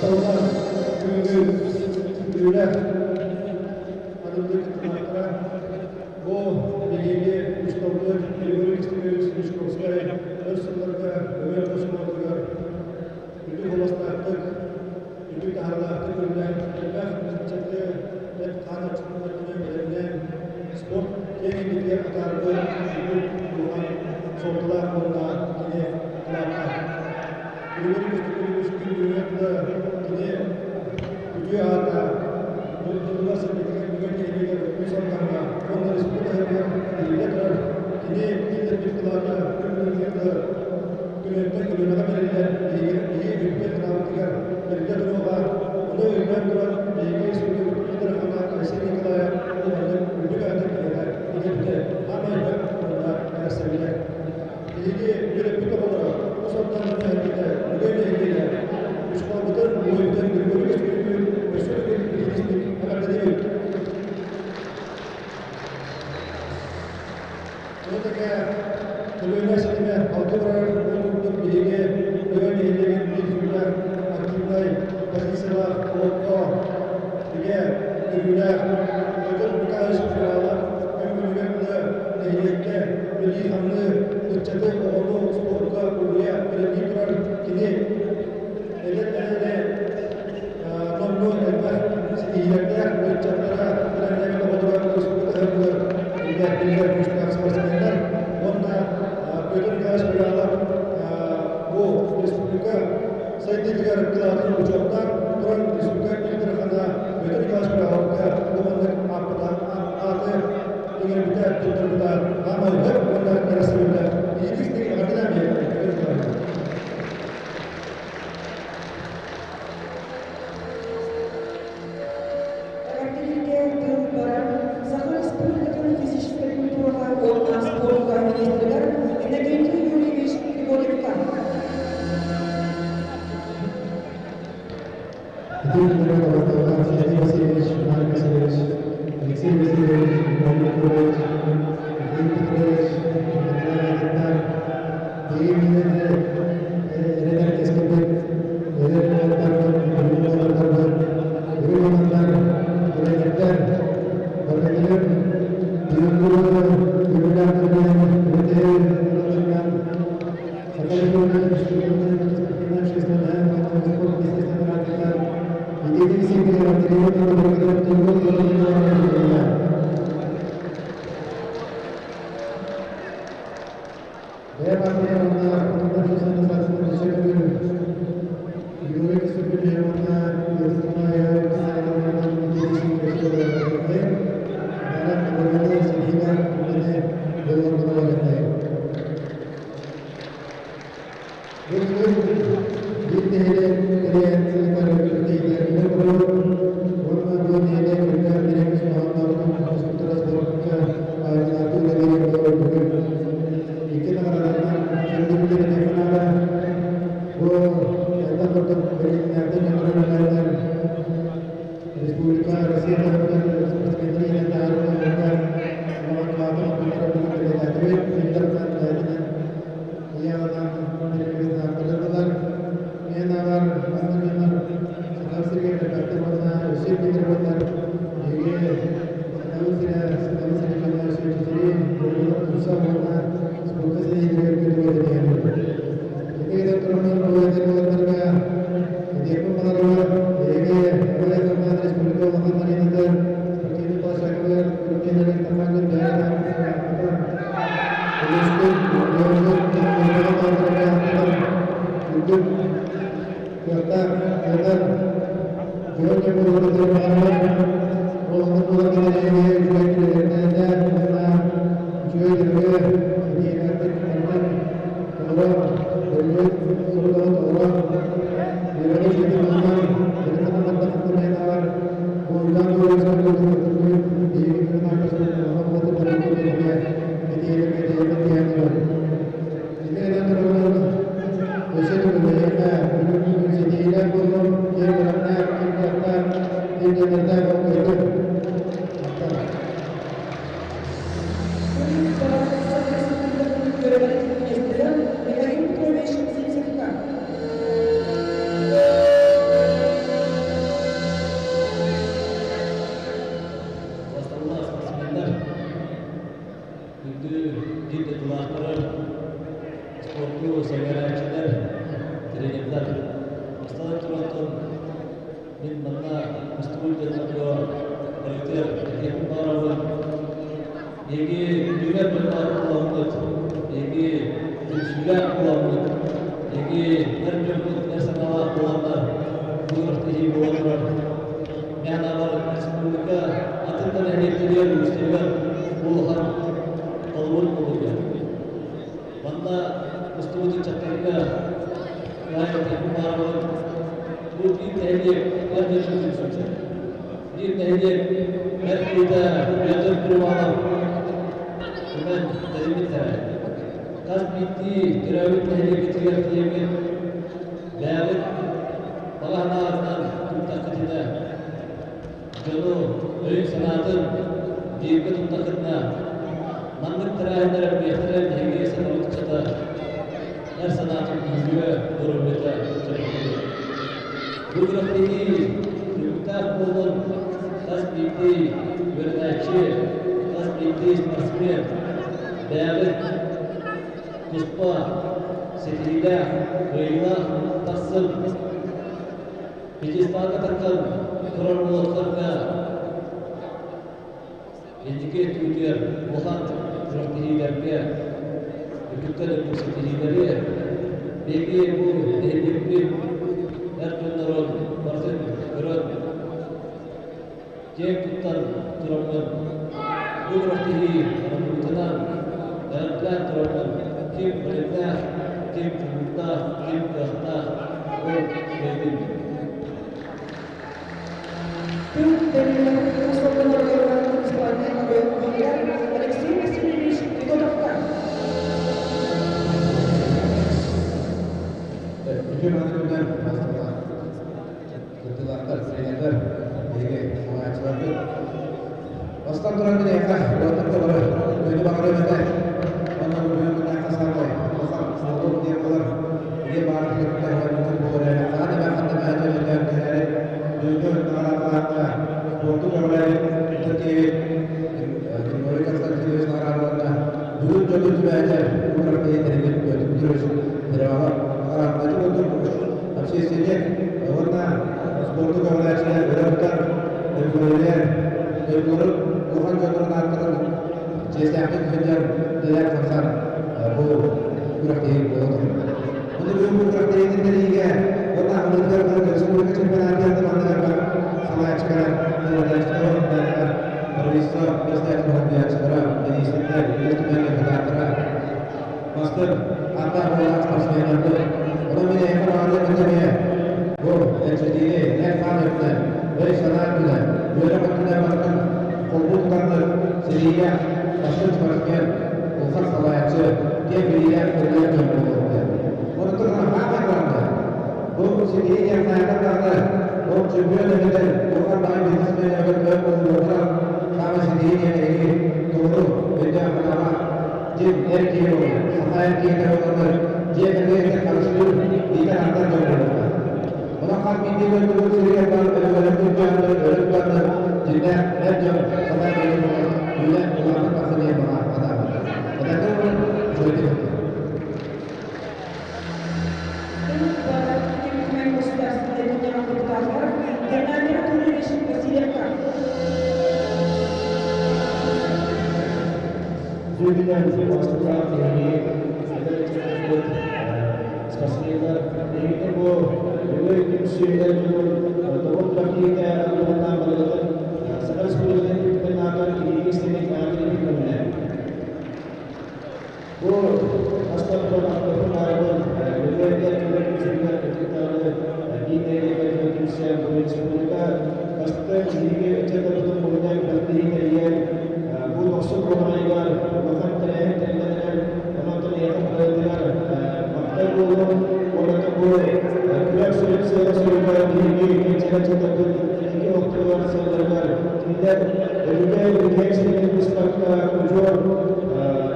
Тапталлаах бүгүҥҥү үөрүүлээх арыллыы кыттыылаахтара, бу биһиги учууталбыт Григорий Костюкович Дьячковскай өр сылларга Өлөөн оскуолатыгар үрдүк куоластаахтык, үрдүк таһаарыылаахтык үлэлээн, элбэх ыччаты эт-хаан өттүнэн бэлэмнээн, спорт киэҥ эйгэтигэр атаарбыт үрдүк улахан суолталаах уонна кини кылааттаах. Григорий Костюкович күн бүгүҥҥэ дылы кини үтүө аата дьонугар-сэргэтигэр бүгүн нэһилиэгэр Уус Алдаҥҥа уонна республика таһымыгар биллэ турар. Кини киллэрбит кылаата күн бүгүҥҥэ дылы көлүөнтэн көлүөнэҕэ бэриллэр биһиги биһиги санаабытыгар бэриллэ туруоҕа. Ону өйдөөн туран биһиги республикабыт Дархана Айсен Николаев бу маннык үрдүк ааты киниэхэ иҥэрбитэ саамай элбэх уонна кэрэхсэбиллээх. Биһиги үөрэппит оҕолоро Уус Алдан түһэрбитэ Лөгөй нэһилиэгэ учууталбытын уһуйбутун Григорий Костюкович өссө төгүл итиитистик эҕэрдэлиибит. Ону тэҥэ көлүөнэ ситимэ алгы барар ол курдук биһиги Лөгөй нэһилиэгин биир сүрдээх активнай позициялаах олоххо бигэ көрүүлээх Петр Михайлович Федоров күн күнүгэр дылы нэһилиэккэ үлэлии-хамныы, ыччаты, оҕону спорка угуйа үлэлии турар кини эдэр эрээри номнуо элбэх ситиһиилэрдээх ыччаттара бэлэмнээбит оҕолоро республика таһымыгар биллэр биллэр күүстээх спортсменнар уонна Петр Николаевич Михайлов бу республика сайдыытыгар кылаатын учуоттаан туран республика Ил Дархана Петр Николаевич Михайловка бу маннык ааппыта ааты иҥэрбитэ, туттарбыта хаамай хөп уонна кэрэхсэбиллээх. Итиитик эҕэрдэлээн биэрэр Петр Николаевич. Эҕэрдэлииргэ тыл барар Саха Республикатын физическэй культураҕа уонна спорка министригэр Иннокентий Юрьевич Григорьевка. Ити күннэргэ Таботаллаах Сергей Васильевич, Марк Васильевич, Алексей Васильевич, Владимир Петрович, Михаил Петрович, Николай Леонидовна, биһиги миинэ эрэнэр кэскилбит, эдэр уолаттарбыт, бүгүн уолаттарбыт, бүгүн уолаттар, тренердэр, барытыгар бүгүҥҥү үбүлээх бүтэр Саха Республикатын спорт министерствотын итиитик сиэпигэр Бэйэ партия уонна Бу күн биир нэһилиэк тэрийэн сылытар күрэхтэһиилэригэр буолуо уонна бу нэһилиэк үрдээх дириҥ хоһоонноохтук оҥостубуттара спортка айылҕалаахтык үлэлиир буолар бүгүн икки наҕараадаларынан сөргүтүллэр этиэххэ наада. Бу элбэх курдук бэлиэтиннээхтэр дьоннорун үлэлэринэн республика Россия таһымыгар спортсменнары иһинэн таһаарыыга улахан кылаатын оҥорбуттара бүгүн бэлиэтээтибит. Ил Дархан бэйэтинэн Ыйааҕынан переписнаахтарыллар. Мен аҕар маннык дьоннор Сахам сиригэр элбэхтэр уонна өссө билэр буоллар биһиги Сахабыт сирэ Сахабыт сирин дьоно өссө чэчирии, дойдулар тупса уонна спорка ситиһиилэригэр күнүгэр этиһэллэр. Ити гынан тураммын бу эдэр уолаттарга этиэхпин баҕарабын, биһиги Абалай Сардаан Республика улахан аренатыгар спортивнай площадкатыгар күрэхтэһиилэрин тахаҥҥыт бэйэ Улууспут дьонун культураҕа таһаарар үрдүк кыахтаах кыатар дьон дьон баҕарабын. Ол оннук буолан эһиги үчүгэй үлэлэрдээх уонна үчүгэй дьоруой ситиһиилээхтик барытын толорон, бөлүөт сорудаҕын толорон, үөрэҕи үчүгэйдик ылынан, дьарыктанан бардаххытына бу Уйбаан Григорьевич биһиги күнүн улахан уолаттар эмиэ Өссө төгүл бүгүҥҥү күн ситиһиилээх буоллун, киэҥ бэлэмнээх, киэҥ кыахтаах, киэҥ дьаныардаах буолуохтун. Саха Республикатын үөрэҕин министрэ Михаил Петрович Сивцевка. Эһиги түмэр дьонноох буоламмыт, эһиги түмсүүлээх буоламмыт, эһиги эр дьоммут эр санаалаах буоланнар бу күрэхтэһии буола турар. Мин аҕар республика атын да нэһилиэктэригэр үгүстэригэр улахан холобур буолуо. Манна мустубут ыччаттарга Лайкатын баарбын бу биир нэһилиэк эр дьонун түмсүүтэ. Биир нэһилиэк эр киһитэ Петр Привалов түмэн тэрийбиттэрэ. Хас биирдии төрөөбүт нэһилиэккитигэр тиийэммит бэйэҕит баҕа санааҕытынан түмтэххитинэ, дьону өйүн-санаатын бииргэ туттаххытына, маннык тэрээһиннэр элбиэхтэрэ биһиги сахабыт ыччата эр санаатын күүһүрүө, доруобуйата чэпчэтиэ. Бу күрэхтэһии түмүктээх буоллун, хас биирдии үөрэнээччи, хас биирдии спортсмен бэйэҕит туспа ситиһиилээх, кыайыылаах тахсын. Пьедесталга тахсан турар уолаттарга инники өттүгүтүгэр улахан күрэхтэһиилэргэ үрдүктэн үрдүк ситиһиилэри биһиги бу нэһилиэкпит эр дьоннорун барытын көрөн киэҥ туттан тураммын бу күрэхтэһии оҥоһуутунан эҕэрдэлээн тураммын ким билимнээх, ким тулуурдаах, ким кыахтаах ол бэйэтин. Тыл бэриллэр уус-органнарыгар муниципальнай оройуонугар Алексей Васильевич Федотовка. Үтүө мааны күннэр бастакылар, кыттыылаахтар, тренердэр, биһиги салайааччыларбыт. Бастан туран мин эйиэхэ уолаттарга бары дойду баҕарыам этэ. Уонна бу бүгүн күннээххэ саамай улахан суолум диэн буолар. Ийэ баар кэлбиттэр оонньуутун буолар эрэ. Хаһан эмэ ханна эмэ өтөн түһээри дойду наҕараадалаахха спорду көҕүлээбит ытык киһибит Григорий Константинович наҕараадаланна. Бүгүн дьону түбээтэ уурар киһи тэрийбит Петр Петрович Миронов наҕараадалааччы курдук общественник уонна спорду көҕүлээччилэр өрө тутар өбүгэлэр дойдуларын улахан дьоннорун ааттарын чиэстээхтик сылдьар үлэлээн-хамсаан бу күрэхтэһии буола турар. Ону бүгүн бу күрэхтэһиини тэрийиигэ уонна аһыллыытыгар республика чемпионатыгар да манныгар салайааччылара, салайааччылара, правительство председатель солбуйааччылара, министрдэр, Ил Түмэн депутаттара, Бастыҥ аттаах уоллаах спортсменнарбыт, онон мин эйиэхэ баҕарыам этэ эмиэ бу эрчиллиини эт-хаан өттүнэн, өй-санаа өттүнэн, үөрэх өттүнэн барытын холбуу тутаннар сэриигэ бастыҥ спортсмен, улахан салайааччы, киэҥ билиилээх-көрүүлээх дьон буолуохтар. Онтон хаамай барда. Бу ситиһии диэн хайатар даҕаны ол чемпион эбэтэр улахан баай бизнесмен эбэтэр тойон буолуохтара саамай ситиһии диэн эһиги толору өйдөөх санаалаах дьиҥ эр киһи буолар, саха эр киһитэ буоланнар дьиэ кэргэнигэр харыстыыр, иитэр-аһатар дьон буолуохтаах. Онон хас биирдии дойдубут сиригэр баар өбүгэлэрбит дьоннор өрө тутаннар дьиҥнээх эр дьон саха эр киһи буолан үүнэн улаатан тахсан иһэр баҕа санаабыт. Этэҥҥэ буолун, үчүгэйдик ыттын. Тыл Ил Түмэн Государственнай Мунньаҕын депутатыгар Геннадий Анатольевич Васильевка. Үтүө бастакылаах биһиги эдэр ыччаттарбыт спортсменнар биһигини бу Өрөгөй түмсүү эр дьонун тобул күрэхтэһиитэ арыллыбытынан барыгытын Саха Республикатын Ил Түмэн аатыгар итиитик истиҥник эҕэрдэлиибит көҥүлэ. Бу бастан туран ахтыахпын баҕарабын Өрөгөй эр дьоно түмсүүтүгэр ытык даҕаны биир нэһилиэк эр дьоно түмсэн бу республика бастакы биһиги ыччаттарбытын мунньан күрэхтэһии тэрийэн бу дохсун буолаҕайыгар улахан тэрээһин тэриллэн эрэр. Онон эйиэхэ барытыгар махтал буолуон уонна бу күрэх сүрүн сыала-соруга биһиги кэнчээри ыччаттарбыт инники олохторугар сыалларыгар кинилэр өбүгэ үгэһин ситимин быспакка удьуор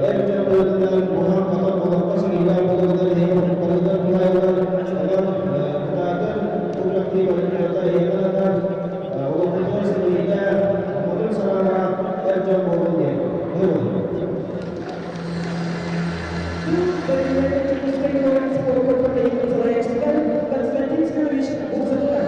эр дьон быһыытынан буһан-хатан олоххо сэриилээх буоларыгар эһиги барытыгар туһаайыллар. Онон кытаатан бу күрэхтии барыта эһиэхэ ананар олоххутугар сэриилээх, модун санаалаах эр дьон буолуҥ диэн. Буолуҥ. Тыл бэриллэр Дьокуускай куорат спорка управлениетын салайааччытыгар Константин Семенович Бурцевка.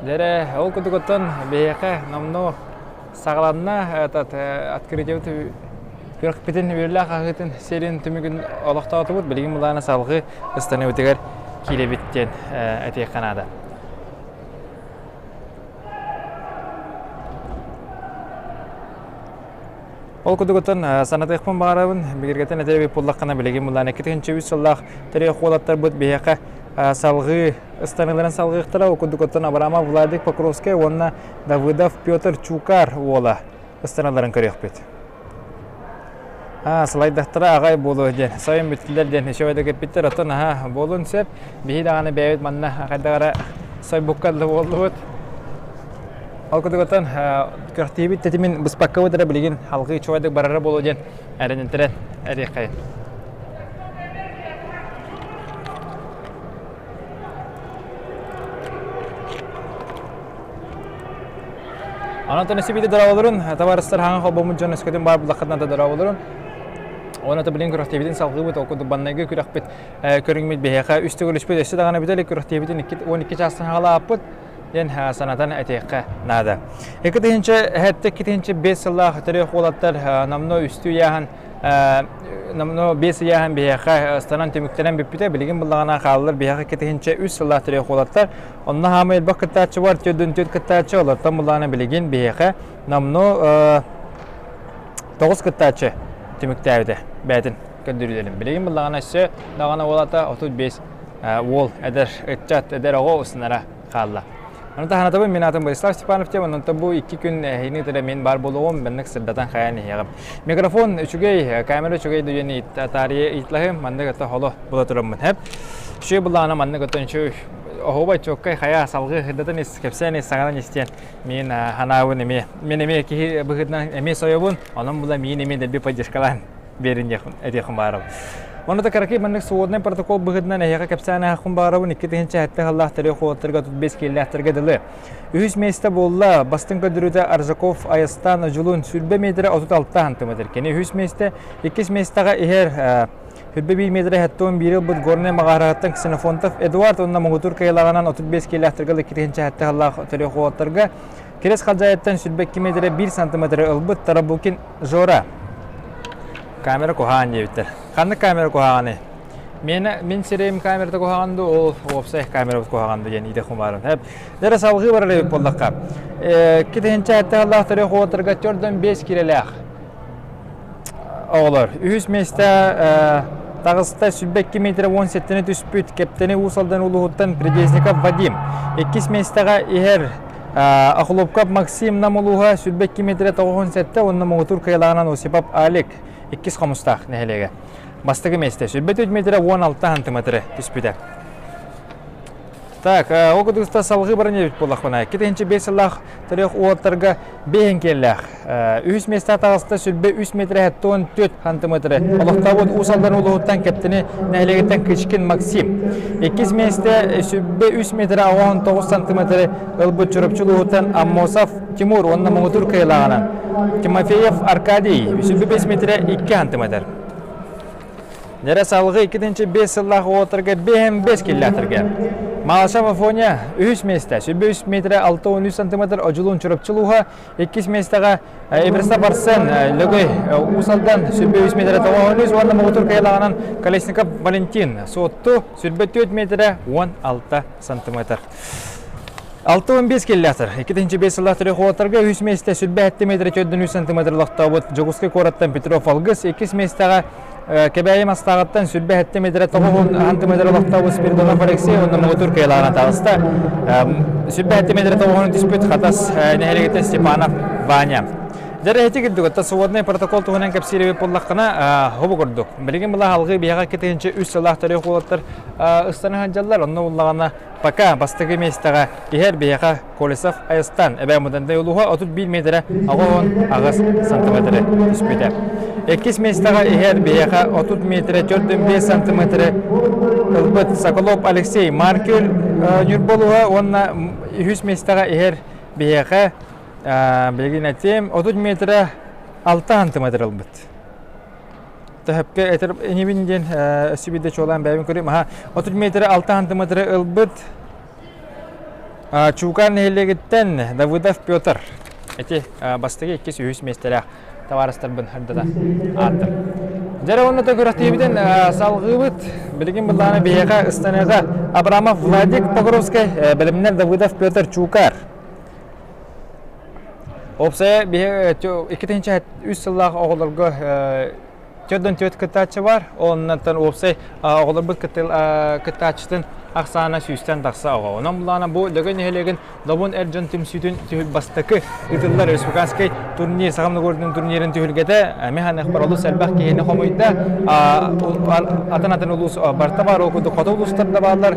Дьэрэ, ол курдук оттон биһиэхэ номнуо саҕаланна этот открытиебыт. Күрэхпитин үөрүүлээх аһыытын сиэрин түмүгүн олохтоотубут. Билигин былаана салгыы ыстаныыбытыгар киирэбит диэн этиэххэ наада. Ол курдугуттан санатыахпын баҕарабын, бигэргэтэн этэр эбит буоллаххына, билигин былаан 2 сыллаах төрүөх уолаттарбыт биһиэхэ салҕыы ыстаныыларын салҕыахтара. Ол курдугуттан Абрамов Владик Покровскай уонна Давыдов Петр Чукар уола ыстаналарын көрүөхпүт. Салайдахтара аҕай буолуо диэн, сайын бүттүлэр диэн үчүгэй да кэппиттэр, оттон аһа буолуон сөп. Биһи даҕаны бэйэбит манна хайдах эрэ сойбукка дылы буоллубут. Ол курдук күрэхтиибит тэтимин быспаккабыт эрэ билигин алгыы үчүгэйдик барара буолуо диэн эрэнинтэрэн эриэххэйин. Онон өссө дорооболорун, табаарыстар хаҥа холбоммут дьон өскөтүн баар буллаххытына да дорооболорун. Уонна билин күрэхтиибитин салгыыбыт, ол курдук баннайгы күрэхпит көрүҥмүт биһиэхэ үс төгүл үспүт өссө даҕаны бүтэ илик күрэхтиибитин 12 чаастан хаалааппыт диэн санатан этиэххэ наада. 2007 2005 сыллаах төрүөх уолаттар номнуо үстүү ыйааһын номнуо 5 ыйааһын биһиэхэ ыстанан түмүктэнэн бүппүтэ. Билигин буллаҕына хааллар биһиэхэ 2003 сыллаах төрүөх уолаттар. Онно хаамай элбэх кыттааччы бар, 44 кыттааччы, олортон буллаҕына билигин биһиэхэ номнуо 9 кыттааччы түмүктээбитэ бэйэтин көрдөрүүлэрин. Билигин буллаҕына өссө даҕаны уолата 35 уол эдэр ыччат, эдэр оҕо устунара хаалла. Ону таһанатабын мин аатым Борислав Степанов диэн, онон бу икки күн эһиини ытыра мин баар буолуоҕум, маннык сырдатан хайаан иһиэҕим. Микрофон үчүгэй, камера үчүгэй диэн таарыйа ыйытлаһым, маннык ата холо була тураммын. Хэп. Үчүгэй буллаҕына маннык оттон үчүгэй оһуобай чуоккай хайа салгыы сырдатан ис, кэпсээн ис, саҥаран истиэн мин ханаабын эмиэ. Мин эмиэ киһи быһыытынан эмиэ сойобун, онон була миин эмиэ дэлби поддержкалаан биэрин этиэххин баарабын. Онно да каракый маннык сводный протокол быһыытынан эһиэхэ кэпсээн аһаххын баарабын 2007 сыллаах төрүөх уолаттарга 35 киэллээхтэргэ дылы. Үһүс миэстэ буолла бастыҥ көрдөрүүтэ Аржаков Айастан Одьулуун сүүрбэ метрэ 36 сантиметр. Кини үһүс миэстэ, иккис миэстэҕэ иһэр сүүрбэ биир метрэ 71 ылбыт Горнай Маҕараһыттан Ксенофонтов Эдуард уонна муҥутуур кыайыылааҕынан 35 киэллээхтэргэ 2007 сыллаах төрүөх уолаттарга Кирэс Халдьаайыттан сүүрбэ метрэ 1 сантиметры ылбыт Тарабукин Жора. Камера куһаҕан диэбиттэр. Ханнык камера куһаҕаный? Миэнэ мин сирэйим камерата куһаҕан дуу, ол уопсай камерабыт куһаҕан дуу диэн иитэ хумаарым. Хэп. Дьэ салҕыы барар эбит буоллахха. Китиһинчэ аллаах төрүөх уолаттарга 4-5 килэлээх оҕолор. Үһүс миэстэ таҕыста 22 метр 17-ни түспүт Кэптэни Уус Алдан улууһуттан Придесников Вадим. Иккис миэстэҕэ иһэр Охлопков Максим Нам улууһа 22 метрэ 97 уонна муҥутуур кыайылааҕынан Осипов Алик иккис хомустаах нэһилиэгэ. Бастакы миэстэ 24 метрэ 16 сантиметры түспүтэ. Так, ол курдук салгыы баран эбит буоллахпына, 2005 сыллаах төрүөх уолаттарга бэйэн киэллээх. Үһүс миэстэ таҕыста 23 метрэ 74 сантиметры. Олохтообут Уус Алдан улууһуттан Кэптини нэһилиэгиттэн Кычкин Максим. Иккис миэстэ 23 метрэ 69 сантиметры ылбыт Чурапчы улууһуттан Аммосов Тимур уонна муҥутуур кыайыылааҕынан Тимофеев Аркадий 35 метрэ 2 сантиметр. Нэрэ салгыы 2-5 сыллаах уолаттарга 5 киллээтэргэ. Малышев Афоня үһүс миэстэ, 103 метрэ 63 сантиметр Одьулуун Чурапчы улууһа, иккис миэстэҕэ Эверстов Арсен Лөгөй Уус Алдан 103 метрэ 93 уонна муҥутуур кыайыылааҕынан Колесников Валентин Суотту 104 метрэ 16 сантиметр. 65 киллээтэр. 2005 сыллаах төрүөх уолаттарга үһүс миэстэ 107 метрэ 403 сантиметр олохтообут Дьокуускай куораттан Петров Алгыс, иккис миэстэҕэ Кэбээйи Мастааҕыттан 107 метрэ 9 сантиметр олохтообут Спиридонов Алексей уонна муҥутуур кыайыылааҕынан таҕыста. 107 метрэ 9 түспүт Хатас нэһилиэгиттэн Степанов Ваня. Дьэ ити курдук, оттон сводный протокол туһунан кэпсиир эбит буоллаххына, хобу курдук. Билигин была алгыы биһиэхэ 2003 сыллаах төрүөх уолаттар ыстана сылдьаллар, онно буллаҕына Пока бастакы миэстэҕэ иһэр биһиэхэ Колесов Айастан Эбээ Мудантай улууһа 31 метрэ 68 сантиметры түспүтэ. Иккис миэстэҕэ иһэр биһиэхэ 30 метрэ 45 сантиметры ылбыт Соколов Алексей Маркель Ньурба улууһа уонна үһүс миэстэҕэ иһэр биһиэхэ билигин этиэм 30 метрэ 6 сантиметр ылбыт. Төһөпкө этэр инибин диэн өссө биирдэ чуолаан бэйэбин көрүм. Аха 30 метрэ 6 сантиметры ылбыт Чуукаар нэһилиэгиттэн Давыдов Петр. Эти бастакы, иккис, үһүс миэстэлээх. табаарыстарбын ырдата ааттым. Дьэрэ уонна күрэхтиибитин салҕыыбыт. Билигин былаана биһиэхэ ыстаныыга Абрамов Владик Покровскай, бэлэмнэр Давыдов Петр Чукар. Опсайа биһи 2003 сыллаах оҕолорго 44 кыттааччы бар. Оннан уопсай оҕолорбут кыттааччытын ахсаана сүүстэн тахса оҕо. Онон булаана бу Лөгөй нэһилиэгин Добун эр дьон түмсүүтүн түһүл бастакы ыытыллар республиканскай турнир Сахам Ногородун турнирын түһүлгэтэ механикпар олус элбэх киһини хомуйда. Атын-атын улуус барта бар, ол курдук хоту улуустар да бааллар,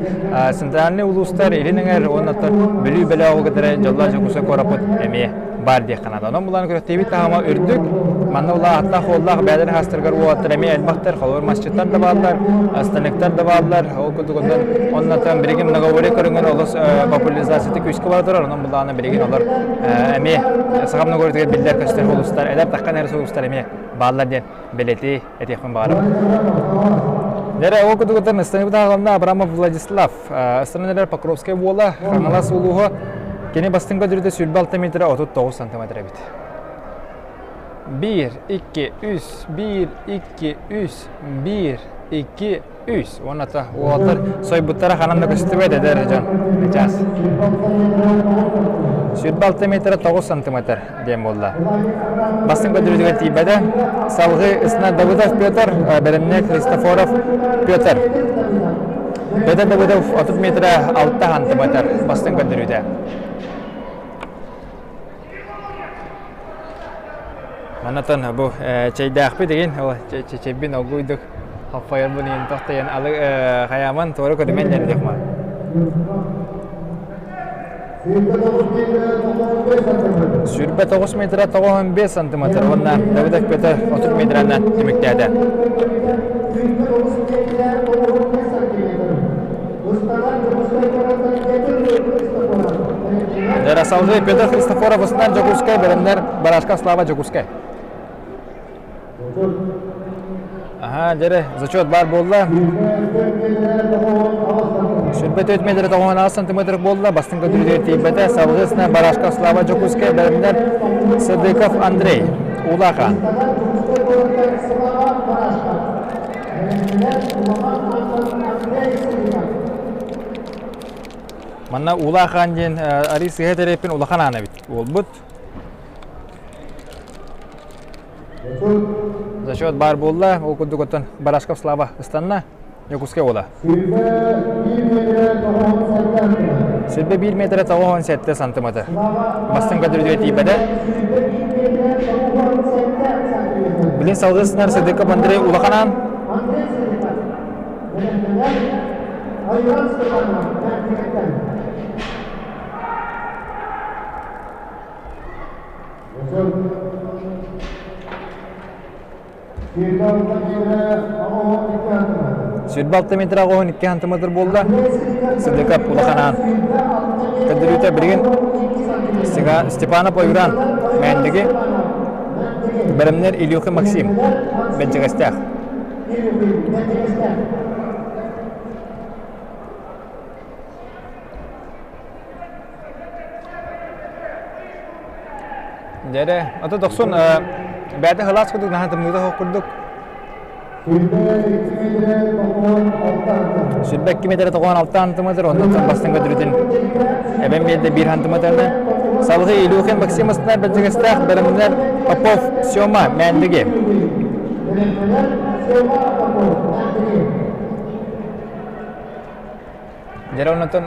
центральный улуустар, Илин эҥэр уонна Бүлүү бөлөҕү кытары дьоллоох Дьокуускай куораппыт эмиэ баар диэххэ наада. Онон булан күрэхтэһиибит таһыма үрдүк. Манна улааттаах уоллаах бэйэлэрин хаастарыгар уолаттар эмиэ элбэхтэр, холобур масчыттар да бааллар, станиктар да бааллар. Ол курдук онон оннотон билигин многоборье көрүҥүн олус популяризацията күүскэ бара турар. Онон булаана билигин олор эмиэ саха многоборьетыгар биллэр көстөр улуустар, эдэр таххан эрэ улуустар эмиэ бааллар диэн бэлиэтии этиэхпин баҕарабын. Дэрэ, ол курдук Станибыт аҕална Абрамов Владислав Станилар Покровскай уола Хаҥалас улууһа кини бастыҥ көдүрүтэ 26 метр 39 сантиметр эбит. 1, 2, 3, 1, 2, 3, 1, 2, 3. Уонна уолаттар сойбуттара ханан да көстүбэт эдэр дьон. Чаас. 26 метр 9 сантиметр диэн буолла. Бастыҥ көдүрүтүгэр тиийбэтэ. Салгыы Ысна Давыдов Петр, бэлэмнэ Христофоров Петр. Петр Давыдов 30 метрэ 6 сантиметр бастыҥ көрдөрүүтэ. Манатан бу чэйдээхпит деген чэйбин огуйдук хаппайарбын иин тохтайан алы хаяман туора көрүмэн дьэн диэх 29 метра 95 сантиметр уонна Давыдов Петр 30 метранан түмүктээтэ. Дара Петр Христофоров устунан Дьокуускай бэлэмнэр Барашка Слава Дьокуускай. Аха, дьэрэ, зачет баар буолла. 24 метр 98 сантиметр буолла. Бастыҥ көтүрүтүгэр тиийбэтэ. Салгысына Барашков Слава Дьокуускай бэлэмнэр Сыдыков Андрей Улахан. Манна Улахан диэн арыы сыһа тэрэппин улахан аана эбит буолбут. Зачет баар буолла, ол курдук оттон Барашков Слава ыстанна, Дьокуускай уола. Сүрбэ 1 метрэ 97 сантиметр. Бастыҥ көтүрүтүгэр тиийбэтэ. Билин салгыы сынар Сыдыков Андрей улаханаан. Сүүрбэ алта метр аҕыһын икки сантиметр буолла. Сыдыкап улаханаан. Көрдөрүүтэ билигин Степанов Ойуран Мээндиги бэлэмнэр Илюхи Максим Бэлдьэгэстээх. Дьэрэ, ото дохсун бэйэтэ сылаас курдук наһаа тымныыта суох курдук. 22 метр 96 сантиметр, оннуттан бастыҥ көтүрүтүн эбэн биэрдэ 1 сантиметрны. Салгыы Илюхин Максим астынар бэлдьигэстээх бэлэмнэр Попов Сема Мээндиги. Дьэ оннуттан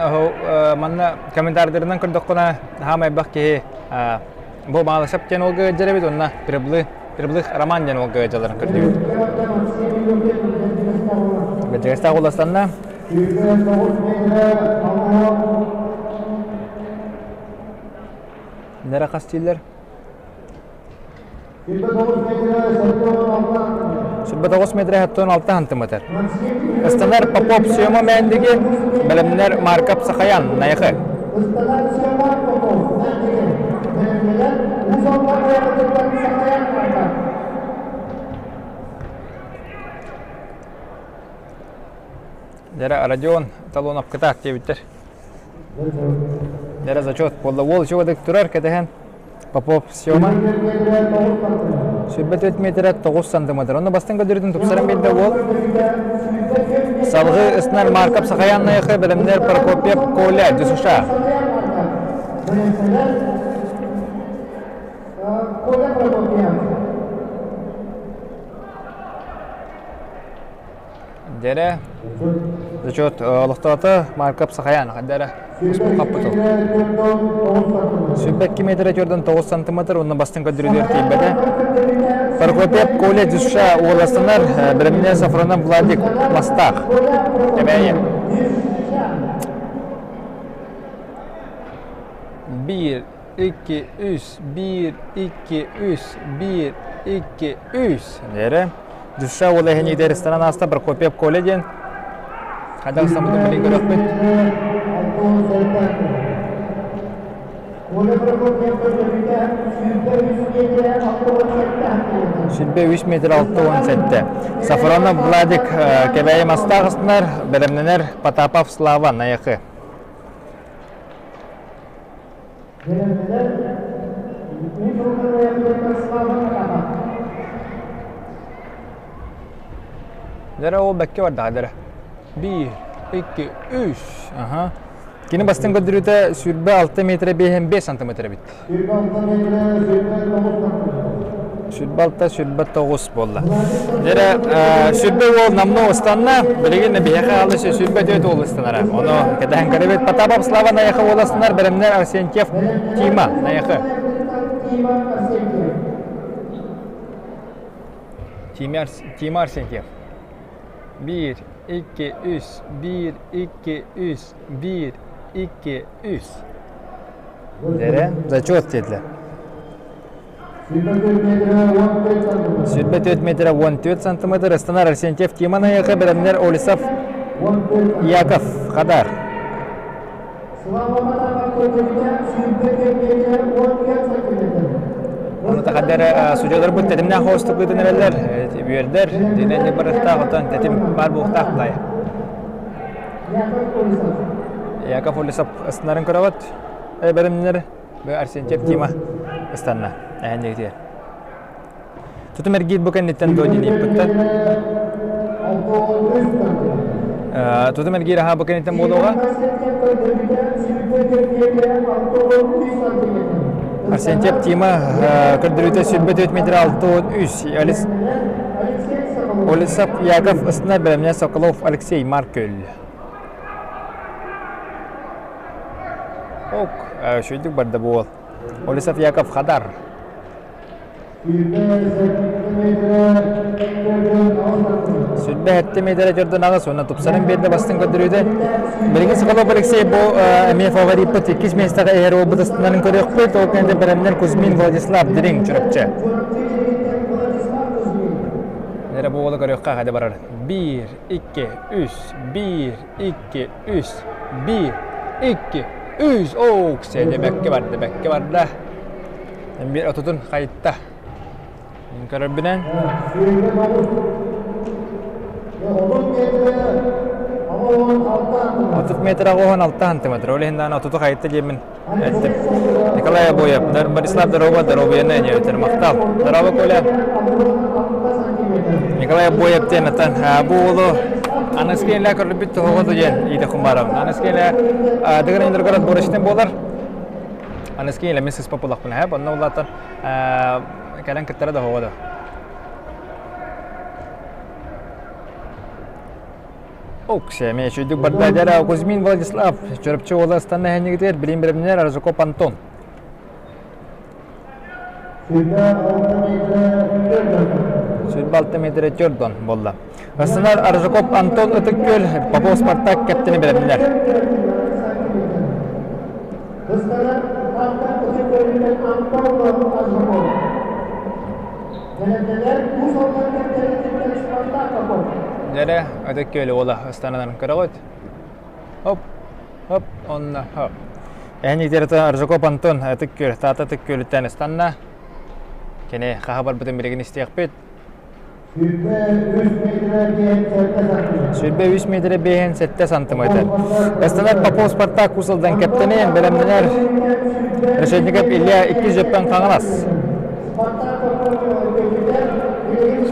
манна комментарийдарынан көрдөххүнэ хаамай элбэх киһи бу Маалышап диэн уолга ыалдьар эбит уонна Прибылых Прибылых Роман диэн уолга ыалдьалларын көрдүбүт. Бэдьэгэстээх уластанна. Нера хас дииллэр? 29 метр 76 сантиметр. Ыстанар Попов Сема Мэндиги, бэлэмнэр Марков Сахаян, Найахы. Дьэрэ Родион Талонов кытаат диэбиттэр. Дьэрэ зачет буолла. Уол үчүгэй турар кэтэһэн. Попов Сема. 24 метр 9 сантиметр. Онно бастыҥ көрдөрүүтүн тупсаран биэрдэ уол. Салгыы ыстанар Марков Сахаян Найахы, бэлэмнэр Прокопьев Коля Дюсуша. Коля Прокопьев. Дэрэ зачет олохтоото Марков Сахаян дэрэ хаппытыл. 22 метр 49 сантиметр онно бастыҥ көрдөрүүтүгэр тиийбэтэ. Прокопьев Коля Дюша уоластанар бэлэмнэ Сафронов Владик Мастах. Кэбээйи. Биир, икки, үс, биир, икки, үс, биир, икки, үс. Дэрэ. Душа уола иһин ресторан ааста Прокопьев Коля диэн. Хайдах ыстаммытын билин көрөхпүт. Сүрбэ үс метр 67. Сафронов Владик Кэбээйи мастаах ыстынар, бэлэмнэнэр Потапов Слава Найахы. Дэрэ ол бэккэ бардаҕа дэрэ. Биир, икки, үс. Аха. Кини бастыҥ көрдөрүүтэ 26 метр 55 сантиметр эбит. 26 29 буолла. Дьэрэ сүрбэ уол намно ыстанна, билигин биһиэхэ аалы сүрбэ түөрт уол ыстанара. Ону кэтэһэн көрөбүт. Потапов Слава Найахы уоластанар, бэлэмнэр Арсентьев Тима Найахы. Тима Арсентьев. Биир, икки, үс, биир, икки, үс, биир, икки, үс. Дэрэ, зачет диэтилэр. 24 метр 14 сантиметр ыстанар Арсентьев Тимон Аяхы бэлэмнэр Олесов Яков Хадар. Ону тахаддар судьяларбыт тэтимнээх хоостук ыытан эрэллэр, үөрдэр, динэн барыахтаах, оттон тэтим баар буолуохтаах былай. Яков Олесов ыстанарын көрөҕүт. Бэлэмнэр Арсентьев Тима ыстанна. Эһэннигитигэр. Тутум эргиир бу кэнниттэн дуо диэн ыйыппыттар. Тутум эргиир аһаа бу кэнниттэн буолуоҕа. Арсентьев Тима көрдөрүүтэ 24 метр 63. Олесов Яков ыстана бэлэмнэ Соколов Алексей Маркөл. Ок, үчүгүйдүк барда буол. Олесов Яков Хадар. Сүрбэ сэттэ миэтэрэ төрдөн аҕыс уонна тупсарын биэрдэ бастыҥ көрдөрүүтэ. Билигин Соколов Алексей бу эмиэ фавориппыт иккис миэстэҕэ иһэр уолбут астынарын көрүөхпүт. Ол кэннэ бэлэмнэр Кузьмин Владислав Дириҥ Чурапчы. Эрэ бу уолу көрүөххэ хайда барар. Биир, икки, үс, биир, икки, үс, биир, икки, үс. Оок, сиэдэ бэккэ барда, бэккэ барда. Биир отутун хайытта. Мин көрөрбүнэн. 30 метр 86 сантиметр. Ол иһин даҕаны отуту хайытта диэммин эттим. Николай Обоев, Борислав Здорово, здоровьяны диэбиттэр. Махтал. Здорово, Коля. Николай Обоев диэн atan бу уолу аныскыйла көрбүт тоһоҕо диэн иитэ хумбарам. Аныскыйла дыгын Индергород борочтен буолар. Аныскыйла мин сыспапылахпын һэ, онно улаатан кэлэн кыттара да хоҕо да. Оксе, мен үчүйдүк барда дәрі Кузьмин Владислав, Чөрөпчү уола ыстанна эһэннигитигэр билим билимнер Арзуков Антон. Сүүрбэ алта метр төрдон болла. Ыстанар Арзуков Антон Ытык Күөл, Попов Спартак кэптини билимнер. Дьэрэ, Ытык Күөл уола ыстананан көрөҕүт. Хоп, хоп, онно хоп. Эһэн итерата Аржаков Антон Ытык Күөл, Таата Ытык Күөлүттэн ыстанна. Кини хаһа барбытын билигин истиэхпит. Сүүрбэ үс миэтэрэ биэһин сэттэ сантиметр. Эстанар Попов Спартак Кусалдан кэптэнин бэлэмнэнэр Решетников Илья иккис дьөппөн Хаҥалас.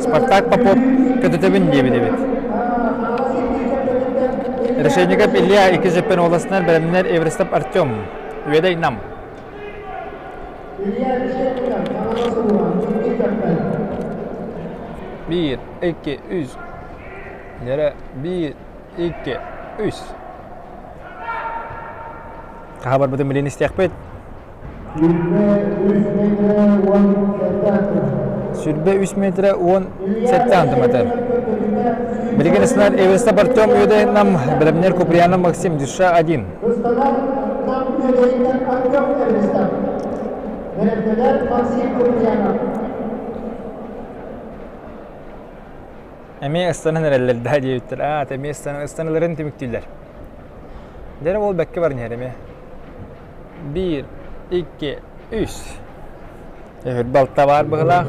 Спартак Попов көтүтөбүн диэбит эбит. Решетников Илья иккис дьөппөн уоласнар бэлэмнэнэр Эверстов Артем. Үөдэй Нам. Биир, икки, үс. Нэрэ, биир, икки, үс. Хаһа барбытын билин истиэхпит. Сүрбэ үс метрэ уон сэттэ сантиметр. Билигин снар Эверста Артем Үөдэй нам бэлэмнэр Куприянов Максим Дюша один. Эмиэ ыстанан эрэллэр да диэбиттэр. Аа, эмиэ ыстаналарын түмүктүүллэр. Дьэ ол бэккэ баран иһэр эмиэ. Биир, икки, үс. Эһир балта баар быһылаах.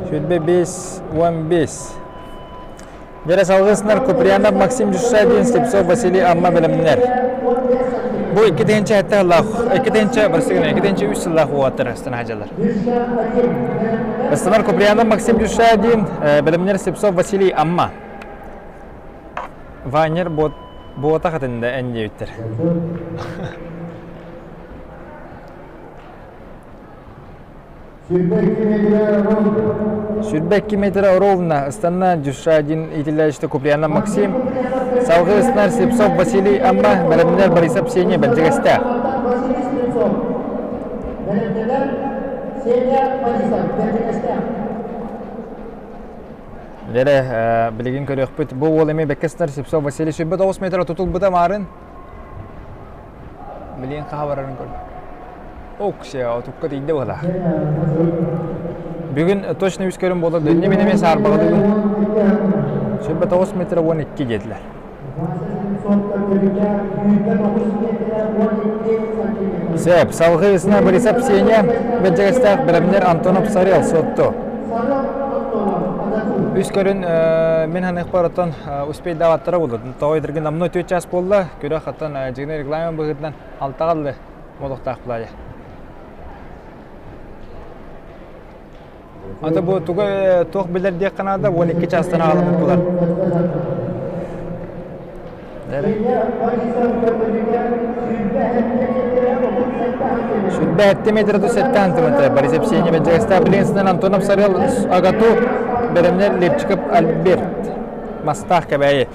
Сүүрбэ биэс уон биэс. Дьэрэ салгысынар Куприянов Максим Дюшадин, Слепцов Василий Амма бэлэмнэр. Бу икки тыһыынча сэттэ сыллаах, икки тыһыынча, барсыгына, икки тыһыынча үс сыллаах уолаттар астана сылдьаллар. Ыстанар Куприянов Максим Дюшадин, бэлэмнэр Слепцов Василий Амма. Вайнер буотах этинде эн диэбиттэр. Сүүрбэ икки метрэ ровно ыстанна Дюшадин иитиллээччитэ Куприянов Максим, салгыы ыстанар Слепцов Василий Амма, бэлэмнэр Борисов Сеня Бэрдьигэстээх. Лэрэ, билигин көрүөхпүт. Бу уол эмиэ бэккэ сытар Слепцов Василий 29 метр тутулбута маарын. Билигин хаһа барарын көр. Оксия, отукка тиийдэ буола. Бүгүн точно үс көрүм буолар. Дөннө мин эмиэ саарбаҕалыыбын. 29 метр 12 диэтилэр. Сөп, салгыы ысына Борисов Сеня, бэлдьэгэстээх бэлэмнэр Антонов Сарел Сотту. Үс көрүн мин ханыхпар оттон успейдаабаттара буолла. Тоҕо өйдөргүн намно 4 час буолла. Күрэх оттон дьиҥнэ регламент быһыытынан алтаҕаллы буолуохтаах булаайа. Ата бу туга туох билэр диэххэ наада 12 чаастан аҕаламмыт булар. Сүүрбэ метр сэттэ сантиметр. Борисов Бэдьэгэстээх Блинсынан Антонов Сарыал Агату бэлэмнэр Лепчиков Альберт Мастаах Кэбээйи.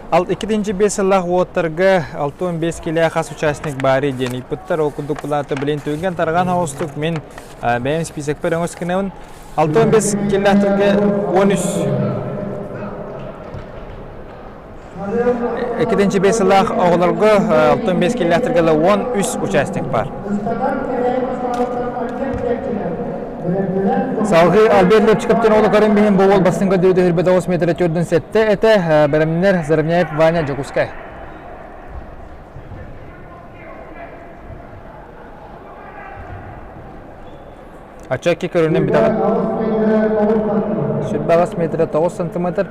Ал иккитинчи биэс сыллаах уоттарга 65 килэ хас участник баары диэн ыйпыттар. Ол курдук булаата билин түргэн тарҕан оҕустук мин бэйэм списокпар өҥөс гынабын. 65 килэлээхтэргэ 13 Иккитинчи биэс сыллаах оҕолорго 65 килэлээхтэргэ 13 участник бар. Салгыы Альберт Лепчиковтан оҕолу көрөн биһин бу уол бастыҥ көрдөрүүтэ хүрбэ 9 метр төрдүн сэттэ этэ. Бэлэмнэр Заровняев Ваня Дьокуускай. Ачча көрүнэн бүтэҕин. Сүрбэ аҕыс метрэ тоҕус сантиметр.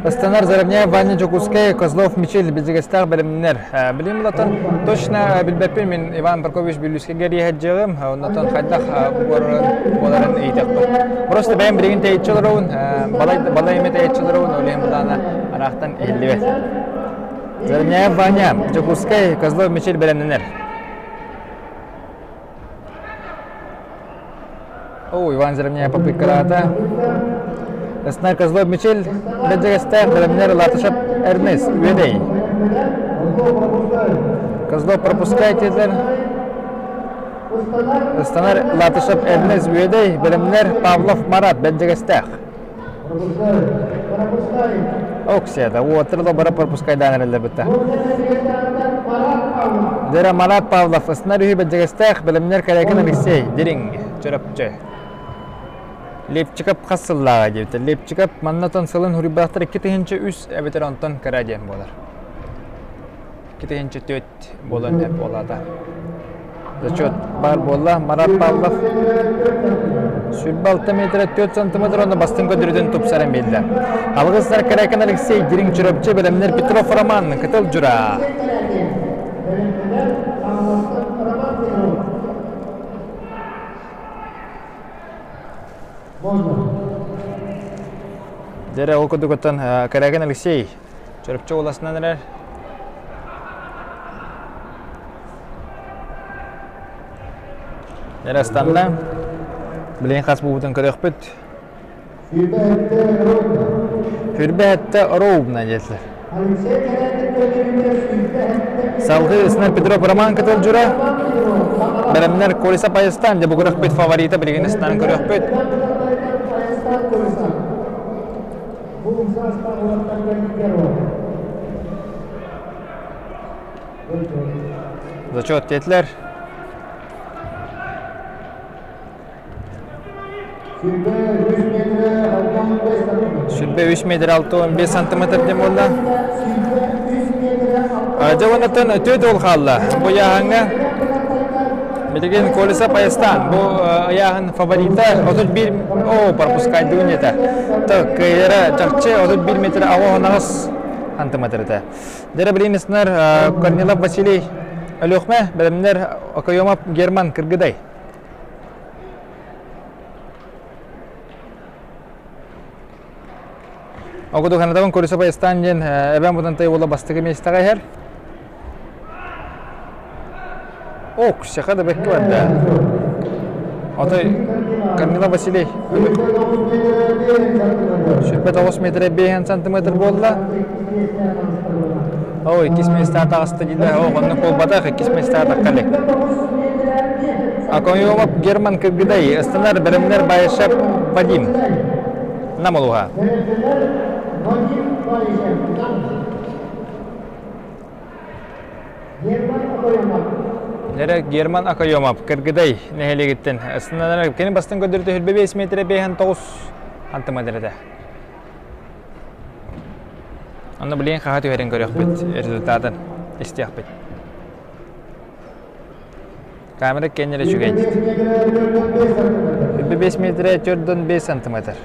Ыстанар Заровняев Ваня Дьокуускай, Козлов Мичил Бизигэстээх бэлэмнэр. Билим булатан точно билбэппин мин Иван Баркович Бүлүүскэ кэриэһэддьиҕим. Оннотон хайдах буоларын ыйытыахпын. Просто бэйэм билигин тэйиччи олоробун. Балай балай эмэ тэйиччи олоробун. Ол иһин былаана араахтан иһиллибэт. Заровняев Ваня, Дьокуускай, Козлов Мичил бэлэмнэнэр. О, Иван Заровняев попыткалаата. Ыснар Козлов Мичил, бэдьэгэстээх бэлэмнэр Латышев Эрнест, Үөдэй. Козлов пропускает диэтилэр. Ыстанар Латышев Эрнест Үөдэй, бэлэмнэр Павлов Марат, бэдьэгэстээх. Оксияда уотыр бара пропускайдаан эрэллэр бытта. Дера Марат Павлов ыснар үһү бэдьэгэстээх бэлэмнэр Кэрээкин Алексей Дириҥ Чөрөпчө Лепчиков хас сыллааҕа диэбиттэр. Лепчиков маннатан сылын хуруйбатахтар 2003 эбэтэр онтон кыра диэн буолар. 2004 буолан эп буолаата. Зачет бар буолла. Марат Павлов. 26 метр 4 сантиметр онно бастыҥ көрдөрүүтүн тупсаран биэрдэ. Алгыстар Карякин Алексей, Дириҥ Чурапчы, бэлэмнэр Петров Роман, Кытыл Дьура. Дьэрэ ол курдук Карякин Алексей Чурапчы уласынан эрэр. Эрэ ыстанна. Билигин хас буубутун көрүөхпүт. Хүрбэһэттэ ровно диэтилэр. Салгыы Снар Петров Роман Кытылдьура. Бэлэмнэр Колеса Пайыстан дьэ бу күрэхпит фаворита билигин ыстан көрүөхпүт. Зачет диэтилэр. Сүрбэ 3 метр 65 сантиметр диэн буолла. Дьэ уоннаттан төрт ол хаалла. Бу ыйааһыҥҥа билигин Колеса Паястан бу ыйааһын фаворита 31 о пропускайдыгын диэтэ. Так кыайара чахчы 31 метр 68 сантиметр этэ. Дьэ билигин ыснар Корнилов Василий Өлүөхмэ бэлэмнэр Окоемов Герман Кыргыдай. Огуду Канадабын көрүсэ Баястан диэн эбэм бутантай уола бастакы миэстэҕэ иһэр. О, кусяха да бэккэ барда. Отой Камила Василий 29 метр 5 сантиметр буолла. О, иккис миэстэҕэ таҕыста дииллэр. О, оннук буолбатах, иккис миэстэҕэ тахха илик. Акоёмов Герман Кыргыдай, ыстанар бэлэмнэр Байышев Вадим. Намолуха. Нэрэ Герман Акоёмов Кыргыдай нэһилиэгиттэн ыстанар кини бастан көрдөрүтэ 25 метр 59 сантиметр этэ. Онно билигин хаһа түһэрин көрүөхпүт, результатын истиэхпит. Камера кэннэрэ үчүгэй. 5 метрэ 4,5 сантиметр.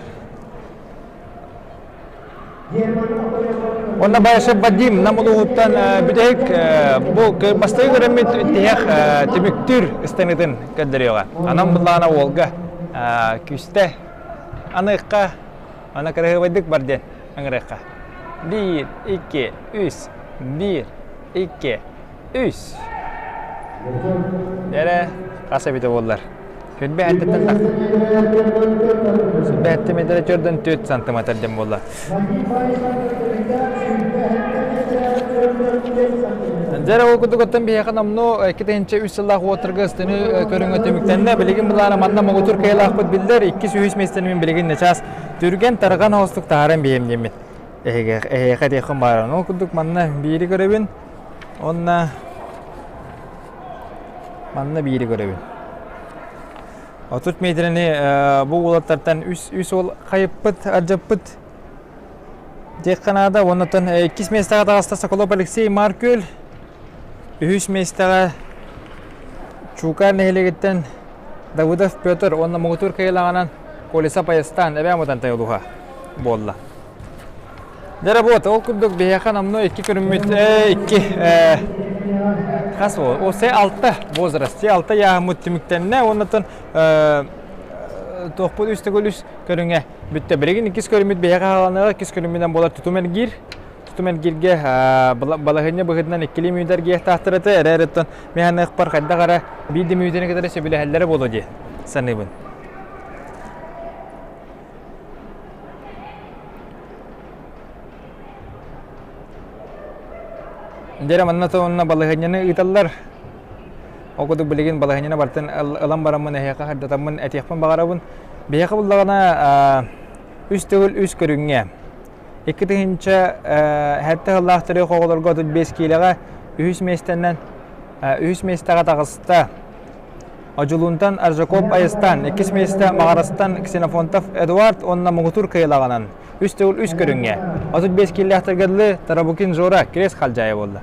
Онно Байшев Вадим нам улууһуттан бүтэһик бу бастакы көрөммүт тиһэх түмүктүүр ыстаныытын көрдөрүөҕэ. Анан буллаҕына уолга күүстэ аныахха Аны кыраһыабайдык бар диэн ыҥырыахха. Биир, икки, үс, биир, икки, үс. Эрэ хас эбитэ буоллар. Сүрбэ эттиттэн тахса. Сүрбэ этти метрэ төрдөн 4 сантиметр диэн буолла. Дьэ ол курдук оттон биһиэхэ номнуо 2003 сыллаах уотарга ыстыны көрүҥэ түмүктэннэ. Билигин былаана манна муҥутуур кыайыылаахпыт биллэр. Иккис-үһүс миэстэни мин билигин начаас түргэн тарҕан оҕустук таһааран биэм диэммит. Эһиэхэ этиэххин бааран. Ол курдук манна биири көрөбүн. Онна манна биири көрөбүн. 30 метрини бу уолаттартан үс уол хайыппыт, ардьаппыт. Диэххэ наада. Уоннаттан иккис миэстэҕэ таҕыста Соколов Алексей Маркүл. Үһүс миэстэҕэ Чуукаар нэһилиэгиттэн Давыдов Петр уонна муҥутуур кыайыылааҕынан Колеса Пайастаан Эбээн Бытантай улууһа буолла. Дьэ вот, ол курдук биһиэхэ номнуо икки көрүммүт, икки хас ол, се алта возраст, се алта яаммыт түмүктэннэ, уоннаттан туохпут үс төгүл үс көрүҥэ Бүттэ. Билигин иккис көрүммүт биһиэхэ хааланыаҕа, иккис көрүммүнэн буолар тутум эргиир. Тутум эргииргэ балаһыанньа быһыытынан иккилии мүнүүтэ эргийиэхтээхтэр этэ. Эрээриттэн миһаныахпар хайдах эрэ биир да мүнүүтэни кытары сөбүлэһэллэрэ буолуо дии саныыбын. Дьэ манна онно балаһыанньаны ыыталлар. Ол курдук билигин балаһыанньаны барытын ылан бараммын эһиэхэ сырдатаммын этиэхпин баҕарабын. Биһиэхэ буллаҕына үс төгүл үс көрүҥҥэ 2000 сэттэ сыллаах төрүөх оҕолорго 35 киилэҕэ үһүс миэстэнэн үһүс миэстэҕэ таҕыста. Одьулуунтан Аржаков Айыстан, иккис миэстэ Маҕарастан Ксенофонтов Эдуард уонна муҥутуур кыайыылааҕынан үс төгүл үс көрүҥҥэ 35 киилээхтэргэ дылы Тарабукин Жора крест халдьаайы буолла.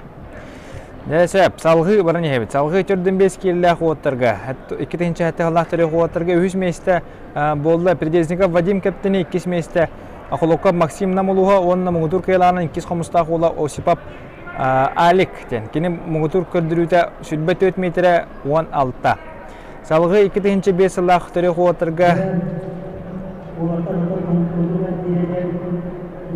Дьэ сөп, салҕыы баран иһэбит. Салҕыы төрдүн биэс кииллээх уоттарга, 2 007 сыллаах төрүөх уоттарга үһүс миэстэ буолла Придезников Вадим Кэптини, иккис миэстэ Охолоков Максим Намулуһа уонна муҥутуур кыайалаанын иккис хомустаах уола Осипов Алик диэн. Кини муҥутуур көрдөрүүтэ 24 миэтэрэ 16. Салҕыы 2005 сыллаах төрүөх уоттарга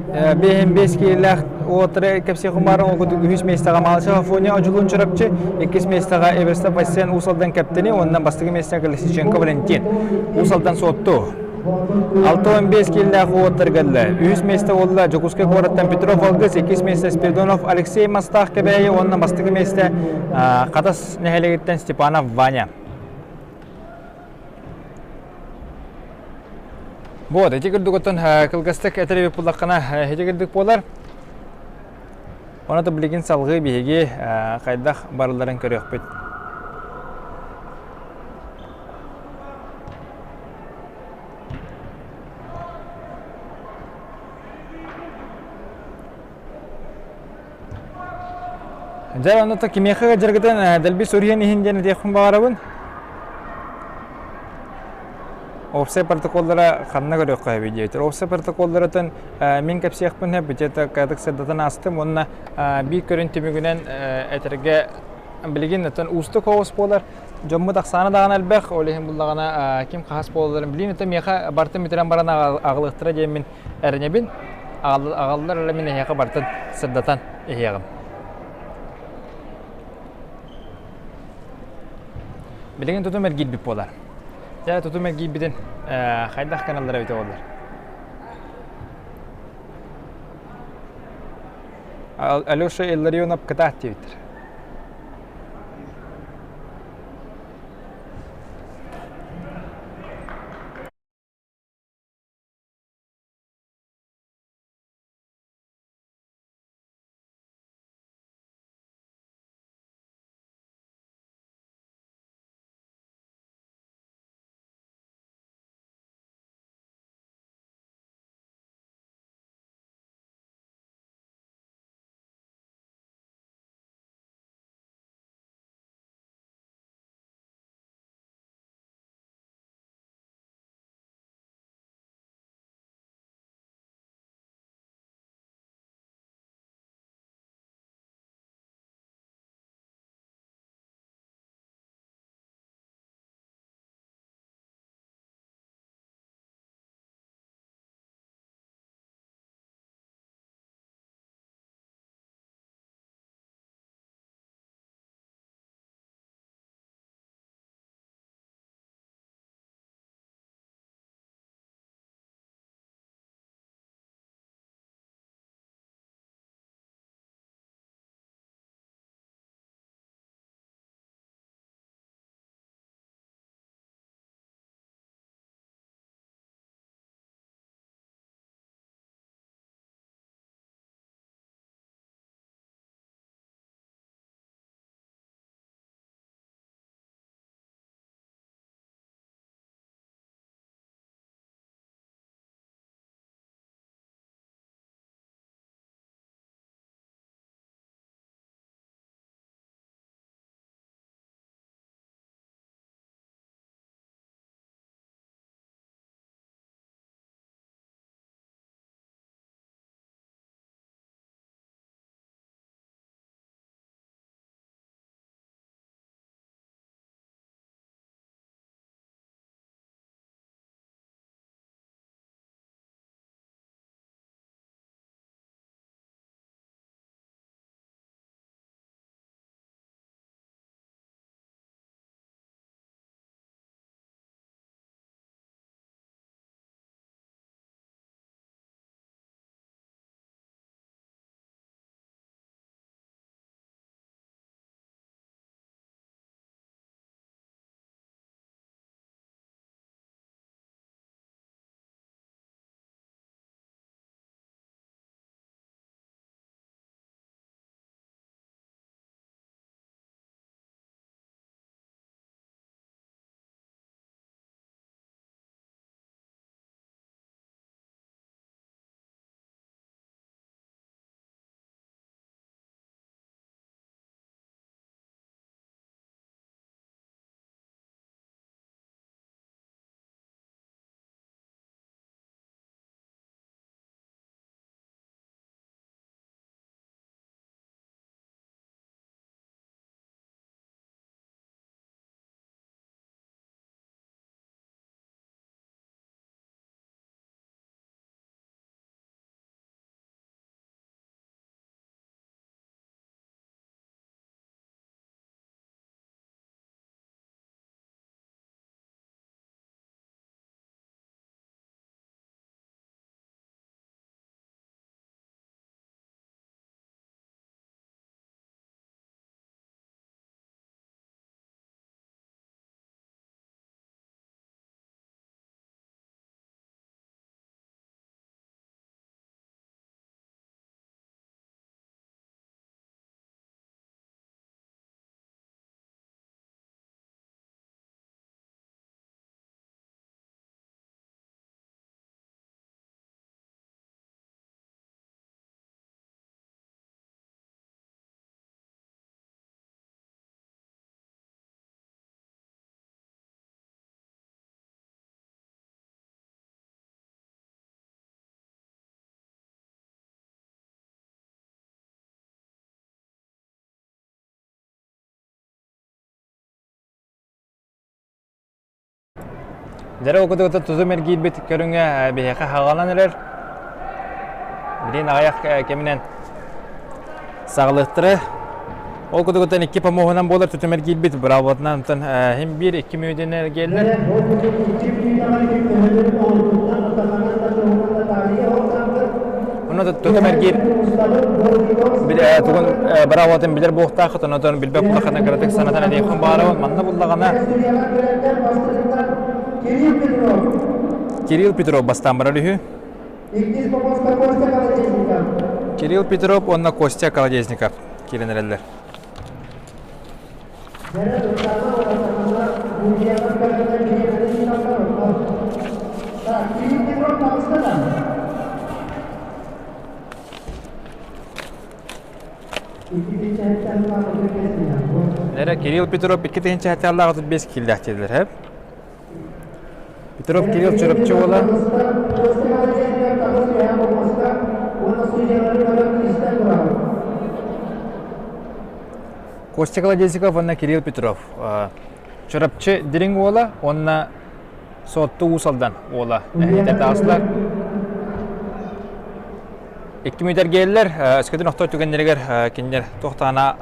Биэһин биэс киилэлээх уолаттары кэпсиэх умаарын ол курдук үһүс миэстэҕэ Малышев Афоня Одьулуун Чурапчы, иккис миэстэҕэ Эверстов Васян Уус Алдан Кэптэни уонна бастакы миэстэҕэ Колесниченко Валентин Уус Алдан Суотту. 65 киилэлээх уолаттар кэллэ. Үһүс миэстэ буолла Дьокуускай куораттан Петров Алгыс, иккис миэстэ Спиридонов Алексей Мастаах Кэбээйи уонна бастакы миэстэ Хатас нэһилиэгиттэн Степанов Ваня. Вот, ити курдук оттон кылгастык этэр эбит буллаххына ити курдук буолар. Оны да билигин салгыы биһиги хайдах барыларын көрүөхпүт. Дьэ, онно кимиэхэ дьаргытын дэлби суруйан иһин диэн этиэхпин баҕарабын. Уопсай протоколлара ханна көрүөххэ сөбүй диэбитэр. Уопсай протоколларытын мин кэпсиэхпин сөп, где-то кыратык сырдатан аастым уонна биир көрүн түмүгүнэн этэргэ билигин оттон уустук соҕус буолар. Дьоммут ахсаана даҕаны элбэх, ол иһин буллаҕына ким хаһыс буолалларын билиим. Оттон миэхэ барытын бүтэрэн баран аҕалыахтара диэммин эрэнэбин. Аҕаллар эрэ мин эһиэхэ барытын сырдатан иһиэҕим. Билигин тутум эргийбит буолар. Дьэ, тутум эргийбитин хайдах гыналлар эбитэ буоллар. Алеша Илларионов кытаат диэбиттэр. Дьэрэ окутугута тузум эргиирбит көрүҥэ биһиэхэ хаҕалан эрэр. Билин аҕыйах кэминэн саҕалыахтара. Ол кутугуттан икки помоһунан буолар тутум эргиирбит бравотынан онтон хим биир икки мүнүүтүнэн эргиэллэр. Онно тутум эргиир тугун бравотын билэр буолуохтааххыт, онон билбэт буоллаххына кыратык санатан этиэххин баҕарабын. Манна буллаҕына Кирилл Петров бастаан барар үһү. Кирилл Петров уонна Костя Колодезников киирэн эрэллэр. Эрэ Кирилл Петров 2 тыһыынча 35 кииллээх дииллэр, һэп? Петров Кирилл Чурапчы уола. Костя Колодезников уонна Кирилл Петров. Чурапчы Дириҥ уола уонна Суотту Уус Алдан уола эһэтэ таҕыстылар. Икки мүтэргиэллэр, өскөтүн охтор түгэннэригэр кинилэр туохтаана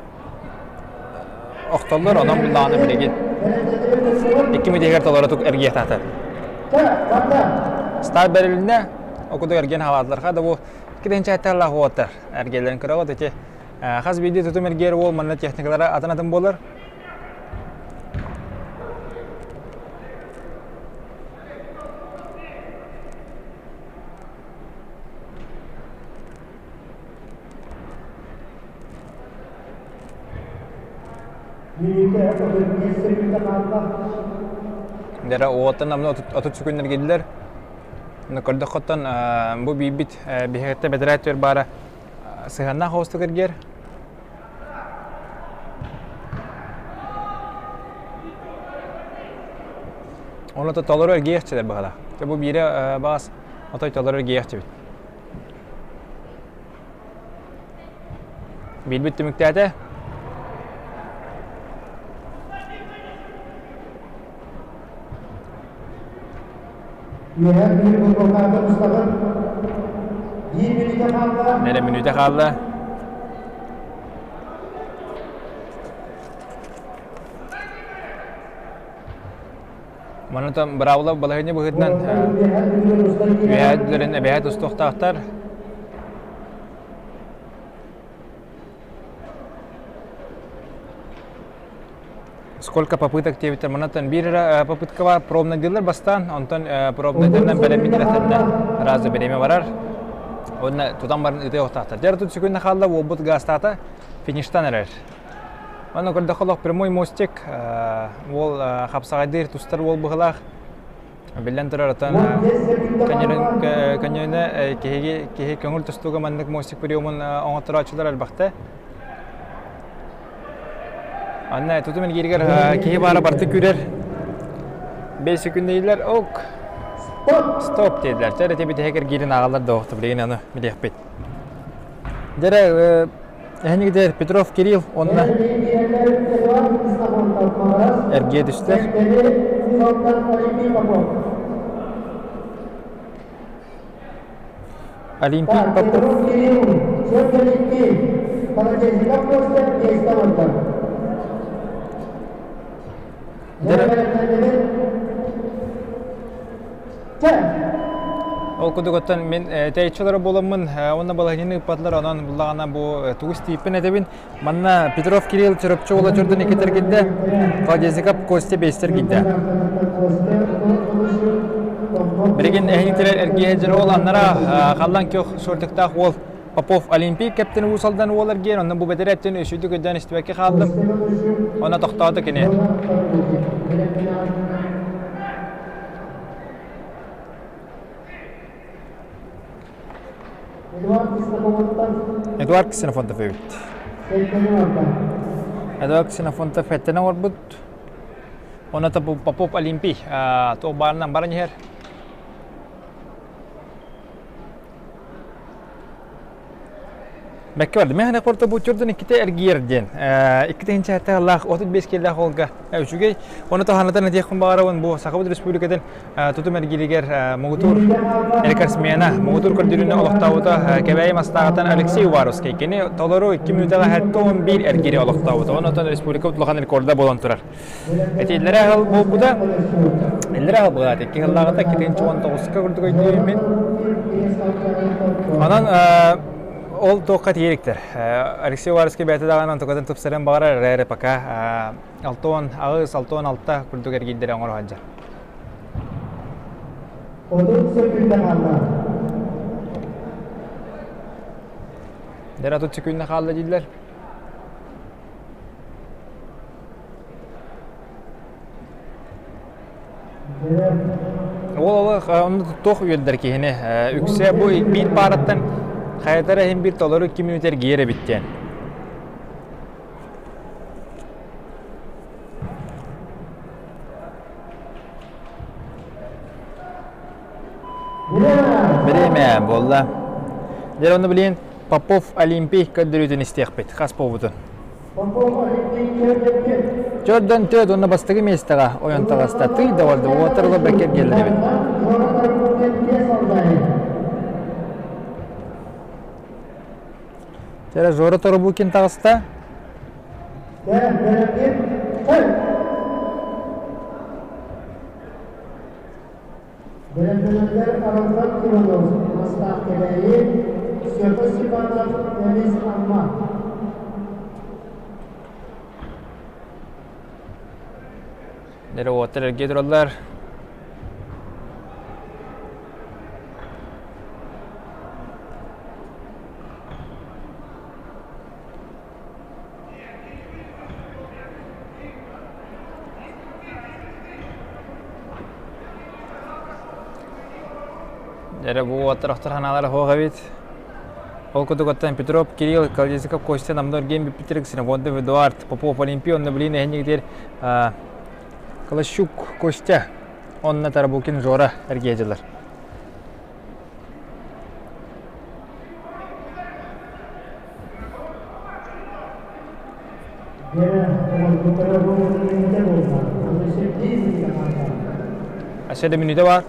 охтоллор, онон буллаҕына билигин икки мүтигэр толору эргиэхтаахтар. Стар бэрилиннэ, окудук эргиэн хаалаатылар. Да бу киденчээттэллэх уоттар эргиэллэрин көрөҕүт ити хас биирдии тутум эргиэр уол манна техникалара атын-атын буолар. Дьэ уоттан амна 30 секүндэр киирдилэр. Көрдөххөттөн бу биирбит биһиэхэ бэтэрээт түөр баара сыһыаннаах оҕустук эргиэр. Оны толору эргиэхчилэр быһалаах. Бу биирэ баас отой толору эргиэхчибит. Биирбит түмүктээтэ. Үөһээ биир булбалаата устаҕын. Биир мүнүүтэ хаалла. Нэрэ мүнүүтэ хаалла. Манна быраабыла балаһыанньа быһыытынан үөһээ өттүлэрин эбэһээт устуохтаахтар. Сколько попыток диэбиттэр манаттан биир эрэ попытка бар пробный дииллэр бастаан, онтон пробныйдарынан бэлэммит разы бириэмэ барар. Уонна тутан баран ытыахтаахтар. Дьэ тут секунда хаалла, уолбут гаастаата, фиништан эрэр. Онно көрдөххө олох прямой мостик, уол хапсаҕайдыыр тустар уол быһылаах. Биллэн турар, оттон көньүнэ киһиги киһи көҥүл тустууга маннык мостик приемун оҥотторооччулар элбэхтэ. Анна тутум илгииригэр киһи баара барты күүрэр. 5 секүндэйлэр ок. Стоп диэдилэр. Чэ, эти бүтэһигэр киирин ааҕаллар да оохту билигин аны билиэхпит. Дьэрэ Эһинигитэр Петров Кирилл уонна эргиэ түстэр. Олимпий Попов. Ол курдук оттон мин тэйиччи олорор буоламмын уонна балаһыанньаны ыыппатылар, онон буллаҕына бу тугу истииппин этэбин. Манна Петров Кирилл Чурапчы уола чордун иккитэр киирдэ, Колодезников Костя бэстэр киирдэ. Билигин эһиҥтэрэр эргиэ дьэр уол аннара халлан көх шортиктаах уол Попов Олимпий кэптин Уус Алдан уол эргиэн, онно бу бэтэрээттэн үсүйдүк өйдөөн истибэккэ хааллым. Онно тохтоото кини. Эдуард Ксенофонтов эбит. Эдуард Ксенофонтов эттэн оҥорбут. Онно Попов Олимпий туох баарынан баран иһэр. Бэккэ барды. Мен порто бу түрдөн икките эргиер диэн. Икките хинчээтэ аллах 35 келлэх олга үчүгэй. Оны таханатан этиэхпин баҕарабын бу Сахабыт Республикатын тутум эргииригэр муҥутуур рекордсмена, муҥутуур көрдөрүүнү олохтообута Кэбээйи Мастааҕыттан Алексей Уваровский. Кини толору 2 мүнүүтэҕэ 71 эргиири олохтообута. Онон республика улахан рекорда буолан турар. Эти иллэрэ аһыл буолбута. Иллэрэ аһыл буолаат, икки сыллааҕыта 2019-ка курдук өйдүүбүн мин. Онон ол туохха тиийиктэр. Алексей Уваровский бэйэтэ даҕаны онтукатын тупсарыан баҕарар эрээри пока 68, 66 курдук эргийдэрэ оҥоро сылдьар. 30 секунда хаалла. Дэр 30 секунда хаалла дииллэр. Ол олох онно туох үөрдэр киһини үксэ бу биир паараттан хайатара иһин биир толору 2 мүнүүтэ эргийэр эбит диэн. Бириэмэ буолла. Дьэ онно билигин Попов Олимпий көрдөрүүтүн истиэхпит. Хас буолбутун. Төрдөн төрт уонна бастакы миэстэҕэ ойон таҕыста. Тый да барда, уотар ыла бэккэ эргиллэр эбит. Чэрэ Жора Торобукин таҕыста. Бэлэмнэнэллэр Арылхан Иванов, Мастаах Кэбээйи, Степа Степанов, Эмис Амма. Дere уоттар эргийэ тураллар. Эрэ бу уоттар ханаалара суох эбит. Ол курдук оттон Петров Кирилл, Колесников Костя намнар гейм бүппүттэр Ксенофонтов Эдуард, Попов Олимпий, онно билин эһиннигитер Колощук Костя, онно Тарабукин Жора эргиэдьилэр. Өссө да мүнүүтэ баар.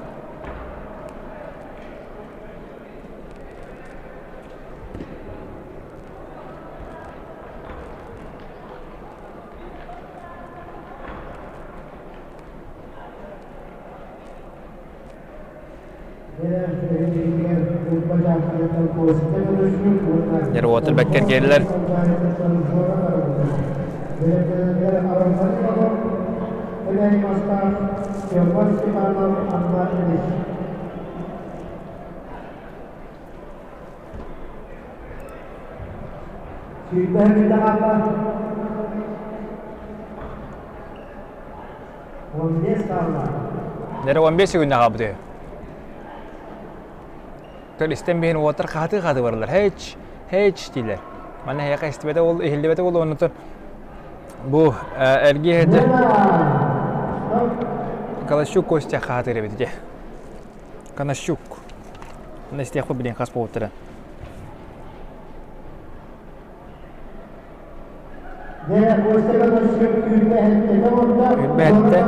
Нервотер бэккэр киирдилэр. Нэрэ 15 секунда хаалбыт Төл истэн биһин уоттар хаһытыы-хаһытыы бараллар. Хэч, хэч дииллэр. Манна эһиэхэ истибэтэ ол иһиллибэтэ буолуо оннуттан бу эргиэ иһирдьэ Колощук Костя хаһытыыр эбит ити. Конощук. Онно истиэхпит билин хас буолуттара. Үрбэһэттэ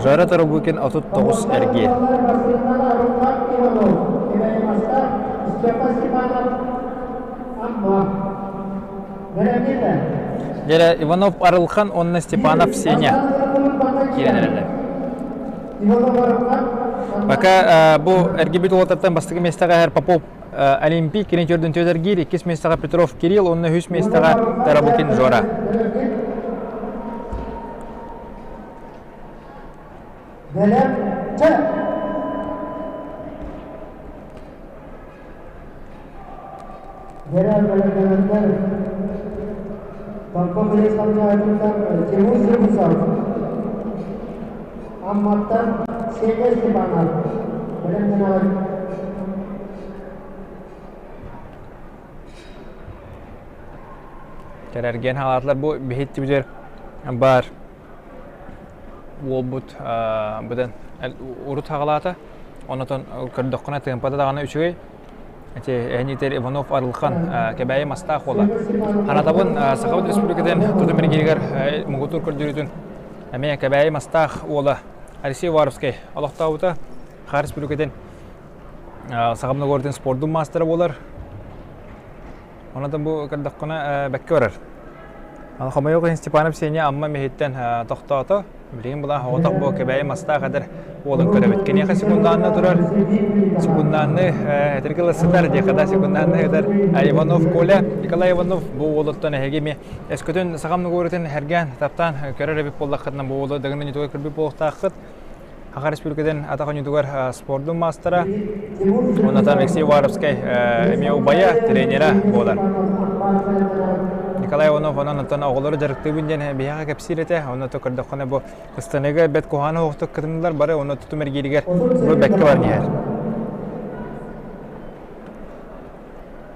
Жора Торобукин 39 эргиэ. Дьэрэ Иванов Арылхан уонна Степанов Сеня киирэн эрэллэр. Пока бу эргибит уолаттартан бастакы миэстэҕэ иһэр Попов Олимпий кини төрдүн түөтэргиир, иккис миэстэҕэ Петров Кирилл уонна үһүс миэстэҕэ Тарабукин Жора. Амматтан Сергей Степанов Кэрэргиэн хаалаатылар бу биһиттибитигэр баар уолбут быдан урут хаҕалаата. Онотон көрдөххүнэ тыымпата даҕаны үчүгэй. Ити эһинитер Иванов Арылхан Кэбээйи Мастаах уола. Харатабын Сахабыт Республикатын тутум эргииригэр муҥутуур көрдөрүүтүн эмиэ Кэбээйи Мастаах уола Алексей Уваровскай олохтообута. Саха Республикатын Сахам Ногородын спордун маастара буолар. Онон бу көрдөххүнэ бэккэ барар. Хомойуох иһин Степанов Сеня Амма миһиттэн тохтоото. Билигин була оҕотох бу Кэбээйи Мастаах эдэр уолун көрөбүт. Киниэхэ секундаанна турар, секундаанны этэргэ ыла сытар диэхэ да секундаанны этэр Иванов Коля, Николай Иванов бу уолуттан эһиги эмиэ өскөтүн Сахам Ногородын эргээн таптаан көрөр эбит буоллаххытына бу уолу дагын ньутугар көрбүт буолуохтааххыт. Саха Республикатын атах оонньуутугар спордун маастара, уонна Алексей Уваровскай эмиэ убайа, тренера буолар. Николай Иванов онон оттон оҕолору дьарыктыыбын диэн биһиэхэ кэпсиир этэ. Онно то көрдөххүнэ бу ыстаныыга бэт куһаҕан оһохтук кытыннылар бары, онно тутум эргииригэр бу бэккэ баран иһэр.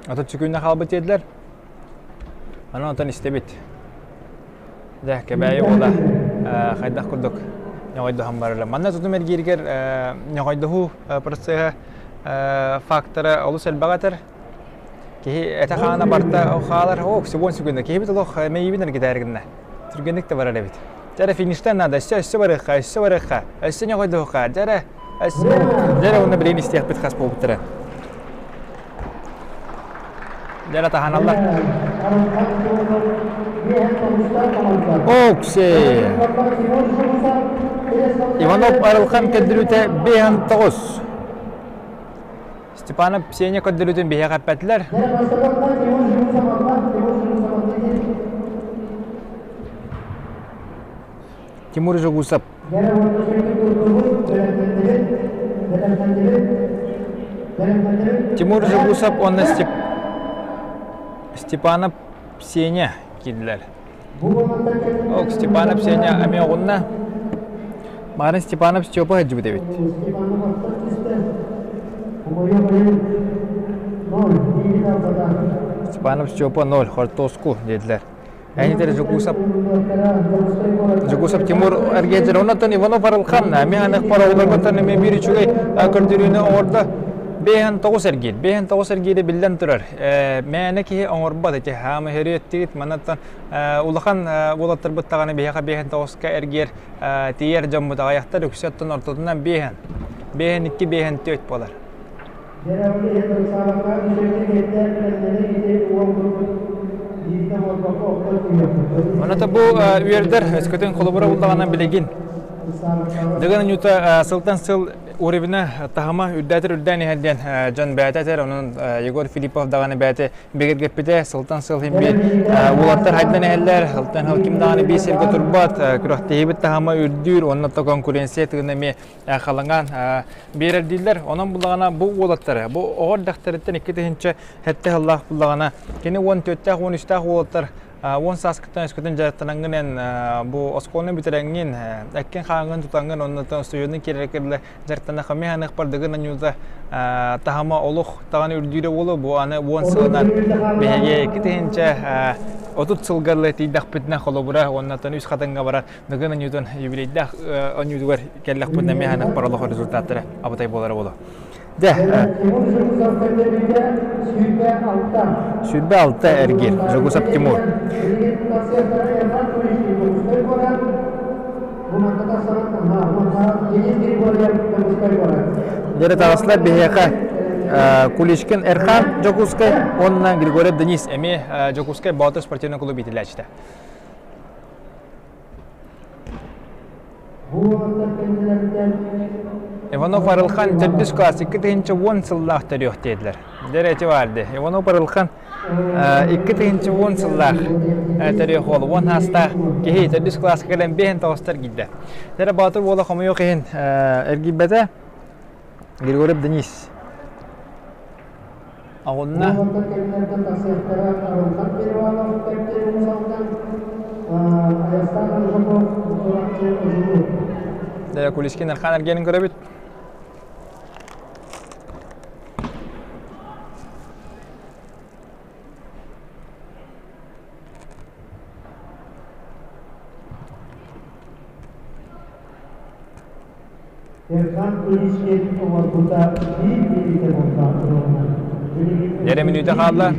Ото сүкүүннэ хаалбыт диэтилэр. Онон онтон истэбит. Дьэ, Кэбээйи уола хайдах курдук ньоҕойдоһон барара. Манна тутум эргииригэр ньоҕойдоһуу процеһа фактора олус элбэх этэр. Киһи этэ-хаана барта хаалар, о, сибуон сүгүнэ. Киһибит олох мэйиибин эргитээр гынна. Түргэнник да барар эбит. Дьэ, фиништен надо, өссө, өссө барыахха, өссө барыахха, өссө ньоҕойдоһуохха, дьэ, өссө, дьэ, уонна билигин истиэхпит хас буолбуттара. Дьэ таһаналлар. Окси! Иванов Арылхан көрдөрүүтэ 5-9. Степанов Сеня көрдөрүүтүн биһиэхэ эппэтилэр. Тимур Жугусов. Тимур Жугусов уонна Степанов Сеня киирдилэр. Ок, Степанов Сеня эмиэ оҕунна. Марын Степанов Степа сылдьыбыт эбит. Степанов Степа 0, хортуоску диэтилэр. Әнитер Жукусов Жукусов Тимур эргиэтир. Оннотон Иванов Арылхан эмиэ анык пароҕуларбыттан эмиэ биир үчүгэй көрдөрүүнү оҥордо. Бэйэн тоҕус эргиир. Бэйэн тоҕус эргиири биллэн турар. Мээнэ киһи оҥорбот ити. Хаамы хөрүөттигит. Манаттан улахан уолаттарбыт даҕаны биһиэхэ бэйэн тоҕуска эргиэр тиийэр дьоммут аҕыйахтар үксэ оттон ортотунан бэйэн. Бэйэн икки бэйэн түөрт буолар. Оната бу үөрдэр өскөтүн холобура буллаҕына билигин Дыгын Анюта сылтан сыл уровена таһыма үрдээтэр үрдээн иһэр диэн дьон бэйэтэ этэр. Онон Егор Филиппов даҕаны бэйэтэ бигэргэппитэ. Сылтан сыл иһин биир уолаттар хайдан иһэллэр. Сылтан сыл ким даҕаны биир сиргэ турбат. Күрэхтэһиибит таһыма үрдүүр. Онно конкуренция тыына эмиэ халыҥаан биэрэр дииллэр. Онон буллаҕына бу уолаттары, бу оҕо эрдэхтэриттэн 2007 сыллаах буллаҕына, кини 14-тээх, 13-тээх уолаттар 10 сааскыттан өскөтүн дьарыктанаҥҥын эн бу оскуоланы бүтэрэҥҥин, эккин-хааҥҥын тутаҥҥын, оннуттан устудьуонун киирэр дьарыктанахха миһаныахпар дыгын анньуута таһыма олох даҕаны үрдүүрэ буолуо. Бу аны 10 сылынан биһиги 2030 сылга тиийдэхпитинэ холобура уоннаттан үс хатыҥҥа барар Дыгын оонньуутун юбилейдаах оонньуутугар кэллэхпитинэ эмиэ ханнык олох результаттара абытай буолара буолуо. Дьэ, 26 эргиир Жогусов Тимур. Дьэрэ таҕыслар биһиэхэ Куличкин Эрхан Дьокуускай уонна Григорьев Денис эмиэ Дьокуускай Боотур спортивный клуб иитиллээччитэ. Иванов Арылхан төрдүс класс 2010 сыллаах төрүөх диэтилэр. Дьэ эти баар Иванов Арылхан 2010 сыллаах төрүөх уол 10 саастаах киһи төрдүс класска кэлэн биэһин тоҕустар киирдэ. Дьэ Боотур уола хомойуох иһин эргийбэтэ. Григорьев Денис Оҕунна. Дьэ, Кулискин Архан эргиэнин көрөбүт. Эрхан Куличкин оҥорбута биир билиитэ буолбаах туруорунан. Дьэрэ мүнүүтэ хаалла.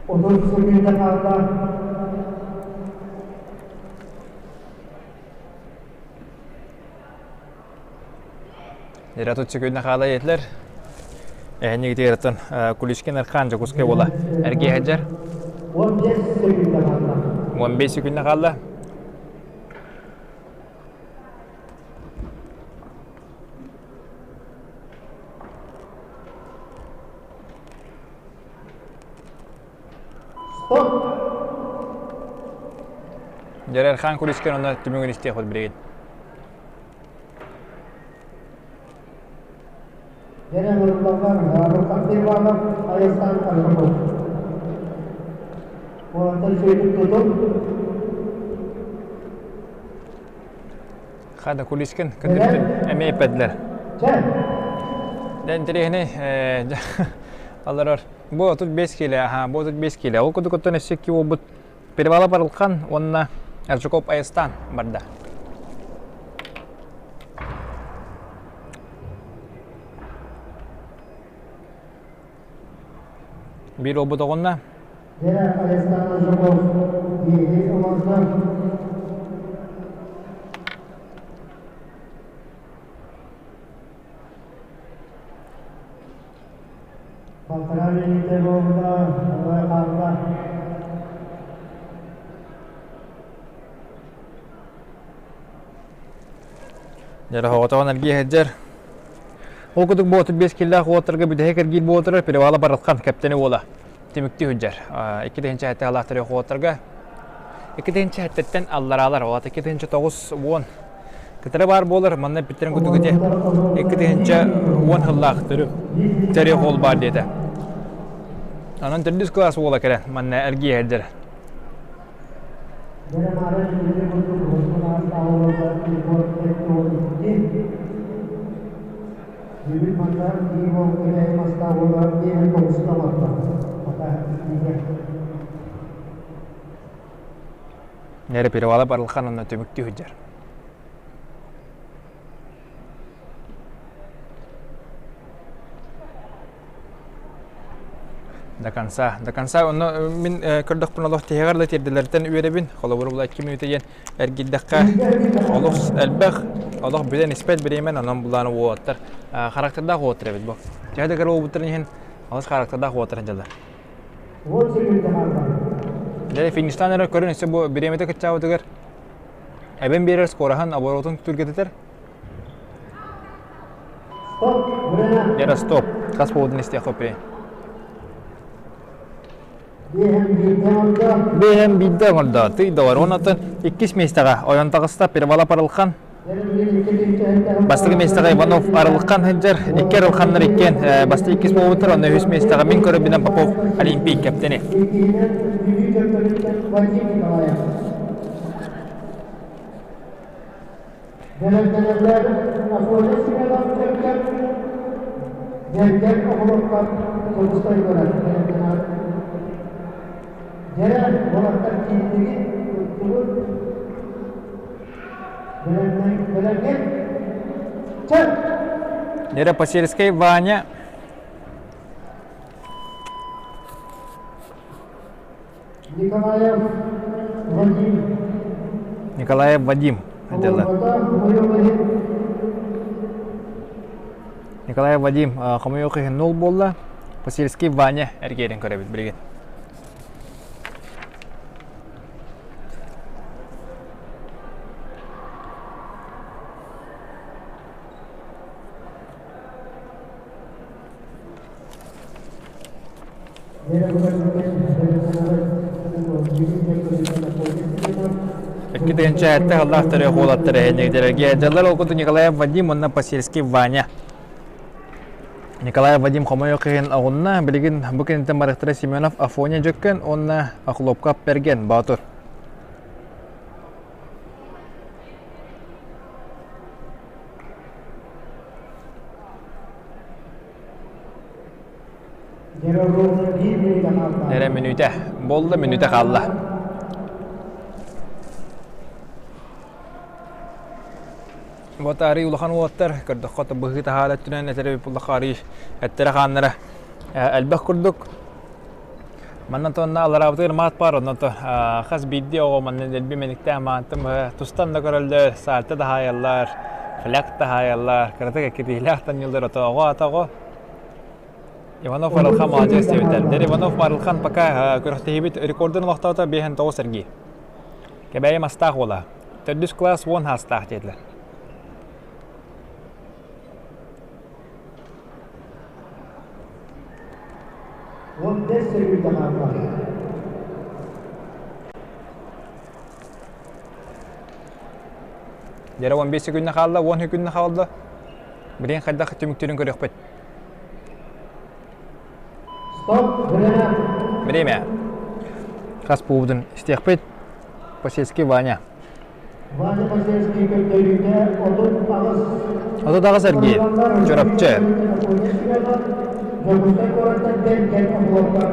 Отут секунда хаалла. Дьэрэ отут секунда хаала диэтилэр. Эһэннигитигэр Куличкин Архан Дьокуускай буола эргиэ сылдьар. 15 секунда хаалла. 15 секунда хаалла. Стоп! Дьэрэ Архан Куличкин онно түмүгүн истиэх билигин. Дьэрэ Нуруллаллар, Рухат Иванов, Айастан Аржаков. Уолаттар сүөтүк тутун. Хада Куличкин кындырытын эмиэ эппэтилэр. Чэ! Дэн интэриэһинэй аларар. Бу 35 килэ, аха, бу 35 килэ. Ол курдук оттон өссө икки уолбут Перевала Барылхан уонна Аржаков Айастан барда. Биир уолбут оҕунна. Дьэ, Айастан Аржаков биэһи оҥордо. Балтараа мүнүүтэ буолла, олой хаалла. Дьэ, оҕотоҕун эргиэ сылдьар. Ол курдук бу 35 киллээх уоттарга бүтэһик эргиир буолтарар Перевала Барылхан кэптэни уола түмүктүү сылдьар. 2 тыһыынча алаахтары уоттарга 2 тыһыынча сэттэттэн аллараалар, ол 2 тыһыынча 90 кытары баар буолар, манна эппиттэрин курдук ити 2 тыһыынча 10 сыллаах төрү төрү уол баар диэтэ. Онон төрдүс кылаас уола кэлэн манна эргиэ сылдьар. Нэрэ перевала барылхан онно түмүктүү сылдьар. До конца, до конца. Онно мин көрдөхпүн олох тиһэҕэр да тиэрдэлэртэн үөрэбин. Холобур була 2 мүнүүтэ диэн эргийдэххэ олох элбэх, олох бүтэн испэт бириэмэн онон булаан уоттар характердаах уоттар эбит бу. Төһө да кыра уолбуттарын иһин олус характердаах уоттар дьаллар. Дьэ фиништан эрэ көрөн өссө бу бириэмэтэ кыччаабытыгар эбэн биэрэр скороһын оборотун түргэтитэр. Дьэ стоп. Хас буолбутун истиэх оппи. Биэһэн биирдэ оҥордо. Тый доҕор. Онон иккис миэстэҕэ ойон таҕыста Перевала Парылхан. Бастакы миэстэҕэ Иванов Арылхан сылдьар. Икки Арылханнар иккиэн бастакы иккис буолбуттар. Онно үһүс миэстэҕэ мин көрөрбүнэн Попов Олимпий кэптэни. Бэлэмнэнэллэр Афоня Семенов Дьэргэн Дьэргэн оҕолорго Дьокуускай куорат бэлэмнэнэр. Дьэрэ уолаттар киирдигит, туттугут. Бэлэмҥин. Чэ! Дьэрэ Посельскай Ваня Николаев Вадим. Николаев Вадим дела. Николаев Вадим хомойуох иһин нул буолла. Посельский Ваня эргиэрин көрөбүт билигин. Икки тыһыынча сэттэ сыллаах төрүөх уолаттар эһэннигдэргэ дьаллар ол курдук Николаев Вадим уонна Посельский Ваня. Николай Вадим хомойуох иһин оҕунна, билигин бу кэнниттэн барыахтара Семенов Афоня Дьөккөн уонна Охлопков Бэргэн Боотур. Эрэ мүнүүтэ. Буолла мүнүүтэ хаалла. Вот арый улахан уолаттар көрдөххө быһыы таһаара өттүнэн этэр эбит арый эттэрэ хааннара элбэх курдук. Манна тонна алараабытыгар маат баар, онно хас биирдии оҕо манна дэлби мэниктээн маантым тустан да көрөллөр, саальта да хаайаллар, фляг да хаайаллар, кыратык эккитиилээх танньыллар ото оҕо ата оҕо. Иванов Арылхан молодец диэбиттэр. Дэр Иванов Арылхан пока күрэхтэһиибит рекордун олохтоото 5-9 эргии. Кэбээйи мастаах уола. Төрдүс класс 10 хаастаах диэтилэр. Дьэрэ 15 секунда хаалла, 10 секунда хаалла. Билигин хайдах түмүктүүрүн көрүөхпүт. Стоп, время. Время. Хас буубутун истиэхпит. Посельский Ваня. Ваня Посельский көрдөрүүтэ 38. 38 эргиир. Чурапчы.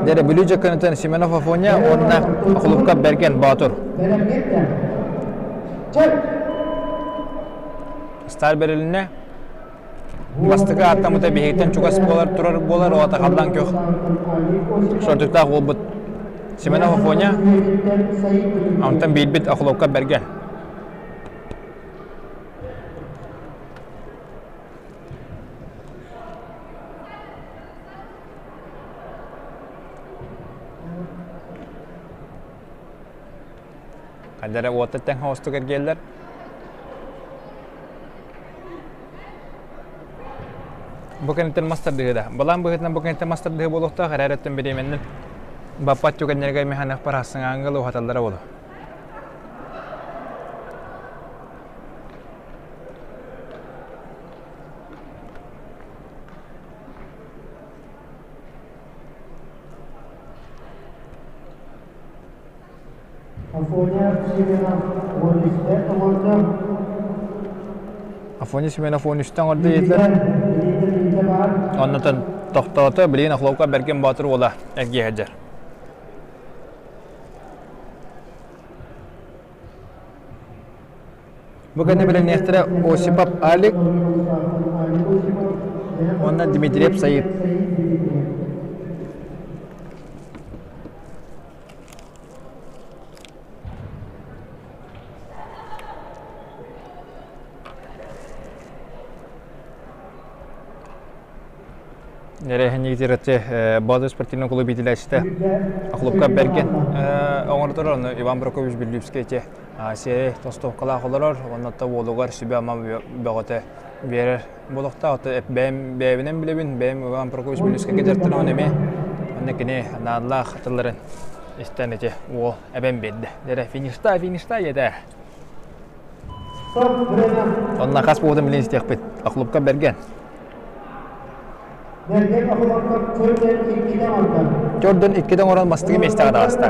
Дэрэ Бүлүү дьөккөнүттэн Семенов Афоня уонна Охлупка Бэргэн Боотур. Стар бэрилиннэ. Бастакы ааттаммыта биһигиттэн чугас буолар турар буолар оҕото халлаан күөх шортиктаах уолбут Семенов Афоня, онтон биирбит Охлопка Бэргэн. Хайдара уота тэҥ хоостук эргиэллэр. Бу кэнниттэн мас тардыһыы да. Балаан быһыытынан бу кэнниттэн мас тардыһыы буолуохтаах, эрээр өттүн бириэмэннэн баппат түгэннэргэ механик парассыҥаангыл уһаталлара буолуо. Афоня Семенов 13-тэ оҥордо. Афоня Семенов 13-тэ оҥордо диэтилэр. Оннотон тохтоото, билигин Охлопка Бэргэн Боотур уола эргийэ сылдьар. Бу кэннэ билиниэхтэрэ Осипов Алик уонна Дмитриев Саид. Нэрээһинньигитирэтти Боотур спортивный клуб иитиллээччитэ Охлопка Бэргэн оҥорторор, ону Иван Прокопьевич Бүллүүпскэй ити сиэрэй тостуопкалаах олорор, уонна уолугар сүбэ-ама бөҕөтө биэрэр буолуохтаах. Бэйэм бэйэбинэн билэбин, бэйэм Иван Прокопьевич Бүллүүпскэйгэ дьарыктанабын эмиэ. Онно кини наадалаах тылларын истэн ити уол эбэн биэрдэ. Дэрэ финишта, финишта диэтэ. Онно хас буолбутун билин истиэхпит. Охлопка Бэргэн. Бэргэн Охлопков төрдөн иккитэ оҥордо. Төрдөн иккитэ оҥорон бастакы миэстэҕэ таҕыста.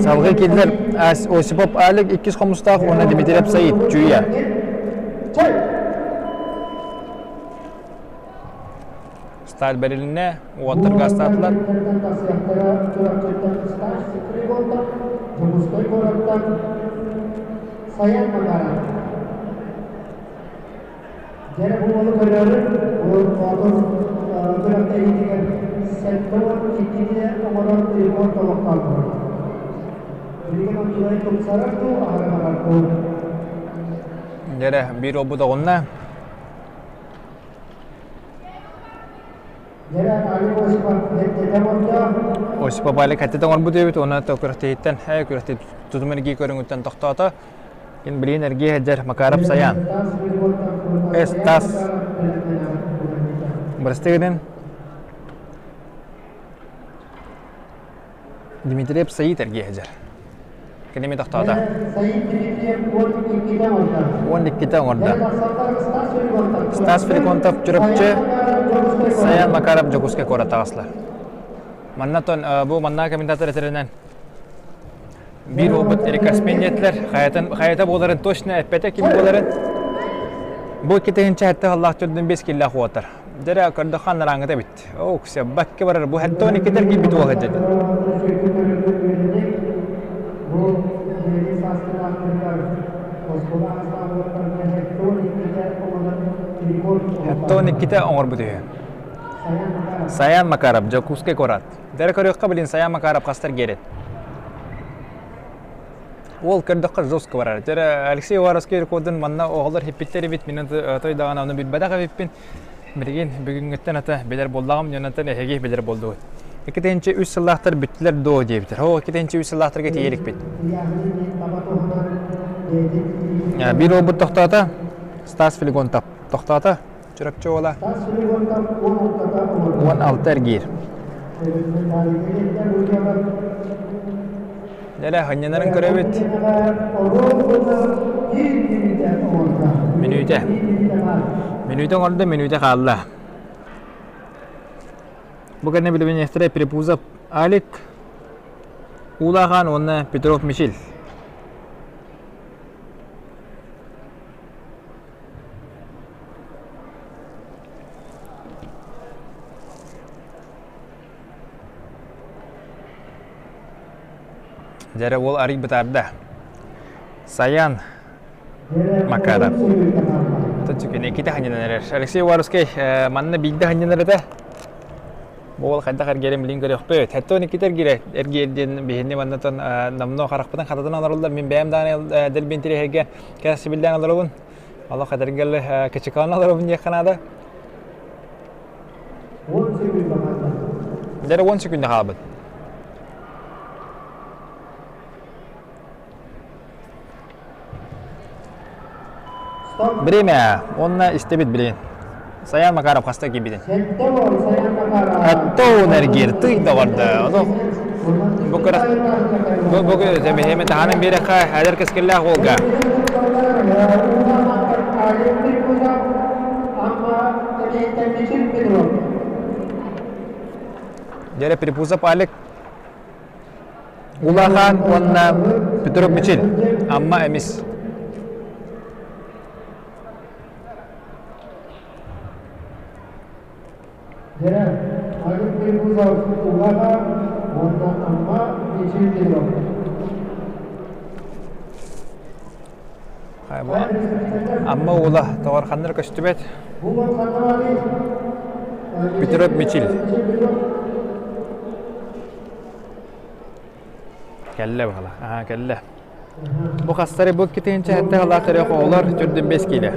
Салгыы киирдилэр Осипов Алик иккис хомустаах уонна Дмитриев Саид Чүүйэ. Сталь бэрилиннэ, уоттарга астаатылар. Дьокуускай куораттан Саян Макаров. Дьэ бу уолу көрөөрү, бу Боотур күрэхтэһиитигэр 72-ни оҥорон рекорд олохтоотулар. Билигин онтуларын тупсарар дуу, аһара барар дуу? Дьэрэ, биир уолбут оҕунна. Дьэрэ, Алик Осипов эттэтэ оҥордо. Осипов Алик эттэтэ оҥорбут диэбит уонна күрэхтэһииттэн, күрэхтэһии тутум эргии көрүҥүттэн тохтоото. Кин билигин эргиэ сылдьар Макаров Саян. Эс тас. Бырастыы гынын. Дмитриев Саид эргиэ сылдьар. Кини эмиэ тохтоото. Саид Дмитриев 12-те оҥордо. 12-те оҥордо. Стас Филиппонтов Чурапчы. Саян Макаров Дьокуускай куорат таҕыслар. Манна тон бу манна комментатор этэринэн биир уолбут рекордсмен диэтилэр. Хайатын хайата буоларын точно эппэтэ ким буоларын. Бу 2007 сыллаах төрдүн 5 киллээх уотар. Дьэрэ көрдөххө анарааҥҥыта эбит. Оо, бакка барар бу 72 киирбит уол сылдьар. Хеттон иккитэ оҥорбут үһү. Саян Макаров, Дьокуускай куорат. Дэрэ көрүөххэ билин Саян Макаров хастар герет. Уол көрдөххө жестко барар. Дэрэ Алексей Уваровский рекордун манна оҕолор хиппиттэр эбит, мин той даҕаны ону билбэтэх эбиппин. Билигин бүгүҥҥүттэн ата билэр буоллаҕым, дьонунтан эһиги билэр буолдугут. 2-3 сыллаахтар бүттүлэр дуо диэбитэр. Оо, 2-3 сыллаахтарга тиийэ иликпит. Биир уолбут тохтоото, Стас Филигонтов тохтоото, Чурапчы уола. 16 эргиир. Дьэ, ханньанарын көрөбүт. Мүнүүтэ. Мүнүүтэ оҥордо, мүнүүтэ хаалла. Бу кэннэ билибиннэстэрэ Перепузов Алик, Уулахан уонна Петров Мичил. Дьэрэ уол арый бытаарда. Саян Макаров. Түкүнэ иккитэ ханньанан эрэр. Алексей Уваровскай манна биирдэ ханньанар этэ. Бу уол хайдах эргиэрин билин көрүөхпүт. Хэттон иккитэ эргиирэ эргиэр диэн биһини маннатан намно харахпытын хататан олороллор. Мин бэйэм даҕаны дэлбин тириэһэргэ кэрэхсибиллээн олоробун. Олох эдэргэл кычыкаан олоробун диэххэ наада. Дьэ 10 секунда хаалбыт. Время. Онно истэбит билигин. Саян Макаров хаста киирбитин. Хэттэ эргиир тый доҕордо. Ону бу көрөх бу бу эмиэ таһаанан биэрэххэ эдэр кэскиллээх уолга. Дьэрэ Перепузов Алик Улахан уонна Петров Мичил Амма Эмис Дьэрэ Алик Перепузов Улахан уонна Амма Мичил Петров Амма уола тоҕор ханна эрэ көстүбэт. Петров Мичил. Кэллэ баҕала. Аа кэллэ. Бу хастары бу китинчэ хэтте халаах оҕолор түрдүн бес киилэ.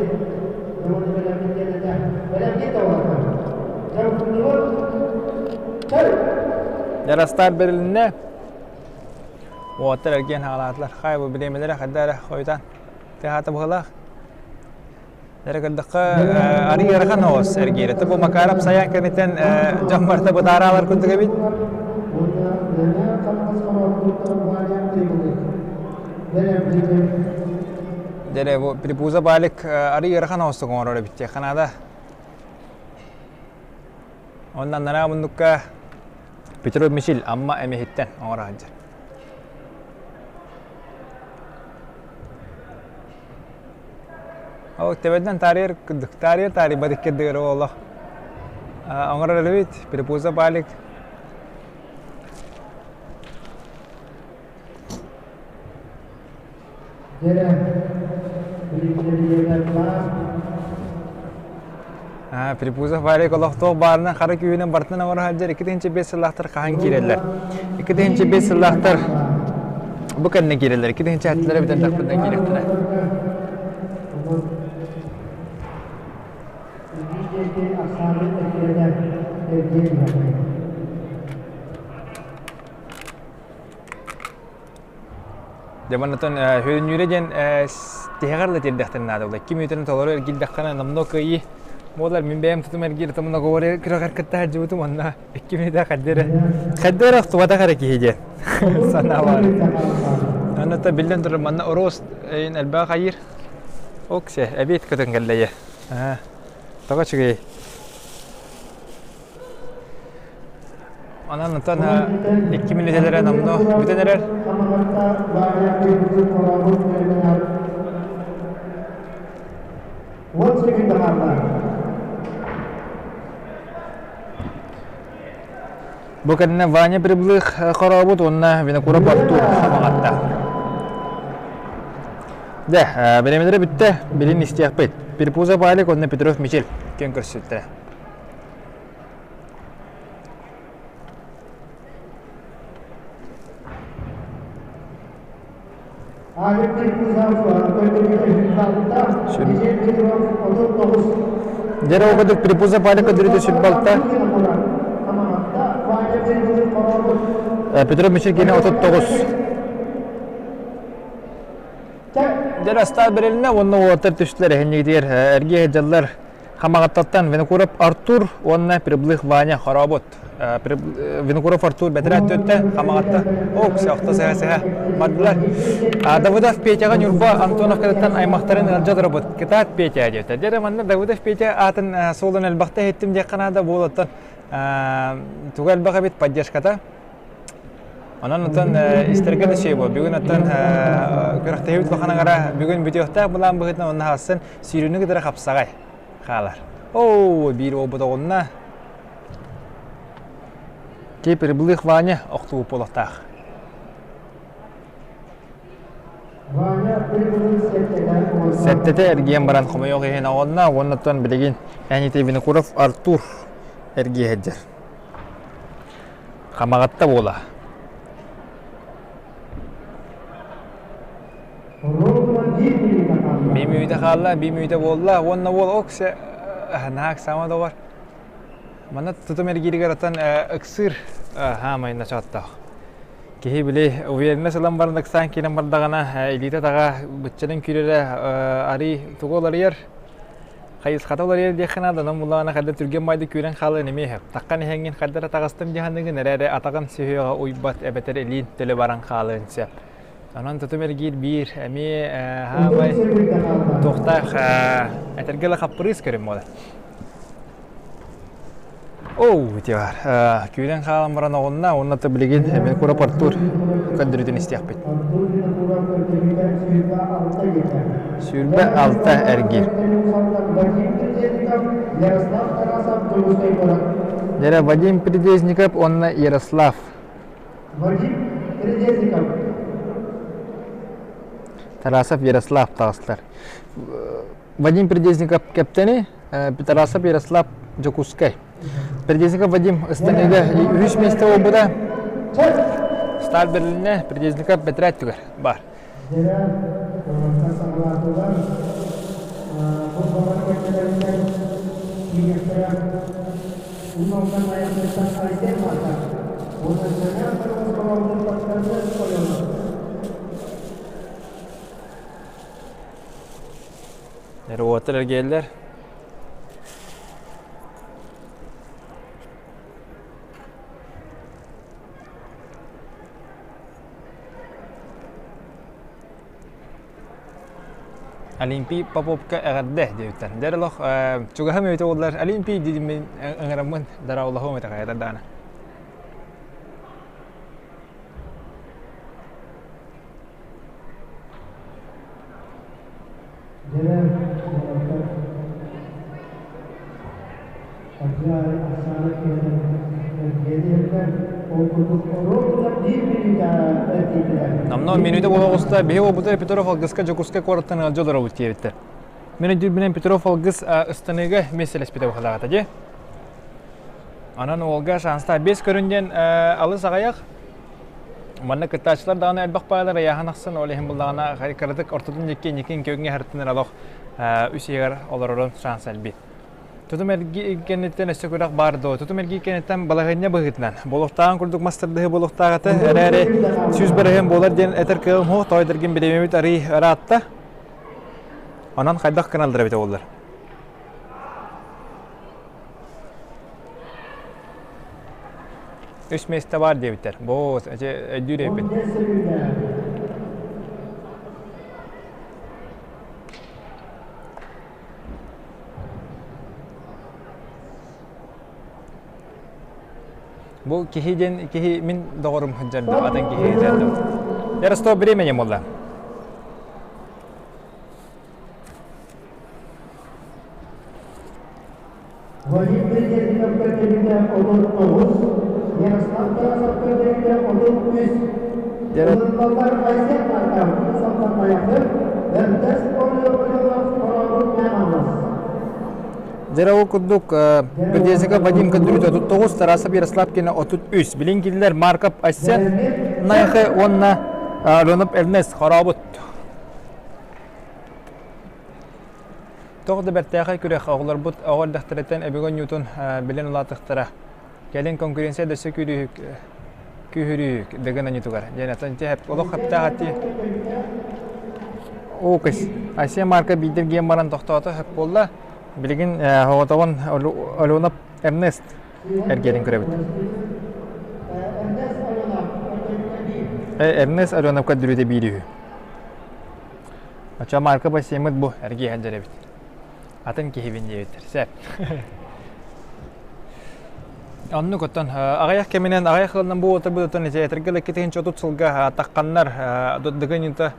Ярастар берилинне. Уолаттар эргиэн хаалаатылар. Хай бу бириэмэлэрэ хайда эрэ хойутаан тыаһаата быһыылаах. Эрэ көрдөххө арый ыарахан оҕус эргиирэ. Бу Макаров сайаан кэнниттэн дьон барыта бытаараалар курдук эбит. Дьэ бу Припуза Балик арый ыарахан оҕустук оҥорор эбит диэххэ наада. Онно анараа муннукка Петров Мичил Амма эмиһиттэн оҥоро сылдьар. Ол төбөтүнэн таарыйар курдук, таарыйар таарыйбат иккирдигэр олох оҥорор эбит, Перепуза Палик. Припузов Валик олохтоох баарынан хара күүһүнэн барытынан оҥоро сылдьар 2005 сыллаахтар хаһан киирэллэр? 2005 сыллаахтар бу кэннэ киирэллэр. 2007-лэрэ бүтэн тахпытынан киириэхтэрэ. Дьэ маннатан Хөрүннүүрэ диэн тиһэҕэр да тиэрдэхтэрин наада буолла. Ким үтэн толору эргийдэххинэ номнуо кыайыы буолар. Мин бэйэм тутум эргиир тумна говори күрэҕэр кытта сылдьыбытым уонна икки мүнүүтэ хайда эрэ хайда эрэ охтубатах эрэ киһи диэн санаа баар. Онно биллэн турар манна оруос эйин элбэх хайыыр. Оксе эбиэт көтөн кэллэйэ. Тоҕо үчүгэй. Онон онтон 2 мүнүүтэлэрэ номнуо бүтэн эрэр. Бу кэннэ Ваня Прибылых хорообут уонна Винокуров Артур хамаҕатта. Дьэ, бириэмэлэрэ бүттэ, билин истиэхпит. Перепузов Алик уонна Петров Мичил күөн көрсүттэрэ. Дьэ ол курдук Припузов Алик көрдөрүүтэ сүрбалта. Петров Мичил киэнэ 39. Дьэ Растаа бэрилинэ уонна уолаттар түстүлэр эһиннигитигэр эргиэ сылдьаллар Хамаҕаттаттан Винокуров Артур уонна Приблых Ваня хорообут. Винокуров Артур бэтэрээт төттө Хамаҕатта ок сөхтө сыһа-сыһа бардылар. Давыдов Петяҕа Ньурба Антоновкатыттан аймахтарын ыалдьа олоробут. Кытаат Петя диэтэ. Дьэ манна Давыдов Петя аатын суолун элбэхтэ иһиттим диэххэ наада буолуттан тугу элбэх эбит поддержката. Онон оттон истэргэ да үчүгэй буол. Бүгүн оттон күрэхтэһиибит улахан аҥара бүгүн бүтүөхтээх былаан быһыытынан онно хаалсын сүүрүүнү кытары хапсаҕай хаалар. Оо, биир уолбут оҕунна. Ти Прибылых Ваня охтубут буолуохтаах. Сэттэтэ эргийэн баран хомойуох иһин оҕунна уонна оттон билигин Эниты Винокуров Артур эргийэ сылдьар. Хамаҕатта буола. Биир мүнүүтэ хаалла, биир мүнүүтэ буолла уонна уол оксе наһаа ыксаама да бар. Манна тутум эргииригэр оттон ыксыыр хаамай ночооттоох. Киһи били уверенность ылан баран ыксаан киирэн бардаҕына илиитэ таҕа быччарын күүрэрэ арый тугу уларыйар Хайысхата уларыйар диэххэ наада, онон буллаҕына хайда түргэн байды күүрэн хаалыан эмиэ сөп. Таххан иһэҥҥин хайда эрэ таҕыстым дии саныыгын эрээри атаҕын сүһүөҕэ уйбат эбэтэр илиин төлө баран хаалыан сөп. Онон тутум эргиир биир эмиэ хаамай туохтаах этэргэ ыла хаппырыыс көрүм буолар. Оу, ити бар. Күүрэн хаалан баран оҕунна, уонна то билигин эмиэ кура Артур көрдөрүүтүн истиэхпит. 26 эргиир. Дьэрэ Вадим Придезников уонна Ярослав. Вадим Придезников. Тарасов Ярослав таҕыстылар. Вадим Придезников кэптэни, Тарасов Ярослав Дьокуускай. Придезников Вадим ыстаныыга үһүс миэстэ буолбута. Сталь Берлинне Придезников бэтэрээт түгэр бар. Уоттар эргийэллэр. Олимпий Поповка эҕэрдэ диэбиттэр. Дьэ олох чугаһым эбитэ буоллар Олимпий дииммин ыҥыраммын дараулаһуом этэ хайата даҕаны. Номнуо мүнүүтэ буола оҕуста биһи уолбутугар Петров Алгыска Дьокуускай куораттан ыалдьа олоробут диэбиттэр. Мин өйдүүрбүнэн Петров Алгыс ыстаныыга миэстэлэспитэ быһалаата дии. Онон уолга шанстаах 5 көрүн диэн алыс аҕыйах. Манна кыттааччылар даҕаны элбэх баалар ыйааһын ахсын ол иһин буллаҕына кыратык ортотун диэки инникин көҥҥэ һыртынар олох үс ыйыгар олорорун шанс элбиир. Тутум эргии кэнниттэн өссө күрэх баар дуо? Тутум эргии кэнниттэн балаһыанньа быһыытынан буолуохтааҕын курдук мас тардыһыы буолуохтаах этэ. Эрээри 100% буолар диэн этэр кыаҕым суох. Тоойдоргин бириэмэбит арый ыраатта. Онон хайдах гыналлар эбитэ буоллар. Үс миэстэ баар диэбиттэр. Бу эти өйдүүр эбиппин. Бу киһи диэн киһи мин доҕорум сылдьар да атын киһи сылдьар да. Ярослав времени буолла. Владимир Дьяконов көрдөрүүтэ 39, Ярослав Тарасов көрдөрүүтэ 33. Ылыллаллар Айсен Марков, Салтан Тайахов, Эрнест Олег Хорообут Мэҥэ Дьэ ол курдук Бердезика Вадим көрдөрүүтэ 39, Тарасов Ярослав кини 33. Билин кинилэр Марков Айсен Найхы уонна Леонов Эрнест Хорообут. Тоҕо да бэртээхэй күрэх оҕолорбут оҕо эрдэхтэриттэн өбүгэ оонньуутун билэн улаатыахтара. Кэлин конкуренция да өссө күүрүүһүк күүһүрүүһүк Дыгын оонньуутугар диэн атын ити олох хэптээх ати Оокыс Айсен Марка биирдэр гиэн баран тохтоото сөп буолла. Билигин оҕотоҕун Алена Эрнест эргиэрин көрөбүт. Эрнест Аленов көрдөрүүтэ биир үһү. Оччо Марка бассейммыт бу эргиэ сылдьар эбит. Атын киһибин диэбиттэр. Сөп. Оннук оттон аҕыйах кэминэн аҕыйах ыалынан бу уотарбыт оттон этэргэ леккитин чотут сылга тахханнар дыгыньыта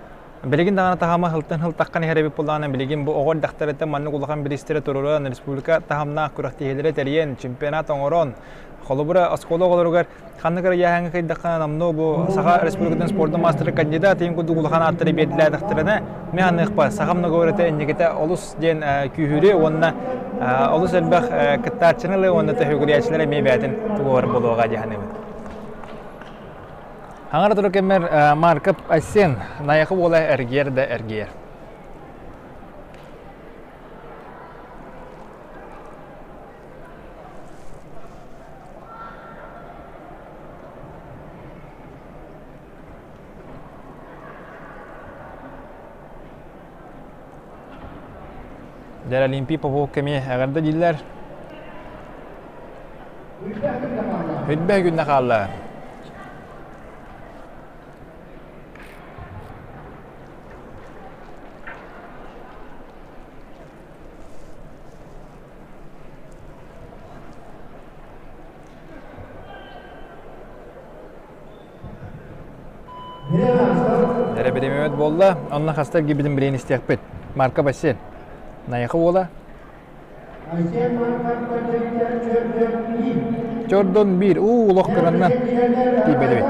билигин даҕаны таһама сылтан сыл таххан иһэр эбит буоллаҕына билигин бу оҕо эрдэхтэриттэн маннык улахан бириистэрэ туруоран республика таһымнаах күрэхтэһиилэри тэрийэн чемпионат оҥорон холобура оскуола оҕолоругар Ханнык эрэ ыйааһыҥҥа кыйдаххына номнуо бу Саха Республикатын спордун маастара кандидат иһин курдук улахан ааттары биэрдилээтэхтэринэ мин аныахпа сахам договората инникитэ олус диэн күүһүрүө уонна олус элбэх кыттааччыны ылыа уонна төһүгүрүйээччилэр эмиэ бэйэтин тугугар буолуоҕа дии саныыбын. Хаҥара турар кэммэр Марков Айсен Найахы уола эргийэр да эргийэр. Дьэ, Олимпий Попов кэми эҕэрдэ дииллэр. Үрбэ күннэ хаалла. Эрэ биримэбит буолла, онно хаста эргийбитин билин истиэхпит. Марка Бассен, Найахы уола. Чордон биир, уу улах кыраннан тиийбэтибит.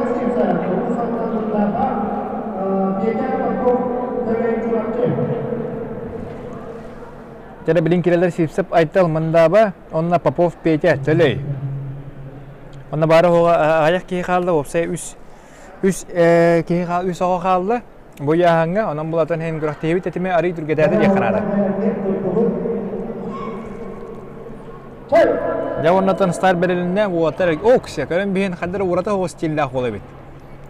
Дьэ билин кирэлэр Сивцев Айтал Мындааба, онно Попов Петя Төлөй. Онно баара оҕо аҕыйах киһи хаалла, уопсай үс үс киһи үс оҕо хаалла. Бу ыйааһыҥҥа, онон булатан иһин күрэхтэһиибит тэтимэ арыый түргэтээтэ диэххэ наада. Дьэ уоннатан стар бэрилиннэ уотар окся көрөн биһин хаддар урата оҕус стиллээх буола эбит.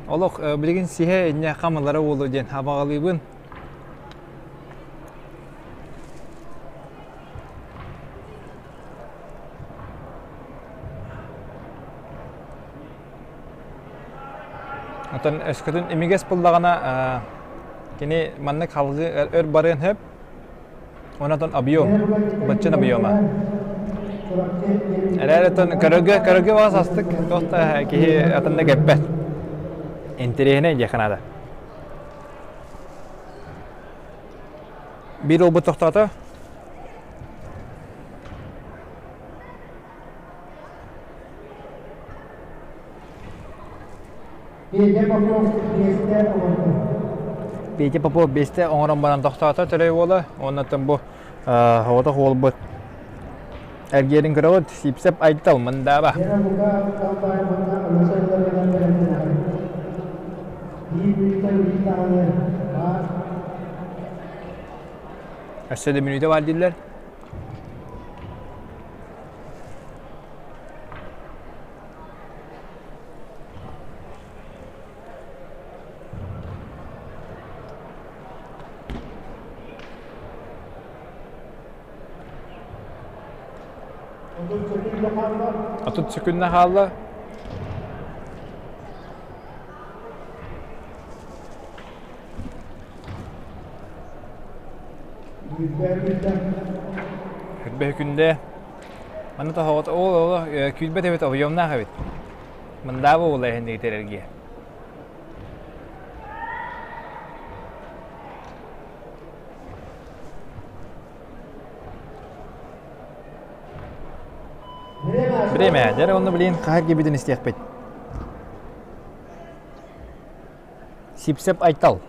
Олох билигин сиһэ инньэ хамылара буолуо диэн абаҕалыыбын. Оттон өскөтүн имигэс буллаҕына кини маннык халҕыы өр барыан сөп. Онон объем, баччын объема. Эрээри оттон көрөргө көрөргө баҕас астык туох да киһи атыннык эппэт. Интэриэһинэй диэххэ наада. Биир уолбут тохтоото. Петя Попов биэстэ оҥордо. Петя Попов биэстэ оҥорон баран тохтоото төрөй уола. Уонна бу оҕотох уолбут эргиэрин көрөҕүт Сипсеп Айтал Мындааба. Вера Лука Талбай уонна Алеша Илларионов бэлэмнэнэҕин. Биир мүнүүтэ биир даҕаны баар. Өссө да мүнүүтэ баар дииллэр. 30 секунда хаалла. Күлбэ күндэ. Манна тоһоҕот ол ол күлбэт эбит объемнаах эбит. Мындаабы уола иһиннигитер эргиэ. Время, дьэ онно билин хаһар кибитин истиэхпит. Сипсеп Айтал.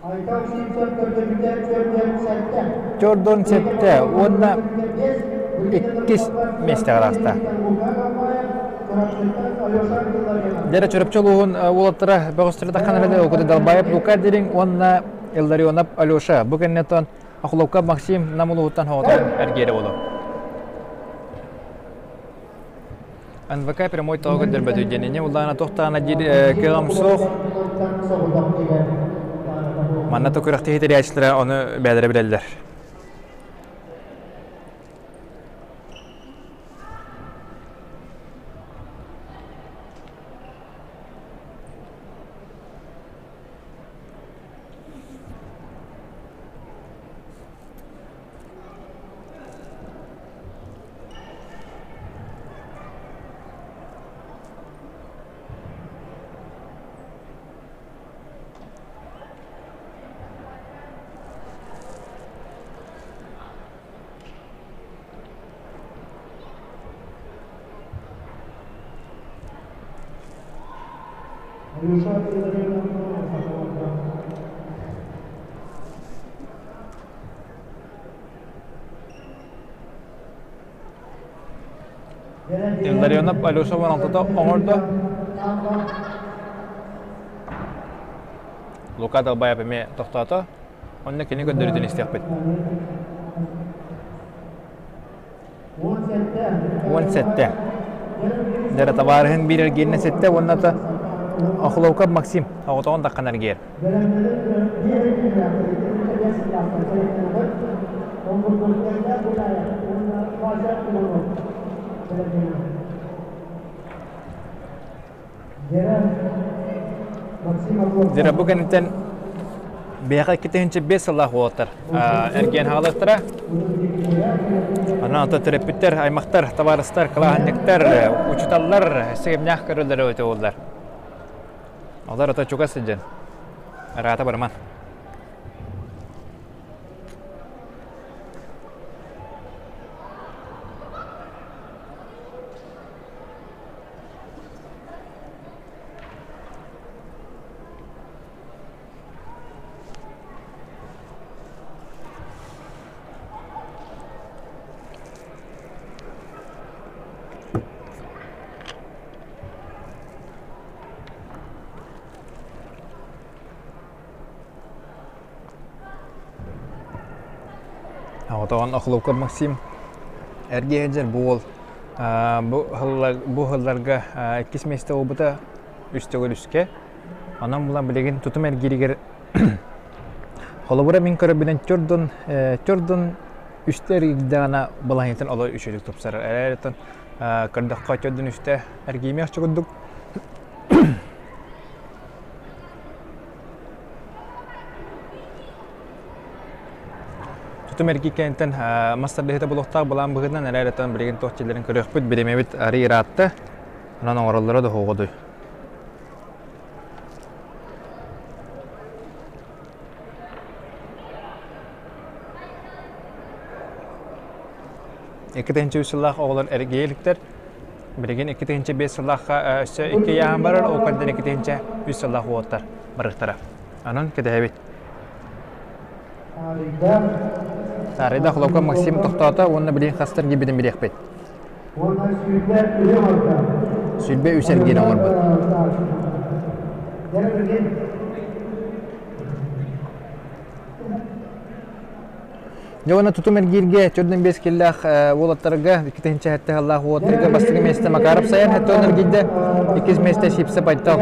Чордон сетте уонна иккис миэстэҕэ таҕыста. Дьэрэ Чөрөпчө улууһун уолаттара бөҕөстөрө таххан эрэлэ Окута Далбаев Лука Дириҥ уонна Илларионов Алеша. Бу кэнниттэн Охлопка Максим Нам улууһуттан хоҕотон эргиэрэ буолуо. НВК прямой тоҕо көрдөрбөтүй диэн инньэ улаана тохтаана диир кыаҕым суох. Манна то күрэхтэһии тэрийээччилэрэ ону бэйэлэрэ билэллэр. Илларионов Алеша алтата оҥордо. Лука Далбаев эмиэ тохтоото. Онно кини көрдөрүүтүн истиэхпит. 17. Дьэ табаарыһын биир эргиэннэ ситтэ уонна Охлоуков Максим оҕотоҕун таххан эргиэр. Дьэ бу кэнниттэн биһиэхэ 2005 сыллаах уолаттар эргиэн хаалыахтара. Онон ото төрөппүттэр, аймахтар, табаарыстар, кылааһынньыктар, учууталлар сигэмнээх көрөллөрө өтө буоллар. Олор ото чугас сылдьан. Ыраата барыман. Оҕотоҕон Охлопков Максим эргиэ сылдьар бу уол бу сылларга иккис миэстэ буолбута үс төгүл үскэ. Онон булан билигин тутум эргииригэр холобура мин көрөрбүнэн төрдүн төрдүн үстэ эргийдэҕинэ балаһыанньатын олой үчүгүйдүк тупсарар. Эрээриттэн көрдөххө төрдүн үстэ эргийимиэх курдук. Тутум эргий кэнниттэн мас тардыһыыта буолуохтаах былаан быһыытынан эрээриттэн билигин туох дьиэлэрин көрүөхпүт бириэмэбит арый ыраатта. Онон оҥороллоро да оһоҕодуй. 2 сыллаах оҕолор эргийэ иликтэр. Билигин 2005 сыллаахха өссө икки ыйааһын барар, ол кэнниттэн 2003 сыллаах уолаттар барыахтара. Онон кэтэһэбит. Саарыйда Хлопков Максим тохтоото уонна билигин хастар киирбитин билиэхпит. Сүүрбэ үс эргиэн оҥорбут. Дьэ уонна тутум эргииргэ 45 киллээх уолаттарга 2 7 сыллаах уолаттарга бастакы миэстэ Макаров Саян хэттон эргийдэ, иккис миэстэ Сипсэ Байтал.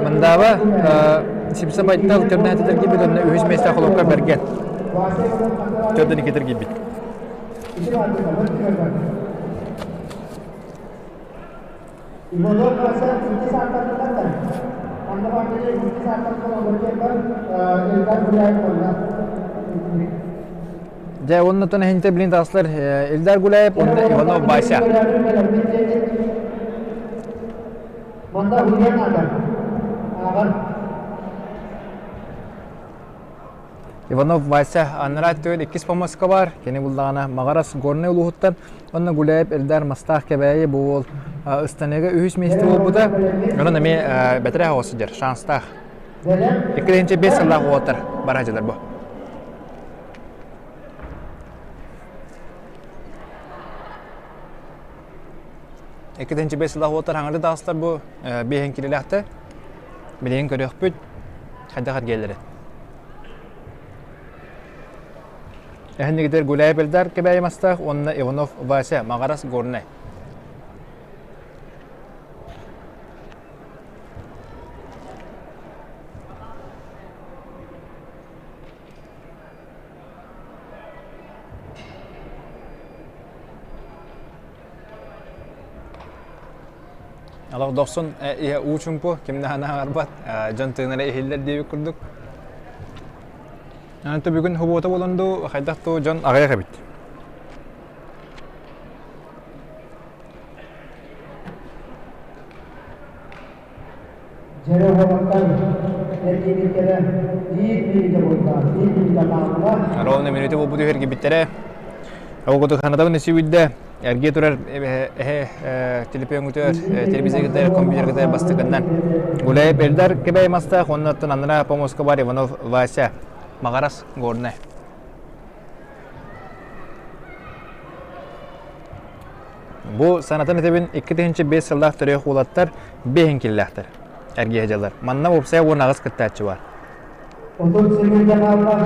Мындаба Сипсэ Байтал төрдөн эргийбит, онно үһүс миэстэ Холопка Бэргэн. Төрдөн икки эргийбит. Дьэ, уонна тон эһинтэ билин таҕыстылар Ильдар Гуляев уонна Иванов Вася. Манна уһуйаан аата. Ааҕар. Иванов Вася анараа өттүгэр иккис помоска баар. Кини буллаҕына Маҕарас Горнай улууһуттан уонна Гуляев Эльдар Мастаах Кэбээйи бу уол ыстаныыга үһүс миэстэ буолбута. Онон эмиэ бэтэрээ оҕо сылдьар, шанстаах. 2-5 сыллаах уолаттар бара сылдьаллар бу. 2-5 сыллаах уолаттар хаҥары таҕыстар бу биэһин килэлээхтэр. Билигин көрүөхпүт хайдах эргиэллэрин. Эһэннигитэр Гуляев Эльдар Кэбээйи Мастаах уонна Иванов Вася Маҕарас Горнай. Олох дохсун иһэ уу чумпу, ким да аһарбат, дьон тыынара иһиллэр диэбит курдук. Аны бүгүн хубуота буолан дуу, хайдах дуу дьон аҕыйах эбит. Дьэрэ уолаттар эргийбиттэрэ биир мүнүүтэ буолла, биир мүнүүтэ хаалла. Ровно мүнүүтэ буолбут үһү эргийбиттэрэ. Ол курдук ханатабын үсүүбүдэ эргийэ турар эһэ телефоҥҥутугар, телевизоргытыгар, компьютергытыгар бастакыннан Гуляев Эльдар Кэбэй Мастаах уонна оттон анараа помоска бар Иванов Вася Маҕарас Горнай. Бу санатан этэбин 2005 сыллаах төрүөх уолаттар биэһин киллээхтэр эргиэ дьаллар. Манна уопсайа 18 кыттааччы бар. 38 хаалла.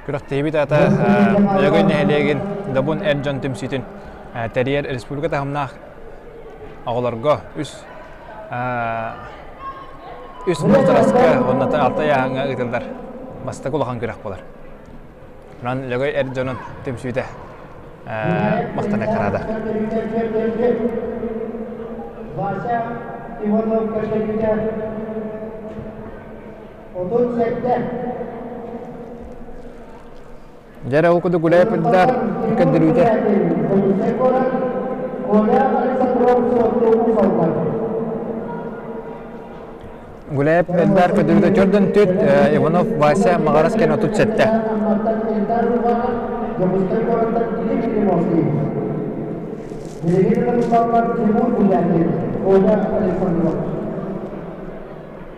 Күрэхтэһиибит аата Лөгөй нэһилиэгин Добун эр дьон түмсүүтүн тэрийэр республика таһымнаах оҕолорго үс үс возрастка уонна алта ыйааһыҥҥа ыытыллар бастакы улахан күрэх буолар. Онон Лөгөй эр дьонун түмсүүтэ махтана наада. Вася Иванов көрдөрүүтэ 37. Дьэ ол курдук гуляй пырдар көрдөрүүтэ. Гуляев Эльдар көрдөрүүтэ төрдөн түт Иванов Вася Маҕарас кэн 37.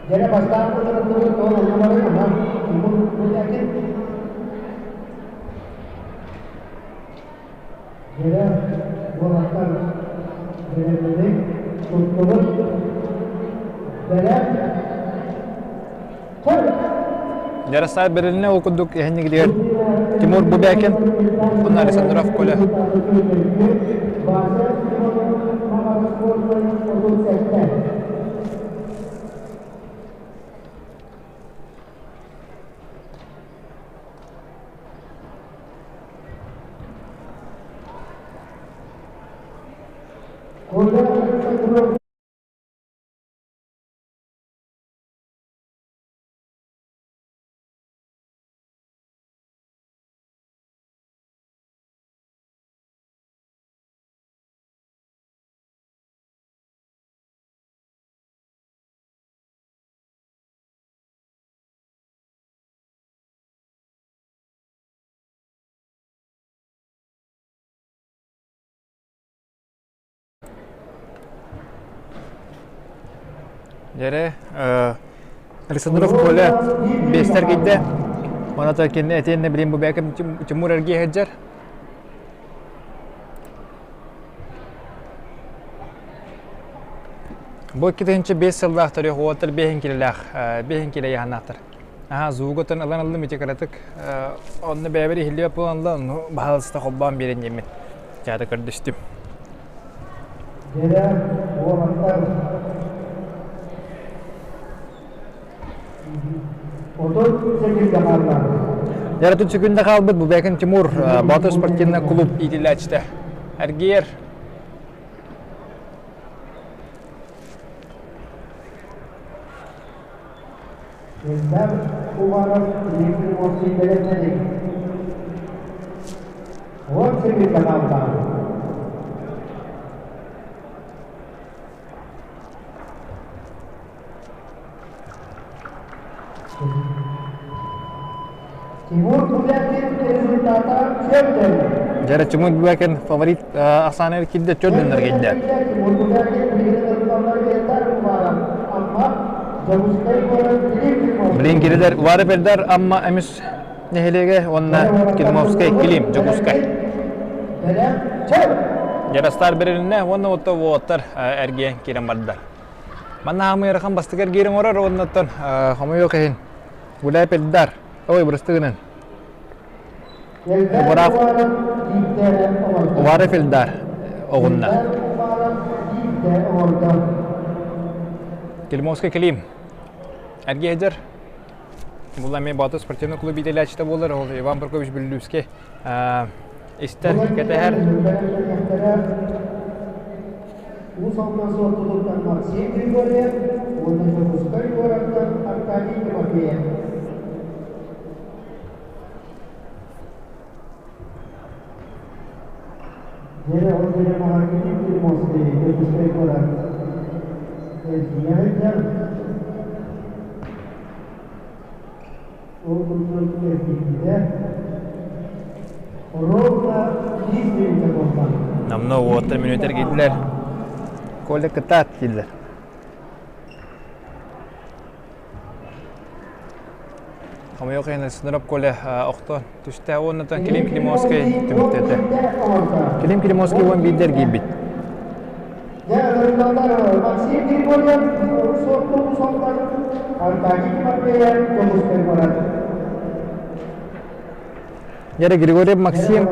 Дьэрэ бастаан кутурутубут ол онно баран Тимур Бубякин Дьэрэ уолаттар бэлэмнэни туттубут бэлэм Хой! Ярослав Берилине ол курдук эһиннигитигэр Тимур Бубякин уонна Александров Коля. Дьэрэ, Александров Коля биэстэр кийдэ. Оната кинини этиэннэ билин бу бэкэм Тимур эргиэ сылдьар. Бу 2005 сыллаах төрүөх уолаттар биэһин килэлээх, биэһин килэ яһанаахтар. Аха, зуугутан ылан ыллым ити кыратык. Онно бэйэбэр иһиллибэт буолан ылла, ону баһаалыста холбоон биэрэн диэммин. Чаата көрдөстүм. Дьэрэ уолаттар 38 хаалла. Дьэрэ тут секунда хаалбыт Бубякин Тимур, Боотур спортивный клуб иитиллээччитэ. Эргиэр. Элбэх Уваров Дмитрий Мосин бэлэмнэник. Уон секунда хаалла. Тимур Бубякин результата төрдөн. Дьэрэ Тимур Бубякин фаворит ахсааныгар киирдэ, төрдөннөр киирдэ. Тимур Бубякин Билин кирилер Уваров Эльдар Амма эмис нэһилиэгэ уонна Климовскай Клим Дьокуускай. Яростар берилинне уонна отто уоттар эргиэн киирэн барда. Манна хаамыы ыарахан бастакы эргиирин оҥорор уоннаттан хомойуох иһин Гуляй Эльдар ой бырастыгынан Убараф Уваров Эльдар оҕунна. Климовскай Клим эргиэдэр Була эмиэ Боотур спортивный клуб иитэлээччитэ буолар, ол Иван Прокопьевич Бүллүүскэй истэр, кэтэһэр. Уус Алдан Суоттутуттан Максим Григорьев уонна Дьокуускай куораттан Аркадий Тимофеев. Дьэ, ол бириэмэҕэ Клим Климовский Дьокуускай куорат эргийэ сылдьар. Ол курдук эргийбитэ ровно 10 мүнүүтэ буолла. Намно уоттар мүнүүтэ эргийдилэр. Коля кытаат дииллэр. Хомойуох иһин Сынырап Коля охто түстэ уоннатан Клим Климовскай түмүктээтэ. Клим Климовский уон биирдэ эргийбит. Максим Григорьев суоттуу солтан Аркадий Тимофеев Дьокуускай куорат. Дьэ Григорьев Максим,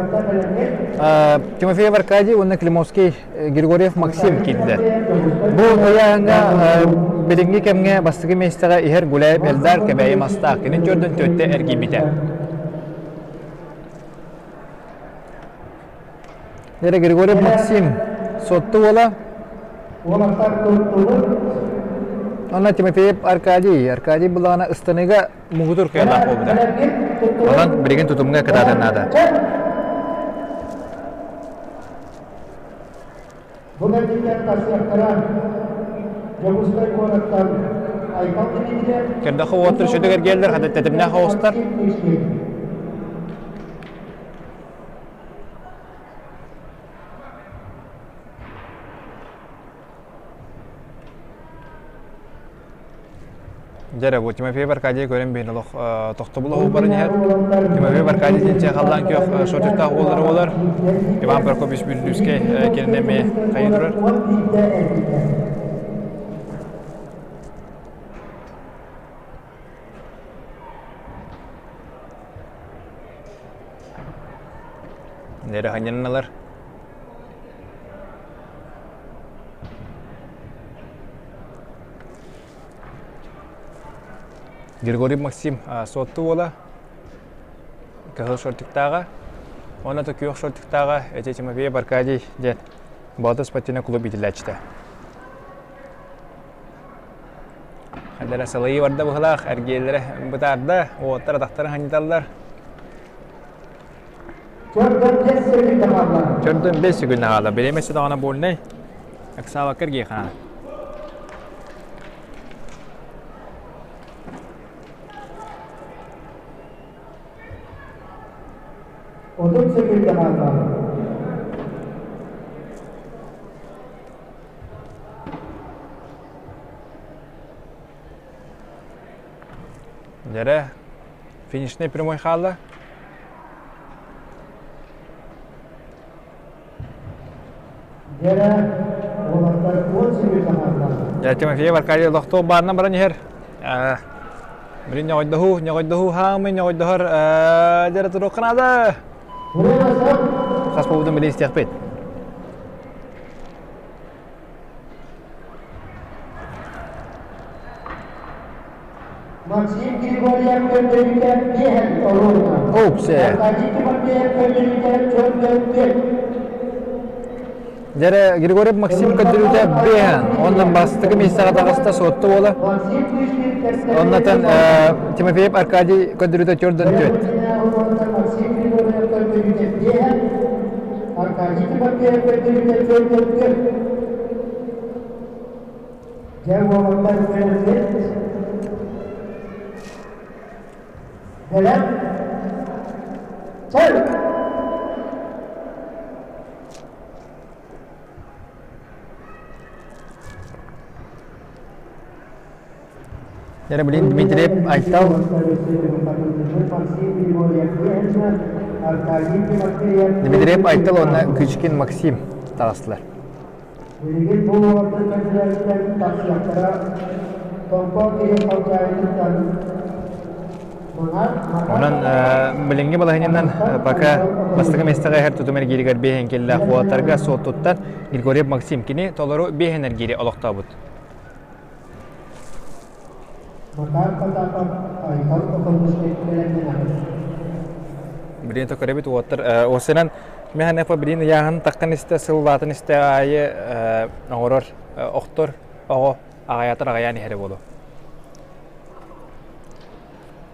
Тимофеев Аркадий уонна Климовский Григорьев Максим киирдилэр. Бу ыйааһыҥҥа билиҥҥи кэмҥэ бастакы миэстэҕэ иһэр Гуляев Эльдар Кэбээйи Мастаах кини төрдүн төттө эргийбитэ. Дьэ Григорьев Максим Сотту уола Онно Тимофеев Аркадий. Аркадий буллаҕына ыстаныыга муҥутуур кыайыылаах буолбута. Онон билигин тутумҥа кытаатан наада. Бу кэнниттэн тахсыахтара Дьокуускай куораттан Айтал Дмитриев Кэрдэххэ уоттар сүдүг эргиэллэр, хата тэтимнээх оҕустар. Дьэ эрэ, бу Тимофеев Аркадий көрөн биһин олох тохтобул оһуу баран иһэр. Тимофеев Аркадий диэн халлаан күөх шотиктаах уоллары буолар. Иван Прокопьевич Бүллүүскэй кинини эмиэ хайыы турар. Нэрэ ханньаналар. Григорий Максим Суотту уола кыһыл шортиктааҕа уонна да күөх шортиктааҕа эти Тимофеев Аркадий диэн Боотур спортивнай клуб иитиллээччитэ. Хайдара салайыы барда быһылаах, эргиэллэрэ бытаарда, уоттар атахтарын ханньыталлар. Төрдөн 5 секунда хаалла. Бириэмэ даҕаны буольнай. Ыксаабакка эргиэхэ. 30 секунда хаалла. Дьэрэ, финишный прямой хаалла. Дьэрэ, уолаттар 10 секунда хаалла. Дьэ, Тимофеев Аркадий олохтоох баарынан баран иһэр. Билин ньоҕойдоһуу, ньоҕойдоһуу хаамый, ньоҕойдоһор дьэрэ туруохха наада. Хас буолбутун билэ истиэхпит. Максим Григорьев көрдөрүүтэ биэһэн оруолуна. Оупсе. Аркадий Тимофеев көрдөрүүтэ чөрдөн. Дьэрэ Григорьев Максим көрдөрүүтэ бэһэн, онно бастакы миэстэҕэ таҕыста Суотту уола. Оннотон Тимофеев Аркадий көрдөрүүтэ төрдөн түөт. Аркадий Тимофеев көрдөрүүтэ төрдөн түөт. Дьэ уолаттар үөрэммит. Бэлэм. Чөл! Дьэ билин Дмитриев Айтал Дмитриев Айтал уонна Кычкин Максим таҕыстылар. Билигин бу уолаттар кэннилэриттэн тахсыахтара Томпо киһи халдьаайытыттан Онон билиҥҥи балаһыанньанан пока бастакы миэстэҕэ иһэр тутум эргииригэр биэһин киллээх уолаттарга суоттуттан Григорьев Максим кини толору биэһин эргиири олохтообут. Макар Потапов Айтал Оконушкин Билин көрөбүт уоттар осынан Механефа билин ыйааһын таххан истэ сыллаатын истэ аайы оҥорор охтор оҕо аҕайаатар аҕайаан иһэрэ буолуо.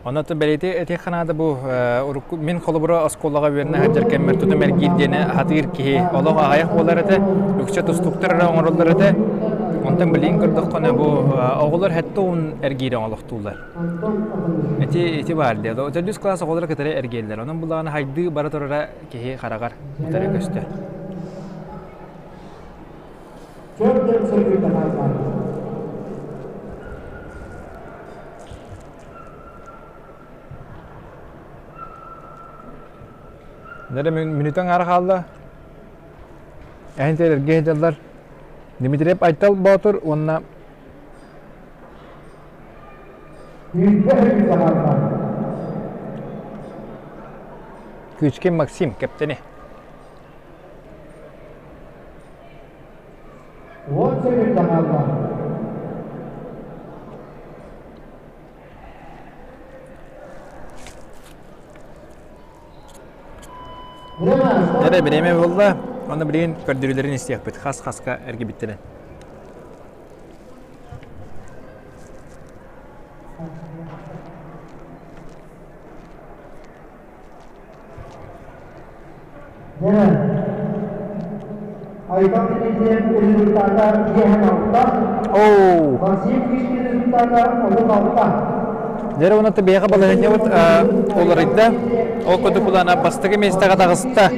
Онон бэлиэти этиэххэ наада бу урукку мин холобура оскуолаҕа үөрэнэ сылдьар кэммэр тутум эргиир диэни хатыыр киһи олох аҕыйах буолар этэ, үксэ тустууктар эрэ оҥороллор этэ. Онтон билигин көрдөххүнэ бу оҕолор сэттэ уон эргиири олохтууллар. Ити ити баар диэ. Төрдүс кылаас оҕолоро кытары эргиэллэр. Онон буллаҕына хайдыы бара турара киһи хараҕар утары көстөр. Нэрэ мүнүтэн аара хаалла. Эһин эргэ сылдьаллар. Дмитриев Айтал Боотур уонна Кычкин Максим кэптэни. Уот сирин таһаарда. Эрэ бириэмэ буолла. Онно билигин көрдөрүүлэрин истиэхпит. Хас-хаска эргибиттэрин. Дьэ, Айтал Дмитриев результата биэһэн алта, Оу! Максим Кишкин результата 36. Дьэ, уонна биһиэхэ балаһыанньабыт уларыйда. Ол курдук улаана бастакы миэстэҕэ таҕыста.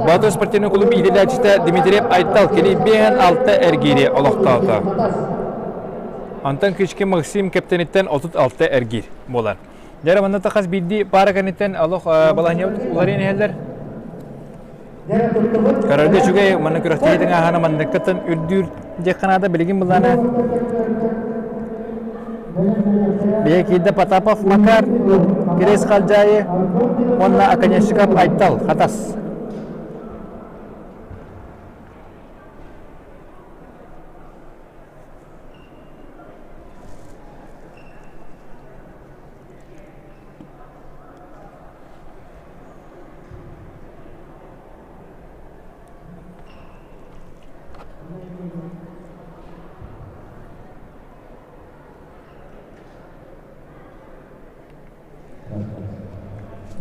Боотур спортивный клуб иитиллээччитэ Дмитриев Айтал кини биэһэн алта эргиири олохтоото. Онтон Кычкин Максим кэптэниттэн 36 эргиир буолар. Дьэ, манна хас биирдии паара кэнниттэн олох балаһыанньабыт уларыйан иһэллэр. Көрөргө үчүгэй, манна күрэхтэһиитин ааһана манныккыттан үрдүүр диэххэ наада. Билигин былаана Бэйэ киирдэ Потапов Макар, Кирис Халдьаайы уонна Оконешников Айтал Хатас.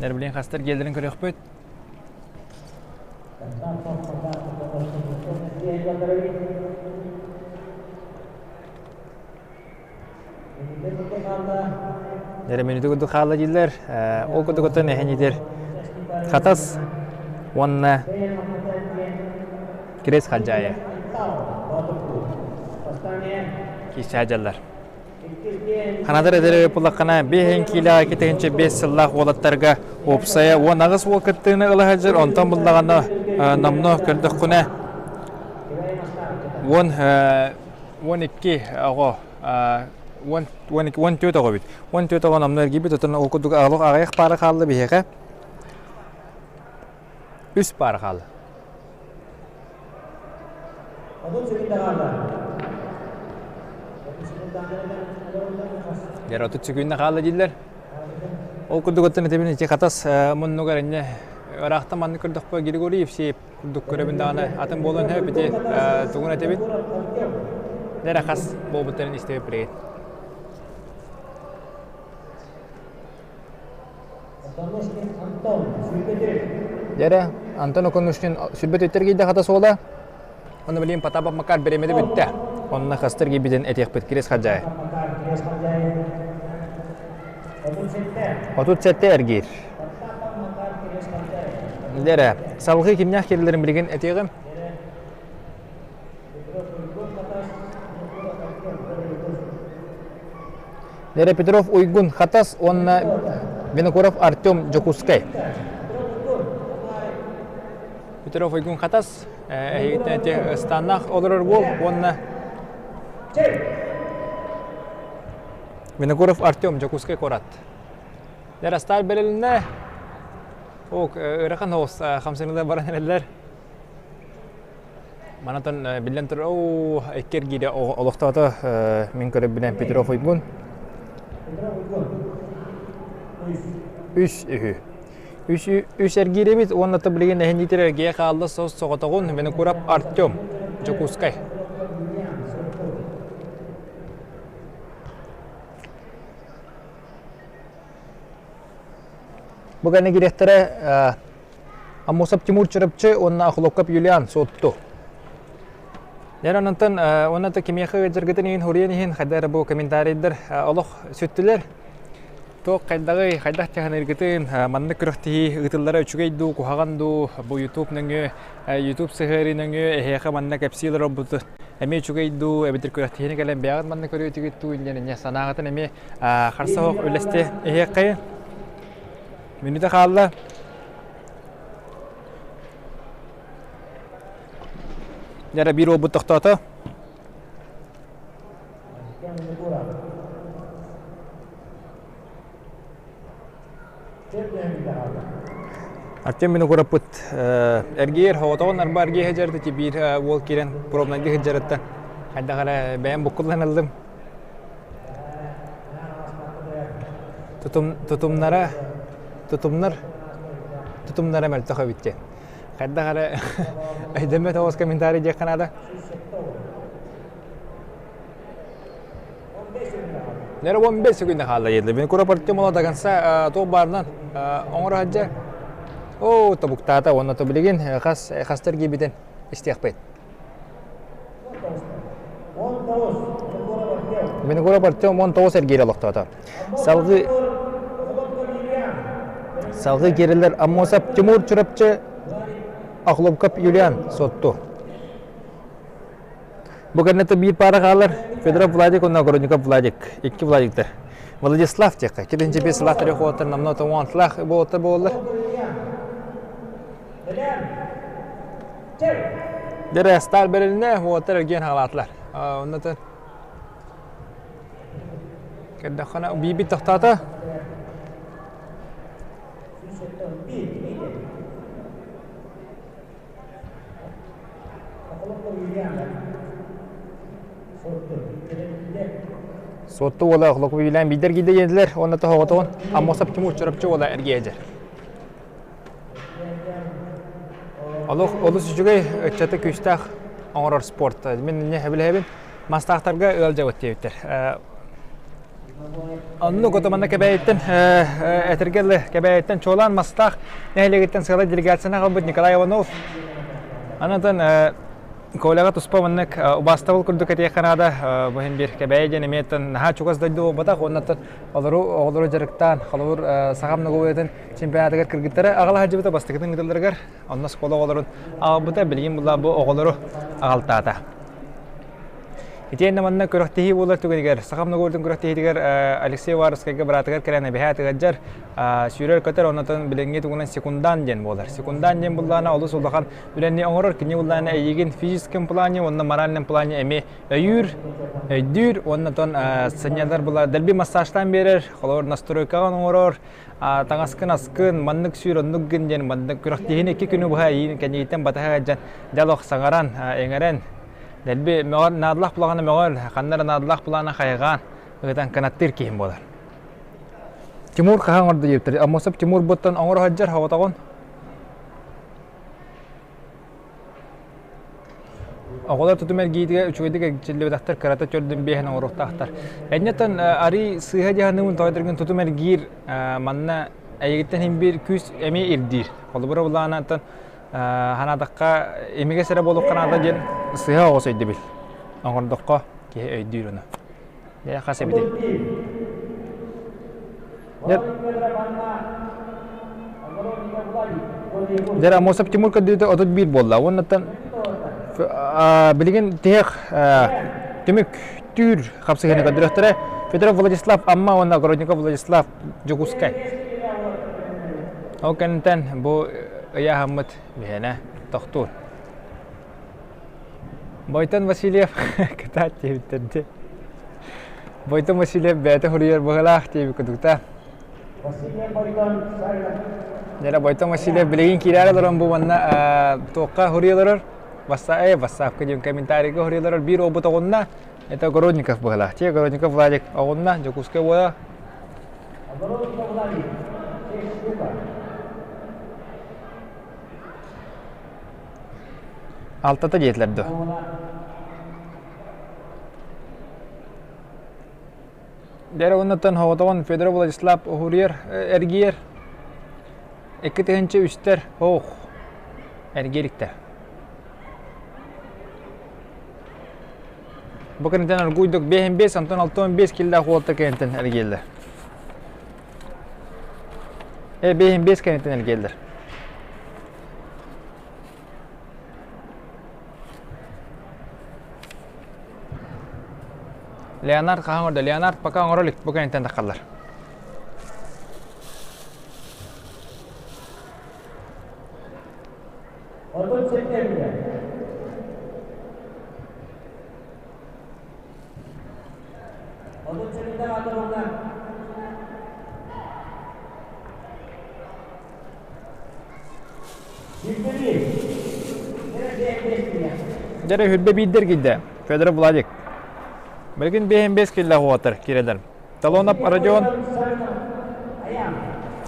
Нервлин хастар геллерин көрүөхпүт. Эрэ мүнүүтэ курдук хаалла дииллэр. Ол курдук оттон эһэнитер Хатас уонна Кириэс Халдьаайы киирсээдьэллэр. Ханатар эдэр буллаххына биэһин киилэҕэ китэһинчэ биэс сыллаах уолаттарга уопсайа уон аҕыс уол кыттыыны ыла сылдьар, онтон буллаҕына номно көрдөххүнэ уон 12 оҕо 12 14 оҕо эбит. 14 оҕо номнуо эргийбит, оттон ол курдук олох аҕыйах паара хаалла биһиэхэ. Үс паара хаалла. Дьэр 30 секунда хаалла дииллэр. Ол курдук оттон этибин ити хатас муннугар инне Ыраахтан маннык көрдөхпө Григорий Евсеев курдук көрөбүн даҕаны атын буолан сөп ити тугун этэбит? Дэрэ хас буолбуттарын истэбит билигин. Дьэрэ, Антон Оконушкин сүрбэт өттөр киирдэ хата суола. Онно билигин Потапов Макар бириэмэтэ бүттэ. Онно хастар киирбитин этиэхпит. Кирис Хаджаев. 37 эргиир. Дьэрэ, салгыы кимнээх киирэллэрин билигин этиэҕим. Нера Петров Уйгун Хатас уонна Винокуров Артем Дьокуускай. Петров Уйгун Хатас эһигиттэн эти станнах олорор уол уонна Винокуров Артем Дьокуускай куорат. Нера сталь бэрилиннэ. Ок, ыарахан оҕус хамсаныылар баран эрэллэр. Манатан биллэн турар, оо, икки эргиирэ олохтоото мин көрөбүнэн Петров Уйгун. Үс үһү. Үс, үс эргиир эбит уонна то билигин эһинниитэр эргийэ хаалла сос соҕотоҕун Винокуров Артем, Дьокуускай. Бу кэннэ кириэхтэрэ Аммосов Тимур Чурапчы уонна Охлопков Юлиан Суотту. Дьэ онтон уонна кимиэхэ ыалдьаргытын иһин хуруйан иһин хайда эрэ бу комментарийдар олох сүттүлэр. Туох хайдаҕый, хайдах дьаһаныргытын, маннык күрэхтэһии ыытыллара үчүгэй дуу, куһаҕан дуу, бу YouTube нөҥүө, YouTube сыһыарыы нөҥүө эһиэхэ манна кэпсии олорорбут эмиэ үчүгэй дуу, эбэтэр күрэхтэһиини кэлэн бэйэҕит манна көрүөтүгүт дуу диэн инньэ санааҕытын эмиэ харса суох үллэстэ иһиэххэйин. Мүнүүтэ хаалла. Дьэ биир уолбут тохтоото. Артем Винокуровпут эргиэр хоҕотоҕун арба эргиэ сылдьар ити биир уол киирэн пробнайга сылдьарыттан хайдах эрэ бэйэм буккуллан ыллым. Тутум, тутумнара, тутумнар, тутумнара мөлтөх эбит диэн. Хайдах эрэ өйдөммөт оҕус комментарий диэххэ наада. Нера 15 секунда хаалла диэтилэр. Мин кура Артем до конца туох баарынан оҥоро сылдьар. Оо, тобуктаата уонна то билигин хас хастар киирбитин истиэхпит. Виногуров Артем 19 эргиирэ олохтоото. Салгыы Салгыы киирэллэр Аммосов Тимур Чурапчы, Охлопков Юлиан Сотту. Бу кэннэ биир паара хаалар Федоров Владик уонна Огородников Владик. Икки Владиктар. Владислав диэххэ. Киринчи бес сылаах төрүөх намно тоҥуонтлаах буолта буоллар. Дьэ, стар бэрилинэ, уоттар эргиэн хаалаатылар. Онно көрдөххүнэ биирбит тохтоото. Суотту уола Охлопов биирдэр киирдэ диэтилэр уонна тоһоҕотоҕун Аммосов Тимур Чурапчы уола эргийэдьэр. Олох олус үчүгэй ыччаты күүстээх оҥорор спорт. Мин инньэ сөбүлэһэбин. Мастаахтарга ыалдьабыт диэбиттэр. Оннук отоманна Кэбээйиттэн этэргэ дылы Кэбээйиттэн чуолаан Мастаах нэһилиэгиттэн сыала делегацияны аҕалбыт Николай Иванов. Анатан Коляҕа туспа маннык убаастабыл курдук этиэххэ наада. Бу иһин биир Кэбээйи диэн эмиэ наһаа чугас дойду буолбатах. Уонна олору оҕолору дьарыктаан, холобур, саха многовоятын чемпионатыгар кыргыттары аҕала сылдьыбыта бастакытын ыытылларыгар онно оскуола оҕолорун аҕалбыта билигин була бу оҕолору аҕалтаата. Итиэннэ манна күрэхтэһии буолар түгэнигэр Саха многовоятын күрэхтэһиитигэр Алексей Уваровскайга быраатыгар кэлэн эбэһээ ыалдьар сүүрэр-көтөр оннотон билиҥҥи тугунан секундан диэн буолар. Секундан диэн буллаана олус улахан үлэни оҥорор кини буллаана эйигин физическом плане уонна моральном плане эмиэ өйүүр, өйдүүр уонна тон сынньанар була дэлби массажтаан биэрэр, холобур настройкаҕын оҥорор, таҥаскын аскын, маннык сүүр, оннук гын диэн маннык күрэхтэһиини икки күнү быһа эйиин кэннииттэн батыһа сылдьан дьэ саҥаран, иҥэрэн, дэлби мөҕөр наадалаах булаҕына мөҕөр, ханна эрэ наадалаах булаҕына хайҕаан, ыытан кынаттыыр киһим буолар. Тимур хаһан оҥордо диэбиттэр. Аммосов Тимур буттан оҥоро сылдьар, хоҕотоҕун. Оҕолор тутум эргиитигэр үчүгэйдик эргичиллибэтэхтэр, кырата төрдүн биэһин оҥоруохтаахтар. Энньэттэн арый сыыһа дьаһаныыбын тоҕо тутум эргиир манна эйигиттэн иһин биир күүс эмиэ ирдиир. Холобура былаанаттан ханаатахха имигэс эрэ буолуохха наада диэн сыыһа оҕус өйдөбүл. Оҥордоххо киһи өйдүүр ону. Дьэ хас эбитий? Дьэ Амосов Тимур көрдүүтэ 31 буолла. Уоннаттан билигин тиһэх түмүк түүр хапсыһыыны көрдөрүөхтэрэ. Федоров Владислав Амма уонна Огородников Владислав Дьокуускай. Ол кэнниттэн бу ыйааһыммыт биһиэнэ тохтуур. Бойтон Васильев кытаат диэбиттэр Бойтон Васильев бэйэтэ суруйар быһыылаах диэбит курдук Дьэ Бойтон Васильев билигин киирээри олорон бу манна туохха суруйа олорор Вассаа Вассаапка диэн комментарийга суруйа олорор биир уолбут оҕунна это Огородников быһыылаах. Те Огородников Владик оҕунна Дьокуускай уола Алтата диэтилэр дуо? Дьэ уоннаттан хоҕотоҕун Федоров Владислав уһуруйар эргийэр. 2 үстэр ох эргиэликтэр. Бу кэнниттэн оргууйдук 5 онтон 65 киллээх уолаттар кэнниттэн эргийэллэр. Э 5 кэнниттэн эргийэллэр. Леонард хаһан оҥордо? Леонард пока оҥоро илик, бу кэнниттэн таххаллар. 37 37 атырылла. Дьэрэ хүрбэ биирдэр киирдэ. Федоров Владик. Билигин биэһин биэс киллэх уотар киирэлэр. Талонов Родион.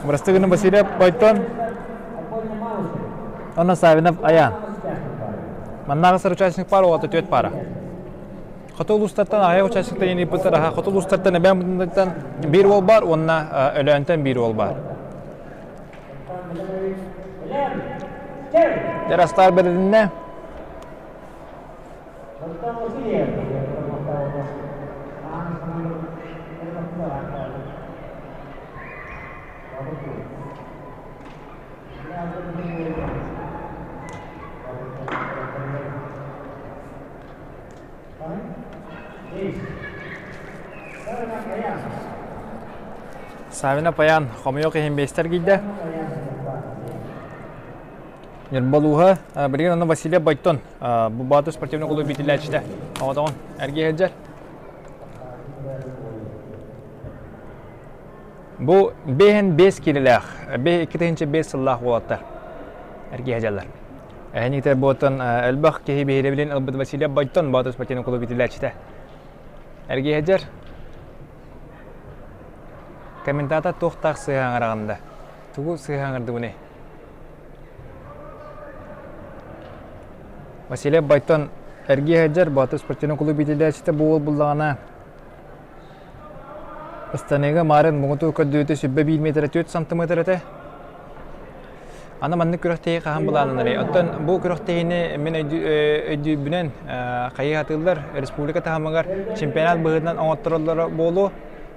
Бырастыгын Васильев Бойтон. Онно Савинов Аян. Маннааҕы сар участник пара уота түөрт пара. Хоту улуустартан аҕыйах участниктар инииппыттар аха хоту улуустартан эбээн бутунтан биир уол бар уонна Өлөөнтөн биир уол бар. Дьарастаар бэрилиннэ. Савина Паян хомойуох иһин биэстэр киирдэ. Ньурбалууһа билигин онно Василий Бойтон бу Баатыр спортивный клуб иитиллээччитэ оҕотоҕун эргийэ сылдьар. Бу бэһин бэс киилэлээх, 2005 сыллаах уолаттар эргийэ сылдьаллар. Эһиниктэр буотан элбэх киһи биһирэбилин ылбыт Василий Бойтон Баатыр спортивный клуб иитиллээччитэ. Эргийэ сылдьар. Комментатор туохтаах сыһыаҥараҕында? Тугу сыһыаҥырдыбыный? Василий Бойтон эргийэ сылдьар Боотур спортивнай клуб иитиллээччитэ бу уол буллаҕына ыстаныыга маарын муҥутуу көрдүүтэ 101 метрэ 4 сантиметр этэ. Аны маннык күрэхтэһии хаһан былааннанарый? Оттон бу күрэхтэһиини мин өйдүүрбүнэн хайыы сатыыллар республика таһымыгар чемпионат быһыытынан оҥоттороллоро буолуо.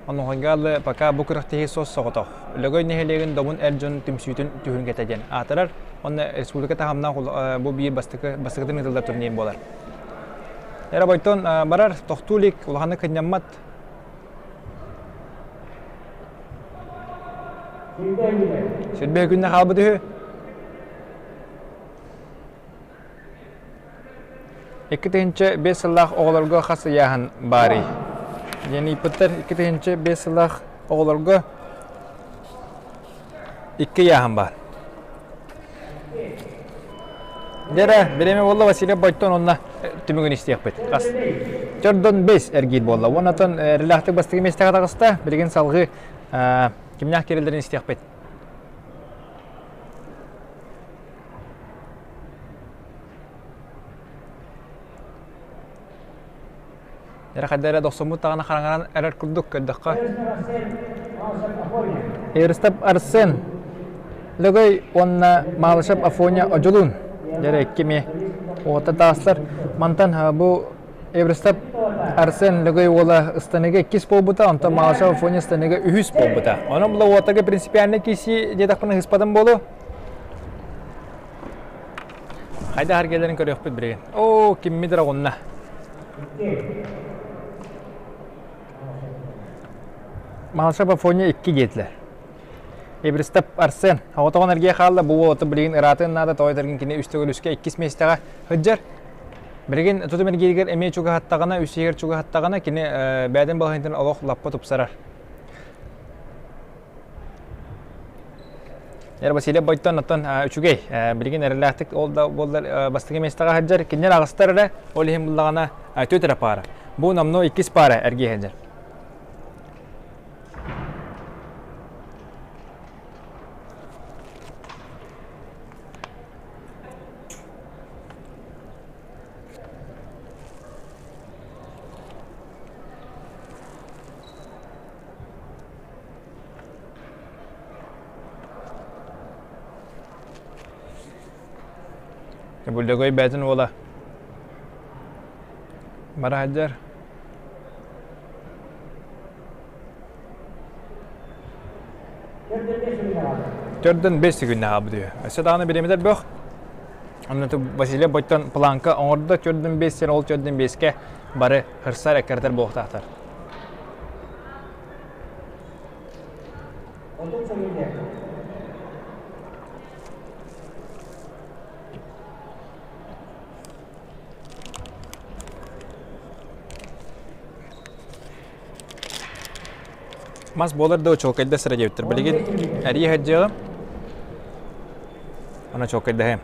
Онуоха пока бу күрэхтэһии суос-соҕотох. Лөгөй нэһилиэгин Добун эр дьон түмсүүтүн түһүлгэтэ диэн аатырар. Онно республика таһымнаах бу биир бастакы бастакытын ыытыллар турнир буолар. Эрэ бойтон барар тохтуу илик, улаханнык кынньаммат. Сүрбэ күннэ хаалбыт үһү. 2005 сыллаах оҕолорго хас ыйааһын баарый? Диэн ыйыппыттар. 2005 сыллаах оҕолорго икки ыйааһын баар. Дьэ бириэмэ буолла Василий Бойтон уонна түмүгүн истиэхпит. Хас Чордон бэс эргиир буолла. Уонна эрэлээхтик бастакы миэстэҕэ таҕыста. Билигин салҕыы кимнээх киирэллэрин истиэхпит. Эрэ хайда эрэ дохсуммут даҕаны хараҥаран эрэр курдук көрдөххө. Эристап Арсен Лөгөй уонна Малышев Афоня Одьулуун дьэрэ икки уота таастар. Мантан бу Эристап Арсен Лөгөй уола ыстаныга иккис буолбута, онтон Малышев Афоня ыстаныга үһүс буолбута. Онон була уотага принципиальный киси диэтэхпинэ ыспатым буолу. Хайда харгелерин көрүөхпүт билигин. Оо, киммит оҕунна. Малышев Афоня икки диэтилэр. Эбристап Арсен оҕотоҕун эргийэ хаалла бу уолу билигин ыраатын наада тоҕо этэргин кини үс төгүл үскэ иккис миэстэҕэ сылдьар. Билигин тутум эргииригэр эмиэ чугаһаттаҕына, үс иһигэр чугаһаттаҕына кини бэйэтин балаһыанньатын олох лаппа тупсарар. Эр Василий Бойтон оттон үчүгэй. Билигин эрэлээхтик ол да буоллар бастакы миэстэҕэ сылдьар. Кинилэр аҕыстар эрэ, ол иһин буллаҕына түөрт эрэ паара. Бу номнуо иккис паара эргийэ сылдьар. Бүлдөгөй бэйэтин уола бара сылдьар. Төрдөн 5 секүндэ хаалбыт үһү. Өссө даҕаны бириэмэтэ бөх. Онно Василий Бойтон планка оҥордо төрдөн 5 сир ол төрдөн 5-кэ бары хырсар эккирэтэр буолуохтаахтар. Мас буолар да чуолкайда сыра диэбиттэр. Билигин эрийэ сылдьыаҕым. Аны чуолкайдаһыам.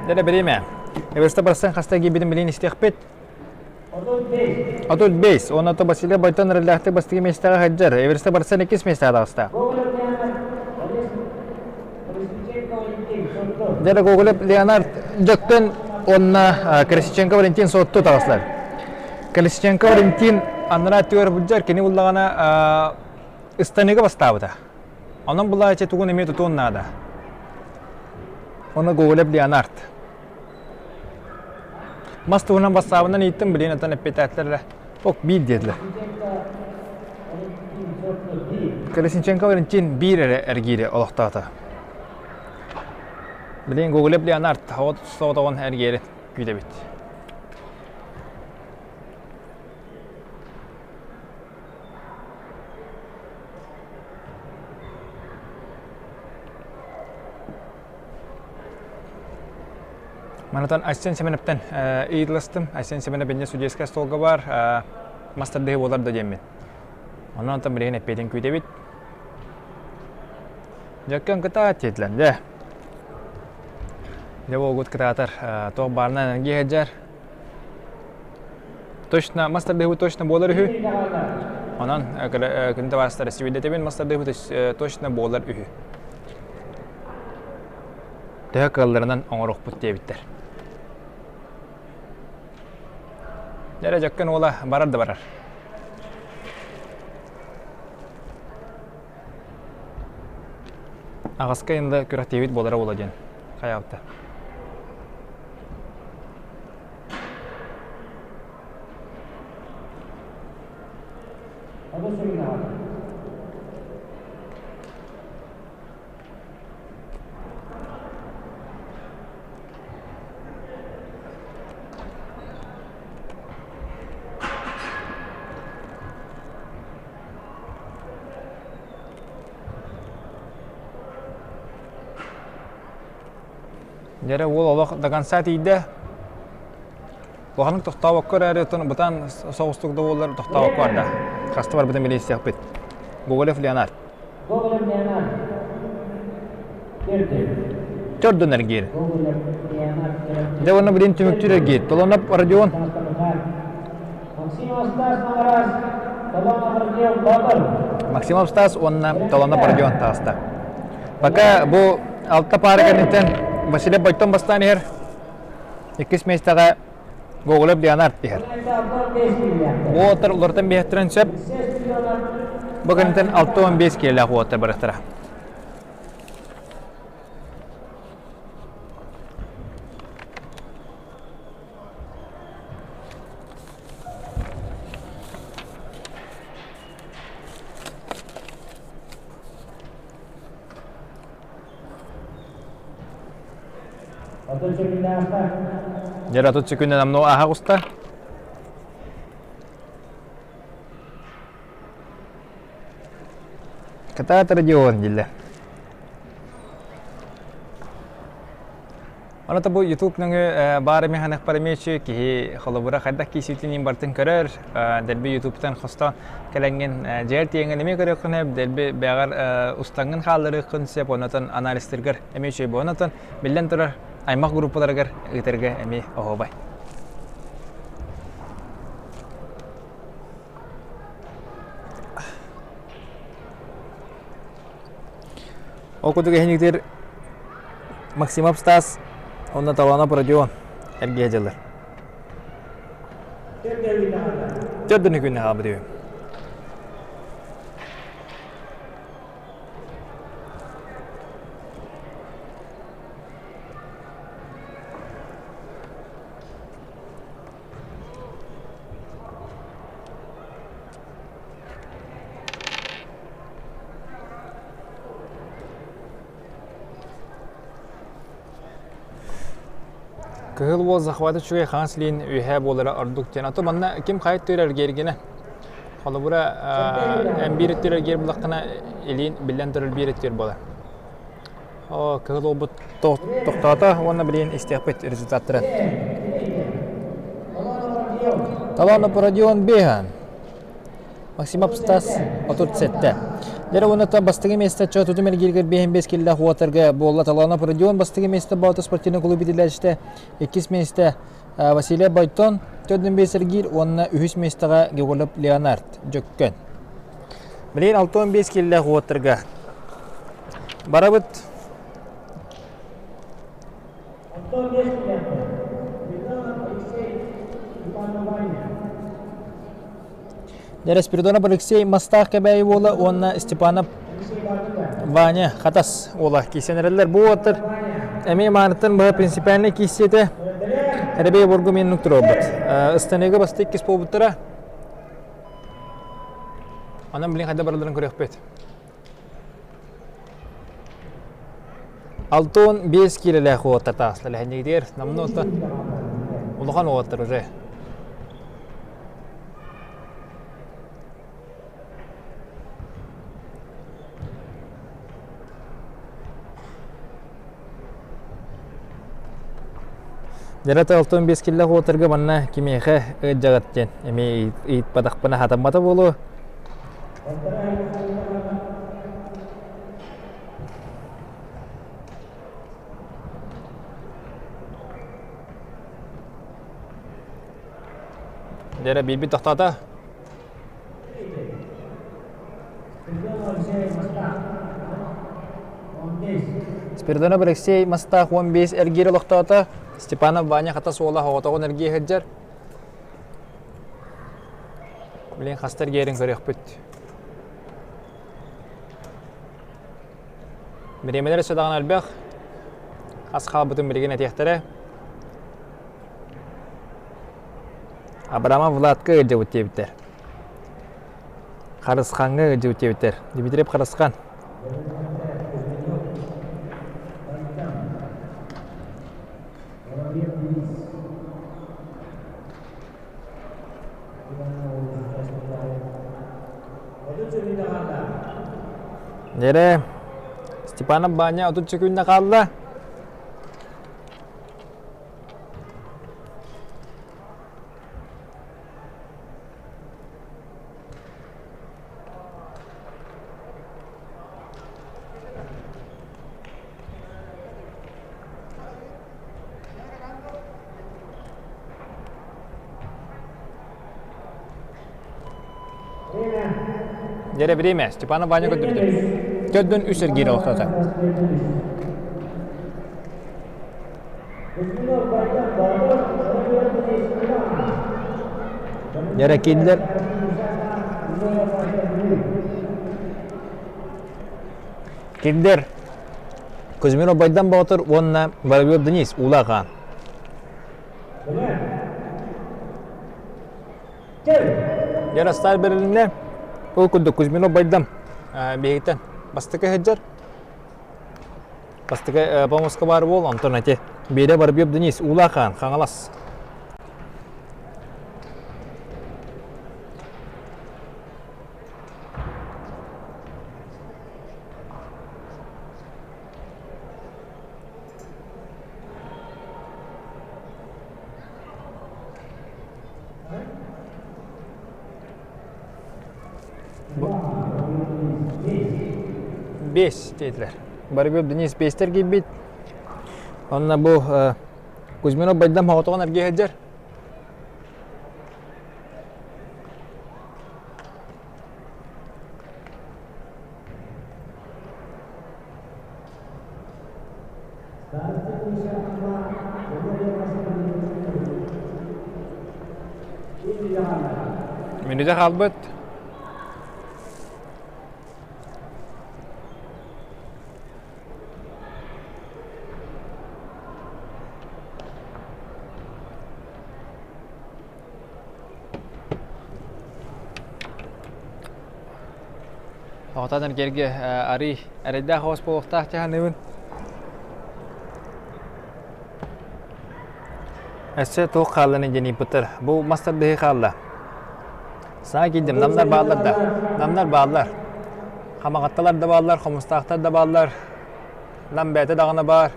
Дьэ бириэмэ. Эверста барсан хаста киирбитин билин истиэхпит. 35. Уонна то Василий Бойтон эрэллээхтик бастакы миэстэҕэ сылдьар. Эверста барсан иккис миэстэҕэ таҕыста. Дьэ Гоголев Леонард Дьөккөн уонна Колесниченко Валентин Сотту таҕыстылар. Колесниченко Валентин анараа өттүгэр былдьар, кини буллаҕына ыстаныыга бастаабыта. Онон булааччы тугун эмиэ тутуон наада. Оны Гоголев Леонард. Мас туһунан бассаабынан ииттим, билигин отон эппиэтээтлэр ок биир диэтилэр. Колесниченко Валентин биир эрэ эргиири олохтоото. Билигин Гоголев Леонард соҕотоҕун эргиэри күүтэбит. Манатан Айсен Семеновтан ыйыталастым. Айсен Семенов бэннэ судейскай столга бар, мастардыһы буолар да диэммин. Онон онтон билигин эппиэтин күүтэбит. Дьөккөн кытаат диэтилэр, дьэ. Дьэ буолгут кытаатар, туох баарынан энергия сылдьар. Точно, мастардыһыбыт точно буолар үһү. Онон күн табаарыстар сибидэтибин мастардыһыбыт точно буолар үһү. Төһө кыалларынан оҥоруохпут диэбиттэр. Дьэ дьөккөн уола барар да барар. Аҕаска инда күрэхтиибит буолара буола диэн хайаабыта. Дьэрэ уол олох до конца тиийдэ. Улаханнык тохтообокко эрээри оттон бытаан соҕустук да буоллар тохтообокко барда. Хаста барбытын билиэхпит. Гоголев Леонард. Гоголев Леонард. Төрдүн эргиир. Дьэ уонна билин түмүктүүр эргиир. Толонов Родион. Максим Остас Магарас. Максимов Стас уонна Таланов Родион таҕыста. Пока бу алта паара кэнниттэн Василий Бойтон бастаан иһэр. Иккис миэстэҕэ Гоголев Леонард иһэр. Уотар уларытан биэхтэрин сөп. Бу кэнниттэн 65 киилэлээх уоттар барыахтара. Дьэ, тут күннэн амно ааһа уста. Кытаат Родион диллэ. Аны бу YouTube нөҥүө баар эмиэ ханах парамечи киһи холобура хайдах кииситин бартын көрөр, дэлби YouTube-тан хосто кэлэҥҥин дьиэр тиэҥҥин эмиэ көрүөххүн сөп, дэлби бэҕэр устаҥҥын хаалларыаххын сөп, онотон анализтаргар эмиэ үчүгэй буолан биллэн турар аймах группаларыгар ыытарга эмиэ оһуобай. Ол курдук эһиниктир Максимов Стас уонна Таланов Родион эргийэ дьыллар. Төрдүнү күннэ хаалбыт үһү. Кыһыл уол захвата үчүгэй хаҥас илиин үөһээ буолара ордук диэн. Ото манна ким хайа өттүгэр эргиэргинэ. Холобура, эн биир өттүгэр эргиэр буллаххына илиин биллэн турар биир өттүгэр буолар. Оо, кыһыл уолбут тохтоото уонна билигин истиэхпит результаттарын. Таланов Родион Бехан. Максимов Стас 37. Дьэ уонна бастакы миэстэ Чоотутум эргииригэр 55 киллээх уотарга буолла Таланов Родион бастакы миэстэ Боотур спортивный клуб итилээччитэ иккис миэстэ Василий Бойтон төрдүн биэс эргиир уонна үһүс миэстэҕэ Геголев Леонард Дьөккөн. Билигин 65 киллээх уоттарга барабыт. Дьэ, Спиридонов Алексей Мастаах Кэбээйи уола уонна Степанов Ваня Хатас уола киирсэн эрэллэр. Бу уолаттар эмиэ мааныттан быһа принципиальнай киирсиэтэ Эрэбэй обургу миннук туруорбут. Ыстаныыга басты иккис буолбуттара. Онон билин хайда бараларын көрүөхпүт. 65 киилэлээх уолаттар таҕыстылар эһэнньигитигэр намна оттон улахан уолаттар уже. Дьэ, 65 киилэлээх уолаттарга манна кимиэхэ ыалдьаҕыт диэн эмиэ ыйыппатахпына хатаммата буолуо. Дьэ, биирбит тохтоото. Спиридонов Алексей Мастаах 15 эргиир олохтоото. Степанов Ваня хата суола оҕотоҕун эргиэ сылдьар. Билин хаста эргиэрин көрүөхпүт. Бириэмэлэр өссө даҕаны элбэх. Ас хаалбытын билигин этиэхтэрэ. Абрамов Владка ыалдьыбыт диэбиттэр. Харысхаҥҥа ыалдьыбыт диэбиттэр. Дмитриев Харысхан. Дьэрэ, Степанов Баня 30 секунда хаалла. Дьэрэ время Степанов Ваня көрдөрдө. Төрдөн үс эргиир олохтоото. Дьэрэ киллер Киллер Кузьминов Байдан Боотур уонна Воробьев Денис Уулаах Аан. Ярослав бэрилиннэ. Ол курдук Кузьминов Байдам биһигиттэн бастакы сылдьар. Бастакы помоска баар буол, онтон ити Биэрэ Воробьев Денис Уулаах Аан, Хаҥалас. Бес диэтилэр. Барыбыт Денис бестер киирбит. Онно бу Кузьминов Байдам хоҕотоҕун эргиэ сылдьар. Мүнүүтэ хаалбыт. Оҕотон эргэргэ арый эрэйдээх оҕус буолуохтаах дьаһаныбын. Өссө туох хаалланы диэн ыйыппыттар. Бу мас тардыһыы хаалла. Саа киирдим, намнар бааллар да. Намнар бааллар. Хамаҕатталар да бааллар, хомустаахтар да бааллар. Нам бэйэтэ даҕаны баар.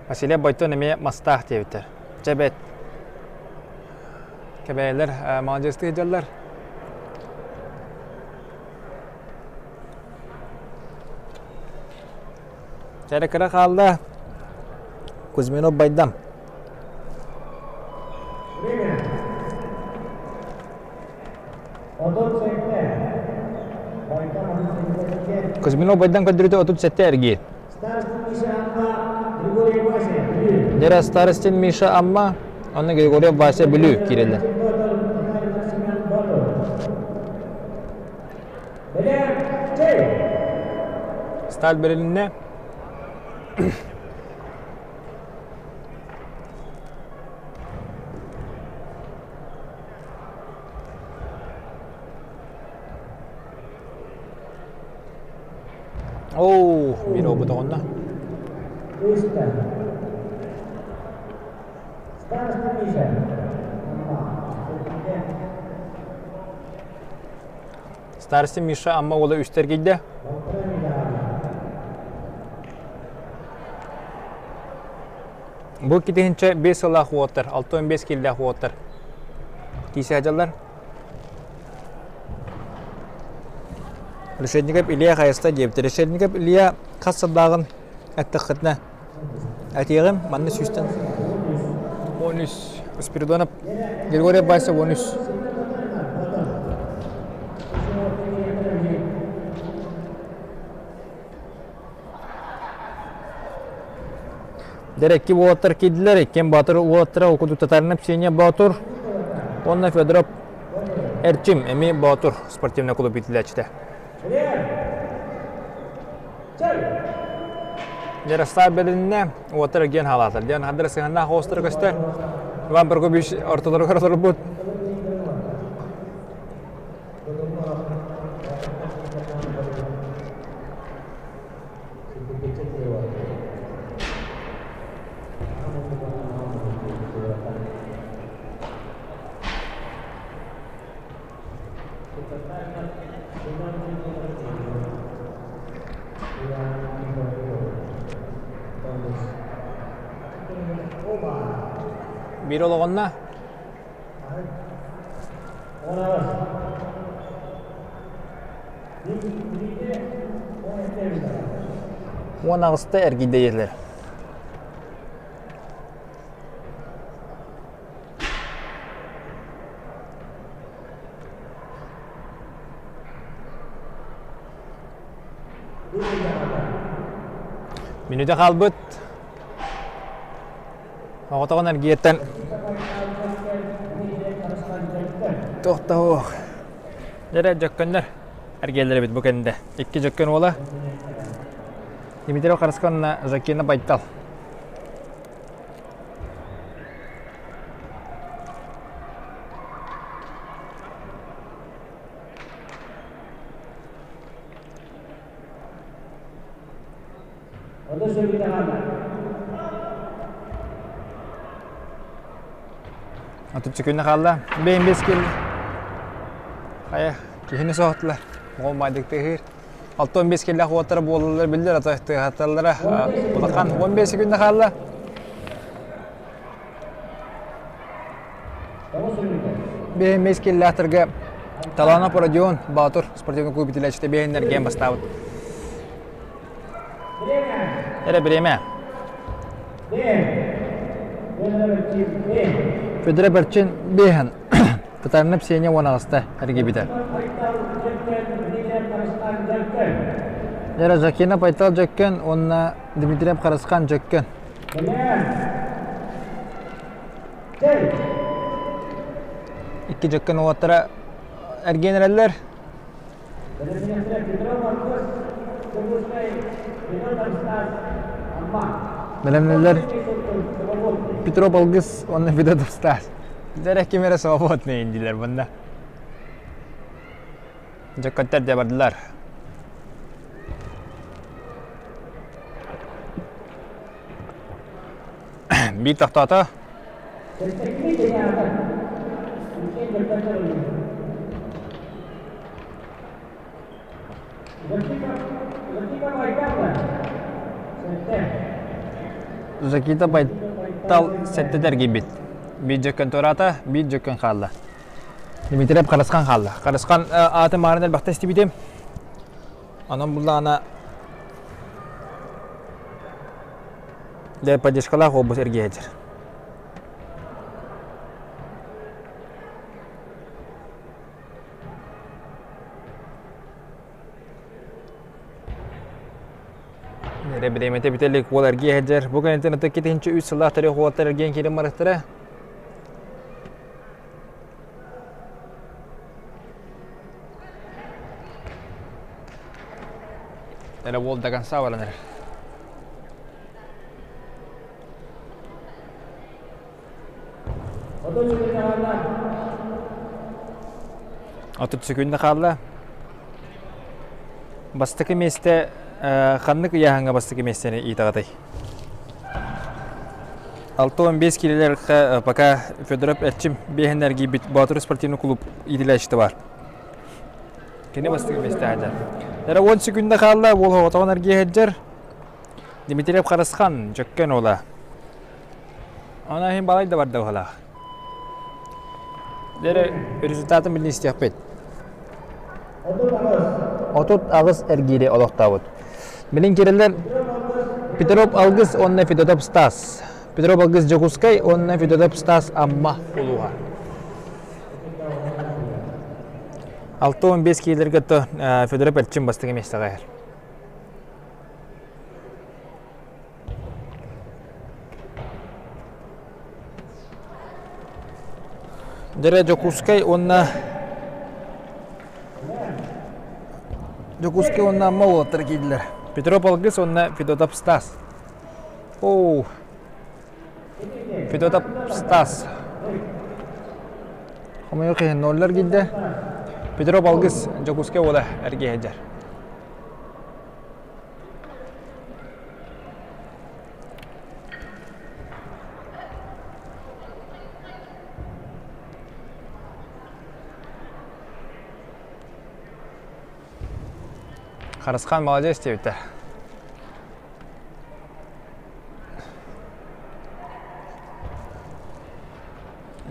Василий Бойтон эмиэ мастаах диэбиттэр. Дьэ бэт. Кэбээлэр маладьыастыы сылдьаллар. Чэрэ кыра хаалла. Кузьминов Байдам. Кузьминов Байдам көрдөрүүтэ 37 эргиир. Дера Старостин Миша Амма, онно Григорьев Вася Бүлүү киирэллэр. Сталь бэрилиннэ. Оу, биир опыт оҕонно. Старости Миша Амма уола үстэргийдэ. Бу китиһинчэ 5 сыллаах уоттар, 65 киллээх уоттар. Киисэ дьаллар. Решетников Илья хайаста диэбит. Решетников Илья хас сыллааҕын эттэххитинэ этиэҕим, манна сүүстэн 13. Спиридонов Григорий Вася 13. Дэр икки уолаттар киирдилэр, иккиэн Боотур уолаттара ол курдук Татарина Ксения Боотур уонна Федоров Эрчим эмиэ Боотур спортивнай клуб иитиллээччитэ. Ярослав бэлиннэ уоттар эргиэн хаалаатар. Диэн хардара сыһаннаах оҕустара көстөр. Иван Прокопьевич ортолоругар олорбут. Биир олоҕунна 18 эргийдэ диэтилэр. Мүнүүтэ хаалбыт. Оҕотоҕун эргиэттэн тохтоһуох. Дьэрэ дьөккөннөр эргиэллэр эбит бу кэннэ. Икки дьөккөн уола Дмитрий Харысканна Жакина Байтал. Отучча күнэ хаалла. Бэйэм бэс кил. Хайа, киһини соһуттулар. Оҕом баайдык тыаһыыр. 65 киллээх уоттара буолаллар биллэр, ата тыаһаталлара улахан 15 күнэ хаалла. Бэйэм бэс киллээхтэргэ Таланов Родион Баатыр спортивный клуб итилээччитэ бэйэннэргэн бастаабыт. Эрэ бириэмэ. Федора Берчин биэһэн Татарина Псения уон аҕыста эргийбитэ. Эра Жакина Пайтал Дьөккөн уонна Дмитриев Харысхан Дьөккөн. Икки дьөккөн уолаттара эргийэн эрэллэр. Бэлэмнэллэр Петров Алгыс уонна Федотов Стас. Дьэ ким эрэ свободный диилэр мунна. Дьөккөттөр дьэ бардылар. Биир тохтоото. Закита Байтал сэттэтэ эргийбит. Биир дьөккөн туораата, биир дьөккөн хаалла. Дмитриев Харысхан хаалла. Харысхан ааты маарын элбэхтэ истибитим. Онон буллаҕына дьэ поддержкалаах уолбут эргийэ сылдьар. Эрэ бириэмэтэ бүтэ илик уол эргийэ сылдьар. Бу кэнниттэн ытык китинчи үс сыллаах төрүөх уолаттар эргийэн киирэн барыахтара. Эрэ уол до конца баран эрэр. 30 секунда хаалла. Бастакы миэстэ ханнык ыйааһыҥҥа бастакы миэстэни ыытаҕытый? 65 киилэлэргэ пока Федоров Эрчим биэһин эргийбит Боотур спортивный клуб иитиллээччитэ бар. Кини бастакы миэстэ сылдьар. Эрэ 10 секунда хаалла, уол оҕотоҕун эргийэ сылдьар. Дмитриев Харысхан, Дьөккөн уола. Она иһин балай да барда быһалаах. Дere результатын билин истиэхпит. 38 эргиири олохтообут. Билин кириллэр Петров Алгыс уонна Федотов Стас. Петров Алгыс Дьокуускай уонна Федотов Стас Амма улууһа. 65 киилэргэ то Федоров Эрчим бастакы миэстэҕэ иһэр. Дьэрэ Дьокуускай уонна Дьокуускай уонна Амма уолаттара киирдилэр. Петров Алгыс уонна Федотов Стас. Оу. Федотов Стас. Хомойуох иһин ноллар киирдэ. Петров Алгыс Дьокуускай уола эргийэ сылдьар. Харысхан молодец диэбитэ.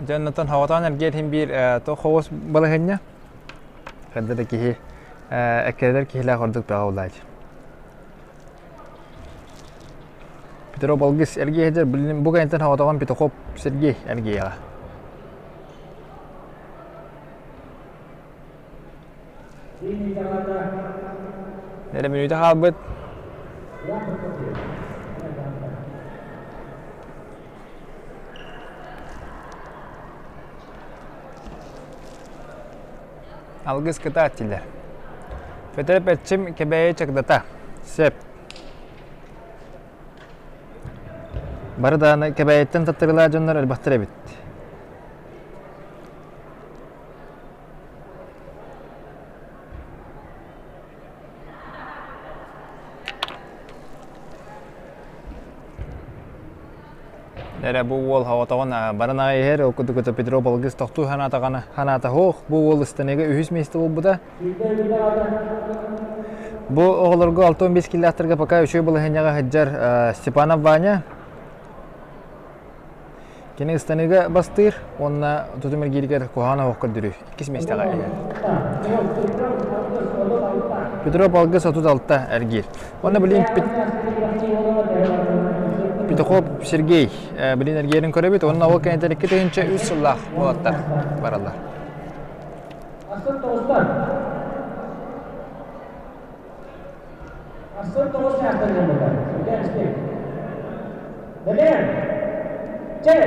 Дьэ оннуттан хоҕотоон эргиэтин биир туох хоҕус балаһыанньа. Ханна да киһи эккирэтэр киһилээх ордук бөҕө булааччы. Петров Алгыс эргийэ сылдьар бу кэнниттэн соҕотоҕун Петухов Сергей эргийэҕэ. Нэрэ мүнүүтэ хаалбыт. Алгыс кытаат дииллэр. Федор Бэччим Кэбээйи Чагдата. Сөп. Бары даҕаны Кэбээйиттэн таттарыылаах дьоннор элбэхтэр эбит. Эрэ бу уол оҕотоҕун баран аҕай иһэр, ол курдук Петров Алгыс тохтуу санаатаҕына санаата суох, бу уол ыстаныыга үһүс миэстэ буолбута. Бу оҕолорго 65 киллаахтарга пока үчүгэй балаһыанньаҕа сылдьар Степанов Ваня. Кини ыстаныыга бастыыр уонна тутум эргииригэр куһаҕан оһох көрдөрүү иккис миэстэҕэ иһэр. Петров Алгыс 36 эргиир. Уонна билин Петухов Сергей билин эргиэрин көрөбүт уонна ол кэнниттэн 2003 сыллаах уолаттар бараллар. Астын тоҕустан. Астын тоҕус чаастан буолбута. Бэлэм. Чэй.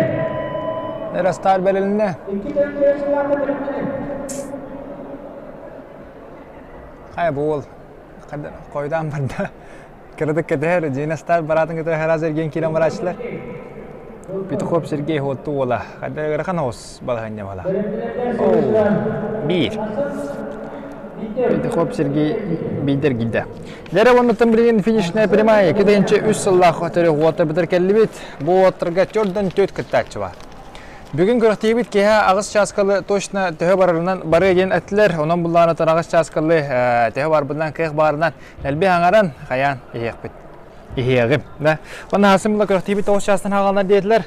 Эрастаар бэлэлинэ. Икки төрүт сыллаахта бэлэмнэнин. Хайа бу уол хойутаан барда. Кыратык кэтэһэр, дьиэнэ стар бараатын кытары хараас эргиэн киирэн барааччылар. Петухов Сергей Хуотту уола. Хайда ыарахан оҕус балаһыанньа буола. Биир. Петухов Сергей биирдэр киирдэ. Дьэрэ уоннаттан билигин финишная прямая. Китайынча үс сыллаах өтөрү уота бытар кэллибит. Бу уоттарга төрдөн төрт кыттааччы бар. Бүгүн күрэхтиибит киэһэ аҕыс чааскалы точно төһө барарынан барыа диэн эттилэр. Онон буллаанатан аҕыс чааскалы төһө барбытынан кыах баарынан Элбэх аҥаран хайаан иһиэхпит. Иһиэҕим. Да. Онно хасын була күрэхтиибит тоҕус чаастан хааланар диэтилэр.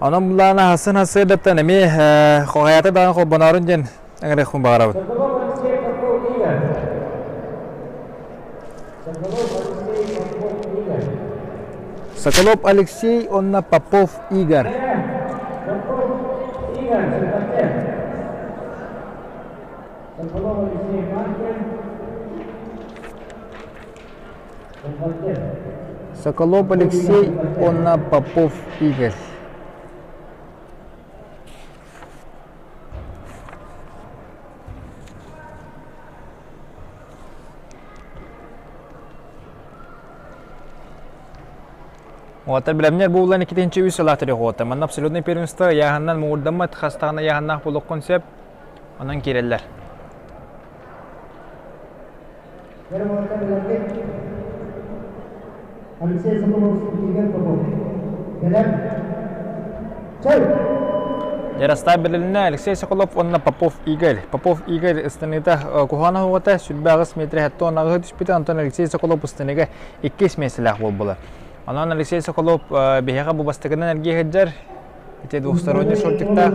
Онон булаана хасын хасыардаттан эмиэ хоһайата даҕаны холбоноорун диэн ыҥырыахпын баҕарабын. Соколов Алексей уонна Попов Игорь. Соколов Алексей уонна Попов Игорь. Уоттар билэмнэр бу улан иккитинчи үс сылаах төрүөх Манна абсолютный первенство ыйааһынынан муҥурдаммат хастаҕына ыйааһыннаах буолуоххун сөп. Онон киирэллэр. Алексей Соколов, Игорь Попов. Бэлэм. Чэй! Ярослав Берлинэ Алексей Соколов уонна Попов Игорь. Попов Игорь ыстаныыта куһаҕан оһуота 28 метр 78 түспүтэ, онтон Алексей Соколов ыстаныыга иккис миэстэлээх буолбула. Онон Алексей Соколов биһиэхэ бу бастакынан эргиэ сылдьар. Ити двухсторонний шортиктаах.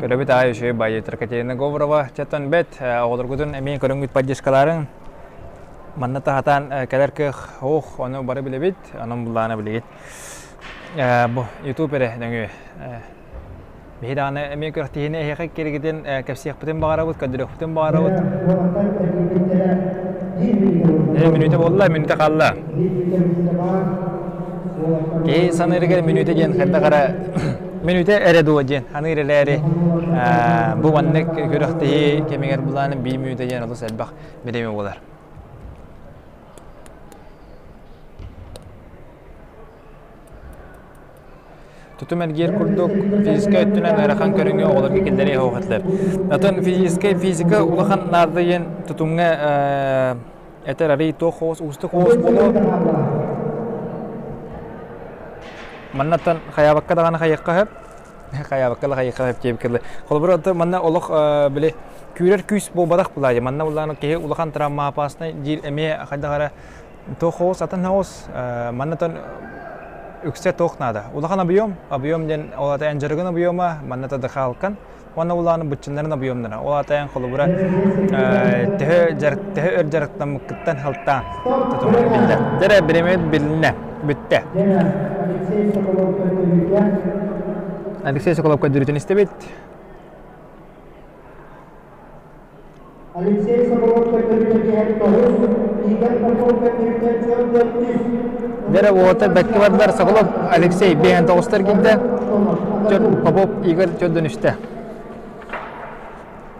Көрөбүт аайы үчүгэй баайытыр Катерина Говорова чаттан бэт оҕолоргутун эмиэ көрөҥҥүт поддержкаларын манна таһатаан кэлэр кыах ох ону бары билэбит онон буллаана билигит бу YouTube эрэ нөҥүө биһи даҕаны эмиэ күрэхтиһиини эһиэхэ киригитин кэпсиэхпитин баҕарабыт көрдөрүөхпүтүн баҕарабыт мүнүүтэ буолла мүнүүтэ хаалла киһи саныырыгар мүнүүтэ диэн хайдах эрэ мүнүүтэ эрэ дуо диэн саныыр эрээри бу маннык күрэхтэһии кэмигэр былааны биир мүнүүтэ диэн олус элбэх бириэмэ буолар. Тутум эргиир курдук физическэй өттүнэн ыарахан көрүҥү оҕолорго киллэрии суох этилэр. Атын физическэй физика улахан наада диэн тутумҥа этэр арый туох хоҕус уустук хоҕус буолуо. Маннаттан хайаабакка даҕаны хайыахха сөп. Хайаабакка да хайыахха сөп диэбит кэллэ. Холобур, манна олох били күүрэр күүс буолбатах булаайа. Манна буллаан киһи улахан травма опасный диир эмиэ хайдах эрэ туох хоҕус атын хоҕус маннатан үксэ туох наада. Улахан объем, объем диэн ол ата эн дьарыгын объема, манна тадахалкан, уонна улааны быччыннарын объемнара. Ол ата эн холобура төһө төһө өр дьарыктаммыккыттан халтаан тутумар биллэр. Дэрэ биремет билиннэ, бүттэ. Алексей Соколов көрдөрүүтүн истэбит. Алексей Соколов көрдөрүүтэ киһэн тоҕус, Игорь Попов көрдөрүүтэ 4 Дэрэ уота бэккэ бардар Соколов Алексей биэһэн тоҕустар киирдэ. Попов Игорь төрдөн үстэ.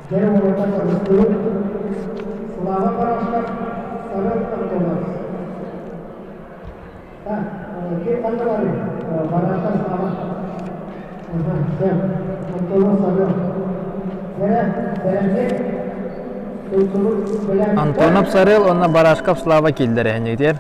Дэрэ уота таҕыстыбыт. Слава Барашков, Сарыл Антонов. Так, ким ханна барый? Барашков Слава. Ага, все. Антонов Сарыл. Дэрэ, бэлэмник. Антонов Сарыл уонна Барашков Слава киирдэр эһэннигитигэр.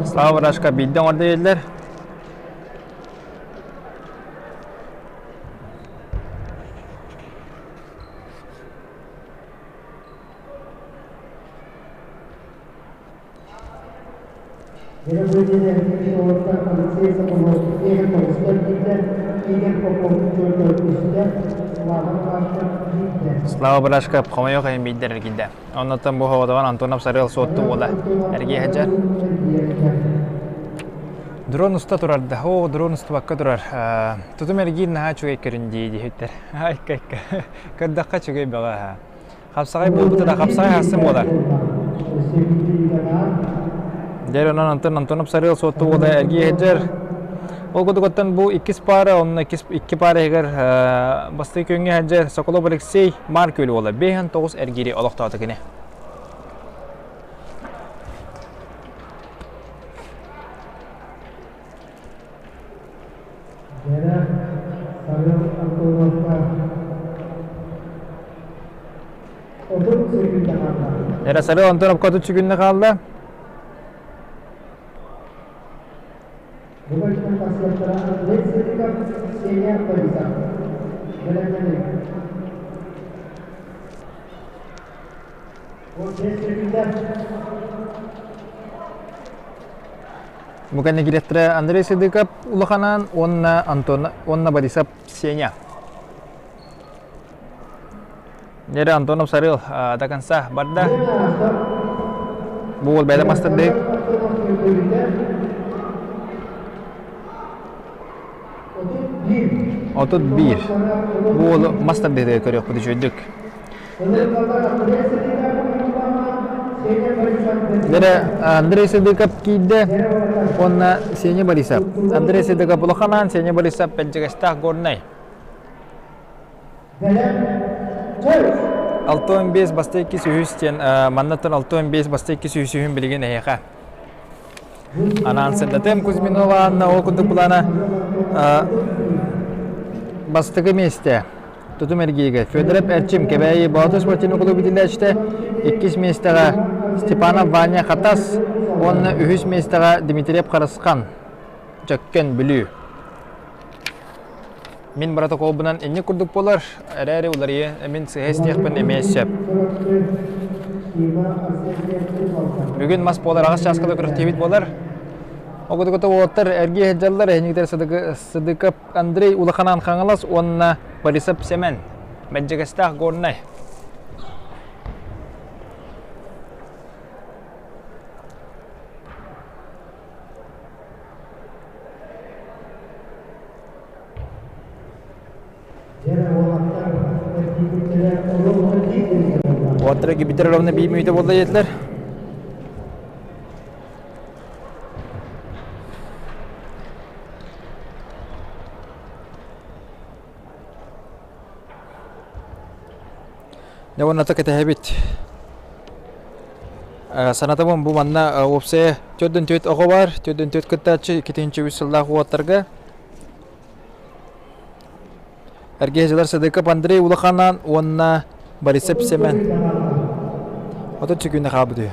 Слава Барашка биирдэ оҥордо дииллэр. Слава Барашков хомойуох иһин биирдэр эргийдэ. Оннуттан бу хоҕотоҕон Антонов Сарыал Суотту уола эргийэ сылдьар. Дрон уста турар да, оо, дрон устубакка турар. Тутум эргиир наһаа үчүгэй көрүн дии диэбиттэр. Айка айка. Көрдөххө үчүгэй бөҕө. Хапсаҕай буолбута да хапсаҕай харсын буолар. Дьэр онон Антон Антонов Сарыал Суотту уола эргийэ сылдьар. Ол курдук бу иккис паара, онно иккис, икки паара иһигэр бастакы күҥҥэ сылдьар Соколов Алексей Маар Күөл уола 5-9 эргиири олохтоото кини. Эрэ Сарыал Антоновка 30 сүгүннэ хаалла. Бу кэннэ директора Андрей Сыдыков улаханаан уонна Антон уонна Борисов Сеня. Нерэ Антонов Сарыал до конца барда. Бу уол бэйдэ мастардык. 31. Бу уолу мастардыгы көрүөхпүт үчүгүйдүк. Дэрэ Андрей Сыдыков киирдэ уонна Сеня Борисов. Андрей Сыдыков улаханаан, Сеня Борисов Пэлдьигэстээх Горнай. 65 баста иккис үһүс диэн маннаттан 65 баста иккис үһүс үһүн билигин эһиэхэ анаан сырдатыам Кузьминова Анна ол курдук былаана бастакы миэстэ Тутум эргиигэ Федоров Эрчим Кэбээйи Боотур спортивный клуб итиллээччитэ иккис миэстэҕэ Степанов Ваня Хатас уонна үһүс миэстэҕэ Дмитриев Харысхан Дьөккөн Бүлүү. Мин протоколбунан инник курдук буолар, эрээри уларыйы мин сыһа истиэхпин эмиэ сөп. Бүгүн мас буолар аҕыс чааскала күрэхтиибит буолар. Огутугута уолаттар эргиэ сылдьаллар, эһинигитэр Сыдыкап Андрей Улаханаан Хаҥалас уонна Борисов Сэмэн, Бэдьэгэстээх Горнай. Уолаттар кибитер ровно биир мүнүүтэ буолла диэтилэр. Дьэ уонна кэтэһэбит. Санатабын бу манна уопсайа 44 оҕо бар, 44 кыттааччы 2-3 сыллаах уолаттарга. Эргиһэчилэр Садыков Андрей Улаханаан уонна Борисов Семен. 30 секунда хаалбыт үһү.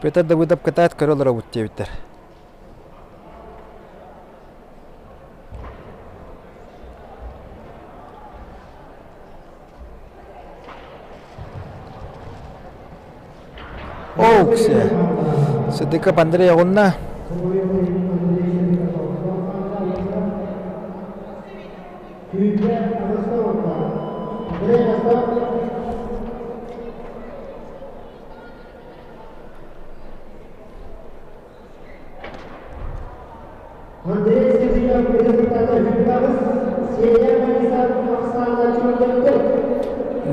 Петр Давыдов кытаат көрө олоробут диэбиттэр. Оуксе. Сыдыков Андрей оҕунна.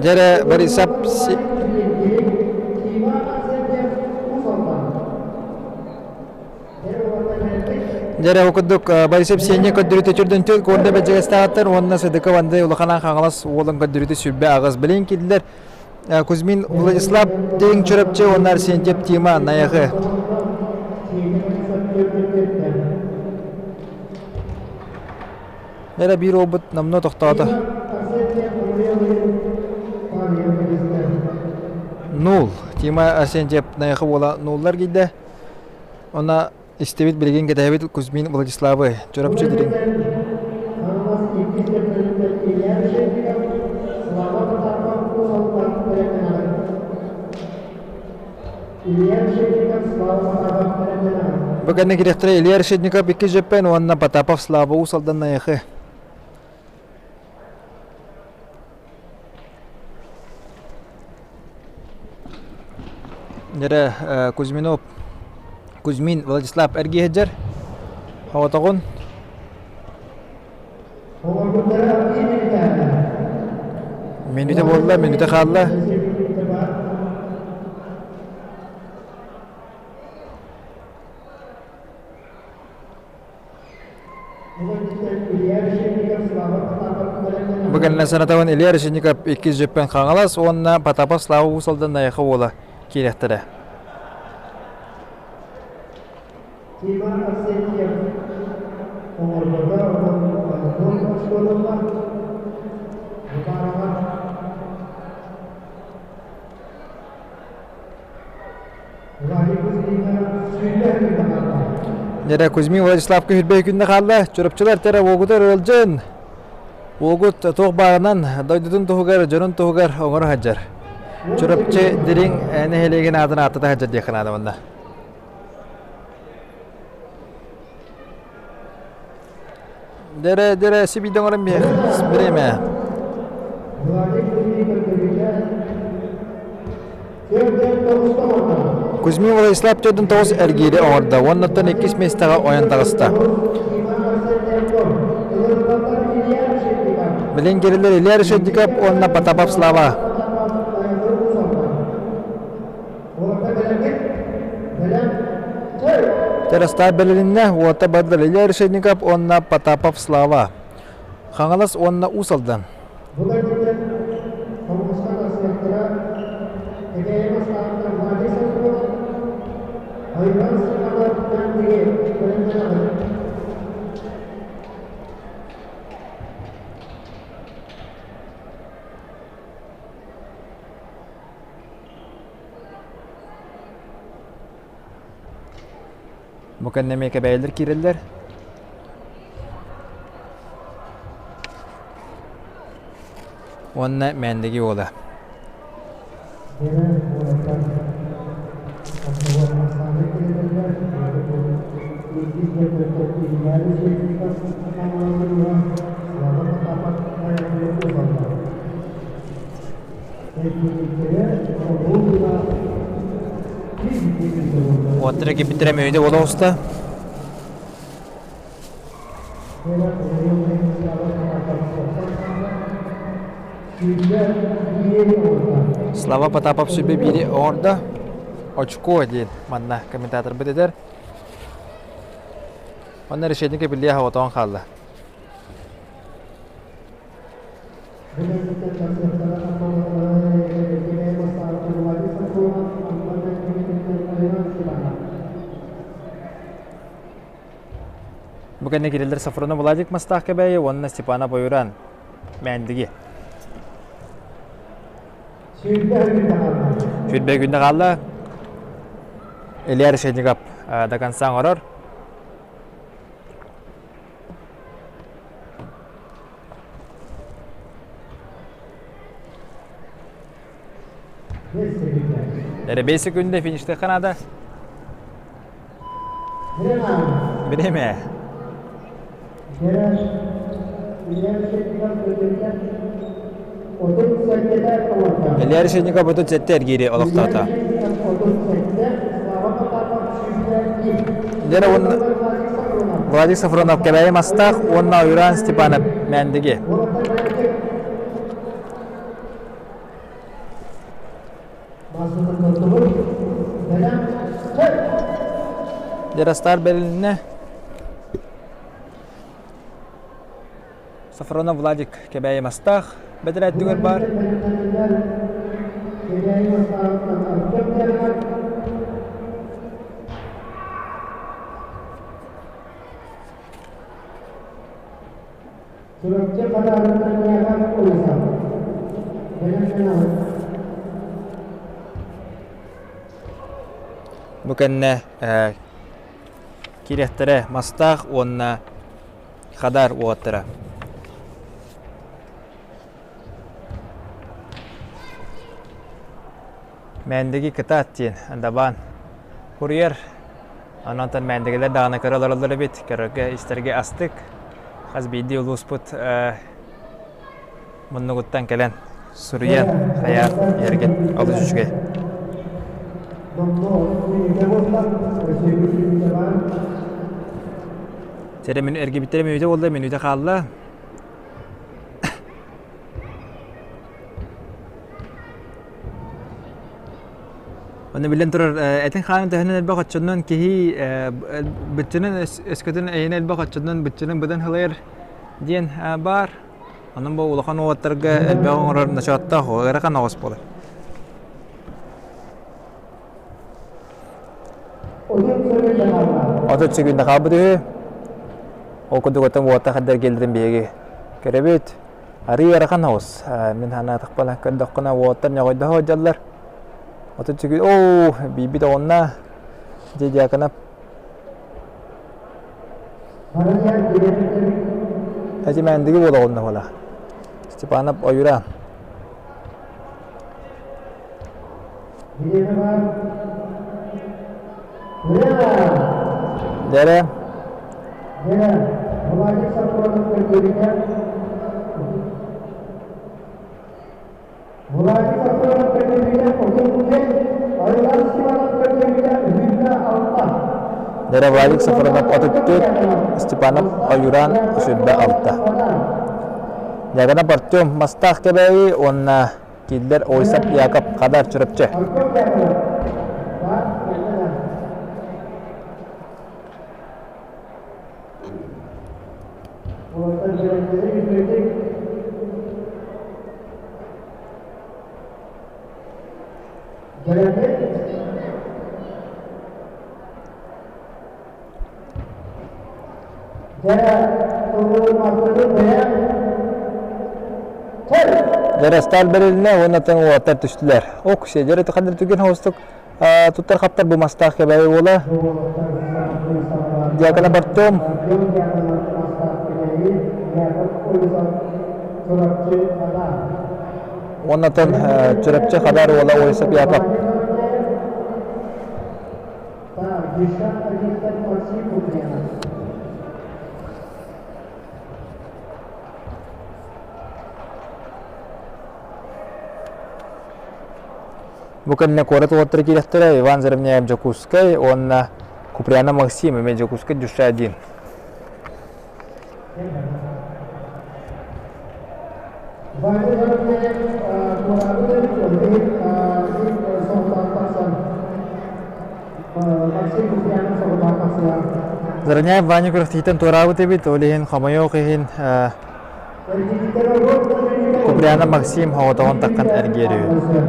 Дьэрэ Борисов Дьэрэ ол курдук Борисов Сеня көрдөрүүтэ түрдэн түл куорда бэдьэгэстээхтэр уонна Сыдыков Андрей Улахан Хаҥалас уолун көрдөрүүтэ 28 билин киирдилэр. Кузьмин Владислав Тиҥ Чурапчы уонна Арсентьев Тима Найахы. Эрэ биир уолбут номнуо тохтоото. Нул. Тима Арсентьев Найахы уола нуллар киирдэ. Онно истибит билигин кэтэһэбит Кузьмин Владиславы Чурапчы дириҥ. Бу кэннэ кириэхтэрэ Илья Решетников икки Жеппен уонна Потапов Слава Уус Алдан Найахы. Дьэрэ Кузьминов Кузьмин Владислав эргиһэ дьэр Хоҕотоҕун Мүнүүтэ буолла, мүнүүтэ хаалла. Бу кэннэ санатабын Илья Решетников иккис дьөппөн Хаҥалас уонна Потапов Слава Уус Алдан Найахы уола киириэхтэрэ. Иван Арсентьев оҥорбото оскуолалар Дьэрэ Кузьмин Владиславка хүрбэй күннэ хаалла. Чурапчылар тэрэ уогутар ыалдьын. Уогут туох баарынан дойдутун туһугар, дьонун туһугар оҥоро сылдьар. Чурапчы дириҥ нэһилиэгин аатын ааттата сылдьар диэххэ наада манна. Дэрэ, дэрэ, сибиидэ оҥорон биэх, бириэмэ. Кузьмин Владислав 49 эргиири оҥордо уоннаттан иккис миэстэҕэ ойон таҕыста. Билин кириллэр Илья Решетников уонна Потапов Слава. Терастаах бэлилиннэ уота бардыр Илья Решетников уонна Потапов Слава. Хаҥалас уонна Уус Алдан. Бу кэннэ эмиэ кэбээйилэр киирэллэр. Уонна Мээндиги уола. Уоттара киппиттэрэ мүөтэ буола оҕуста. Слава Потапов сүбэ биири оҥордо. Очко диэн манна комментаторбыт этэр. Онно решетник биллиэ оҕотоон хаалла. Бу кэннэ кириллэр Сафронов Владик Мастаах Кэбээйи уонна Степана Бойуран Мээндиги. Сүүрбэ күннэ хаалла. Илья Решетников до конца оҥорор. Эрэ 5 секунда фиништеххэ наада. Бириэмэ. Илья Решетников 37 эргиири олохтоото. Дьэ уонна Владик Сафронов Кэбээйи Мастаах уонна Уйраан Степанов Мээндиги. Дьарастаар бэрилиннэ. Сафронов Владик Кэбээйи Мастаах бэдэрээттигэр баар. Чурапчы Хадаҕыттан Яков Олесов. Бэлэмнэнэҕит. Бу кэннэ кириэхтэрэ Мастаах уонна Хадар уолаттара. Мээндиги кытаат диэн дабаан курьер. Онон мээндигилэр даҕаны көрө олороллор эбит. Көрөргө, истэргэ астык. Хас биирдии улууспут муннугуттан кэлэн суруйан, хайаан иһэргит олус үчүгэй. Сэрэ мин эргибиттэрэ мүнүүтэ буолла, мүнүүтэ хаалла. Онно биллэн турар, этин хаанын төһөнөн элбэх оччонон киһи быччынын өскөтүн эйини элбэх оччонон быччынын быдан хылайар диэн баар. Онон бу улахан уолаттарга элбэх оҥорор ночооттоох, ыарахан оҕус буолар. 30 секунда хаалбыт үһү. Ол курдук оттон уоттах эрдэргэлэрин биһиги көрөбүт. Арыы ыарахан оҕус. Мин санаатахпына көрдөххүнэ уоттар ньоҕойдоһо сылдьаллар. 30 секунда оо биирбит оҕунна. Дьэ Дьяконов Эти мээндиги буола оҕунна буола. Степанов Ойура. Дэрэ. Дэрэ Владик Сафронов 34, Степанов Ойуран 26. Ягана Артем Мастаах Кэбээйи уонна Киллер Ойсап Яков Хадар Чурапчы. Дьарастаал бэрилинэ уонна тэн уолаттар түстүлэр. Ок, сиэдэр ханна түгэн хоустук туттар хаптар бу мастаах кэбээйи уола. Диакона Бартом. Уоннатан Чурапчы Хадар уола Ойсап Яков. Бу кэннэ куорат уолаттара киирэхтэрэ Иван Заровняев Дьокуускай уонна Куприяна Максим эмиэ Дьокуускай душа один. Зараняев Ваня күрэхтэһииттэн туораабыт эбит, ол иһин хомойуох иһин Куприяна Максим хоҕотоҕун таххан эргиэр үһү.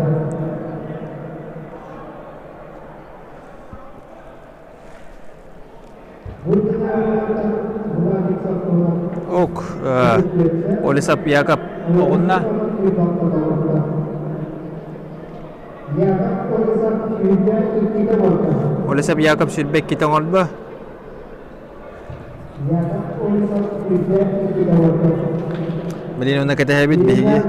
Ок, Олесап Яков оҕунна. Олесов Яков 22 оҥордо. Билин уна кэтэһэбит биһиги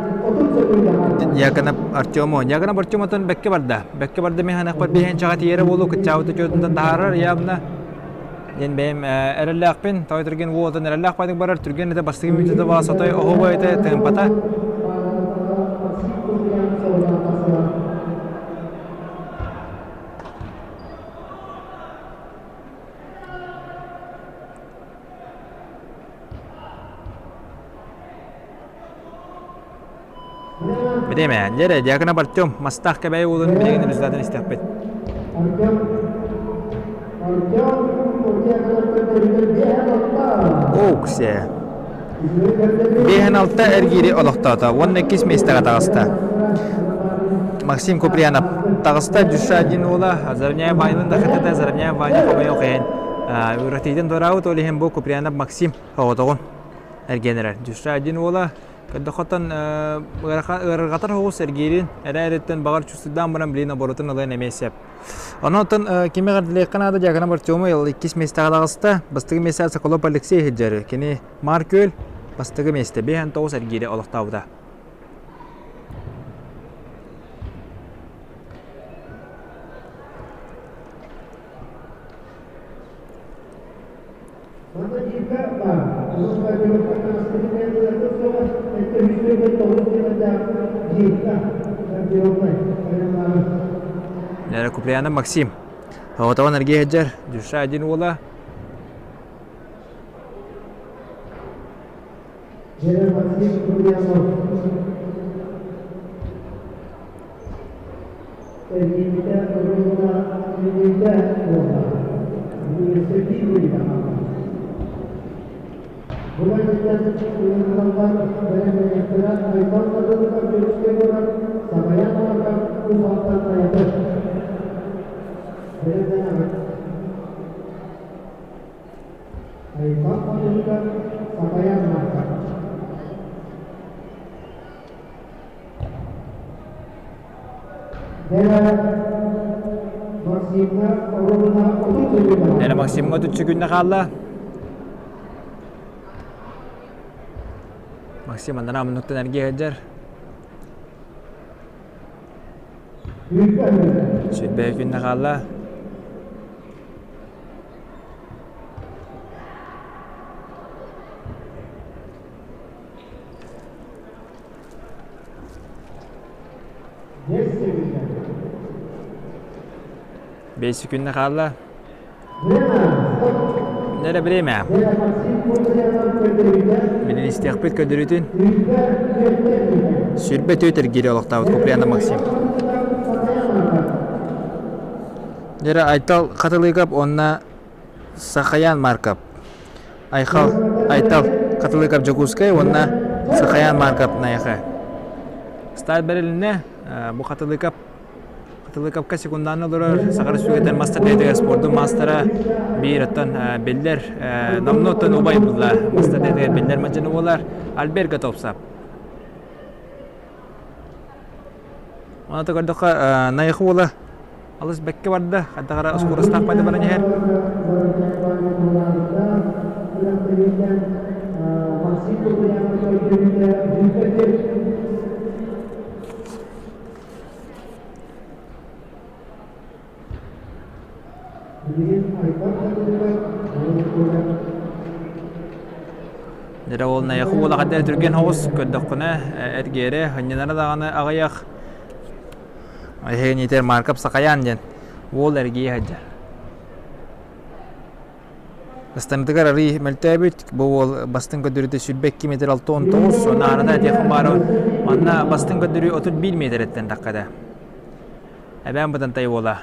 Дьяконов Артему. Дьяконов Артем отон бэккэ барда. Бэккэ барда мен ханахпар биһэн чаҕа тиэрэ буолу кытчаабыты чуотунтан таһаарар явно. Диэн бэйэм эрэллээхпин. Той түрген уолтан эрэллээх байдык барар. Түрген это бастыгы мүтүтэ баа сотой оһуба это тыымпата. Бириэмэ, дьэрэ, Дьяконов Артем, Мастаах Кэбээйи уолун билигин результатын истэхпит. Оуксе. 5-6 эргиири олохтоото уонна иккис миэстэҕэ таҕыста. Максим Куприянов таҕыста Дюша диэн уола Заровняев Ванялын да хатата Заровняев Ваня хомойуох иһин Уратыйтан туораабыт ол иһин бу Куприянов Максим оҕотоҕун эргиэн эрэр. Дюша диэн уола көрдөхөтөн ыарырҕатар соҕус эргиирин эрэ-эриттэн баҕар чувствуйдаан баран билин оборотун ылыан эмиэ сөп. Онон кими эҕэрдэлиэххэ наада Дьяконов Артему иккис миэстэҕэ таҕыста. Бастакы миэстэҕэ Соколов Алексей сылдьар. Кини Маар Күөл бастакы миэстэ 59 эргиири олохтообута. Куприянов Максим. Оҕотоҕун эргиэ сылдьар Дюша один уола. Эрэ Максимҥа түччү күннэ хаалла. Максим анараа муннуктан эргиэ сылдьар. Сүрбэһэ күннэ хаалла. Бэйси күннэ хаалла. Нэрэ время. Билин истиэхпит көдөрүтүн. Сүрбэ төт эргири олохтообут Куприяна Максим. Дьэрэ Айтал Хатылыгап уонна Сахаян Марков. Айхал, Айтал Хатылыков Дьокуускай уонна Сахаян Марков Найахы. Сталь бэрилиннэ, бу Хатылыков Хатылыковка секундааны олорор Саха Республикатын мастер дээтигэр спордун маастара биир оттон биллэр номнуо оттон убай булла мастер дээтигэр биллэр мадьыны буолар Альберт Готовцев. Оны көрдөххө Найахы уола алыс бэккэ барда, хайдах эрэ скоростаах пайда баран иһэр. Дьэ ол Найахы уола хайдах түргэн соҕус көрдөххүнэ эргиэрэ, ынньанара даҕаны аҕыйах Эһигини Марков Сахаян диэн уол эргийэ сылдьар. Ыстамытыгар арый мөлтөөбүт, бу уол бастыҥ көрдөрүүтэ 22 метр 69, уонна аарата этиэххин баара манна бастыҥ көрдөрүү 31 метрэттэн таххата. Эбээн Бытантай уола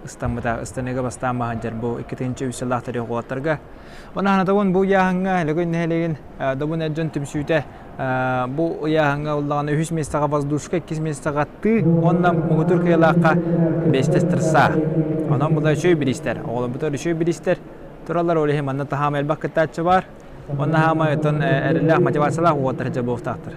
ыстаммыта ыстаныыга бастаан баһанчар бу 2 3 сыллаах төрүөх уолаттарга. Онон ханатабын бу ыйааһыҥҥа Лөгөй нэһилиэгин Добун эр дьон түмсүүтэ Бу ыйааһыҥҥа ыллаҕына үһүс миэстэҕэ воздушка, иккис миэстэҕэ тыы уонна муҥутуур кыайыылаахха бэстэ стресса. Онон була үчүгэй бириистэр. Оҕолорбутугар үчүгэй бириистэр тураллар. Ол иһин манна таһаама элбэх кыттааччы баар. Уонна хаама оттон эрэллээх мотивациялаах уолаттар дьэ буолуохтаахтар.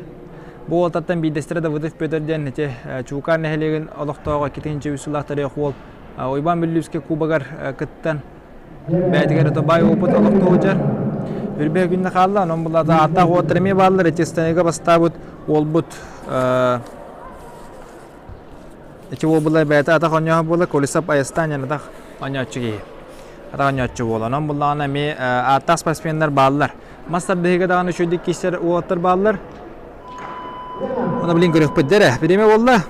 Бу уолаттартан биирдэстэрэ Давыдов Петр диэн ити Чуукаар нэһилиэгин олохтооҕо 2 үс сыллаах төрүөх уол. Уйбаан Бүллүүскэ кубогар кыттан бэйэтигэр это баай опыт олохтуу сылдьар. Үрбэ күннэ хаалла, онон булата ааттаах уоттар эмиэ бааллар, ити бастаабыт уолбут Ити уолбулар бэйэтэ атах оонньооһо буолар, Колесов Айастаан диэн атах оонньооччу киһи. Атах оонньооччу буолар. Онон буллаҕына эмиэ ааттаах спортсменнар бааллар. Мас тардыһыыга даҕаны үчүгэйдик киирсэр уолаттар бааллар. Оны билин көрүөхпүт дэрэ. Бириэмэ буолла.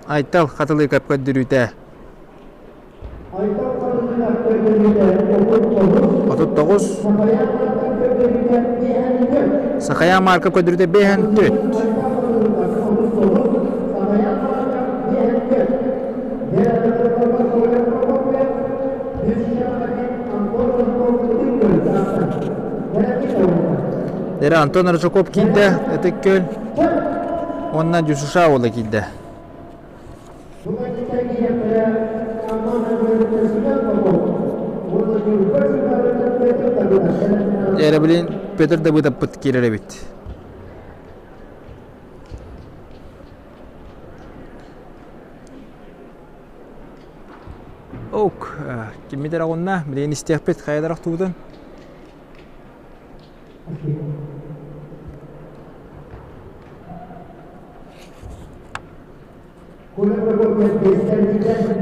Айтал Хатылыкап көрдөрүүтэ. 39. Сахая Марков көрдөрүүтэ 54. Дэрэ Антон Рыжаков киирдэ, Ытык Күөл уонна Дюшуша уола киирдэ. Эрэ билин Петр Давыдовпыт киирэр эбит. Ок, киммит эрэ оҕунна, билигин истиэхпит хайаларах туутун.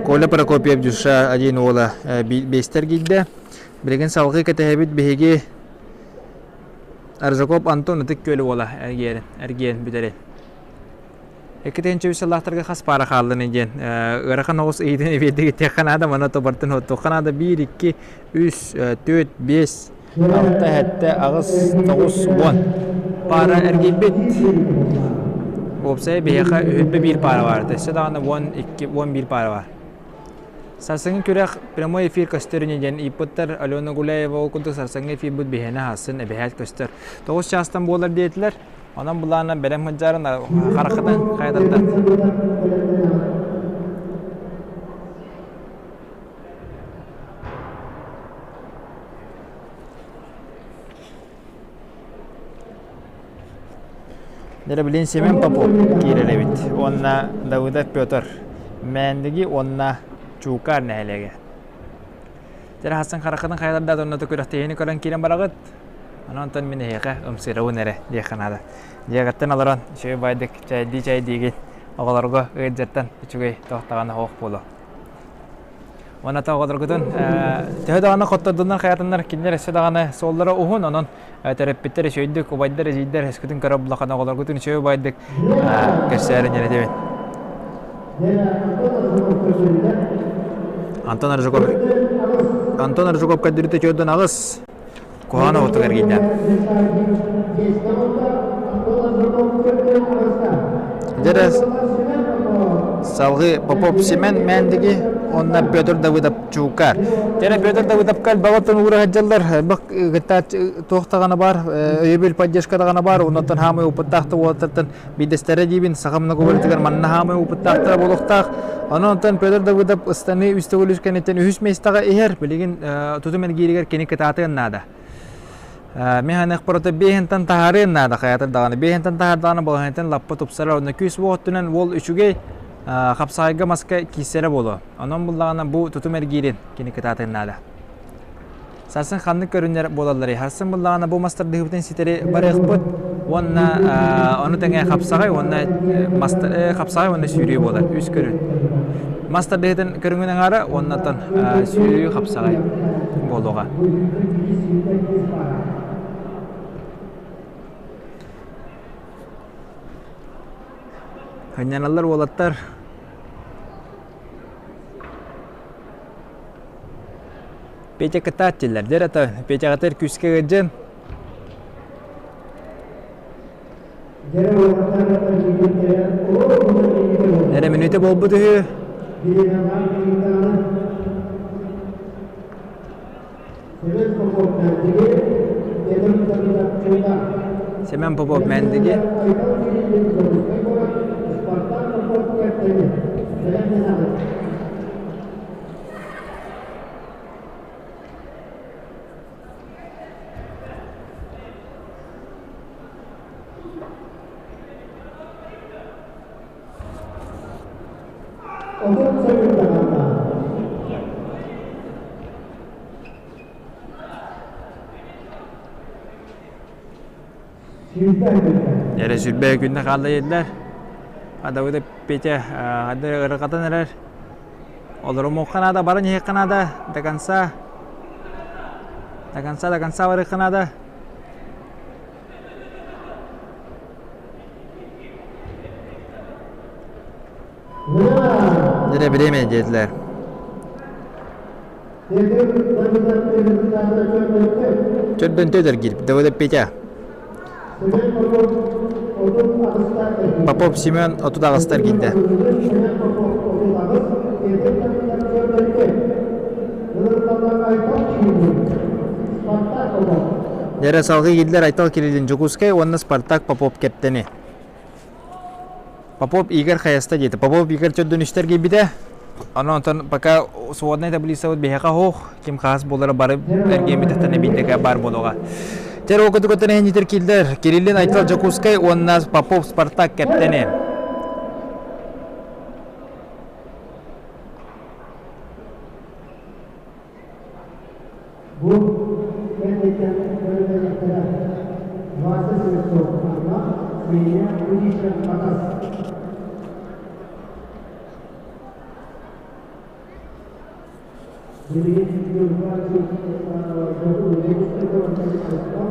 Коля Прокопьев Дюша один уола биэстэр киирдэ. Билигин салгыы кэтэһэбит биһиги Аржаков Антон Ытык Күөл уола эргиэн, эргиэн бүтэрин. Иккитинчи үс сыллаахтарга хас паара хааллын диэн ыарахан оҕус ыйытын биэрдигитиэххэ наада мана тобартын оттуохха наада биир икки үс түөрт биэс алта сэттэ аҕыс тоҕус уон паара эргийбит уопсайа биһиэхэ үһүрбэ биир паара баар өссө даҕаны уон икки уон биир паара баар Сарсыҥҥы күрэх прямой эфир көстөр ини диэн ыйыппыттар Алена Гуляева ол курдук сарсыҥҥы эфирбит биһиэнэ аһасын эбэһээт көстөр. Тоҕус чаастан буолар диэтилэр. Онон былаана бэлэм сылдьарын хараххытын хайататтан. Дьэ билин Семен Попов киирэр эбит уонна Давыдов Петр Мээндиги уонна Чуукаар нэһилиэгэ. Дьэ хассан хараххытын хайалардаат онно күрэхтэһиини көрөн киирэн бараҕыт. Онон онтон мин эһиэхэ ымсыырабын эрэ диэххэ наада. Дьиэҕиттэн олорон үчүгэй байдык чэйдии чэйдиигин оҕолорго ыалдьыттан үчүгэй туох даҕаны суох буолуо. Уонна оҕолоргутун төһө даҕаны хоттордуннар хайатыннар кинилэр өссө даҕаны суоллара уһун, онон төрөппүттэр үчүгэйдик, убайдар, эдьиийдэр өскөтүн көрө буллаххына оҕолоргутун үчүгэй убайдык көрсөөрүн этэбин. Антон Аржаков Антон Аржаков көрдөрүүтэ чуордан аҕыс куһаҕан оҕотугар киирдэ. Дьэ салгыы Попов Семен Мэндиги уонна Петр Давыдов Чуукар. Дьэ Петр Давыдовка элбэҕиттэн уура сылдьаллар, элбэх кыттааччы туох даҕаны баар, өйөбүл поддержка даҕаны баар, оннуттан хаамай опыттаах да уолаттартан биирдэстэрэ диибин, саха многоборьетыгар манна хаамай опыттаахтара буолуохтаах. Онон онтон Петр Давыдов ыстаныы үс төгүл үс кэнниттэн үһүс миэстэҕэ иһэр, билигин тутум эргииригэр кини кытаатыан наада. Мин ханыахпар биэһинтэн таһаарыан наада хайатар даҕаны. Биэһинтэн таһаардаҕына балаһыанньатын лаппа тупсарар. Онно күүс уох өттүнэн уол үчүгэй хапсаҕайга маска киирсэрэ буолуо. Онон буллаҕына бу тутум эргиирин кини кытаатыан наада. Сарсын ханнык көрүҥнэр буолалларый? Сарсын буллаҕына бу мас тардыһыыбытын ситэри барыахпыт уонна ону тэҥэ хапсаҕай уонна мас хапсаҕай уонна сүүрүү буолар. Үс көрүҥ. Мас тардыһыытын көрүҥүн аҥаара уонна оттон сүүрүү хапсаҕай буолуоҕа. Ханньаналлар уолаттар Петя кытаат дииллэр. Дьэ эрэ Петяҕытыгар күүскэ ыалдьан. Эрэ мүнүүтэ буолбут үһү. Семен Попов Мэндиги. Эрэ сүрбэ күннэ хаалла диэтилэр. Адабыта Петя ханна ырыкатан эрэр. Олорумуохха наада, баран иһиэххэ наада до конца. До конца, до конца барыахха наада. Дьэ бириэмэ диэтилэр. Төрдөн төдөр киирбит. Давыдов Петя. Попов Семен отут аҕыстар киирдэ. Дьэрэ салгыы киирдилэр Айтал Кириллин Дьокуускай уонна Спартак Попов кэптэни. Попов Игорь хайаста диэтэ. Попов Игорь төрдүн үстэр киирбитэ. Онон онтон пока своднай таблицабыт биһиэхэ суох. Ким хаас буолара бары эргиэммитэхтэн эбиитэ баар буолуоҕа. Тер окутугуттан эһиннитер киирдэр. Кириллин Айтал Дьокуускай уонна Попов Спартак кэптэни. Бу кэнниттэн көрүллүөхтэрэ Вася Слепцов уонна Ксения Кузича Хатас.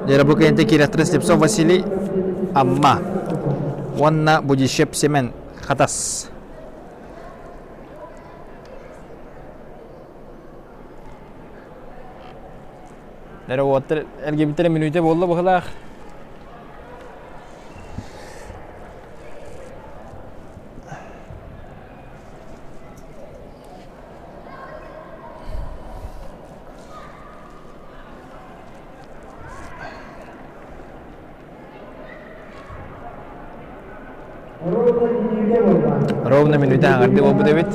Дьэ бу кэннитэ киирэхтэрэ Слепцов Василий Амма уонна Будищев Семен Хатас. Эрэ уоттар эргибиттэрэ мүнүүтэ буолла быһылаах. Ровно мүнүүтэ аҥардыы буолбут эбит.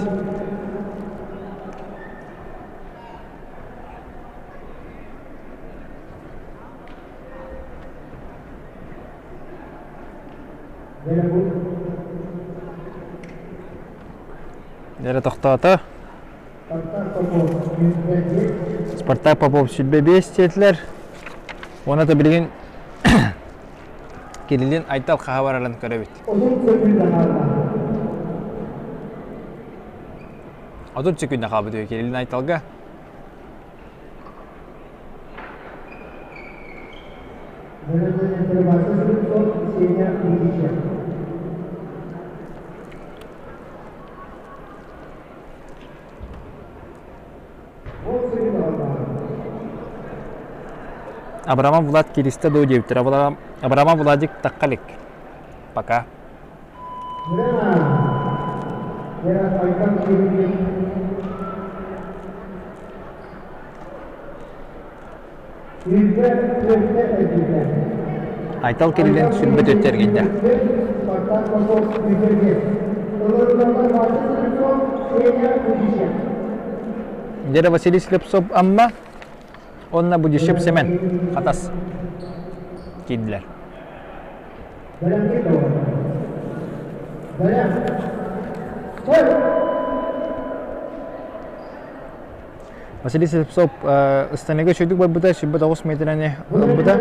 Дьэрэ тохтоото. Спартак Попов 25 диэтилэр. Уонна да билигин Кириллин Айтал хаһа барарын көрөбүт. 30 секунда хаалбыт үһү Кириллин Айталга. Абрамов Влад кииристэ дуо диэбиттэр. Абрамов Владик тахха илик. Пока. Айтал Кириллин сүрбэ төттө эргийдэ. Дьэрэ Василий Слепцов Амма уонна Будищев Семен Хатас киирдилэр. Василий Слепцов ыстаныыга үчүгдүк барбыта, 29 миэтэрэни ылбыта.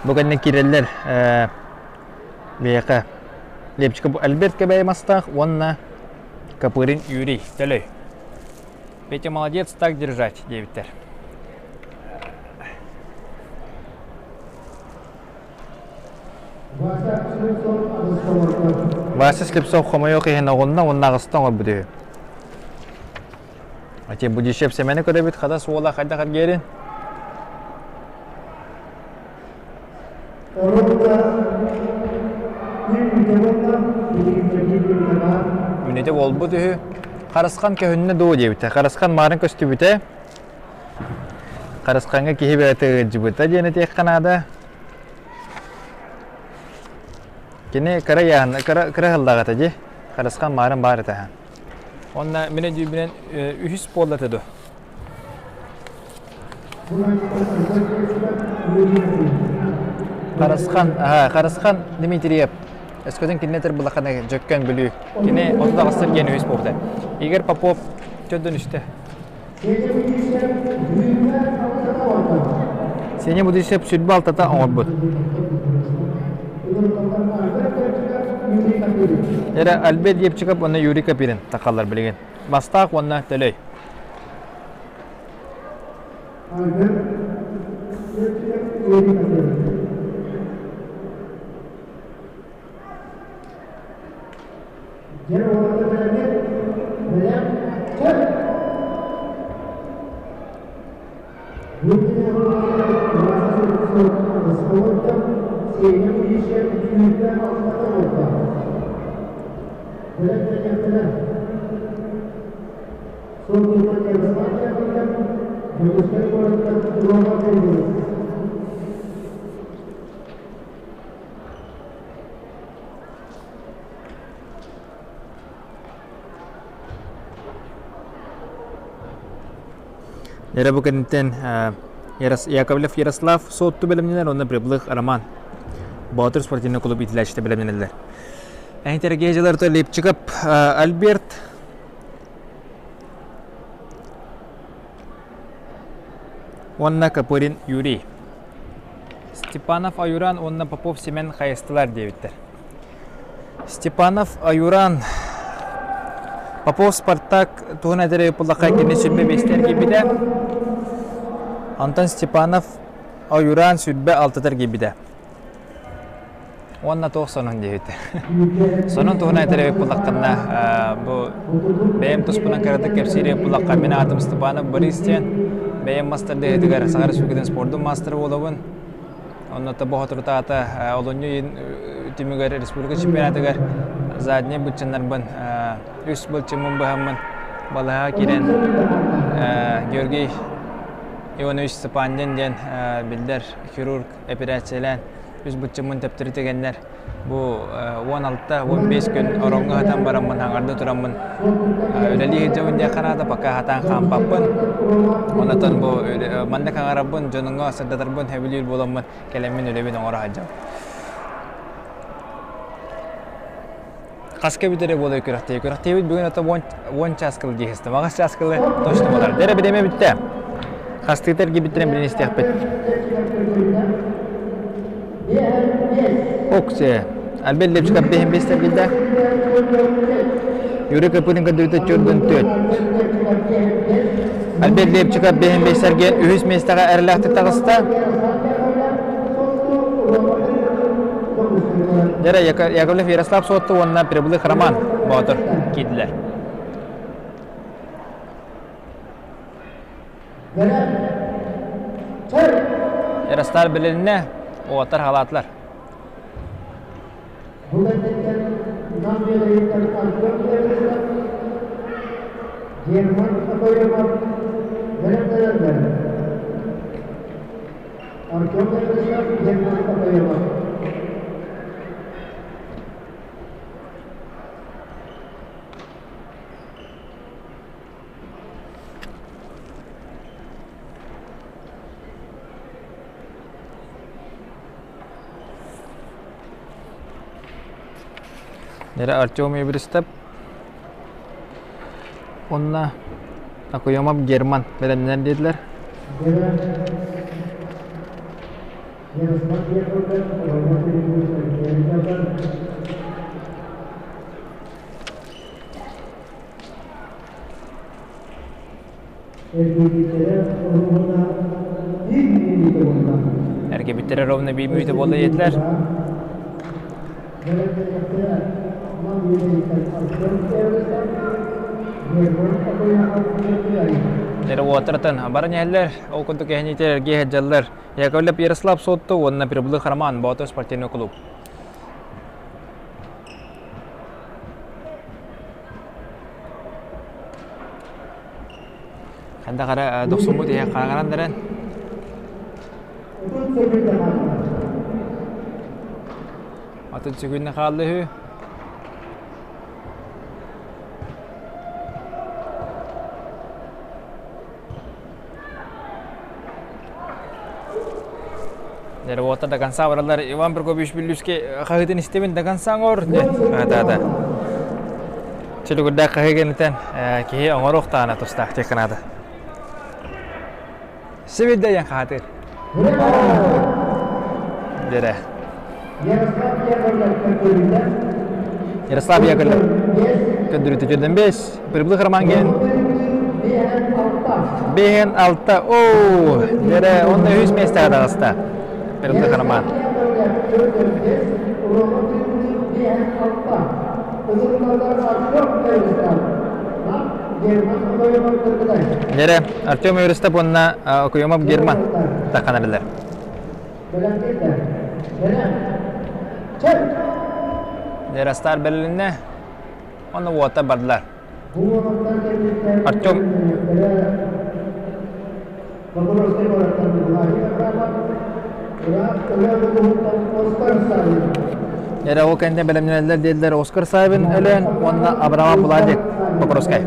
Бу кэннэ киирэллэр биһиэхэ Лепчика Альберт Кэбээйи мастаах уонна Копырин Юрий Төлөй. Петя молодец, так держать диэбиттэр. Вася Слепцов хомойуох иһин оҕунна уонна аҕыста оҥорбут үһү. Ати Будищев Сэмэни көрөбүт, хата суола хайдах эргиэрин? Мүнүтэ буолбут үһү. Харысхан көһүннэ дуу диэбитэ. Харысхан маарын көстүбүтэ. Харысхаҥҥа киһи бэйэтэ ыалдьыбыта диэн этиэххэ наада. Кини кыра яһын, кыра кыра ыһыллаах этэ дии. Харысхан маарын баар этэ. Онна мин өйдүүбүнэн үһүс буолла этэ дуо? Харысхан, Харысхан Дмитриев. Өскөтүн кинини этэр булахана Дьөккөн Бүлүү. Кини 38 сэргиэн үһүс буолбута. Игорь Попов төрдөн үстэ. Сеня Будищев сүрбэ алтата оҥорбут. Эрэ Альберт Епчиков уонна Юрий Копирин тахаллар билигин. Бастаах уонна Төлөй. Альберт Епчиков, Юрий Копирин. Дьэ, уолаттар бэлэмҥит? Бэлэм? Чөл! Эрэ бу кэнниттэн Яковлев Ярослав Суотту бэлэмнэнэр уонна Прибылых Роман Боотур спортивный клуб иитиллээччитэ бэлэмнэнэллэр. Эһинтэргэ дьыларта Лепчиков Альберт уонна Копырин Юрий. Степанов Аюран уонна Попов Семен хайыстылар диэбиттэр. Степанов Аюран Попов Спартак туһун этэрэ ыппыллахха кини сүрбэ биэстэр киирбитэ. Антон Степанов Аюран сүрбэ алтатар киирбитэ. Уонна туох сонун диэбитэ. Сонун туһунан этэрэ ыппыллаххына бу бэйэм туспунан кыратык кэпсиир ыппыллахха мин аатым Степанов Борис диэн бэйэм мастер Саха Республикатын спордун маастара буолабын. Онно тобоҕо олунньу ыйын түмүгэр республика чемпионатыгар задний быччыннарбын үс былчыммын быһаммын балаһа киирэн Георгий Иванович Степандин диэн биллэр хирург эпэрээссийэлээн үс быччыммын төптөрү тигэннэр бу 16-15 күн ороҥҥо сытан бараммын хаҥарды тураммын үлэлии сылдьабын диэххэ наада пока хатаан хаампаппын онотон бу маннык хаҥарарбын дьонуҥҥа сырдатарбын сөбүлүүр буоламмын кэлэммин үлэбин оҥоро сылдьабын хаска бүтэрэ буолай күрэхтэһии күрэхтэһиибит бүгүн ото уон чаас кыл диэхистим аҕыс чаас кылы точно буолар дэрэ бириэмэ бүттэ хастыыта эргийбиттэрин билин истиэхпит Оксе Альберт Лепчиков бэһин бэс тэргилдэ Юрий Копытин көрдөрүүтэ төрдүн төрт Альберт Лепчиков бэһин бэс сэргэ үһүс миэстэҕэ эрэлээхтик таҕыста Дьэрэ Яковлев Ярослав Суотту уонна Прибылых Роман Боотур киирдилэр. Ярослав билиннэ, уолаттар халаатылар. Герман Артем Ярослав Герман Папаева. Нера Артем Ибристов Уонна Акуйомов Герман бэлэмнэнэр диэтилэр. Эргибиттэрэ ровно биир мүнүүтэ буолла диэтилэр. Эрэ уотаратан баран иһэллэр, ол курдук эһэниитэ эргиэ сылдьаллар. Яковлев Ярослав Суотту уонна Прибылых Роман Боотур спортивный клуб. Хайдах эрэ дохсуммут иһэ хараҥаран даран Атын сүгүннэ хаалла үһү. Дьэ, до конца бараллар. Иван Прокопьевич Бүллүскэй хаһыытын истэбин до конца оҥор диэн хаһытаата. Чөлүгүрдээх хаһыы кэнниттэн киһи оҥоруохтаана тустаах технаада. Сибирде диэн хаһатыыр. Дьэрэ. Ярослав Яковлев көрдөрүүтэ төрдөн бес. Прибылых Роман ген. Бэһэн алта. Оо, дьэрэ, онно үһүс миэстэҕэ таҕыста. Прибылых Роман. Дьэрэ, Артем Юристов уонна Окуемов Герман тахханарылар. Дьэрастар бэрилиннэ, онно уота бардылар. Артем Эрэ ол кэннэ бэлэмнэнэллэр диэллэр Оскар Савин өлөөн уонна Абрама Владик Покровскай.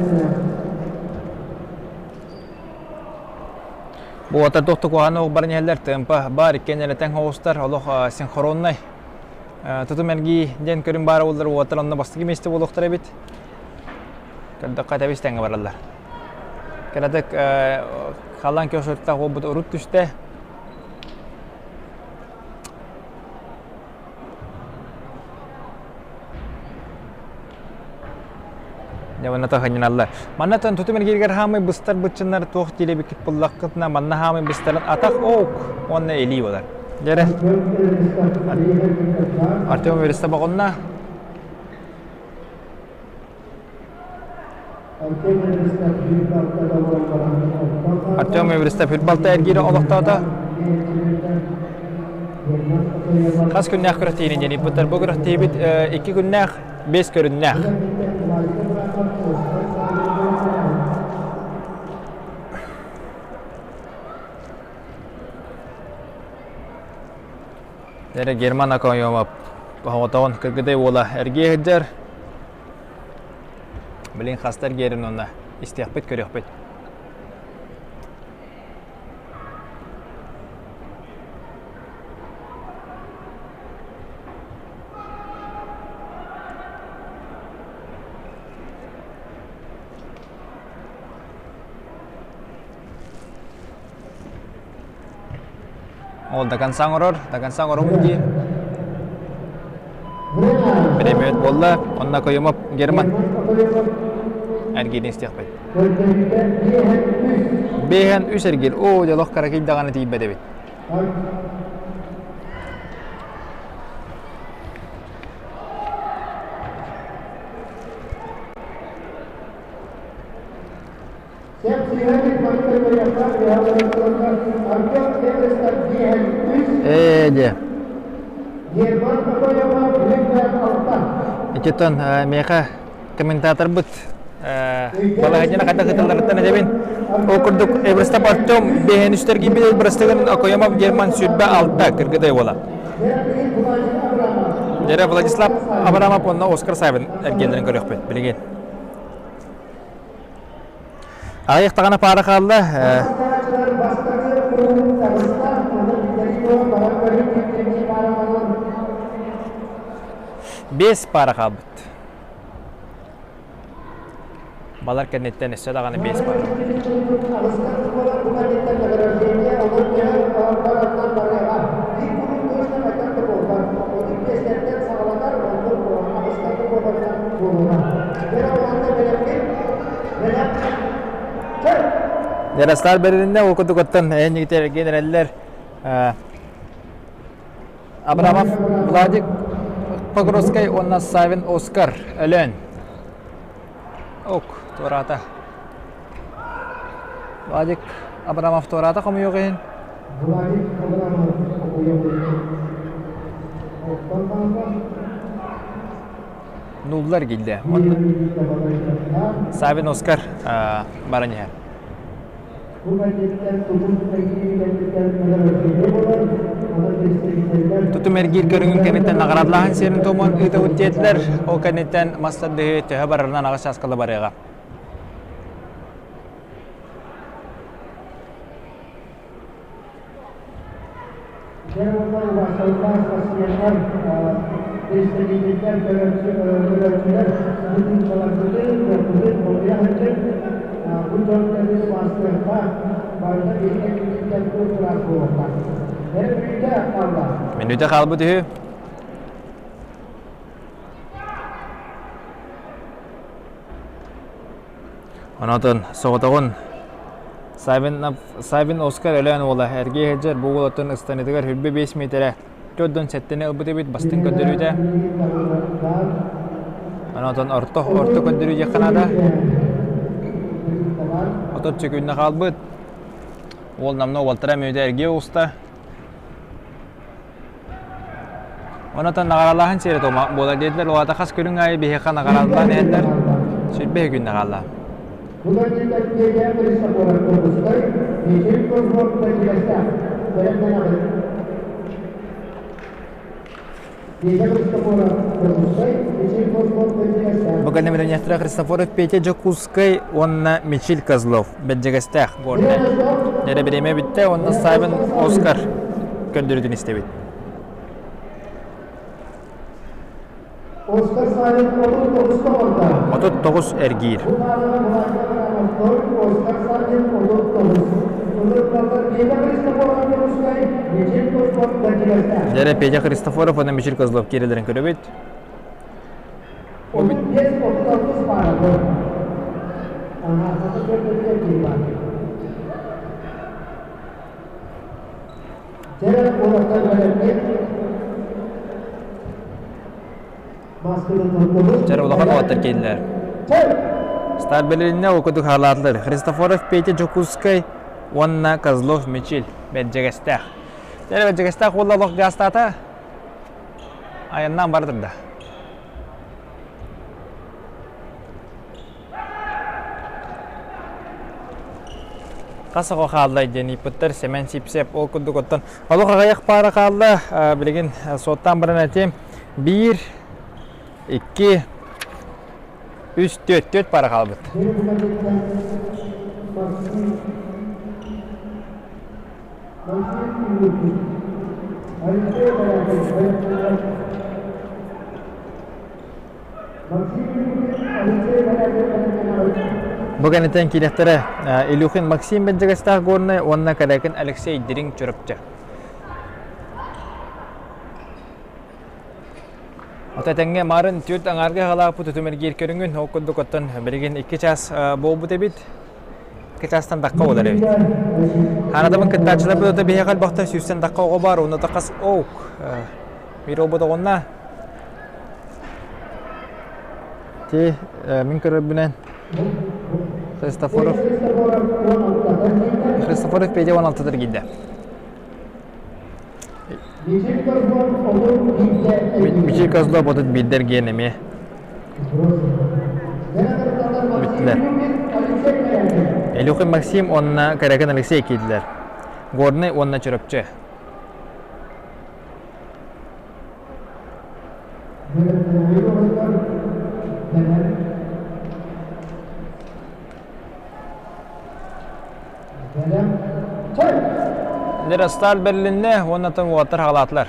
Бу уота туох куһаҕан баран иһэллэр тыампа бар иккиэн тэҥ оҕустар олох синхроннай тутум эргии диэн көрүҥ баара буоллар уоттар онно бастакы миэстэ буолуохтара эбит. Көрдөххө тэбис тэҥҥэ бараллар. Кыратык халлаан күөх уолбут урут түстэ. Дьэ манна тахынньаналлар. Манна тутум эргииригэр хаамай быстар быччыннар туох диэбиккит буллаххытына манна хаамай быстарын атах ок уонна илии болар. Дьэрэ. Артем Вереста боҕунна. Артем Эверестов үрбалта эргиирэ олохтоото. Хас күннээх күрэхтэһиини диэн ыйбыттар. Бу күрэхтэһиибит икки күннээх, биэс көрүннээх. Эрэ Герман Акоемов оҕотоҕун кыргыдай уола эргиэ сылдьар. Билин хастар герин онно истиэхпит, көрүөхпүт. Ол до конца оҥорор, до конца оҥоробун дии. Премиот буолла, онно Кыйымов Герман. Эргиирин истиэхпит. Бэһэн үс эргиир. Оо, дьолох каракий даҕаны тиийбэт эбит. Ээ диэ. Ититтэн миэхэ комментаторбыт балаһыанньаны хайдах ыытылларыттан этэбин. Ол курдук Эвристап Артем бэһэн үстэрги билэр бырастыгын Окоемов Герман 26 кыргыдай уола. Дьэрэ Владислав Абрамов уонна Оскар Савин эргиэллэрин көрүөхпүт билигин. Аҕыйах даҕаны паара хаалла. Биэс паара хаалбыт. Балар кэнниттэн өссө даҕаны биэс паара. Яростар бэрилиннэ ол курдук оттон эннигитер эргиэн Абрамов Владик Покровскай уонна Савин Оскар Өлөөн. Ок, туораата. Владик Абрамов туораата хомуйуох иһин. Владик Абрамов хомуйуох иһин. Нуллар киирдэ. Савин Оскар баран иһэр. Тутум эргиир көрүҥүн кэнниттэн наҕараадалааһын сиэрин туомун ыытабыт диэтилэр. Ол кэнниттэн мас тардыһыы төһө барарынан аҕыс чааскала барыаҕа. Дьэ уонна убастабыллаах спортсменнар, представителлэр, көрөөччүлэр бу тыынчаларбытын, кыахпытын болҕойо сылдьыҥ. Бу дьон кэлин убаастыахтаах, барыта биһиги кэннибититтэн туох ыраас буолуохтаах. Эрэ мүнүүтэ хаалла. Мүнүүтэ хаалбыт үһү. Онотон соҕотоҕун Савин, Савин Оскар Өлөөн уола эргиэ сылдьар бу уолаттан ыстанытыгар 25 миэтэрэ 47-ни ылбыт эбит бастыҥ көрдөрүүтэ. Онотон орто орто көрдөрүү диэххэ наада. 30 секүндэ хаалбыт. Уол намна уолтара мүөтэ эргиэ уста. Онотон наҕаралааһын сиэрэ туома буолар диэтилэр, ол аата хас көрүҥ аайы биһиэхэ наҕараадалаан иһэллэр, сүүрбэ күннэ хаалла. Бу кэннэ миллионердара Христофоров Петя Дьокуускай уонна Мичил Козлов Бэрдьигэстээх Горнай. Эрэ бириэмэ бүттэ уонна Савин Оскар көрдөрүүтүн истэбит. Оскар Савин 39 оҥордо. 39 эргиир. Бу паараҕа былааннанар Оскар Савин 39. Ылытталлар Петя Христофоров Дьокуускай, Мичил Козлов Бэрдьигэстээх. Дьэрэ Петя Христофоров уонна Мичил Козлов киирэлэрин көрөбүт. 35-36 паара бу. Ага, көрдөрүгэр киһи баар. Дьэ, уолаттар бэлэмҥит. Масканы туттубут. Дьэрэ улахан уолаттар киирдилэр. Стар бэлэринэ ол курдук хаалаатылар. Христофоров Петя Дьокуускай уонна Козлов Мичил Бэрдьигэстээх. Дьэрэ Бэрдьигэстээх уола олох гаастаата. Айаннаан бара турда. Хас оҕо хаалла диэн ыйыппыттар Сэмэн Сипсеп ол курдук оттон олох аҕыйах паара хаалла билигин суоттаан баран этиэм биир икки үс түөрт түөрт паара хаалбыт. Бу кэнниттэн киириэхтэрэ Илюхин Максим Бэрдьигэстээх Горнай уонна Корякин Алексей Дириҥ Чурапчы. Ото этэҥҥэ маарын түөрт аҥаарга хаалааппыт тутум эргиир көрүҥүн ол курдук оттон билигин икки чаас буолбут эбит. Икки чаастан тахха буолар эбит. Хаанадабын кыттааччылар быдата биһиэхэ элбэхтэр сүүстэн тахха оҕо баар, уонна тахас оук. Биир олбут оҕунна. Ти мин көрөрбүнэн Христофоров Христофоров Петя 16 киирдэ. Мичил Козлов 31 эргиэн эмиэ бүттүлэр. Илюхин Максим уонна Корякин Алексей киирдилэр. Горнай уонна Чурапчы. Лерасталь бэрилиннэ уонна уолаттар хаалаатылар.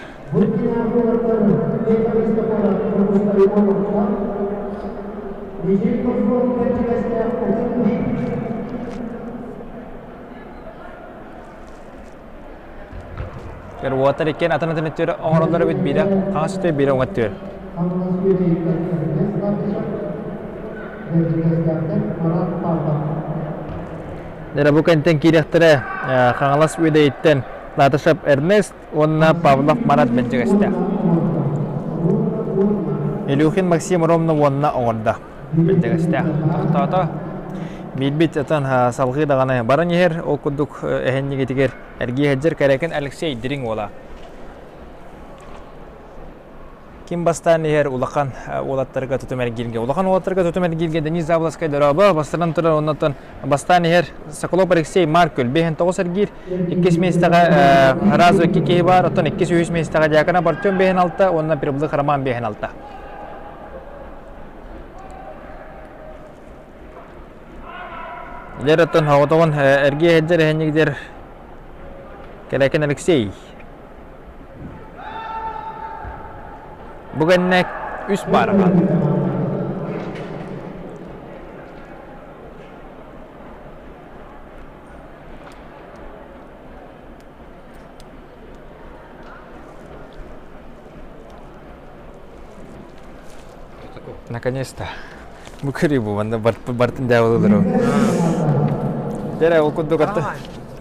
Уолаттар иккиэн атын атын өттүгэр оҥороллор эбит биирэ хаҥас өттүгэр биирэ уҥа өттүгэр. Дьэ бу кэнтэн киириэхтэрэ Хаҥалас Үөдэйиттэн Латышев Эрнест уонна Павлов Марат Бэрдьигэстээх. Илюхин Максим ровно уонна оҥордо. Бэрдьигэстээх. Тохтоото. Биирбит отон салҕыы даҕаны баран иһэр, ол курдук эһэнньигитигэр эргиэ сылдьар Кэрэкин Алексей Дириҥ уола. Ким бастаан иһэр улахан уолаттарга тутум эргииргэ. Улахан уолаттарга тутум эргииргэ Денис Заболоцкай дорообо бастаран турар оннотон бастаан иһэр Соколов Алексей Марк өлбе тоҕус эргиир. Иккис миэстэҕэ разу икки киһи бар, оттон иккис үһүс миэстэҕэ Дьяконов Артем бэһин алта уонна Прибылых Роман бэһин алта. Дьэр оттон хоҕотоҕун эргиэ сылдьар эһэнньигдэр Кэрэкин Алексей. Бу кэннэ үс баара хаалла. Наконец-то. Бу көрүү бу манна бартын дьаабылылар. Дьэрэ ол курдук атты.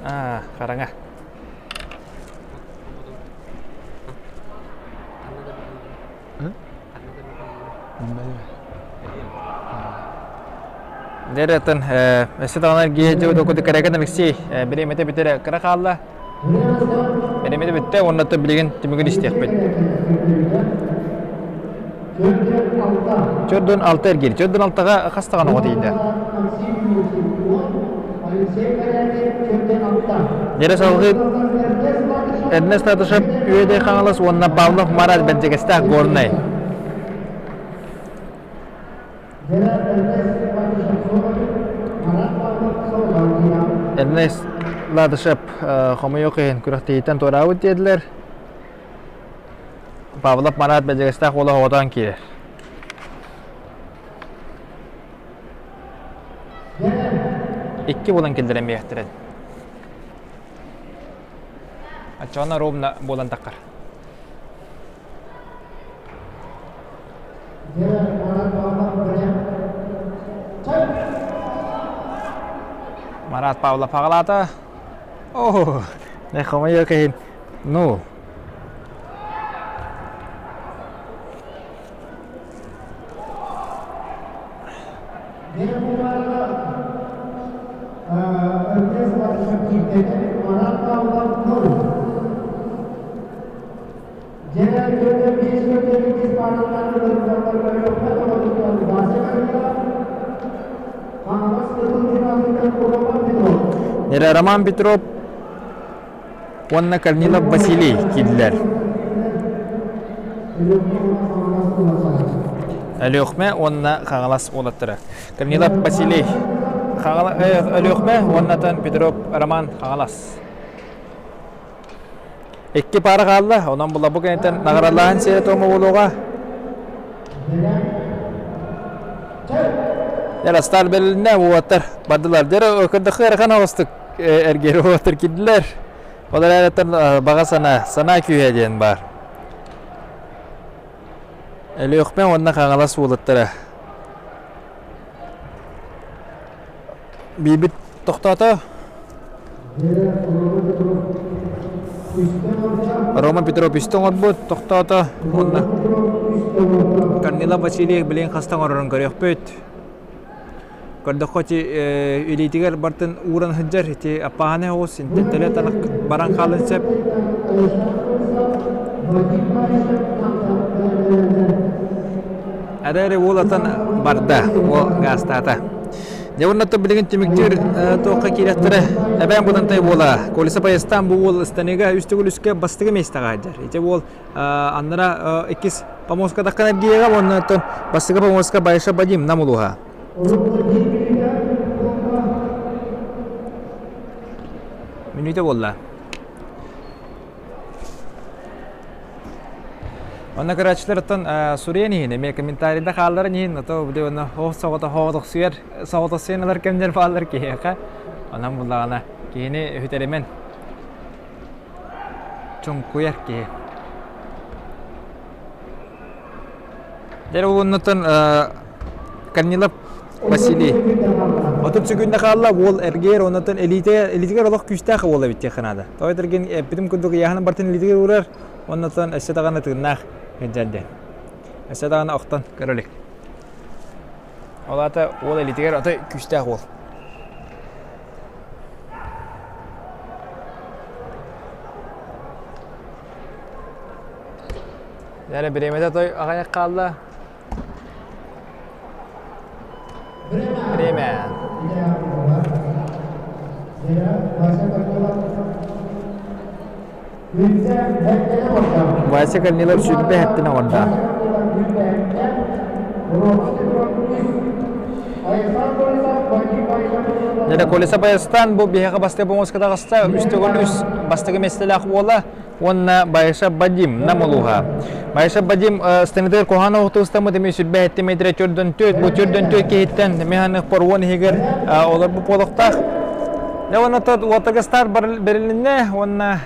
Аа, хараҥа. Дьэрэ атын өссө даҕаны эргийэ дьэ кэрэкэн Алексей бириэмэтэ бүтэрэ кыра хаалла. Бириэмэтэ бүттэ уонна билигин түмүгүн истиэхпит. Чөрдөн алта эргиир. Чөрдөн алтаҕа хас даҕаны оҕо тиийдэ. Дьэрэ салгыы Эрнест Татышев Үөдэй Хаҥалас уонна Павлов Марат Бэрдьигэстээх Горнай. Эрнест Ладышев хомойуох иһин күрэхтэһииттэн туораабыт диэтилэр. Павлов Марат Бэрдьигэстээх уола оҕотоон киирэр. Икки буолан киллэрэн биэхтэрин. Оччоҕуна ровно буолан таххар. Марат Павлов аҕалаата. Оо, не хомойуох иһин. Ну, Нера Роман Петров уонна Корнилов Василий киирдилэр. Өлүөхүмэ уонна Хаҥалас уолаттара. Корнилов Василий Өлүөхүмэ уонна Петров Роман Хаҥалас. Икки паара хаалла, онон була бу кэнниттэн наҕаралааһын сиэрэ-туома буолуоҕа. Ярастар бэрилиннэ, уоттар бардылар. Дьэ, кырдахы ыарахан оҕустук эргиэр уоттар киирдилэр. Ол эрээри баҕа санаа, санаа күүһэ диэн баар. Өлүөхүмэ уонна Хаҥалас уолаттара. Биирбит тохтоото. Рома Петров үстэ оҥорбут, тохтоото. Уонна Корнилов Васильев билигин хаста оҥорорун көрүөхпүт. Көрдөххө ити илиитигэр бартын ууран сылдьар ити аппаһаны оҕус интэн төлө баран хаалын сөп. Эрээри уол атан барда, уол гаастаата. Дьэ уонна билигин түмүктүүр туохха киирэхтэрэ эбээн Бытантай уола Колеса Поястан бу уол ыстаныыга үс төгүл үскэ бастакы миэстэҕэ сылдьар. Ити уол аннара иккис помоска таххан эргийэҕэ уонна оттон бастакы помоска Байша Бадим Нам улууһа. Мүнүүтэ буолла. Онно көрөөччүлэр оттон суруйан иһин, эмиэ комментарийда хаалларан иһин, ото били онно оһ соҕото хоҕотохсуйар, соҕотохсуйан ылар кэмнэр бааллар киһиэхэ. Онон буллаҕына киһини үһүтэримэн чуҥкуйар киһи. Дьэ уоннаттан Корнилов Василий 30 секунда хаалла уол эргээр оннотон элитэ элитигэр олох күүстээх уол эбит диэххэ наада. Тоҕо этэргин эппитим курдук ыйааһын бартын элитигэр уурар оннотон өссө даҕаны тыыннаах сылдьар диэн. Өссө даҕаны охтон көрө илик. Ол аата уол элитигэр отой күүстээх уол. Дьэ бириэмэтэ той аҕыйах хаалла. Время. Вася Корнилов сүүрбэ эһэттэн оҥордо. Дьэ Колеса Баястан бу биһиэхэ бастакы помоска таҕыста, үс төгүл үс бастакы миэстэлээх уола. уонна Байша Бадим Нам улууһа. Байша Бадим станытыгар куһаҕан оҕутуустаммыт эми сүрбэ эттэ метрэ төрдөн төрт бу төрдөн төрт киһиттэн механик поруон иһигэр олорбут буолуохтаах. Дьэ уонна тот уотага старт берилиннэ уонна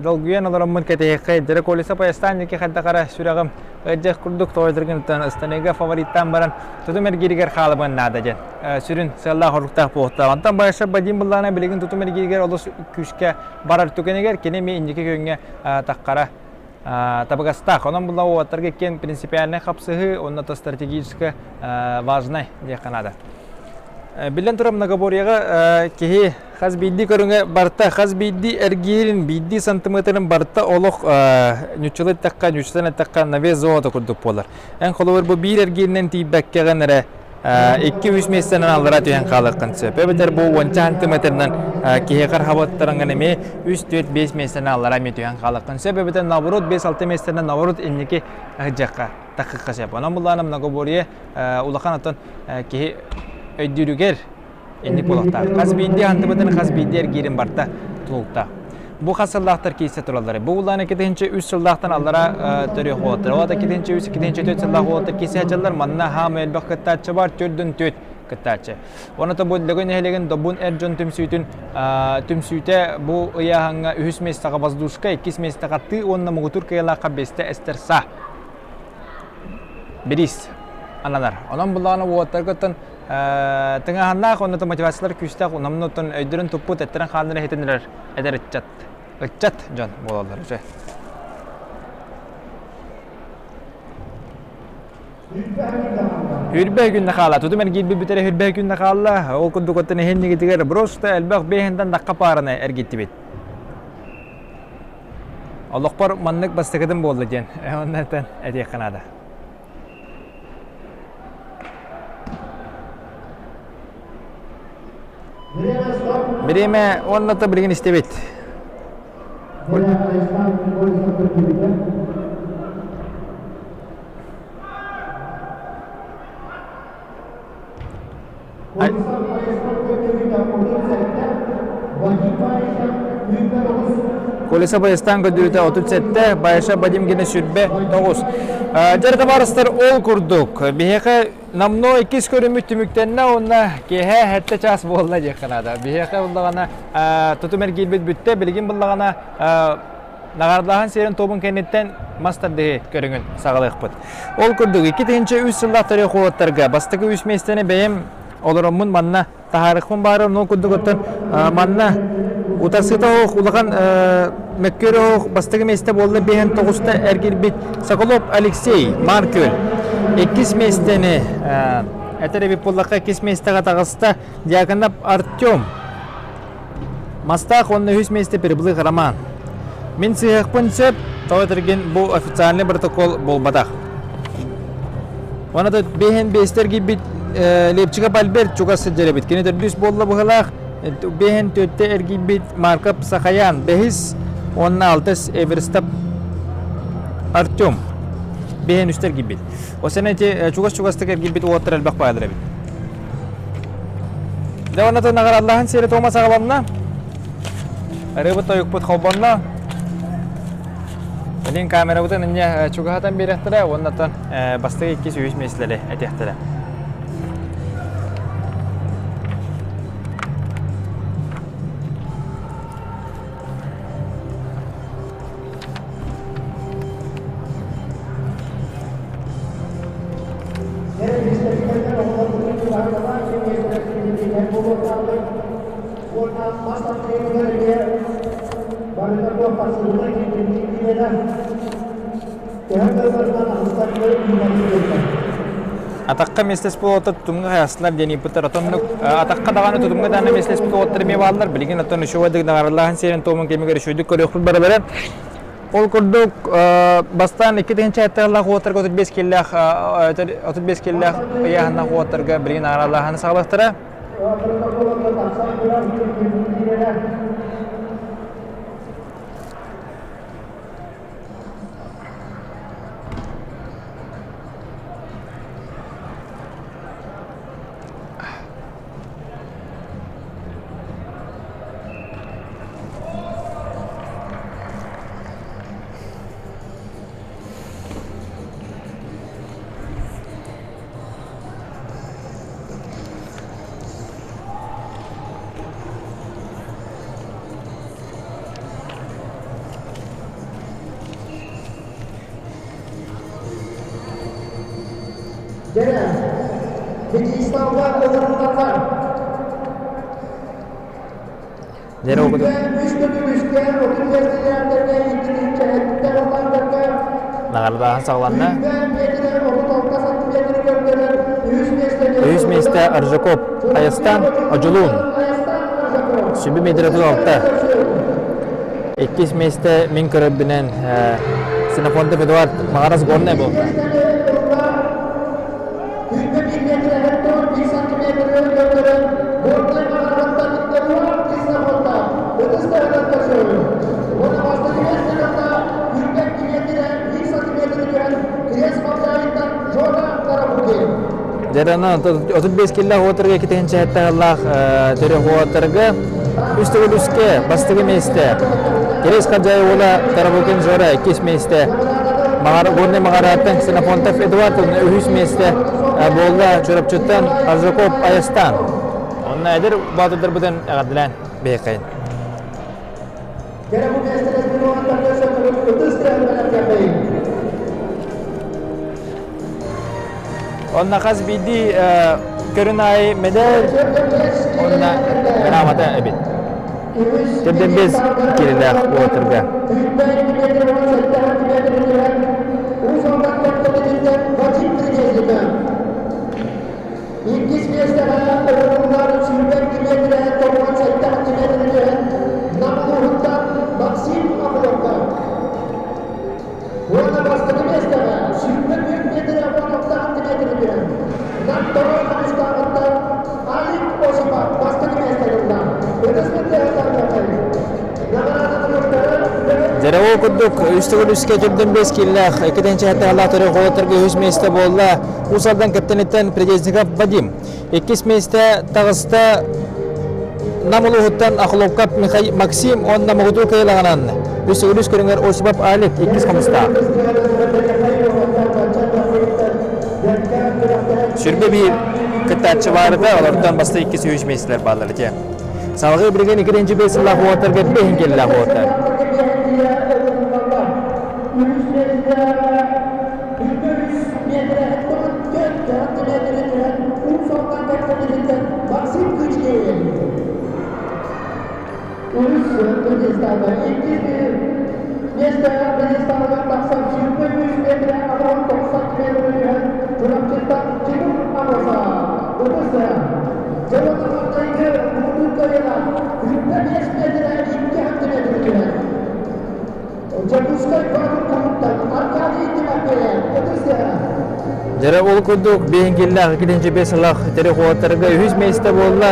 долгуйан олороммун кэтэһиэххэ дьэрэ колеса поястаан диэки хайдах эрэ сүрэҕим ыалдьыах курдук тоойдоргунтан ыстаныыга фавориттаан баран тутум эргииригэр хаалабын наада диэн сүрүн сыаллаах оруктаах буолуохтаах. Онтон Байша Бадим былаана билигин тутум эргииригэр олус күүскэ барар түгэнигэр кини эмиэ инники күөҥҥэ таххара табыгастаах. Онон була уолаттарга иккиэн принципиальнай хапсыһыы уонна то стратегически важнай диэххэ наада. Биллэн турар многоборьеҕа киһи хас биирдии көрүҥэ барыта хас биирдии эргиирин, биирдии сантиметрын барыта олох ньуччалыы эттэххэ, ньуччатан эттэххэ на вес золота курдук буолар. Эн холобур бу биир эргииринэн тиийбэккэҕин эрэ 2-3 миэстэнэн аллара түһэн хаалыаххын сөп. Эбэтэр бу уонча сантиметрынан киһиэхэ хабаттарыҥҥын эмиэ 3-4-5 миэстэнэн аллара эмиэ түһэн хаалыаххын сөп. Эбэтэр наоборот 5-6 миэстэнэн наоборот инники сылдьыахха таххыхха сөп. Онон буллаана многоборье улахан оттон киһи өйдүүрүгэр инник буолуохтаах. Хас биирдии антыбытын хас биирдии эргиирин барта тулуктаах. Бу хас сыллаахтар киирсэ тураллар. Бу улаан 2003 сыллаахтан аллара төрүөх уолаттар. Ол 2003 2004 сыллаах уолаттар киирсэ сылдьаллар. Манна хаам элбэх кыттааччы бар, төрдүн төрт кыттааччы. Оното бу Лөгөн нэһилиэгин Добун эр дьон түмсүүтүн түмсүүтэ бу ыйааһыҥҥа үһүс миэстэҕэ воздушка, иккис миэстэҕэ тыы уонна муҥутуур кыайыылаахха биэстэ эстэр саа. Бириис ананар. Онон буллаҕына уолаттаргыттан тыҥааһыннаах уонна мотивациялар күүстээх унамнуттан өйдөрүн туппут эттэрин хааннарын иһитиннэрэр эдэр ыччат ыччат дьон буолаллар уже. Хүрбэ күннэ хаала. Тутум эргийбит бүтэрэ хүрбэ күннэ хаалла. Ол курдук оттон иһиннигитигэр просто элбэх бэһинтэн дакка паараны эргиттибит. Олохпор маннык бастакытым буолла диэн онно этиэххэ наада. Бириэмэ уонна да билигин истэбит. Колеса Баястан көрдөрүүтэ 37, Байша Бадим генэ сүрбэ 9. Дьэр табаарыстар ол курдук. Биһиэхэ намно иккис көрүммүт түмүктэннэ уонна киэһэ сэттэ чаас буолла диэххэ наада. Биһиэхэ буллаҕына тутум эргиирбит бүттэ, билигин буллаҕына Наҕараадалааһын сиэрин туомун кэнниттэн мас тардыһыы көрүҥүн саҕалыахпыт. Ол курдук, 2003 сыллаах төрүөх уолаттарга бастакы үс миэстэни бэйэм олороммун манна таһаарыахпын баарым. Ол курдук оттон манна утарсыыта оһох улахан мөккүөр оһох бастакы миэстэ буолла биэһэн тоҕуста эргирбит Соколов Алексей Маркөл. Иккис миэстэни этэр эбит буоллахха иккис миэстэҕэ таҕыста Дьяконов Артем. Мастаах уонна үһүс миэстэ Переблых Роман. Мин сыһыахпын сөп, тоҕо этэргин бу официальный протокол буолбатах. Уонна биэһин биэстэр киирбит Лепчиков Альберт чугас сылдьар эбит. Кини төрдүс буолла быһылаах. Биэһин түөттэ эргийбит Марков Сахаян бэһис уонна алтыс Эверстап Артем биэһин үстэ эргийбит. Осен эти чугас-чугастык эргийбит уолаттар элбэх баайдар эбит. Дьэ уонна наҕараадалааһын сиэрэ-туома саҕаланна. Ырыабыт тойукпут холбонно. Билин камерабытын инньэ чугаһатан биэриэхтэрэ уонна оттон бастакы иккис үһүс миэстэлэри этиэхтэрэ. Атахха миэстэспит уолаттар тутумҥа хайастылар диэн ыйыппыттар. Отоннук атахха даҕаны тутумҥа даҕаны миэстэспит уолаттар эмиэ бааллар. Билигин оттон үчүгэйдик наҕаралааһын сиэрин туомун кэмигэр үчүгэйдик көрүөхпүт барылары. Ол курдук, бастаан 2 тыһыынча уоттарга 35 киллээх 35 киллээх ыйааһыннаах уоттарга билигин наҕараадалааһыны саҕалыахтара. Дьэрэ ол Наҕарадаһан саҕаланна. Үһүс миэстэ Аржаков Айастан Одьулуун. Сүбэ метрэтин алта. Иккис миэстэ мин көрөрбүнэн Ксенофонтов Эдуард Маҕарас Горнай буолла. Дьарана 35 киллээх уотарга иккитинчи сыллаах төрөх уотарга үс төгүл үскэ бастакы миэстэ Кирис Хадьай уола Тарабукин Жора иккис миэстэ Маҕар Горнай Маҕараттан Ксенофонтов Эдуард үһүс миэстэ буолла Чурапчыттан Аржаков Айастан. Онно эдэр баатырдарбытын эҕэрдэлээн биһиэххин. Онно хас биирдии көрүн аайы медаль уонна грамота эбит. Төрдөн без кирилээх уотурга. Иккис миэстэҕэ оҕолорунан сүүрбэ килиэтирэ тоҕуон сэттэх килиэтирэ Нам улууһуттан Максим Охлопков. Уонна бастакы миэстэҕэ 24 миэтэрэ 16 сантиметры Нам Тоҕой Хомустааҕыттан Алик Осипов бастакы миэстэ ылла. Ытыс Дьэрэҕэ курдук үс төгүл үскэ түрдэн бэс кииллээх иккитинчи хаттаалаах төрү холотторго үһүс миэстэ буолла Уус Алдан кэптениттэн Придезников Вадим. Иккис миэстэ таҕыста Нам улууһуттан Охлопков Михаил Максим уонна Мугутуу кыайылаҕынан үс төгүл үс көрүҥэр Осипов Алик иккис хомустаах. Сүрбэ биир кыттааччы баарыта, олортон баста иккис үһүс миэстэлэр бааллар ити. Салгыы билигин иккитинчи бес сыллаах уолаттарга бэһин кэллээх уолаттар. Дьэрэ ол курдук биһиҥкиллээх иккитинчи бес сыллаах тэрих уолаттарга үһүс миэстэ буолла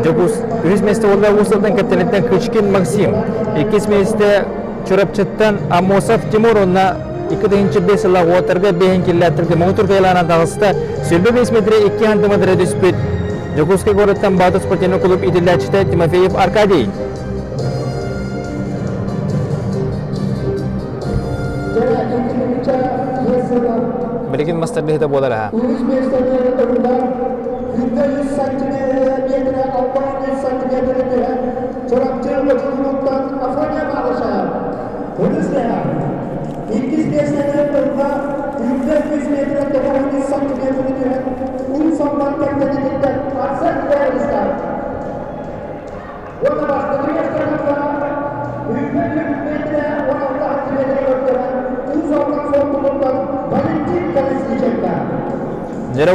Дьокуус үһүс миэстэ буолла Уус Алдан кэптэлиттэн Кычкин Максим, иккис миэстэ Чурапчыттан Аммосов Тимур уонна 2005 сыллаах уолаттарга биһиҥкиллээхтэргэ муҥутуур кыайылаанан таҕыста 25 метрэ 2 сантиметры түспүт Дьокуускай куораттан Баатыр спортивный клуб иитиллээччитэ Тимофеев Аркадий. Билигин мастардыһыта буолар аха. Иккис миэстэни ылла 100 метр 900 сантиметры түһэн ун сонтан кэргэнититтэн Арсен Эристар. Уонна бастакы миэстэни ылла 100 метр 16 сантиметры көрдөрөн ун сонтан суоттутуттан Валентин Колесниченко. Дьэрэ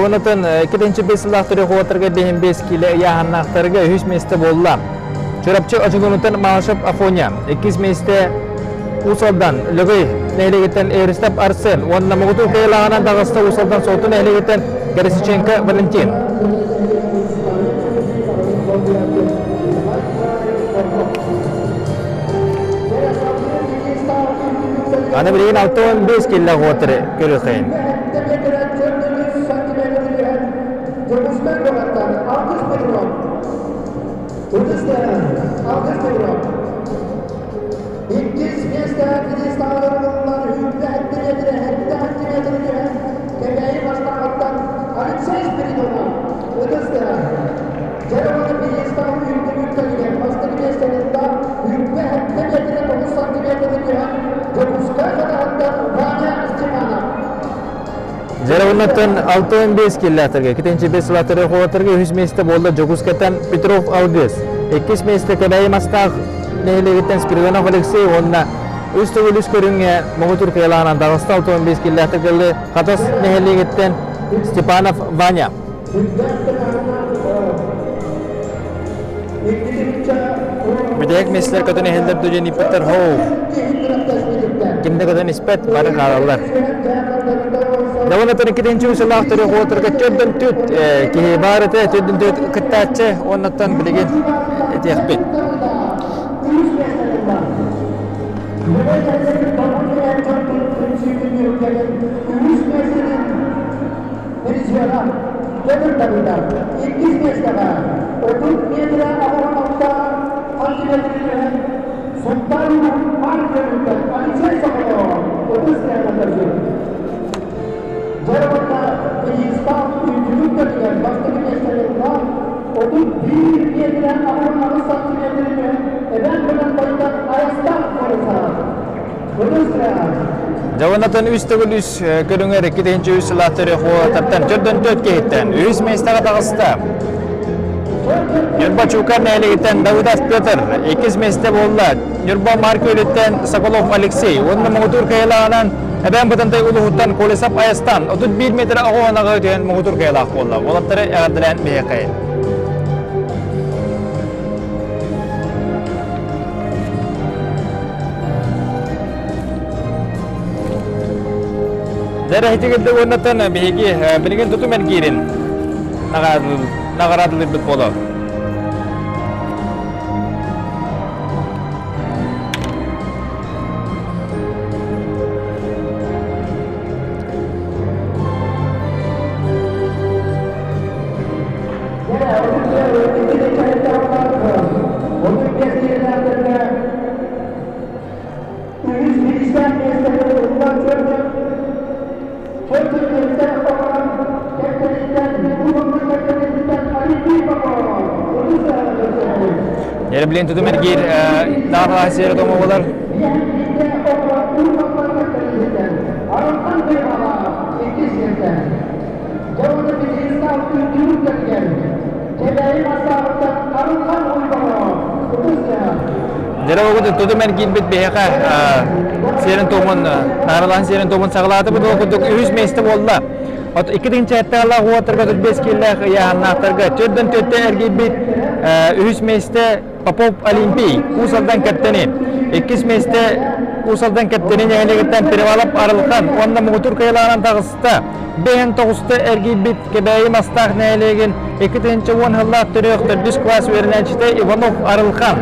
иккитинчи бес сыллаах төрүөх биһин бес киле ыйааһыннаахтарга үһүс миэстэ буолла. Чурапчы Очугунуттан Малышев Афоня, иккис миэстэ Уус Алдан Лөгөй нэһилиэгиттэн Эристап Арсен уонна Мугутуу кыайылааҕынан таҕыста Уус Алдан Суотту нэһилиэгиттэн Горисиченко Валентин. Аны билигин 65 киллэ уотары көрүөххайын. Иккис миэстэ пьедесталларынан үрдэ метрэ, сантиметры түһэн Кэбээйи бастаҕыттан Алексей Спиридонов ытыстыра. Дьэ, пьедестал үрдүбүттэригэр бастакы миэстэлэргэ үрдэ метрэ 9 сантиметры түһэн Дьокуускай хатаһыттан Ваня Степанов. Дьарабыннаттан 65 киллаатырга, иккитинчи бес сылаатырга хуотарга үһүс миэстэ буолла Дьокуускайтан Петров Алгыс. Иккис миэстэ Кэбээйи Мастаах нэһилиэгиттэн Спиридонов Алексей уонна үс төгүл үс көрүҥҥэ Моҕутур кыайалаанан таҕыста 65 киллаатыргалы Хатас нэһилиэгиттэн Степанов Ваня. Бүтэһик миэстэлэр көтөн иһэллэр дуу диэн ииппиттэр хоу. Ким да көтөн испэт, бары хаалаллар. Даван иккитинчи сылаах төрү хуотарга төрдөн түт киһи баар этэ, төрдөн түт кыттааччы уоннаттан билигин этиэхпит. Venezuela көтөр табыта. Иккис миэстэҕэ 30 метрэ аҕалан сантиметры Сунтар Маркерыттан Алексей Соколов 30 километр. Дьарбата Кыргызстан үрдүгүн көрүгэр бастакы миэстэлэргэ 31 метрэ 68 сантиметры эбэн бынан байдан Айастан Колесов. Дьабанатан үс төгүл үс көрүҥэр иккитинчи үс сылааттары хуотаттан төрдөн төрт киһиттэн үһүс миэстэҕэ таҕыста. Ньурба Чуукар нэһилиэгиттэн Давыдов Петр иккис миэстэ буолла. Ньурба Маркөлүттэн Соколов Алексей уонна муҥутуур кыайылааҕынан Эбээн Бытантай улууһуттан Колесов Айастан 31 метр оҕо түһэн муҥутуур кыайылаах буолла. Уолаттары эҕэрдэлээн биһиэхэ. Дьэ, уоннаттан биһиги билигин тутум эргиирин наҕараадалыырбыт буолуо. Эрблин тутум эргиир даҕалаах сиэрэ томо болар. Дьэ оҕо тутум эргиирбит биһиэхэ сиэрин туомун нааралаан сиэрин туомун саҕалаатыбыт ол курдук үһүс миэстэ буолла. От икки тыһыынча уотарга 45 киилээх ыйааһыннаахтарга төрдөн төртө эргийбит үһүс миэстэ Попов Олимпий Уус Алдан кэптэни. Иккис миэстэ Уус Алдан кэптэни нэһилиэгиттэн Перевалов Арылхан уонна муҥутуур кыайылааҕынан таҕыста. Бэһин тоҕуста эргийбит Кэбээйи Мастаах нэһилиэгин 2010 сыллаах төрүөх төрдүс класс үөрэнээччитэ Иванов Арылхан.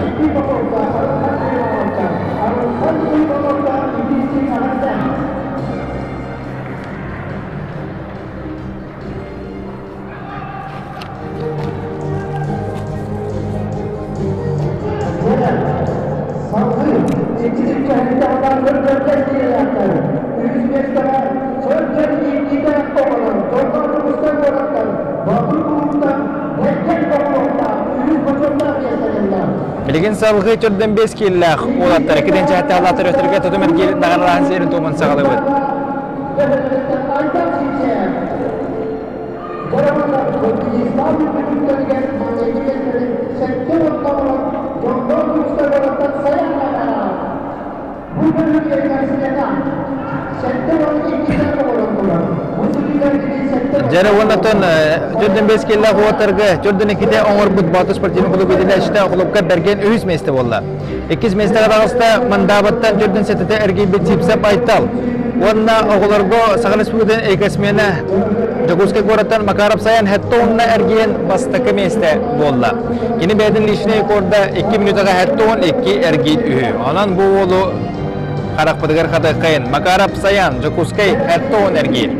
Салгыы иккис түһүмэхтэ көрдөрбөт киһилээхтэр үһүс миэстэҕэ Сөргүн иитиитэ оҕолор Дорҕоон Тубустан куораттан Боотур кулууптан Бэргэн Боппуохтаах үһүс бочуоттаах миэстэлэннэ. Билигин салгыы төрдөн бес кииллээх уолаттар иккитин чааттаалаатар өтөргө тутум эргиир наҕаралаан сиэрин туомун саҕалыбыт. Айдан Симсеев Дьэрэ уоннаттан төрдөн бес киллээх уоттарга төрдөн иккитэ оҥорбут Боотур спортивный клуб идэлээччитэ клубка бэргэн үһүс миэстэ буолла. Иккис миэстэҕэ таҕыста Мандаабаттан төрдөн сэтэтэ эргийбит Сипсап Айтал уонна оҕолорго Саха Республикатын экосмена Дьокуускай куораттан Макаров Саян хэтте уонна эргийэн бастакы миэстэ буолла. Кини бэйэтин личный рекорда 2 минутаҕа хэтте уон икки эргийит үһү. Онон бу уолу харахпытыгар хатыаххайын. Макаров Саян, Дьокуускай хэтте уон эргийит.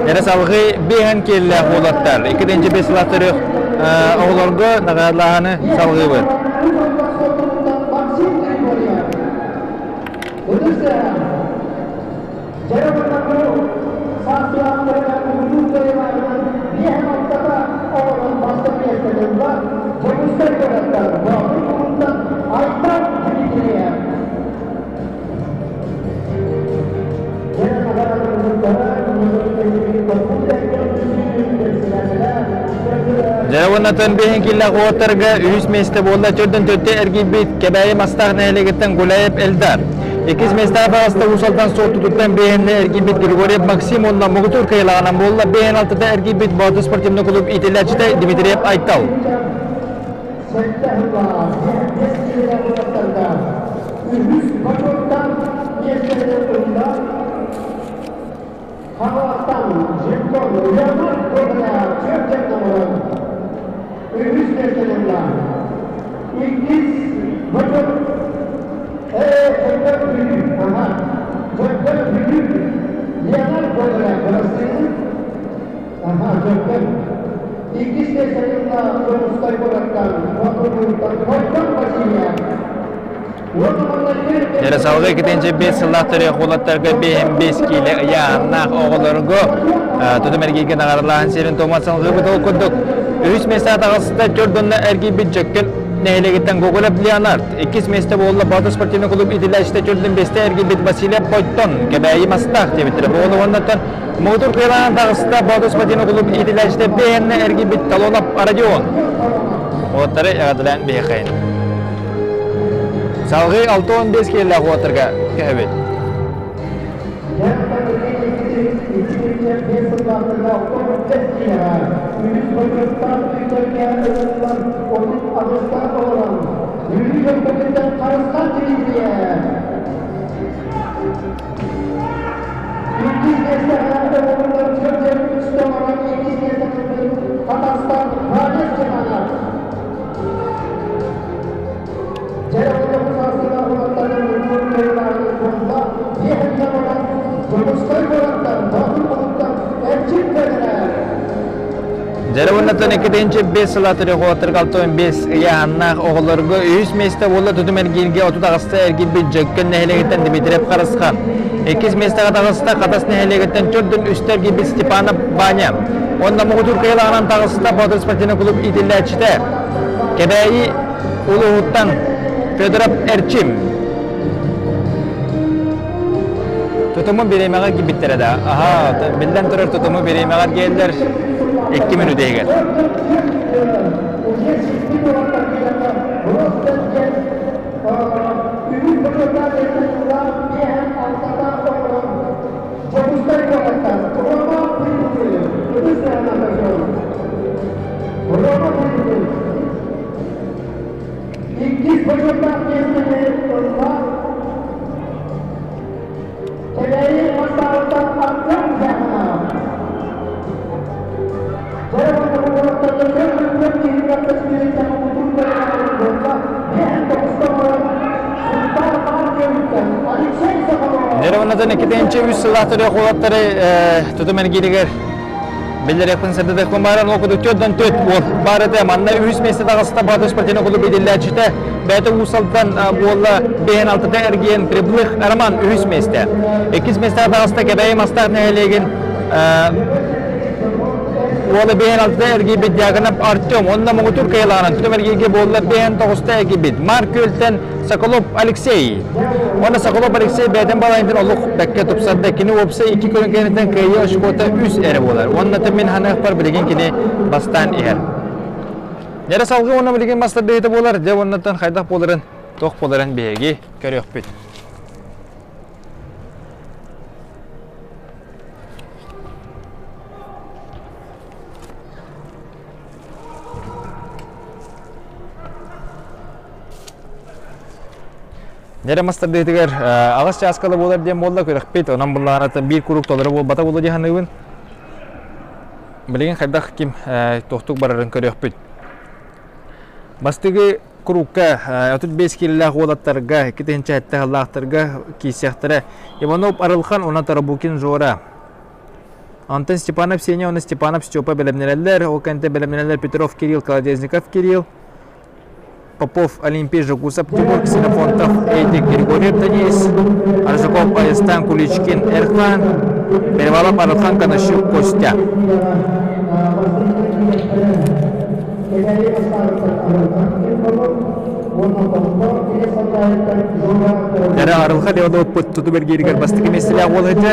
Эрэ салгыы биэһэн киэллээх уолаттар иккитинчи бес сылааттары оҕолорго наҕараадалааһыны салгыыбыт. Дьэ уоннатын биһин киллэх уоттарга үһүс миэстэ буолла төрдөн төрдө эргийбит Кэбээйи Мастаах нэһилиэгиттэн Гуляев Элдар. Иккис миэстэҕэ таҕыста Уус Алдан Суоттутуттан биһиннэ эргийбит Григорьев Максим уонна муҥутуур кыайыылааҕынан буолла биһин алтата эргийбит Боотур спортивный клуб иитиллээччитэ Дмитриев Айтал. Үһүс бочуоттаах миэстэни ылла Хаҥаластан Жирков Леонард Гоголя түөрт номерон үһүс миэстэни ылла. Иккис бочуот Чөккөн Бүлүү аха Чөккөн Бүлүү Леонард Гоголя бырастыыны аха Чөккөн Иккис миэстэни ылла Дьокуускай куораттан Боотурбуйуттан Хойдон Васильев. Ярославга иккитинчи 5 сыллаах төрүөх уолаттарга 5 киилэ ыйааһыннаах оҕолорго тутум эргииргэ наҕаралааһын сирин туомат салҕыыбыт ол курдук үһүс миэстэ таҕыста төрт донна эргийбит Дьөккөн нэһилиэгиттэн Гоголев Леонард, иккис миэстэ буолла Боотур спортивный клуб иитиллээччитэ төрдүн бэстэ эргийбит Василий Бойтон, Кэбээйи Мастаах диэбиттэрэ. Буолу уоннаттан муҥутуур кыайылаан таҕыста Боотур спортивный клуб иитиллээччитэ бэйэннэ эргийбит Талонов Родион. Уоттары эҕэрдэлээн биһиэхэйин. Салгыы 65 киилэлээх уоттарга көһөбүт. Дьэрэ уоннаттан иккитинчи бес сыла төрүхуоттарга 65 ыйааһыннаах оҕолорго үһүс миэстэ буолла тутум эргииргэ 38 эргийбит Дьөккөн нэһилиэгиттэн Дмитриев Харысхан. Иккис миэстэҕэ таҕыста Хатас нэһилиэгиттэн төрдүн үстэ эргийбит Степанов Ваня. Уонна муҥутуур кыайыылааҕынан таҕыста Боотур спортивный клуб иитиллээччитэ Кэбээйи улууһуттан Федоров Эрчим. Тутуму бириэмэҕэ киирбиттэрэ да. Аһаа, биллэн турар тутуму бириэмэҕэ эргийэллэр 2 мүнүүтэ иһигэр. Иккис бочуоттаах миэстэни ылла Кэбээйи Мастааҕыттан Артем Дьяконов. Нервнатын иккитинчи үс сыллаах төрүөх уолаттары тутум эргииригэр Биллэриэхпин сырдатыахпын бааран ол курдук төрдөн төрт уол баар этэ. Манна үһүс миэстэ таҕыста Боотур спортивный клуб иитиллээччитэ бэйэтэ Уус Алдан буолла бэйэн алтата эргийэн Прибылых Роман үһүс миэстэ. Иккис миэстэҕэ таҕыста Кэбээйи Мастаах нэһилиэгин уола бэйэн алтата эргийбит Дьяконов Артем онно муҥутуур кыайылааҕынан тутум эргииргэ буолла бэйэн тоҕуста эргийбит Марк Күөлтэн Соколов Алексей. Уонна Соколов Алексей бэйэтин балайынтан олох бэккэ тупсарда. Кини уопсай икки көрүҥ кэнниттэн кыайыы очкота үс эрэ буолар. Уонна мин ханыахпар билигин кини бастаан иһэр. Дьэрэ салгыы уонна билигин мастар бэйэтэ буолар. Дьэ уоннаттан хайдах буоларын, туох буоларын биһиги көрүөхпүт. Нэрэ мастардыытыгар аҕыс чааскала буолар диэн буолла күрэхпит. Онон буллаарата биир куруук толору буолбата буолуо дии саныыбын. Билигин хайдах ким туохтук барарын көрүөхпүт. Бастыгы курукка 35 киилэлээх уолаттарга, 2007 сыллаахтарга киирсиэхтэрэ. Иванов Арылхан уонна Тарабукин Жора. Антон Степанов Сеня уонна Степанов Степа бэлэмнэнэллэр. Ол кэнтэ бэлэмнэнэллэр Петров Кирилл, Колодезников Кирилл, Попов Олимпий Жукусов Тимур, Ксенофонтов Эдик Григорьев Денис, Аржаков Айыстан Куличкин Эрхан, Перевалов Арылхан Конощук Костя. Дәрі Арылха Леонов туту бергеригер бастакы миэстэлээх уол этэ.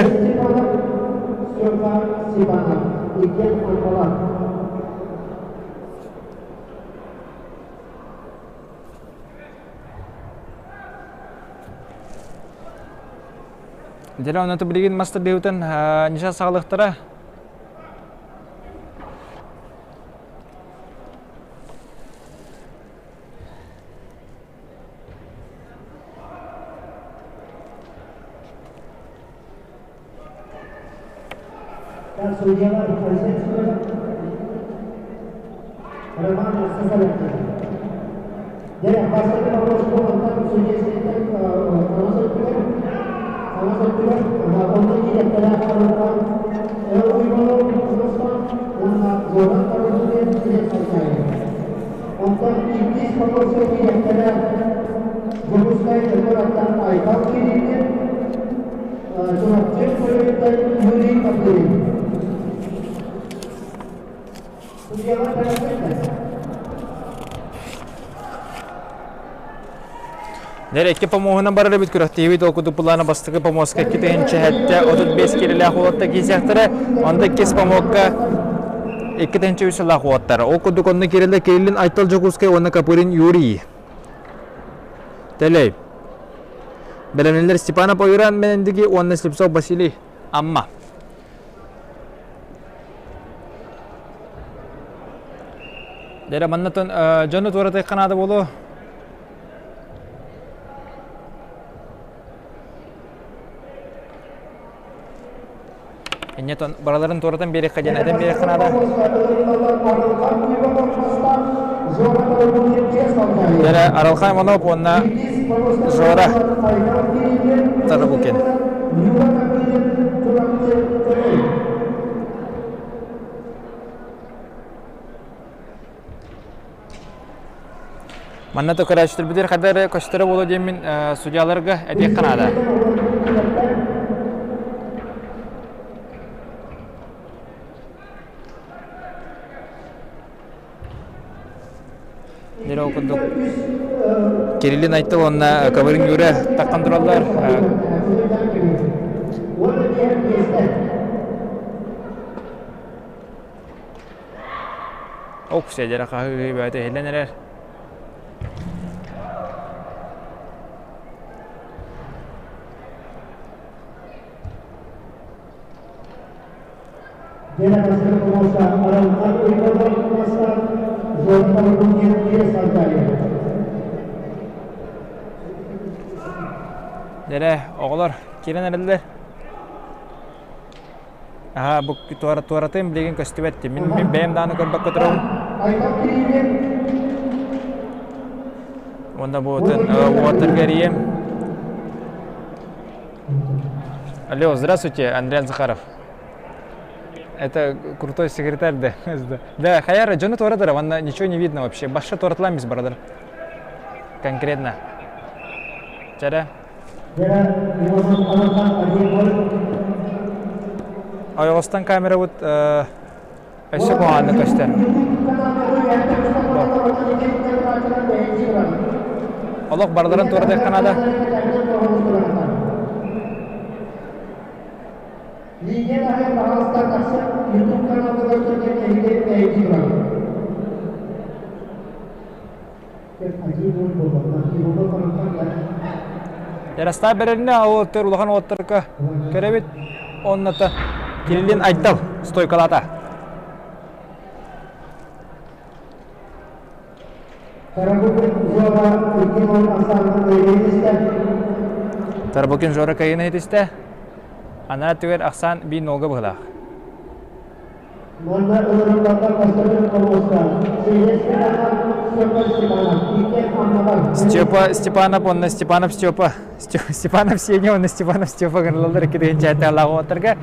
Дьэ, онно билигин мастер быһыытын ньыша саҕалыахтара. Судьялар Айсен Семенов, Роман Сысоленко. Дьэ, бастакы вопрос онтон судейскайтан хаҥас өттүгэр, хаҥас өттүгэр онно киирэттэлээх Арылхан Уйбанов Руслан уонна Жора Тарабукин сирин салгайы. Онтон иккис вопроска киирэттэлээх Дьокуускай куораттан Айтал Кириллин, Чурапчы көрүҥүттэн Юрий Копырин. Судьялар бэлэмнэннэ. Дэр икки помоһунан барар эбит күрэхтиибит ол курдук былаана бастакы помоска 2 735 киилэлээх уолаттар киирсиэхтэрэ онно иккис помокка 2 300 лаах уолаттар ол курдук онно киирэллэр Кириллин Айтал Дьокуускай уонна Копырин Юрий Телей Бэлэмнэнэр Степанов Ойуран Мэнэндиги уонна Слепцов Василий Амма. Дэрэ маннатын дьону туоратыахха наада буолуо. Инньэ бараларын туоратан биэриэххэ диэн этэн биэриэххэ наада. Дэрэ Аралхай Иванов уонна Жора Тарабукин. Манна то көрөөччүлэрбитигэр хайда эрэ көстөрө буолуо диэммин судьяларга этиэххэ наада. Дьэ ол курдук Кириллин Айтал уонна Ковырин Юра таххан тураллар. Оксия дьэрэ хаһыы бөтө иһиллэн эрэр. Дьэрэ, оҕолор киирэн эрэллэр. Аһаа, бу туоратыым билигин көстүбэт дии. Мин, мин бэйэм даҕаны көрбөккө турабын. Уонна бу уоттарга эрийиэм. Алло, здравствуйте, Андриан Захаров. Это крутой секретарь, да. Да, хаяр, дьону туоратара, ванна ничего не видно вообще. Башша туоратыламмис, брадер. Конкретно. Чара. Ойоҕостон камерабыт өссө куһаҕаннык көстөр. Олох барыларын туоратыахха наада. Ярастаа бэрэринэ уоттар улахан уоттарга көрөбүт. Онната Кириллин Айтал стойкалаата. Тарабукин Жора кайына етісті. Анаа түгер ахсаан биир нолга быһылаах. Манна ылырылларга бастакы хомуска Степа Степанов, икки Аммалар. Степа Степанов уонна Степанов Степа. Степанов Сеня уонна Степанов Степа гынылалар икки тыһыынча лаҕуоттарга.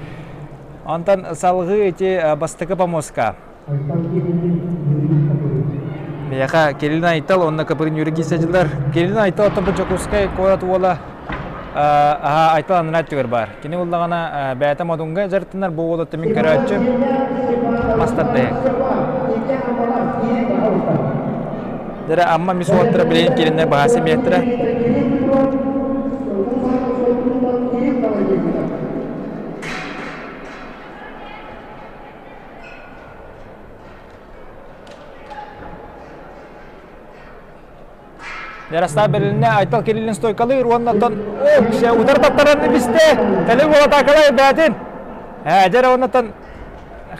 Онтон салгыы ити бастакы помоска. Миэхэ Кирилл Айтал уонна Капырин Юрий садьылар. Кирилл Айтал оттон Дьокуускай куорат уола аха Айтал анараа өттүгэр баар. Кини буллаҕына бэйэтэ Модунга дьарыктанар бу уолу мин көрөөччү мастар дэһик. Дэрэ Амма мис уоттара билигин кириннэр баһаасы миэттэрэ. Ярослав бэрилинэ Айтал Кириллин стойкалыыр уонна оттон утары таптаран бистэ. Кэлин буола атаакалай бээтин. Дьэ оннотон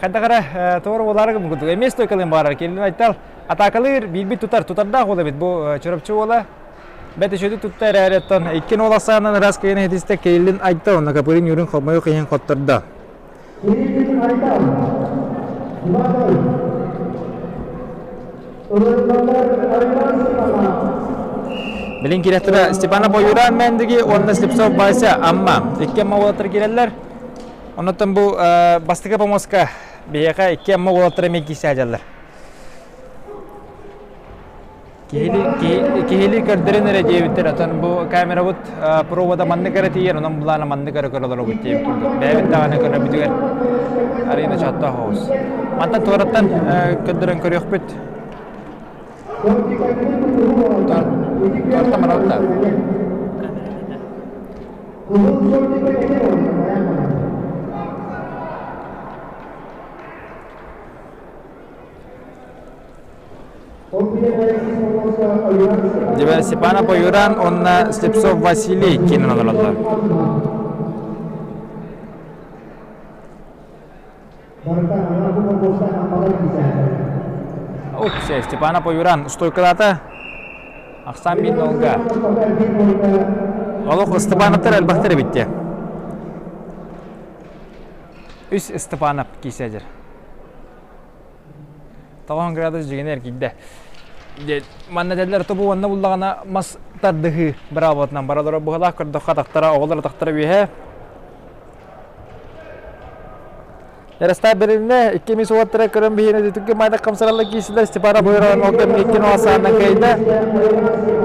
хайдах эрэ туора буолаары курдук эмиэ стойкалыын баҕарар Кириллин Айтал атаакалыыр биирбит тутар тутардаах уол эбит бу Чурапчы уола бэт үчүгэй тутта эрээри оттон икки уол ахсаанынан ыраас кыйын иһитистэ Кириллин Айтал онно Капырин Юрин хомойуох иһин хоттордо. Кириллин Айтал Иванов Билин кирэхтэрэ Степанов Ойууран Мэндиги уонна Слепцов Вася Амма икки Амма уолаттар киирэллэр. Оннуттан бу бастакы помоска биһиэхэ икки Амма уолаттара эмиэ киирсэ сылдьаллар. Киһили көрдөрөн эрэ диэбиттэр, отон бу камерабыт провода маннык эрэ тиийэр, онон былаана маннык эрэ көрө олоробут диэбит курдук. Бэйэбит даҕаны көрөрбүтүгэр арыйна чаттаах оҕус. Мантан туораттан көрдөрөн көрүөхпүт. Туораттан барабыт да. Дьэ, Степанов Ойуран уонна Слепцов Василий киинэн олороллор. Упсе, Степанов Ойуран стойкалата ахсаан биир нолга. Олох Степановтар элбэхтэр эбит Үс Степанов киисэдир. Тоҕон градус дьигинэ эргийдэ. Манна этэллэр тобу уонна буллаҕына мас тардыһыы быраабылатынан баралара быһалаах көрдөххө атахтара оҕолор атахтара үөһэ. Ярослав бэрилинэ икки эмис уолаттара көрөн биһиэнэ түтүккэ майдах хамсаралла киирсилэр Степанов Буйран ол кэмҥэ икки сааннан кыайда.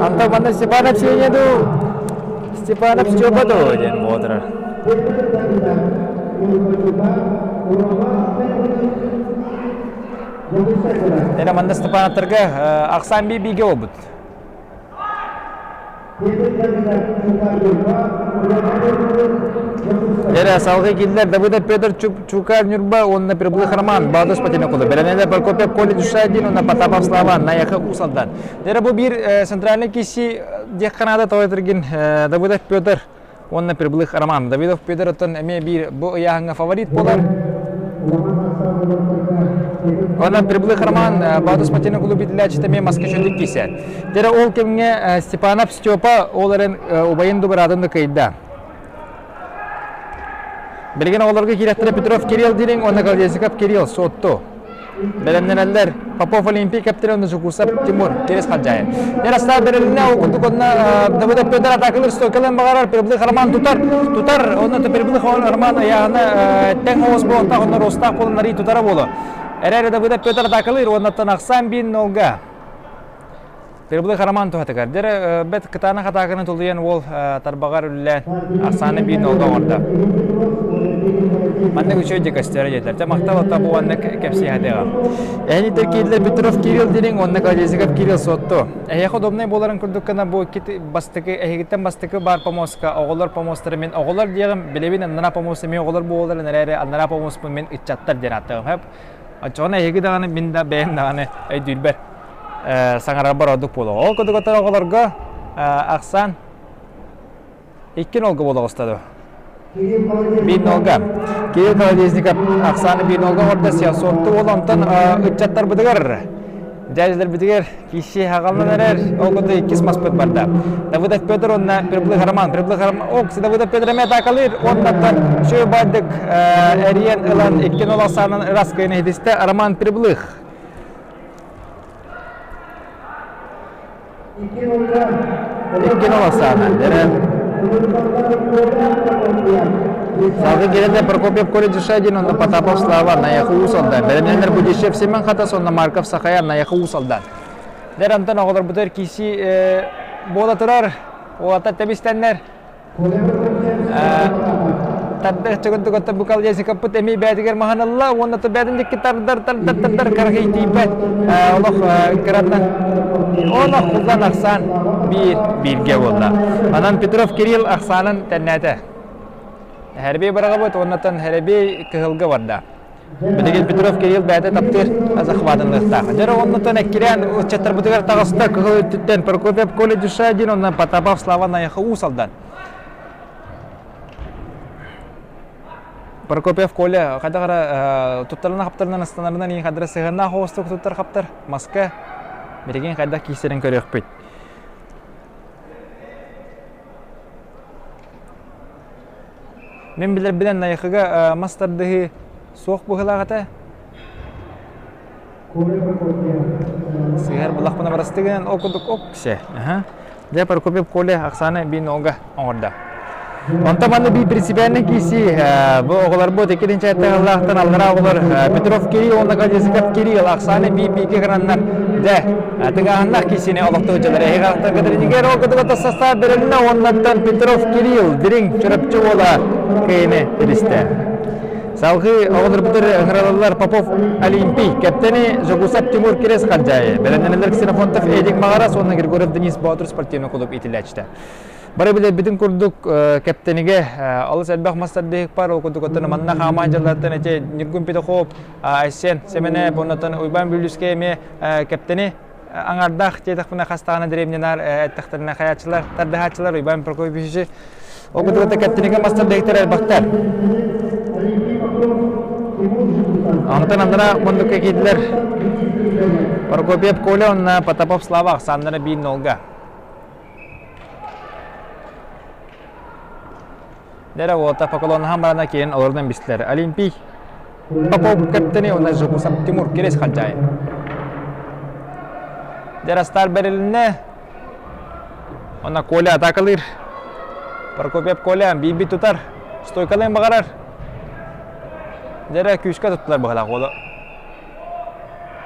Антон манна Степанов Сеня дуу Степанов Степа дуу диэн буолар. Эра манна Степановтарга ахсаан би биге болбут. Эра салгы киллер Давыдов Петр Чукар Нюрба уонна Прибылых Роман Баадыс Патинокулу Бэлэнэлэ Прокопьев Коля Дюшадин уонна Потапов Слава Наяхы Усалдан. Эра бу биир центральный киси диэх Канада тоҕо Давыдов Петр уонна Прибылых Роман. Давидов Петр оттон эмиэ биир бу ыйааһыҥҥа фаворит буолар. Онон Прибылых Роман Баатыс Матина клуб иитиллээччитэ эмиэ маска чөдүк киирсэр. Дьэ ол кэмҥэ Степанов Степа ол эрэн убайын дубараатын да кыайда. Билигин оҕолорго киирэхтэрэ Петров Кирилл дириҥ уонна Колесников Кирилл Суотту. Бэлэмнэнэллэр. Попов Олимпий кэптэрэ уонна Жукусов Тимур Кирис Хаджаев. Ярослав бэрилинэ ол курдук онно Давыдов Петр атаакалыыр стойкалыан баҕарар Прибылых Роман тутар тутар онно Прибылых Роман ыйааһына тэҥ оҕус буолуохтаах онно Ростаах буолан арый тутара буолуо. Эрээри Давыдов Петр атаакалыыр уоннаттан ахсаан биин нолга. Прибылых Роман туһатыгар. Дьэ бэт кытаанах атааканы тулуйан уол тарбаҕар үллээн ахсааны биир нолга оҥордо. Маннык үчүгэй дьэ көстөрө диэтилэр. Дьэ махтал ата бу маннык кэпсиэхэтиэҕэ. Эһинитер киирдилэр Петров Кирилл дириҥ уонна Колесников Кирилл Суотту. Эһиэхэ удобнай буоларын курдук гына бу икки бастакы эһигиттэн бастакы баар помоска оҕолор помостары мин оҕолор диэҕим билэбин аннараа помост эмиэ оҕолор буолаллар эрээри аннараа помоспун мин ыччаттар диэн ааттыаҕым хөп. Оччоҕуна эһиги даҕаны мин да бэйэм даҕаны өйдүүрбэр саҥарарбар ордук буолуо. Ол курдук оҕолорго ахсаан икки нолга буола оҕуста дуо? Биир нолга. Кирилл Колодезников ахсааны биир нолга оҥордо суотту уол онтон ыччаттарбытыгар дьээдьэлэрбитигэр киирсии хаҕаллан эрэр. Ол курдук иккис маспыт барда. Давыдов Петр уонна Прибылых Роман. Прибылых Роман. Ок, Давыдов Петр эмиэ атаакалыыр. Уоннаттан үчүгэй баардык эрийэн ылан икки нол ахсаанын ырас кыайан иһитистэ Роман Прибылых. Икки нол ахсаана. Дэрэ. Салгы кирende Прокопьев колледж Шадин, онно Потапов Слава, Наяхы Уус Алдан. Бэлэмнэнэр Будищев Семен Хатас, онно Марков Сахая, Наяхы Уус Алдан. Дэр антон оҕолорбутугар киси буола турар, уолаттар тэбистэннэр. Тарда чөгүн бу колесикаппыт эмиэ бээтигэр маһанылла уонна бээтин дикки тардар тардар тардар карахый тиийбэт олох кыратан олох куллан ахсаан биир бииргэ буолла. Анан Петров Кирилл ахсаанын тэннээтэ. Хэрби бараҕабыт уоннатан Хэрби кыһылга барда. Билигин Петров Кирилл бэйэтэ таптыыр захватынныахтаах. Дьэ оннуттан эккирээн ыччаттарбытыгар таҕыста кыһыл өттүттэн Прокопьев Коля Дюшадин, онно Потапов Слава Найахы Уус Алдан. Прокопьев Коля хайдах эрэ туттарынан хаптарынан астанарынан иин хадара сыһыаннаах оҕустук туттар хаптар маска билигин хайдах киирсэрин көрүөхпүт. Мин билэрбинэн Найахыга мас тардыһыы суох быһыылаах этэ. Сыһар булахпына барастыгынан ол курдук оксе. Дьэ Прокопьев Коля Оксана Бинога оҥордо. Онтон манна биир принципиальный киирсии бу оҕолорбут иккитинчи аттыгаллаахтан аллараа оҕолор Петров Кирилл уонна Колесников Кирилл Оксана би-бигэ граннар дьэ тыгааһыннаах киирсиини олохтоох дьылар эһиги ахтаргытыринигэр ол кытыгата састаап берилинэ уоннаттан Петров Кирилл дириҥ Чурапчы уола кыайыны тилистэ. Салгыы оҕолорбутур ыҥыралалар Попов Олимпий, кэптэни Жогусап Тимур Кирес Ханжайы, бэлэмнэнэллэр Ксенофонтов Эдик Маҕарас уонна Григорьев Денис Боотур спортивный клуб иитиллээччитэ. Бары билэрбитин курдук Кэптэнигэ олус элбэх мастардыһык бар, ол курдук оттон манна хаамаан дьаллартан эти Ньургун Петухов, Айсен Семенев, оннотон Уйбаан Бүлүскэй эмиэ Кэптэни аҥардаах диэтэхпинэ хастаҕына дэриэбинэнээр эттэхтэринэ хайааччылар, тардыһааччылар Уйбаан Прокопьевичи ол курдук Кэптэнигэ мастардыһыктар элбэхтэр. Онтон анара мундукка киирдилэр Прокопьев Коля уонна Потапов Слава ахсааннара биир нолга. Дэрэ уота Поколонахан барана киэн олордон бистилэр. Олимпий Попов кэптени уонна Жукусап Тимур Кирес Ханчай. Дэрастар берилинне. Онна Коля атакалыыр. Прокопьев Коля биирбит тутар. Стойкалыын баҕарар. Дэрэ күүскэ туттулар быһалаах уолу.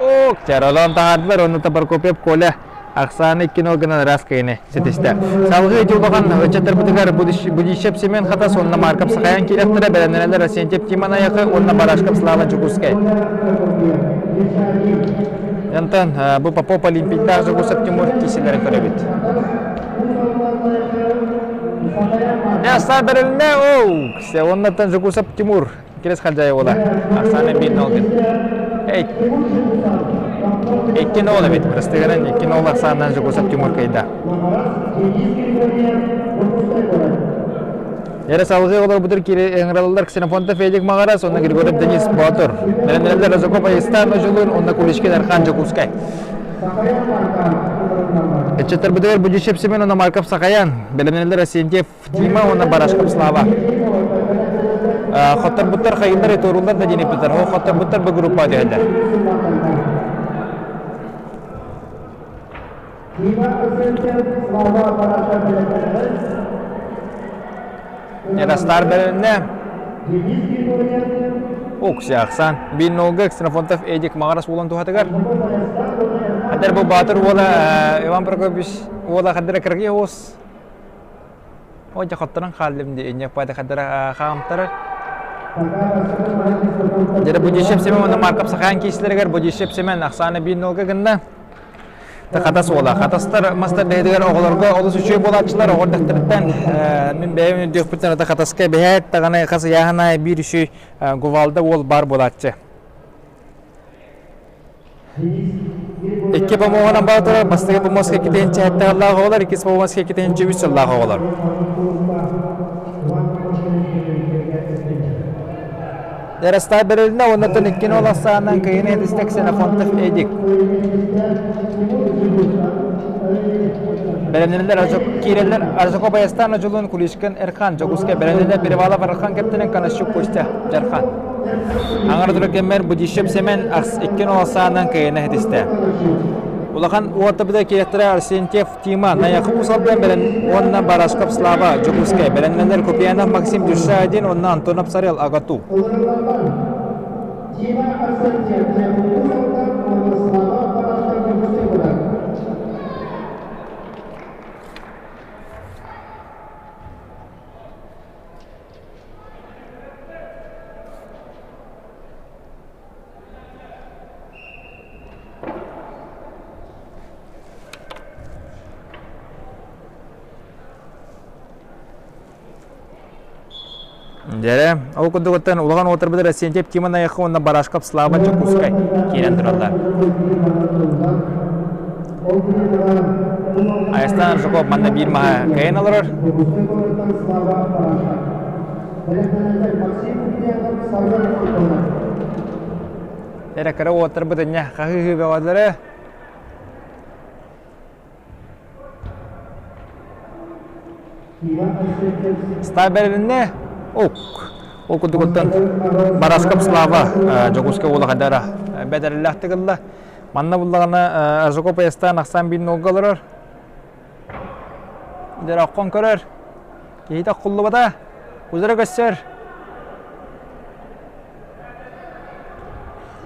Ок, чаралаан таһаардылар, онно Прокопьев Коля ахсааны 2-0 гынан ыраас кыайыны ситистэ. Салгыы ити улахан ыччаттарбытыгар Будищев Семен Хатас уонна Марков Сахаян киирэхтэрэ бэлэмнэнэллэр Арсентьев Тимон Аяхы уонна Барашков Слава Дьокуускай. Онтон бу Попов Олимпийдаах Жогусов Тимур киисэлэрин көрөбүт. Яса берилне оу, оннаттан Жогусов Тимур Кирес Хальдяев уола Арсен биир нолгин. Эй, икки нол эбит. Простыгынан икки нол Арсаннан Жукусов Тимур кыйда. Яра салгыы олорбутур кири ыҥыраллар Ксенофонтов Федик Маҕарас, онно Григорьев Денис Боотур. Бэлэмнэнэллэр Розаков Айыстаан Ожулун, онно Куличкин Архан Дьокуускай. Ыччаттарбытыгар Будищев Семен, онно Марков Сахаян. Бэлэмнэнэллэр Асентьев Дима уонна Барашков Слава. Хотторбуттар хайыллар туорууллар да диэн эппиттэр. Ол хотторбуттар бу группа түһэллэр. Ярастар бэринне. Уксяхсан. Бин нолга Ксенофонтов Эдик Маҕарас уолан туһатыгар. Хаддар бу Баатыр уола Иван Прокопьевич уола хаддара кыргый оҕус. О дьэ хотторон хааллым дии инньэ паада хадара хаамтарар. Дьэ Будищев Семен уонна Марков Сахаан киисилэригэр Будищев Семен ахсаана биир нолга гынна. Хатас уола. Хатастар мастар бэйэтигэр оҕолорго олус үчүгэй буолааччылар. Оҕо эрдэхтэриттэн мин бэйэм үрдүөхпүттэн ата Хатаска бэһээт даҕаны хас ыйааһын аайы биир үчүгэй гувалда уол баар буолааччы. Икки помоҕунан бара турар бастакы помоска иккитинчи сэттэ сыллаах оҕолор, иккис помоска иккитинчи үс сыллаах оҕолор. Яростав берилинэ уоннаттан иккини ол ахсаанынан кыйын этистэ Ксенофонтов Эдик. Бэлэмнэнэллэр киирэллэр Аржаков Баястан Одьулуун Кулишкин Эрхан Дьокуускай бэлэмнэнэллэр Перевалов Архан кэптэнэн Канащук Костя Жархан. Аҥар турар кэммэр Будищев Семен икки нол саанан кыайына ситистэ. Улахан уоттабыта киэхтэрэ Арсентьев Тима, Найахы Усалдан бэлэн уонна Барашков Слава Дьокуускай бэлэмнэнэр Куприянов Максим Дюшадин уонна Антонов Сарел Агату. Тима Арсентьев, Найахы Усалдан уонна Слава Барашков Дьокуускай буолар. Дьэрэ, ол курдугуттан улахан уотарбыт Россиянтеп Тима Найахы уонна Барашков Слава Дьокуускай киирэн тураллар. Айастан Аржаков манна биир маһа кыайан олорор. Эрэ кыра уоттарбыт инньэ хаһыы-хыы бөҕөлөрө. Стаберинне ок. Ол курдугуттан Бараскап Слава Дьокуускай уола хайдара бэдэриллээхтик ылла. Манна буллаҕына Аржаков поястаан ахсаан биир нолга олорор. Дьэ оккон көрөр. Киһитэ куллубата. Узара көссөр.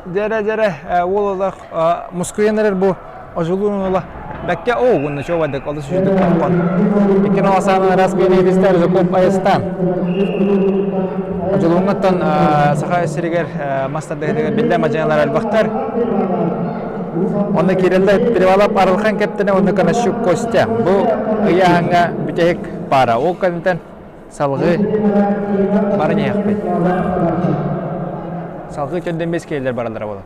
Дьэрэ дьэрэ уол олох мускуйан эрэр бу ожулуун уола бэккэ оо уонна чуобайдык олус үчүгдүк тохпон. Икки ноосаанан араас биэриитистэр Жаков Айыстан. Одьулууҥҥаттан Саха сиригэр мас тардыһыытыгар биллэ мадьыналар элбэхтэр. Онно киирэллэр Перевалап Арылхан кэптэнэ уонна Конощук Костя. Бу ыйааһыҥҥа бүтэһик паара. Ол кэнниттэн Салгыы баран иһиэхпит. Салгыы төрдөн киһилэр бараллара буолар.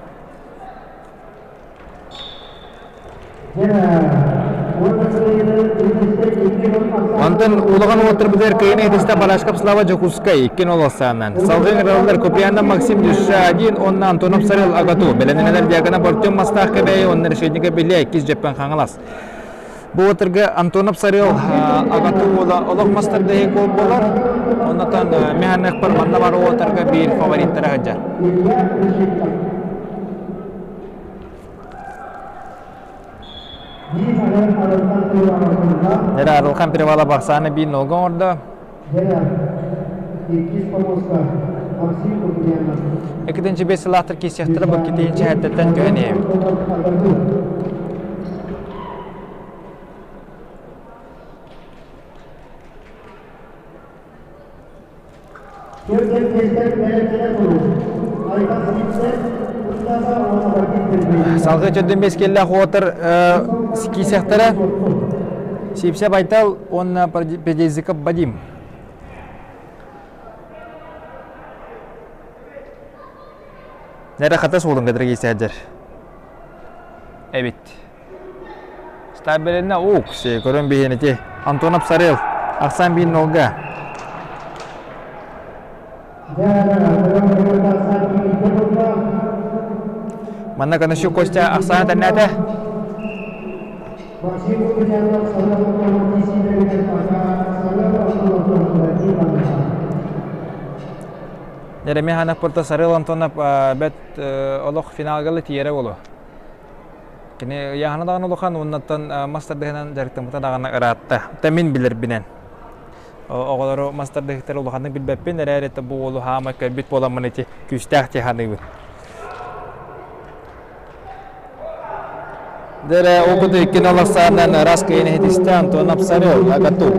Онтон улахан уоттарбытыгар кыайын этистэ Барашков Слава Дьокуускай иккин олоссаанан. Салгыы ыҥыраллар Куприянов Максим Дюша один, онно Антонов Сарыл Агату. Бэлэмнэнэлэр Диагона Артем Мастаах Кэбээйи, онно Решетников Илья иккис Дьөппөн Хаҥалас. Бу отырга Антонов Сарыал аҕата уола олох мастардаһыы гол буолар. Оннотон механыкпар манна бар уотарга биир фавориттара сылдьар. Дера Арылхан Перевала бахсааны биир нолга оҥордо. Экитинчи бес сылаахтар киирсиэхтэрэ бу китиинчи хэттеттен түһэн иһэбит. Салгыы төрдүн бес келлээх уотар киисэхтэрэ Сипсе Байтал уонна Педезиков Вадим. Нэрэ хата суолун кытары киисээдэр. Эбит. Стабилинна уук се көрөн биһиэнити Антонов Сарел Ахсан биин нолга. Манна Конощук Костя Ахсаана тэннээтэ. Еремей Ханаппырта Сарыл Антонов бэт олох финалга тиэрэ болу. Кини ыйааһына даҕаны улахан уоннаттан мас тардыһынан дьарыктаммыта даҕаны ыраатта. Та мин билэрбинэн. Оҕолору мас тардыһыктары улаханнык билбэппин, эрээри бу уолу хаамай көрбүт буоламмын ити күүстээх дии саныыбын. Дэрэ ол курдук икки налахсаанан ыраас кыйын иһитистэ Антонов Сарел Агату.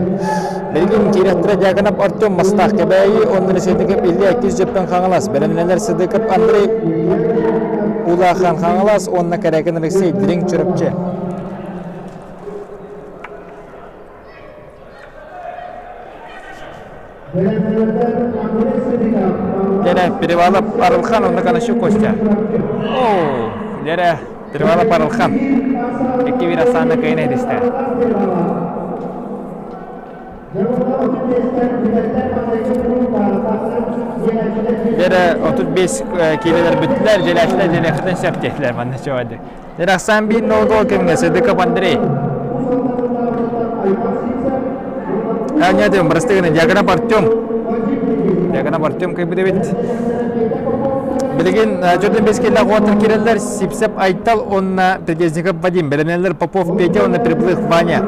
Билигин киирэхтэрэ Дьяконов Артем Мастаах Кэбээйи уонна Решетников Илья иккис дьөппөн Хаҥалас, бэлэмнэнэр Сыдыков Андрей Улахан Хаҥалас уонна Кэрээкин Алексей Дириҥ Чурапчы. Лера Перевалов Арылхан, онно Канащук Костя. О, Лера Перевалов Арылхан. Икки бир Асана кыйын эдисте. Лера 35 килелер бүттүлэр, желәшілер желәхтен сөп манна чуады. Лера Асан бир нолгол кемге Сыдыков Андрей. Нет, прости, Дьяконов Артем. Дьяконов Артем кыйбыт Билигин төрдүн бескеллэх уотар киреллер Сипсеп Айтал онна Придезников Вадим, бэлэмнэллэр Попов Петя онна Приплых Ваня.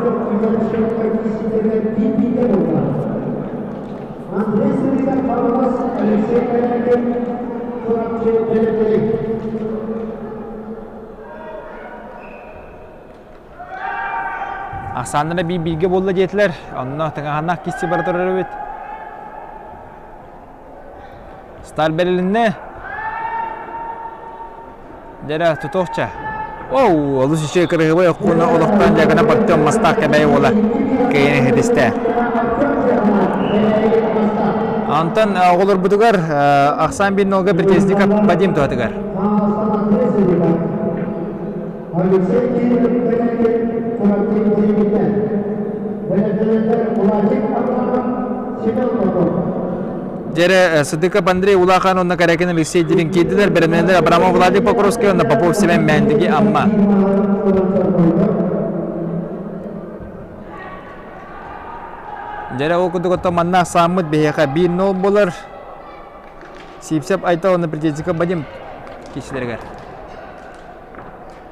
Ахсааннара биир бииргэ буолла диэтилэр. Онно тыҥаһаннаах киси бара турар эбит. Сталь бэрилиннэ. Дэрэ тутуохча. Оу, олус үчүгэй кырыһыбай оккуна олохтоон дьагана Артем Мастаах кэбэй уола кыйын иһитистэ. Онтон оҕолорбутугар ахсаан биир нолга Бритезников Вадим туһатыгар. Дьэрэ Сыдыков Андрей Улахан уонна Корякин Алексей Дирин киирдилэр. Бэрэмнэнэлэр Абрамов Владимир Покровский уонна Попов Семен Мэндиги Амма. Дьэрэ ол курдук оттон манна сааммыт биһиэхэ 1-0 буолар. Сипсеп Айта уонна Притезников Вадим киирсилэригэр.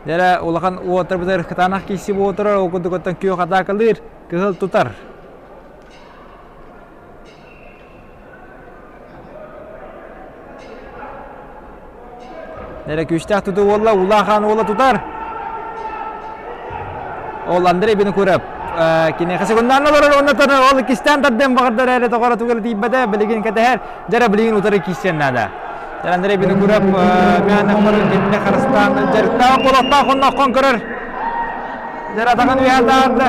Дьэрэ улахан уотарбытыгар кытаанах киирси буолар, ол курдук оттон күөх атаакалыыр, кыһыл тутар. Эрэ күүстээх тутуу буолла, Улахан уола тутар. Ол Андрей Винокуров киниэхэ секундаан олорор уонна ол иккистээн тардыан баҕардар эрэ тоҕоро тугу тиийбэтэ билигин кэтэһэр дьэрэ билигин утары киирсиэн наада. Андрей Винокуров мээнэ кинини харыстаан дьарыктаах олохтоох онноххон көрөр. Дьэрэ атаҕын үөһэ таарда.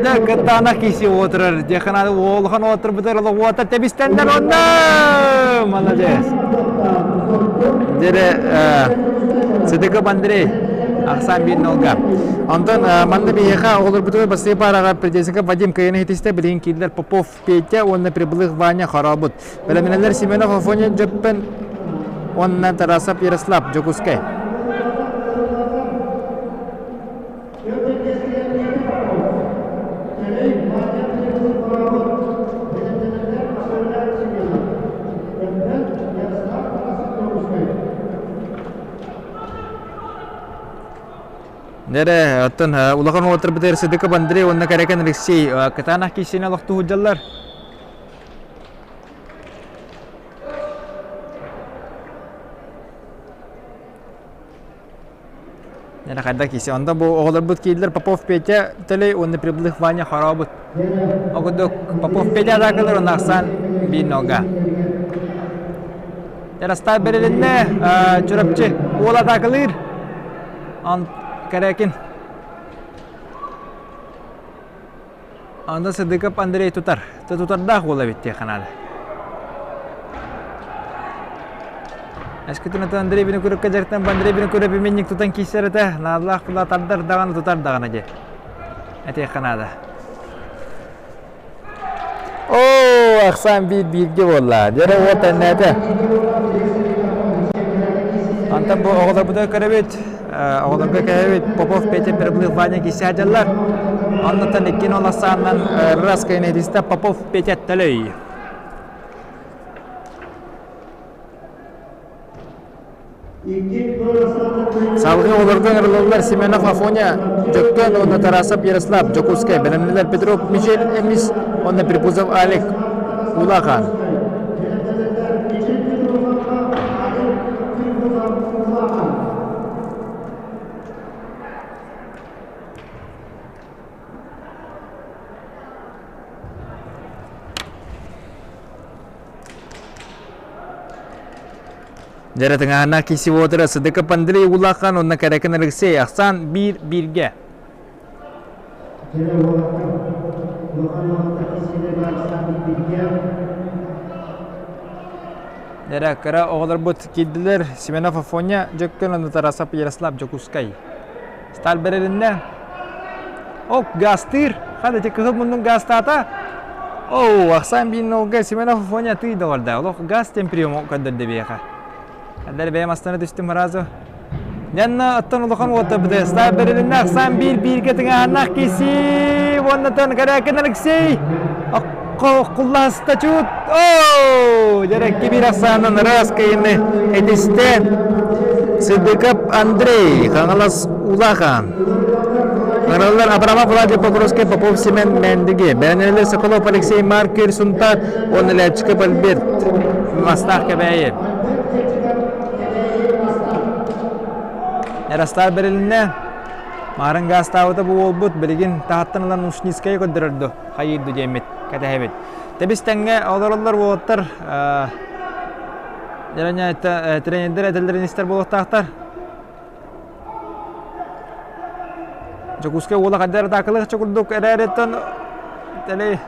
Да кытаанах киси отырар дехана уолхан отырбытар олох уота тэбистэннэр онно молодец Дере Сыдыков Андрей ахсаан биир нолга онтон манна биһиэхэ оҕолорбутугар бастакы паараҕа Придесенко Вадим кыайыны хитистэ билигин киирдилэр Попов Петя уонна Прибылых Ваня хорообут бэлэмнэнэллэр Семенов Афоня Дьөппөн уонна Тарасов Ярослав Дьокуускай Нэрэ, оттон улахан уолаттарбытыгар Сыдыков Андрей уонна Кэрэкэн Алексей кытаанах киирсиини олохтуу сылдьаллар. Нэрэ хайдах киирсэ. Онто бу оҕолорбут киирдилэр Попов Петя Төлөй уонна Прибылых Ваня хорообут. Ол курдук Попов Петя атаакалар уонна ахсаан биир нолга. Яростав бэрилиннэ Чурапчы уол атаакалыыр. Он Корякин. Анда Сыдыков Андрей тутар. Тутардаах уола эбит диэххэ наада. Эскитин Андрей Винокуровка дьарыктан Андрей Винокуров именник тутан киирсэр этэ. Наадалаах була тардар даҕаны тутар даҕаны дии. Этиэххэ наада. Оо, ахсаан биир бииргэ буолла. Дьэрэ уот тэннээтэ. Антон бу оҕолорбутун көрөбүт. Оҕолорго кэһэбит Попов Петя Переблых Ваня кисядьаллар. Оннуттан иккин ол ахсаанынан раз кайнетиста Попов Петя Төлөй. Салгыы оҕолорго ыҥырыллаллар Семенов Афоня, Дьөккөн уонна Тарасов Ярослав, Дьокуускай, бэлэмнилэр Петров Мичел Эмис уонна Припузов Алик, Улахан. Дьэрэ тыҥааһыннаах киси-уотара Сыдыков Андрей Улахан уонна Кэрэкин Алексей ахсаан биир бииргэ. Дьэрэ кыра оҕолорбут киирдилэр Семенов Афоня Дьөккөн уонна Тарасов Ярослав Дьокуускай. Сталь бэрилиннэ. Ок, газтыыр. Хата ити кыһыл муннун газтаата. Оу, ахсаан биин нолга Семенов Афоня тый доҕорда. Олох газ тем прием көрдөрдө биэхэ. Эллэр бэйэм астана түстүм сразу. Дьанна оттон улахан уота быты. Сталь бэрилиннэ ахсаан биир бииргэ тыҥааһыннаах киси. Уоннатан Корякин Алексей. Кулласта чут. Оу, дьэрекки биир ахсаанынан ыраас кыйыны этистэ. Сыдыков Андрей, Хаҥалас Улахан. Ыҥыраллар Абрамов Владимир Покровскай, Попов Семен Мэндиги, Бэнэлэр Соколов Алексей Маркер Сунтар уонна Лээпчиков Альберт Мастаах Кэбээйи. Ярослав бэрилиннэ. Маарын гаастаабыта бу уолбут билигин таһаттан ылан Ушницкайы көрдөрөрдө хайыырду диэммит кэтэһэбит. Тэбис тэҥҥэ олороллор уолаттар тренердэр этэллэрин истэр буолуохтаахтар. Дьокуускай уола хайдар атаакалыах курдук эрээриттэн тэлэй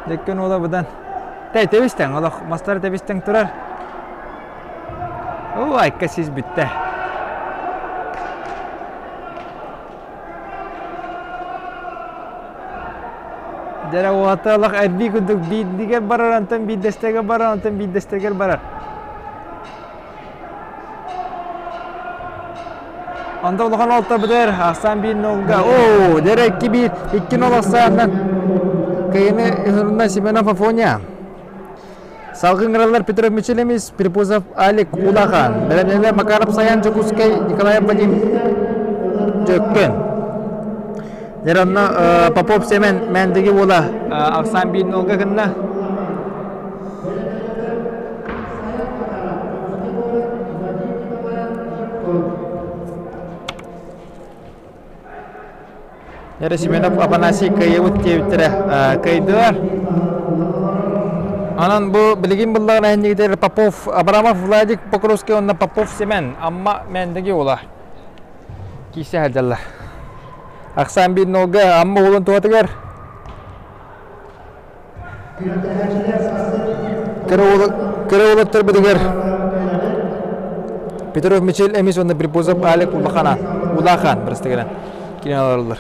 Дьэккэн уола быдан Тэй тэбистэҥ олох мастары тэбистэҥ турар. Оо айка сис бүттэ. Дьэрэ уота олох эрбии курдук биирдигэр барар, онтон биирдэстэргэр барар, онтон биирдэстэргэр барар. Онто улахан уолтарбытыгар ахсаан биир нолга оо дьэрэ икки биир икки нол ахсаанынан кыйыны ыһырына Семенов Афоня. Салгыы ыҥыраллар Петров Мичилемис, Припузов Алик Улахан, бэлэмнэнэр Макаров Саян Дьокуускай, Николаев Вадим Дьөккөн. Дьэр онно Попов Семен Мэндиги уола ахсаан биир нолга гынна. Дьэрэ Семенов Афанасий кыайыбыт диэбиттэрэ кыайдылар. Онон бу билигин буллаҕына иннигитэр Попов Абрамов Владик Покровский уонна Попов Семен Амма Мэндиги уола киирсэ сылдьаллар. Ахсаан биир нолга Амма уолун туһатыгар Кыра уолаттарбытыгар Петров Мичил эмис уонна Припузов Алик Улахана Улахан бырастыгынан киирэн олороллор.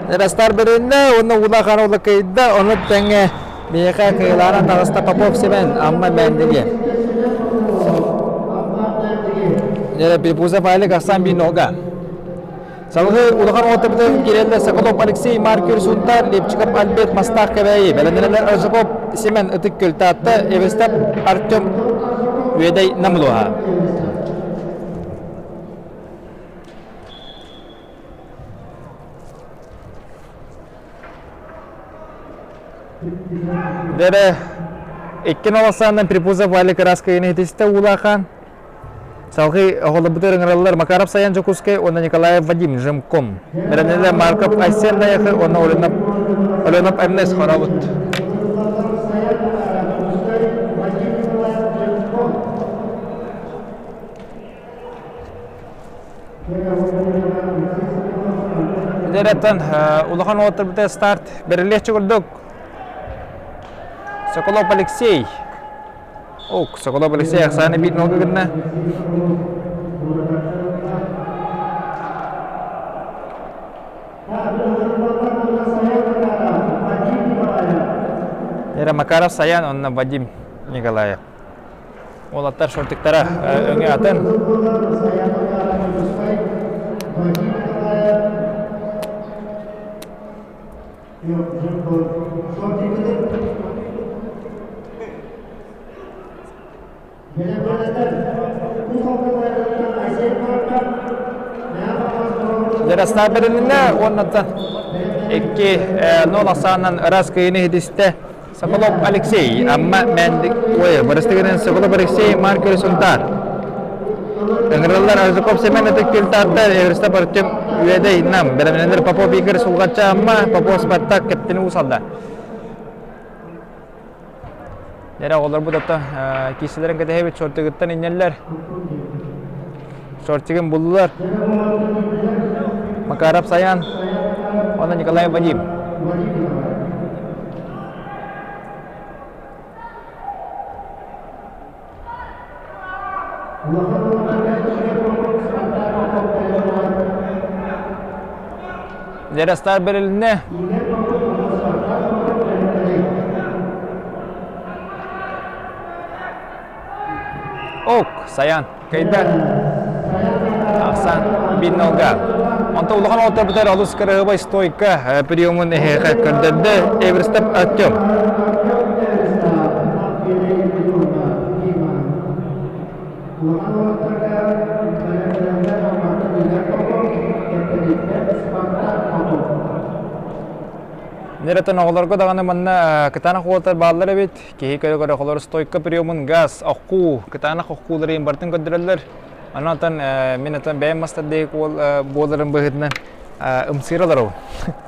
Растар беринне уонна Улахан улакыйда ону тэҥэ биһиэхэ кыылаана таҕыста Попов Семен Амма Мэндиги. Припузов Алик Ахсан Бинога. Салгыы улахан уолаттарбытын киирэллэр Соколов Алексей Маркер Сунтаар, Лепчиков Альберт Мастаах Кэбээйи, бэлэмнэнэллэр Аржаков Семен Ытык Күөл Таатта, Эвестап Артем Үөдэй Намылуоһа. Дэрэ икки наласааннан Припузов Валик Раскайын иһитистэ уулахан. Салгыы оҕолорбутугар ыҥыраллар Макаров Саян Дьокуускай уонна Николаев Вадим Жемком. Бэлэмнэнэллэр Марков Айсен Найахы уонна Оленов Оленов Эрнест Хоробут. Дэрэтэн улахан уолаттарбыта старт бэриллиэхчэ курдук. Соколов Алексей Ок, Соколов Алексей ахсааны биир нолга гынна. Эра Макаров Саян, онно Вадим Николаев. Уолаттар шортиктара өҥө атын. Дьарастаах бэрилиннэ уоннаттан икки нол ахсаанынан ыраас кыйыны иһитистэ Соколов Алексей, Амма Мэндик, ой, бырастыгынан Соколов Алексей, Марк Сунтаар. Ыҥырыллар Аржаков Семен Ытык Күлтааттар, Эверстап Артем Үөдэй Нам, бэлэмнэнэр Попов Игорь Сулҕачча Амма, Попов Спартак Кэптини Уус-Алдан. Дьэрэ оҕолорбут ото киисэлэрин кэтэһэбит, шортигыттан иннэллэр. Шортигын буллулар. Макаров Саян, уонна Николай Вадим. Дьэрэ бэрилиннэ. Ок, Саян, кайда? Ахсан биннолга. Онто улахан уолаттарбытыгар олус кыраһыабай стойка приемун эһиэхэ көрдөрдө Эверстеп Артем. Нерэтэн оҕолорго даҕаны манна кытаанах уолаттар бааллар эбит. Киһи көрө-көрө оҕолор стойка приемун газ, оххуу, кытаанах оххууларын барытын көрдөрөллөр. Онон мин отон бэйэм мастардык уол буоларым быһыытынан ымсыыра олоробун.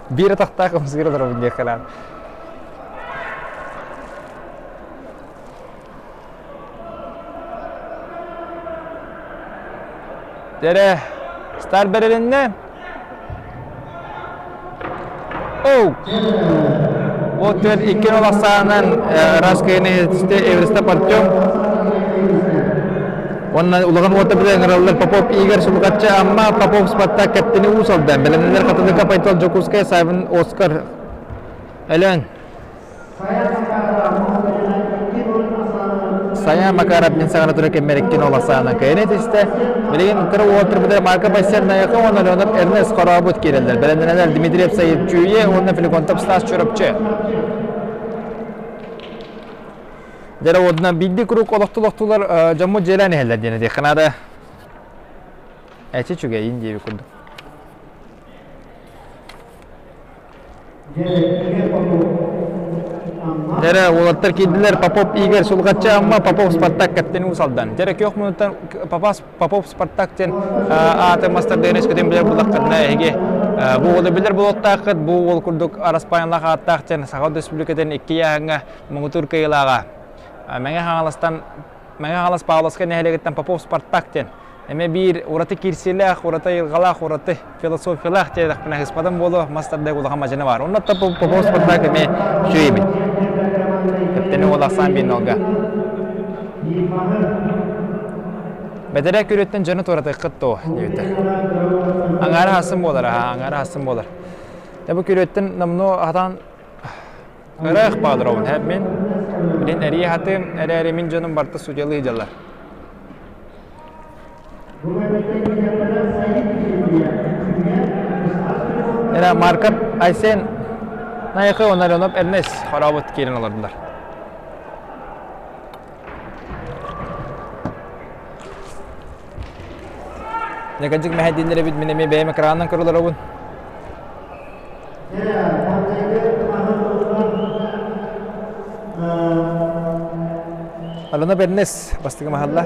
Биир атахтаах ымсыыра олоробун диэххэ наада. Дэрэ стар бэрилиннэ. Оу! Вот түөр икки олохсаанан раз кыйыны Эверстап Артем. Уонна улахан уота билэ ыҥыраллар Попов Игорь Сулҕаччы Амма Попов Спартак кэптини Уус Алдан бэлэмнэнэр Хатылыка Пайтал Дьокуускай Савин Оскар Өлөөн Сая Макаров мин саҕана тура кэммэр иккин ол ахсаанан кыайан этистэ. Билигин кыра уолаттарбытыгар Марко Бассен Найахы уонна Леонов Эрнест Хорообут киирэллэр. Бэлэмнэнэлэр Дмитриев Саид Чүүйэ уонна Филиппонтов Стас Чурапчы. Дьэ уодунан биирдии куруук олохтулохтулар дьоммут дьиэлээн иһэллэр диэн этиэххэ наада. Эчи үчүгэйин диэби курдук. Дьэрэ уолаттар киирдилэр Попов Игорь Сулҕаччы Амма Попов Спартак кэптин Уус Алдан. Дьэрэ күөх мунуттан Попов Спартак диэн ааты мастардыгын өскөтүн билэр буллаххытына эһиги бу уолу билэр буолуохтааххыт. Бу уол курдук араспаанньалаах ааттаах диэн Саха Республикатын икки ыйааһыҥҥа муҥутуур кыайыылааҕа. Мэҥэ Хаҥаластан Мэҥэ Хаҥалас Павловскай нэһилиэгиттэн Попов Спартак диэн эмиэ биир ураты киирсиилээх, ураты айылҕалаах, ураты философиялаах диэтэхпинэ ыспатым буолуо, мас тардык улахан мадьыны баар. Онно Попов Спартак эмиэ үчүгэй эбит. Кэптэни уол ахсаан биир нолга. Бэтэрээ күрүөттэн дьону туоратыаххыт дуо диэбиттэр. Аҥаара хасын буолар, аҥаара хасын буолар. Бу күрүөттэн номнуо хатан Ыраах бааларобун һэп мин. Билин эрийэ хатыым, эрээри мин дьонум барыта судьялыы дьаллар. Эрэ Марков Айсен Найахы уонна Леонов Эрнест хорообут киирэн олордулар. Дьэкэдьик мэһэйдииннэр эбит мин эмиэ бэйэм экранынан көрөлөрөбун. Алена Бернес бастыгы махалла.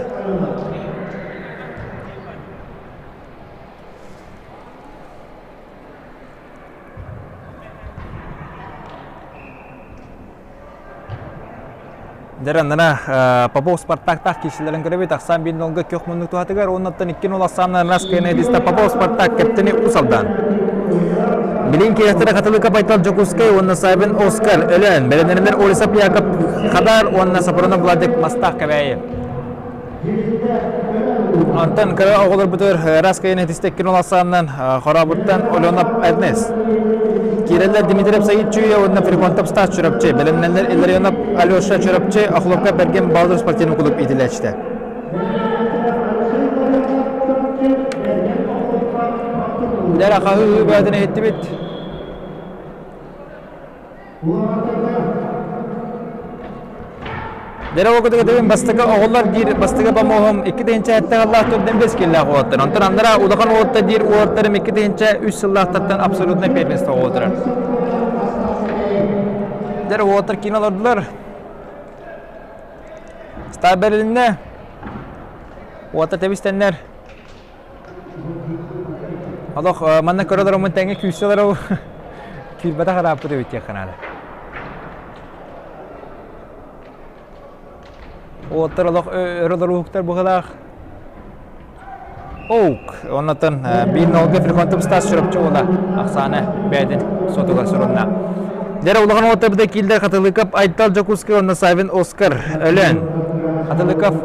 Дьэ аннара Попов Спартактаах киирсилэрин көрөбүт. Ахсаан биир нолга күөх муннук туһатыгар уоннаттан икки нол ахсаанна Рас Кеннедиста Попов Спартак кэптини Уус Алдан. Билин киэстэрэ Хатылыка Байтал Дьокуускай уонна Савин Оскар Өлөөн, бэлэмнэнэлэр Олисап Яков Хадар уонна Сапронов Владик Мастаах Кэбээйи. Онтон кыра оҕолорбутугар Рас Кеннедиста икки нол ахсаанынан Хорообуттан Оленов Эрнест. Киирэллэр Дмитриев Саид Чуя уонна Фриконтов Стас Чурапчы. Бэлэмнэннэр Илларионов Алеша Чурапчы, Охлопка Бэргэн Баалыр спортивный клуб иитиллээччитэ. Дьэ, хаһыы бэйэтин иһиттибит. Дэрэ окутугатыбын бастакы оҕолор диир бастакы помоһум 2 тыһыынча аллаах турдан бес киллээх уолаттар. Онтон аннара улахан уолаттар диир уолаттарым 2 тыһыынча 3 сыллаахтартан абсолютно первенство оҕолотурар. Дэрэ уолаттар киин олордулар. Стар берилинне. Уолаттар тэбистеннер. Олох манна көрө олороммун тэҥҥэ күүсэ олоробун. Киирбэтэх арааппыт эбит диэххэ наада. Уолаттар олох өрө олоруһуктар быһыылаах. Оук, оннотон биир нолга Фриконтум Стас Чурапчы уола ахсаана бэйэтин сотугар сурунна. Дьэрэ улахан уолаттарбыта киилдэр Хатылыков Айтал Дьокуускай уонна Савин Оскар Өлөөн. Хатылыков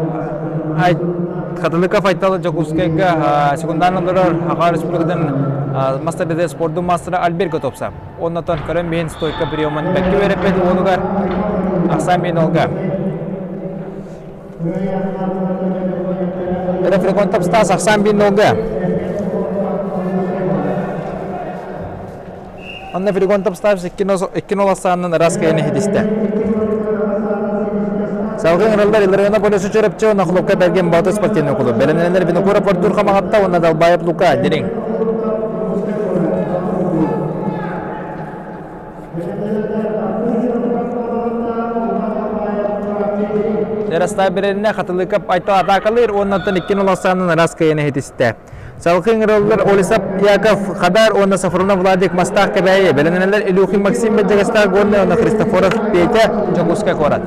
Хатылыков Айтал Дьокуускайга секундаан олорор Саха Республикатын мастер спордун мастера Альберт Готовцев. Оннотон көрөн биһин стойка приемын бэккэ үөрэппит уолугар Ахсан Минолга. Рефриконтов Стас Ахсан Минолга. Онно Фригонтов Стас икки нол ахсаанынан ыраас кыайан иһитистэ. Салгыы ыҥыраллар Илларионов Полюсу Чөрөпчө уонна Хлопка Бэргэн Боотур спортивный клуб. Бэлэмнэнэллэр Винокуров Артур Хамаҕатта уонна Далбаев Лука Дириҥ. Эрастаа бирэринэ Хатылыкап Айтал атаакалыыр уонна оттон икки нол ахсаанынан ыраас кыайан иһитистэ. Салгыы ыҥырыллар Олисап Яков Хадар уонна Сафронов Владик Мастаах Кэбээйи, бэлэмнэнэллэр Илюхин Максим Бэдьэгэстээх Горнай уонна Христофоров Петя Дьокуускай куорат.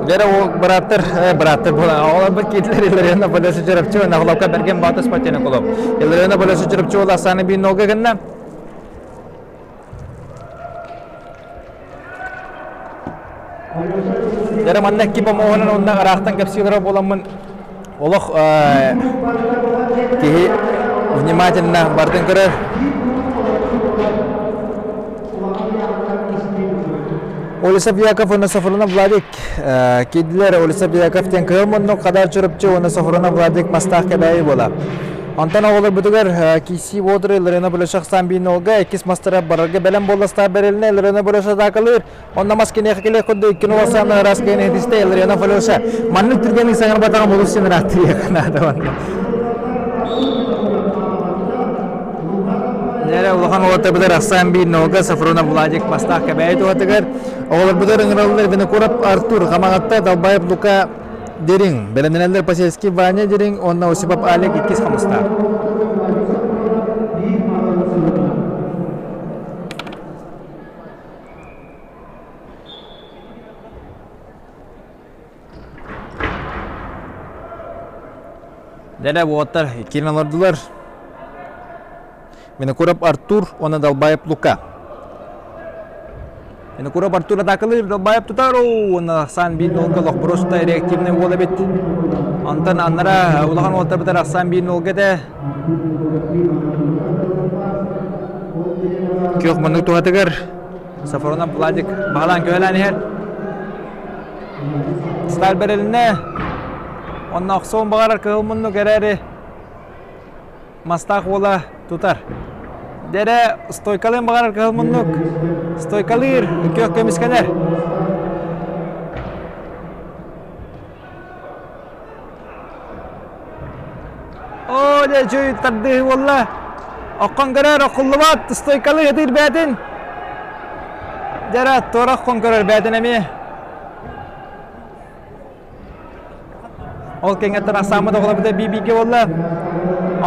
Дьэрэ ол бырааттар, бырааттар буолан, оҕолорбут киирдилэр Иллариона Полеса Чурапчы, Нахлопка Берген Баатыс спортивный клуб. Иллариона Полеса Чурапчы ол Асаны бин нолга гынна. Дьэрэ манна икки помоһунан онна ыраахтан кэпсиилэрэ буоламмын олох киһи внимательно бардын көрөр. Олесов Яков уонна Софронов Владик киирдилэр. Олесов Яков диэн кыһыл муннук Хадар Чурапчы уонна Софронов Владик мастаах кэбээйи буола. Онтон оҕолорбутугар киси Водры Ларина Булешах Самбинолга иккис мастара барарга бэлэм буолластаах бэрилинэ Ларина Булеша атаакалыыр. Онно мас киниэхэ кэлиэх курдук иккин уласааны ыраас кыйын иһитистэ Ларина Фалеша. Маннык түргэнник саҥарбатаҕым олус син ырааттыйыах наада онно. Нэрэ улахан уолаттарбытыгар ахсаан биир нолга Сафронов Владик Мастаах Кэбээйи туһатыгар оҕолорбутугар ыҥыраллар Винокуров Артур Хамаҕатта Далбаев Лука Дириҥ бэлэмнэнэллэр Посельский Ваня Дириҥ уонна Осипов Алик иккис хомустаах. Дьэ уолаттар киирэн олордулар. Винокуров Артур уонна Далбаев Лука. Винокуров Артур атаакалыыр, Далбаев тутар уонна Сан биир нолга лохбуруста реактивный уол эбит. Онтон аннара улахан уолаттарбытар Ахсан биир нолга этэ. Күөх муннук туһатыгар Сафронов Владик баһылаан көһөлөөн иһэр. Сталь бэрилиннэ. Онно охсуон баҕарар кыһыл муннук эрээри мастаах уола тутар. Дэрэ стойкалыан баҕарар кыһыл муннук. Стойкалыыр, күөх көмүскэнэр. Оо, дьэ, үчүгэй тардыһыы буолла. Окхон көрөр, оккуллубат, стойкалыы хатыыр бээтин. Дьара, туора окхон көрөр бээтин эмиэ. Ол кэҥэттэн ахсааммыт оҕолорбута бии-бииргэ буолла.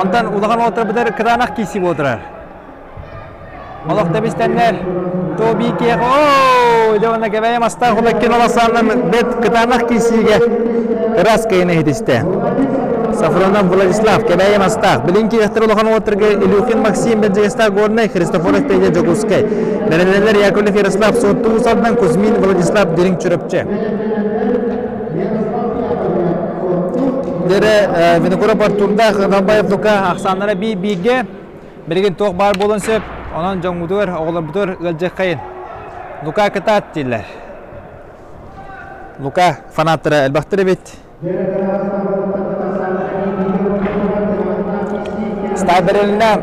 Онтон улахан уолаттарбытыгар кытаанах киирсии буола турар. Олох тэбистэннэр, то бии киэх, оо, дьэ уонна кэбэйэ мастаах улаккин олосааннан бэт кытаанах киирсиигэ ыраас кыйын иһитистэ. Сафронов Владислав, кэбэйэ мастаах. Билин киэхтэр улахан уолаттарга Илюхин Максим, Бэрдьигэстээх Горнай, Христофоров Петя Дьокуускай. Бэлэмнэнэллэр Яковлев Ярослав, Суотту Уус Кузьмин Владислав Дириҥ Чурапчы. Дэрэ Винокуров Артурдаах Далбаев Лука ахсааннара бии-бииргэ Билигин туох баар буолуон сөп, онон дьоҥҥутугар, оҕолорбутугар ыалдьыаххайын. Лука кытаат дииллэр. Лука фанаттара элбэхтэр эбит. Стайберелинэ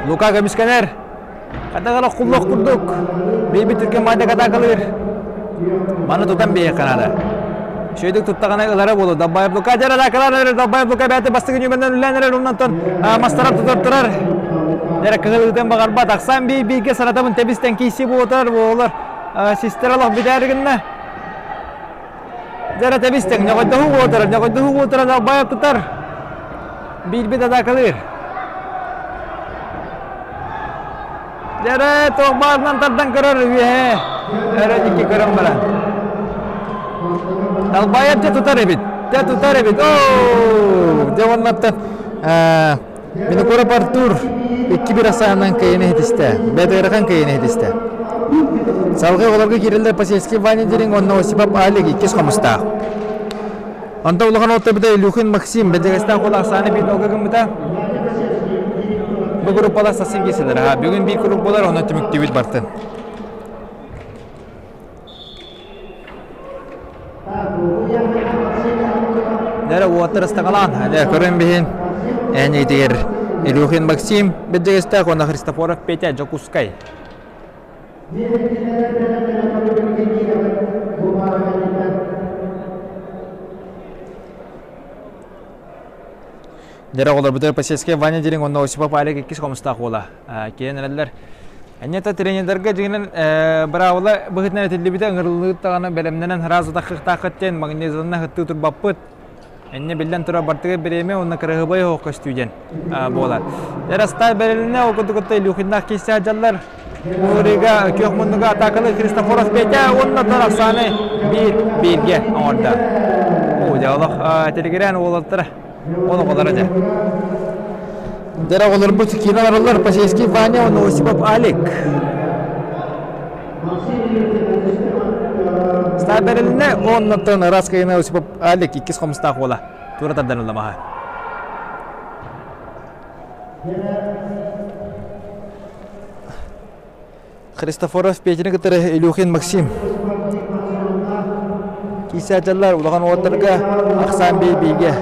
Лука көмүскэнэр. Хатагала куллох курдук. Биир түргэн майда катакалыыр. Маны тутан биһиэххэ наада. Үчүгэйдик туттаҕына ылара буолуо. Далбаев Лука дьэр атаакалаан эрэр. Далбаев Лука бэйэтэ бастакы ньүмэнэн үллээн эрэр. Оннонтон мастара тутар турар. Дьэрэ кыһыл ыытан баҕарбат. Ахсаан бии бииргэ санатабын тэбистэн киирсии буолар буолар. Систер олох бүтээр гынна. Дьэрэ тэбистэн ньоҕойдоһуу буолар. Ньоҕойдоһуу буолар. Далбаев тутар. Биирбит атаакалыыр. Дьэрэ, туох баарынан тардан көрөр үөһэ. Өрө дикки көрөн баран. Далбаев дьэ тутар эбит. Дьэ тутар эбит. Оо! Дьэ уоннаттан Винокуров Артур 2-1 ахсаанынан кыайыны иһитистэ. Бэт ыарахан кыайыны иһитистэ. Салгыы оҕолорго киирэллэр Посельский Ваня Дириҥ уонна Осипов Алик иккис хомустаах. Онтон улахан уолаттарбыта Илюхин Максим Бэдьэгэстээх уол ахсааны биир нолга гыммыта. Бу группалар сарсын киирсэллэр. Аха, бүгүн биир круг буолар, онон түмүктүүбүт бартын. Дэрэ уоттар ыстаҥалаан, дэ көрөн биһин эн итигэр Илюхин Максим Бэдьэгэстээх уонна Христофоров Петя Дьокуускай. Дьэ оҕолорбутугар Посельскай Ваня дириҥ уонна Осипов Алик иккис хомустаах уола киирэн эрэллэр. Энньэтэ тренердэргэ дьиҥинэн быраабыла быһыытынан этиллибитэ ыҥырыллыбыт даҕаны бэлэмнэнэн сразу таххыахтааххыт диэн магнезонна ыһыттыы турбаппыт. Энньэ биллэн турар бартыгар бириэмэ уонна кыраһыабай оһох көстүү диэн буолар. Эрастай бэрилинэ ол курдук кытта Илюхиннаах киирсэ сылдьаллар. Мурига күөх муннуга атакалы Христофоров Петя уонна Тарахсаны биир бииргэ оҥордо. Оо, дьэ олох тилигирээн уолаттара олоҕолоро дьэ. Дьэ оҕолорбут киинэ олороллор Посельский Ваня уонна Осипов Алик. Стаберилинэ уоннаттан ыраас кыйына Осипов Алик иккис хомустаах уола тура тардан ылламаха. Христофоров Петяны кытары Илюхин Максим. Киисэ дьаллар улахан уолаттарга ахсаан бей бийге.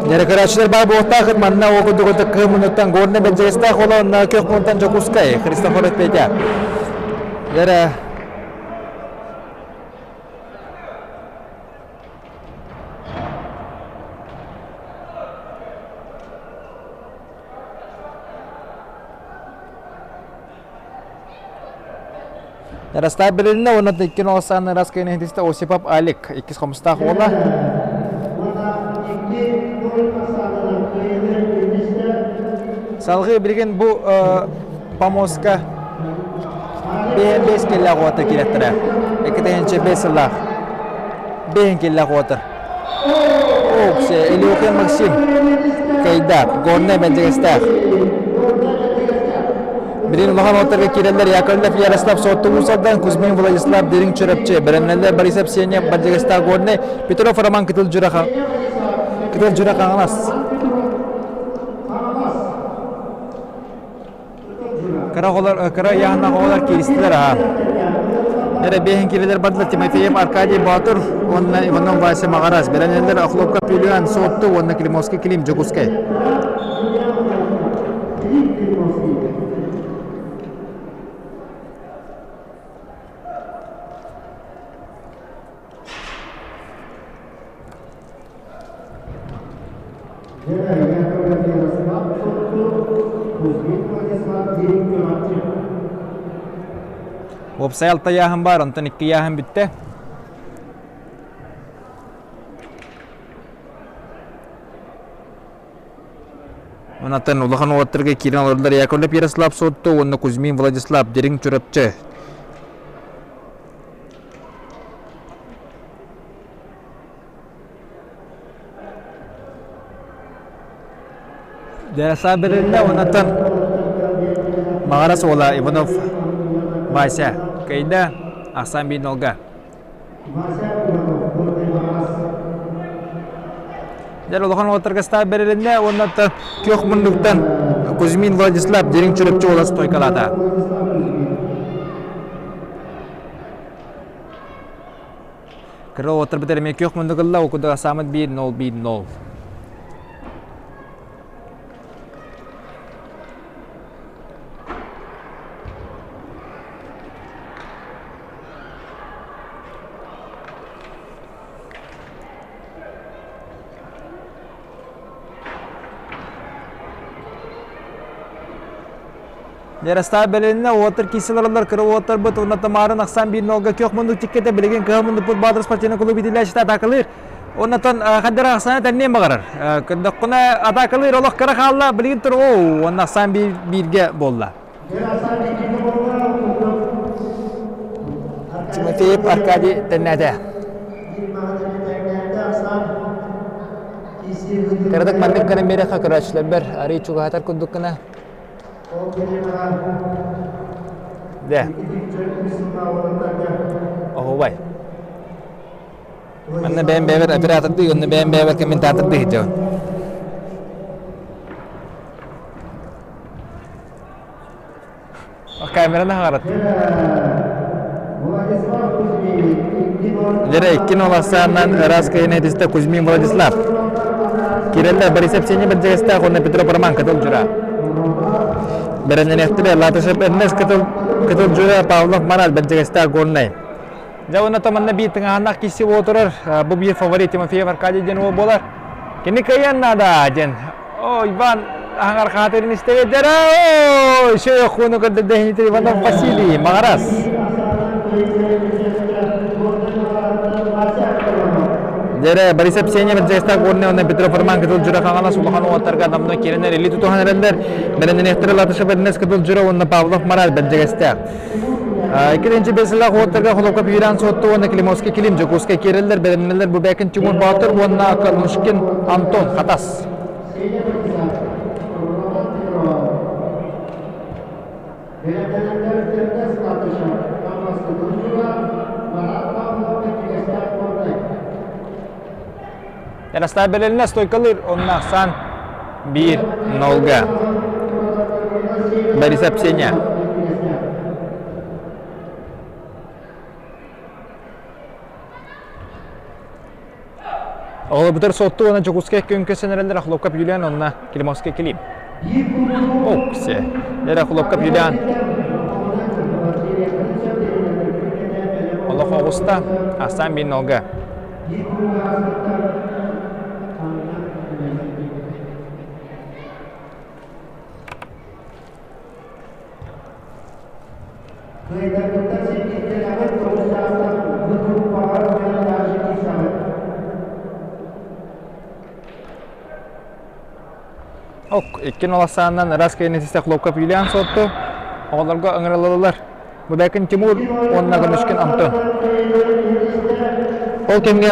Нерекөрөөччүлэр баар буолуохтаахыт манна ол курдук кыһын муннуттан Горнай Бэрдьигэстээх уола күөх муннуттан Дьокуускай Христофоров Петя. Лера Ростав билиннэ уонна иккин оҕустаан ырас кыйын иһитистэ Осипов Алик иккис хомустаах уола. Салгыы билигин бу помостка бэйэн бэс киллээх уота кииреттэрэ. Икки бэс сыллаах бэйэн киллээх уотар. Оксе Илюхин Максим Кайдап Горнай Бэлдьэгэстээх Билин улахан уоттарга киирэллэр Яковлев Ярослав Сотту Уус-Алдан, Кузьмин Владислав Дириҥ Чөрөпчү, бэлэмнэллэр Борисов Сеня Бальдьыгастаах Горнай, Петров Роман Кытыл Дьура Кытыл Дьура Хаҥалас. Кыра оҕолор, кыра ыйааһыннаах оҕолор кииристилэр аа. Эрэ биэһин киирэлэр бардылар Тимофеев Аркадий Боотур уонна Иванов Вася Маҕарас. Бэлэмнэллэр Охлопка Пүлүөн Суотту уонна Климовский Клим Дьокуускай. Уопсай алта ыйааһын баар, онтон икки ыйааһын бүттэ. Онтон улахан уолаттарга киирэн олордулар Яковлев Ярослав Суотту уонна Кузьмин Владислав Дириҥ Чурапчы. Дьарасаа бэрилиннэ уоннаттан Маҕарас уола Иванов Вася кыайда, ахсаан биир нолга. Дьэ улахан уолаттарга стаап бэрилиннэ уоннаттан күөх муннуктан Кузьмин Владислав Дириҥ Чурапчы уола стойкалаата. Кыра уолаттарбыт эмиэ күөх муннук ылла, ол курдук асаамыт 1-0 1-0. Яростав бэлэннэ уоттар киирсэлэр кыра уоттарбыт уонна Тамарын ахсаан биир нолга күөх муннук тиккэтэ билигин кыһыл муннукпут Баатыр спортивный клуб итилээччитэ атаакалыыр. Оннотон хаддара ахсаана тэнниэн баҕарар. Көрдөххүнэ атаакалыыр олох кыра хаалла билигин тур оо уонна ахсаан бииргэ буолла. Тимофеев Аркадий тэннээтэ. Кыратык маннык гынан биэрэххэ көрөөччүлэрбэр арый чугаһатар курдук гына Дэ. Оһуобай. Манна бэйэм бэйэбэр оператордыы, онно бэйэм бэйэбэр комментатордыы сылдьабын. Камераны хаҕарат. Лера иккин олахсааннан ыраас кыйын этистэ Кузьмин Владислав. Кирелле Борисов Сеня Бэрдьигэстээх уонна Петров Роман Кытыл Дьура. Бэрэннэниэхтэрэ Латышев Эрнест Кытыл Кытыл Дьура Павлов Марал Бэрдьигэстээх Горнай. Дьэ уонна томанна биир тыҥаһаннах киси отырар. Бу биир фаворит Тимофеев Аркадий диэн уол буолар. Кини кыайан наада диэн. О, Иван аһаҥар хаатырын истэбэдэрэ. Ой, шөй хуну көрдөрдөһүнүтэр Иванов Василий Маҕарас. Дьэрэ Борисов Сеня Бэрдьигэстээх Горнай уонна Петров Роман Кытыл Дьура Хаҥалас улахан уолаттарга намно киирэннэр илии тутуһан эрэллэр. Бэлэмнэниэхтэрэ Латышев Эрнест Кытыл Дьура уонна Павлов Марат Бэрдьигэстээх. Иккитинчи бэсилээх уолаттарга Холоков Юран Суотту уонна Климовский Клим Дьокуускай киирэллэр. Бэлэмнэнэллэр Бубякин Тимур Боотур уонна Конушкин Антон Хатас. Ярослав Белелина стойкалыыр онно ахсаан 1-0-га. Борисов Сеня. Оҕолорбутар Сотту уонна Дьокуускай күн көсөн эрэллэр Охлопков Юлиан онно Климовский Клим. Оксе. Эрэ Охлопков Юлиан. Олох оҕуста. Асан бин нолга. Ок, иккин оласааннан ыраас кэннитистэ Хлопков Юлиан сотту. Оҕолорго ыҥырыллаллар. Будайкин Тимур уонна Гонушкин Антон. Ол кэмҥэ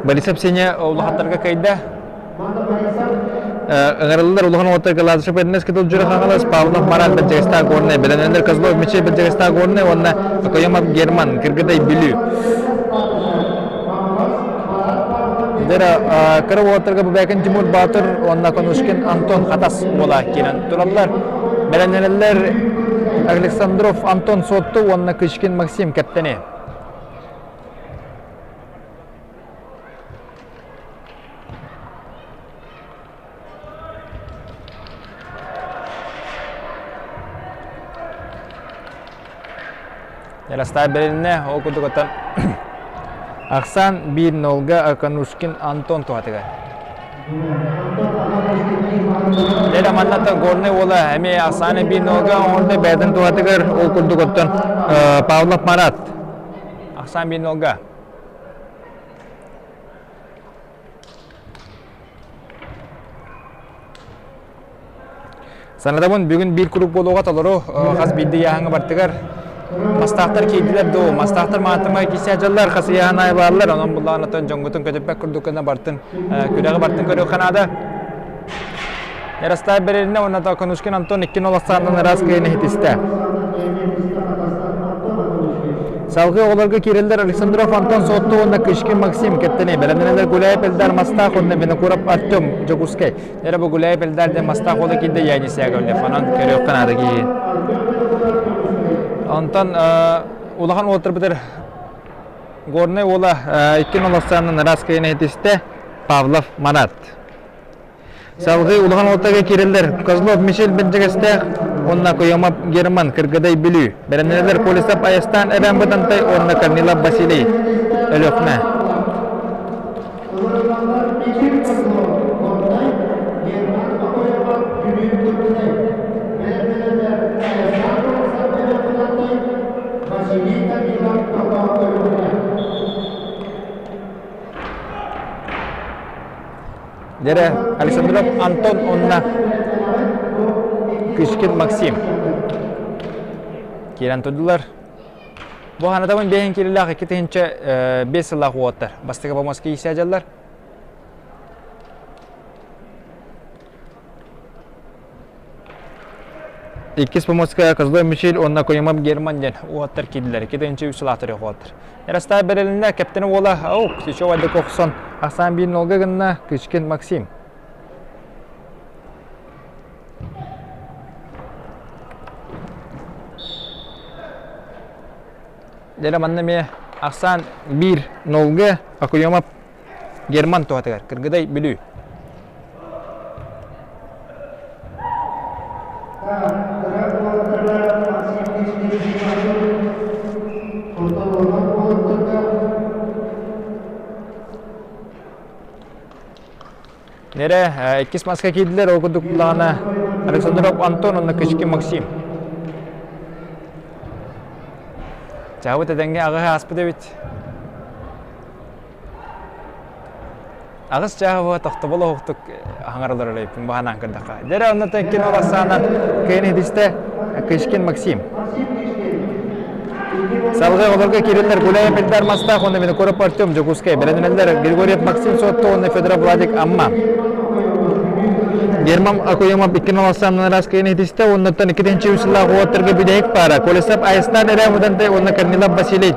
Борисов Сеня улахаттарга кыайда. Ыҥырыллар улахан уолаттарга Лазарев Эрнест Кытыл Дьура Хаҥалас, Павлов Марат Бэрдьигэстээх Горнай, бэлэмнэнэр Козлов Мичей Бэрдьигэстээх Горнай уонна Окоемов Герман Кыргыдай Бүлүү. Дера кыра уолаттарга Бубякин Тимур Баатыр уонна Конушкин Антон Хатас уола киирэн тураллар. Бэлэмнэнэллэр Александров Антон Сотту уонна Кычкин Максим кэптэни. Яростав бэрилиннэ, ол курдук оттон Ахсан 1-0-га Конушкин Антон туһатыгар. Дьэ маннаттан Горнай уола эмиэ Ахсааны 1-0-га оҥордо бэйэтин туһатыгар, ол курдук оттон Павлов Марат Ахсан 1-0-га. Санатабын бүгүн биир куруук буолуоҕа толору хас биирдии ыйааһыҥҥа бартыгар мастаахтар киирдилэр дуу, мастаахтар маатымай киирсэ дьаллар, хас ыйааһын аайы бааллар, онон буллаҕына оттон дьоҥҥутун көтүппэт курдук гына бартын күрэҕи бартын көрүөххэ наада. Ярослав Берилина уонна Конушкин Антон икки нолоссааннан ыраас кыайан иһитистэ. Салгыы оҕолорго киирэллэр Александров Антон Суотту уонна Кычкин Максим кэптэни бэлэмнэнэллэр Гуляев Элдар Мастаах уонна Винокуров Артем Дьокуускай. Эрэ бу Гуляев Элдар диэн Мастаах уола киирдэ Янис Яковлев. Онон көрүөххэ наада киһи. Онтон улахан уолаттарбытыр Горнай уола икки нолоссааннан ыраас кыайан иһитистэ Павлов Марат. Салгыы улахан уолтага киирэллэр Козлов Мишель Бэрдьигэстээх уонна Куйамап Герман Кыргыдай Бүлүү. Бэлэмнэнэллэр Колесов Айастаан Эбээн Бытантай уонна Корнилов Василий Өлүөхүмэ. Дьэрэ Александров Антон уонна Кычкин Максим киирэн турдулар. Бу ханатабын бэйэн кирилээх 2005 сыллаах уоттар. Бастакы помоска иисэ дьаллар. Иккис помоска Козлов Мичил уонна Куймап Герман диэн уоттар киирдилэр. 2-3 сылаатар уоттар. Ярослав бэрилиннэ кэптэн уола ау, Сычев Айдык охсон ахсаан биир нолга гынна Кычкин Максим. Дьэ манна эмиэ ахсаан биир нолга Акуйомов Герман туһатыгар Кыргыдай Бүлүү. Нэрэ иккис маска киирдилэр, ол курдук буллаҕына Александров Антон уонна Кычкин Максим. Чаабыт этэҥҥэ аҕыһы ааспыт эбит. Аҕыс чааһы буо тохтобул оһохтук хаҥаралар элэйпин баһанаан көрдөххө. Дьэрэ онно тэнкин ол ассаанан кыйын иһитистэ Кычкин Максим. Салгыы оҕолорго киирэллэр Гуляев Эльдар Мастаах уонна Винокуров Артем Дьокуускай. Бэлэмнэнэллэр Григорьев Максим Суотту уонна Федоров Владик Амма. Герман Акуемов икки налассааннан араас кыйын иһитистэ уоннаттан икки тыһыынча үс сыллаах уолаттарга бүтэһик паара Колесов Айыстаан Эрэ Мудантай уонна Корнилов Василий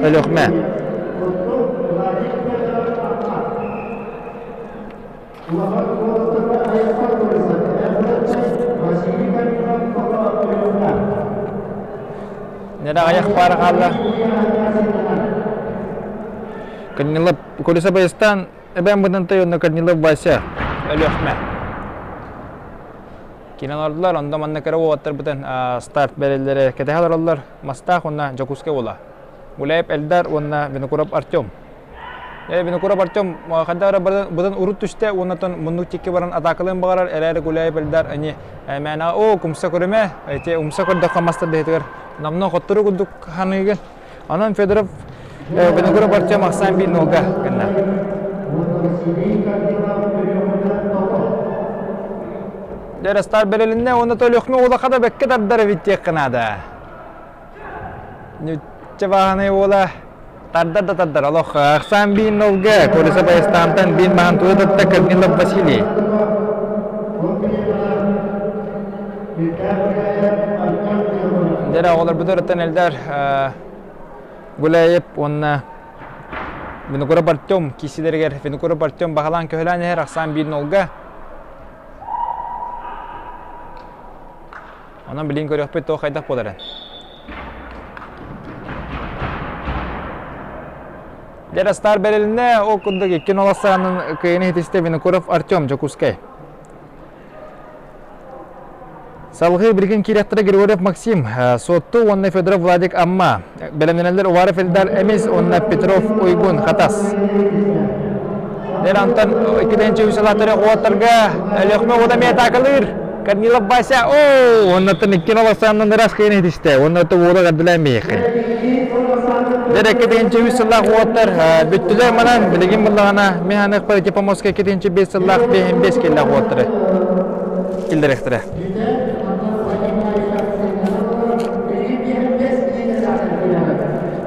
Өлөхмө. Нэрэ аҕыйах паара хаалла. Корнилов Колесов Айыстаан эбээн Быдантай уонна Корнилов Вася Өлөхмө. Киинэн олордулар, онно манна кыра уолаттарбытын старт бэрэллэрэ кэтэһэ олороллор. Мастаах уонна Дьокуускай уола. Гуляев Эльдар уонна Винокуров Артем. Винокуров Артем хайдах эрэ быдан урут түстэ уонна муннук тикки баран атаакалыан баҕарар эрээри Гуляев Эльдар ани мээнэ оо кумса көрүмэ эти умса көрдөххө мастар дэһитигэр намно хоттору курдук ханыыгын. Онон Федоров Винокуров Артем ахсаан биир нолга гынна. Дьэ, бэрилиннэ уонна төлөхмө улаха да бэккэ тардар эбит диэххэ наада. Ньучча бааһынай уола тардар да тардар олох ахсаан биин нолга Колеса Баястаантан биин маһан тута татта Корнилов Василий. Дьэ оҕолорбутуттан Эльдар Гуляев уонна Винокуров Артем киисилэригэр Винокуров Артем баһылаан көһөлөөн иһэр ахсаан биир нолга. Онон билигин көрүөхпүт туох хайдах буоларын. Дьэ, Стар бэрилиннэ, ол курдук икки нолассаанын кыайыны иһитистэ Винокуров Артем Дьокуускай. Салгыы билигин киирэхтэрэ Григорьев Максим, Суотту уонна Федоров Владик Амма. Бэлэмнэнэллэр Уваров Эльдар Эмис уонна Петров Уйгун Хатас. Дэр Антон иккитинчи үсэлаатары уоттарга Өлөхмө уота эмиэ атаакалыыр. Корнилов Вася, оо, оннаттан икки нолассааннан ыраас кыйын иһитистэ. Оннаттан уола кэрдилээн миэхэ. Дэр иккитинчи үс сыллаах уоттар бүттүлэр манан билигин буллаҕына мин ханыахпар ити помоска иккитинчи бес сыллаах бэһин бес киллээх уоттары киллэриэхтэрэ.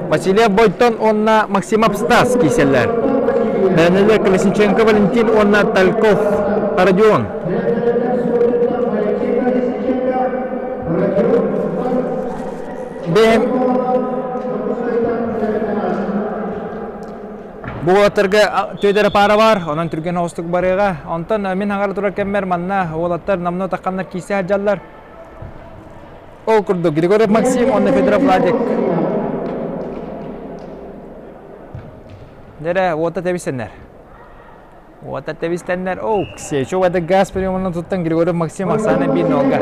Василий Бойтон уонна Максимов Стас кииселлэр. Бэнэлэ Колесниченко Валентин уонна Тальков Родион. Бэйэм Бу уолаттарга төдөрө паара бар, онон түргэн оҕустук барыаҕа. Онтон мин хаҥара турар кэммэр манна уолаттар намно тахханнар киирсэ сылдьаллар. Ол курдук Григорьев Максим уонна Федоров Владик. Дэрэ, уота тэбисэннэр. Уота тэбистэннэр, оу, Ксечу это газ приемынан туттан Григорьев Максим Оксана биир нолга.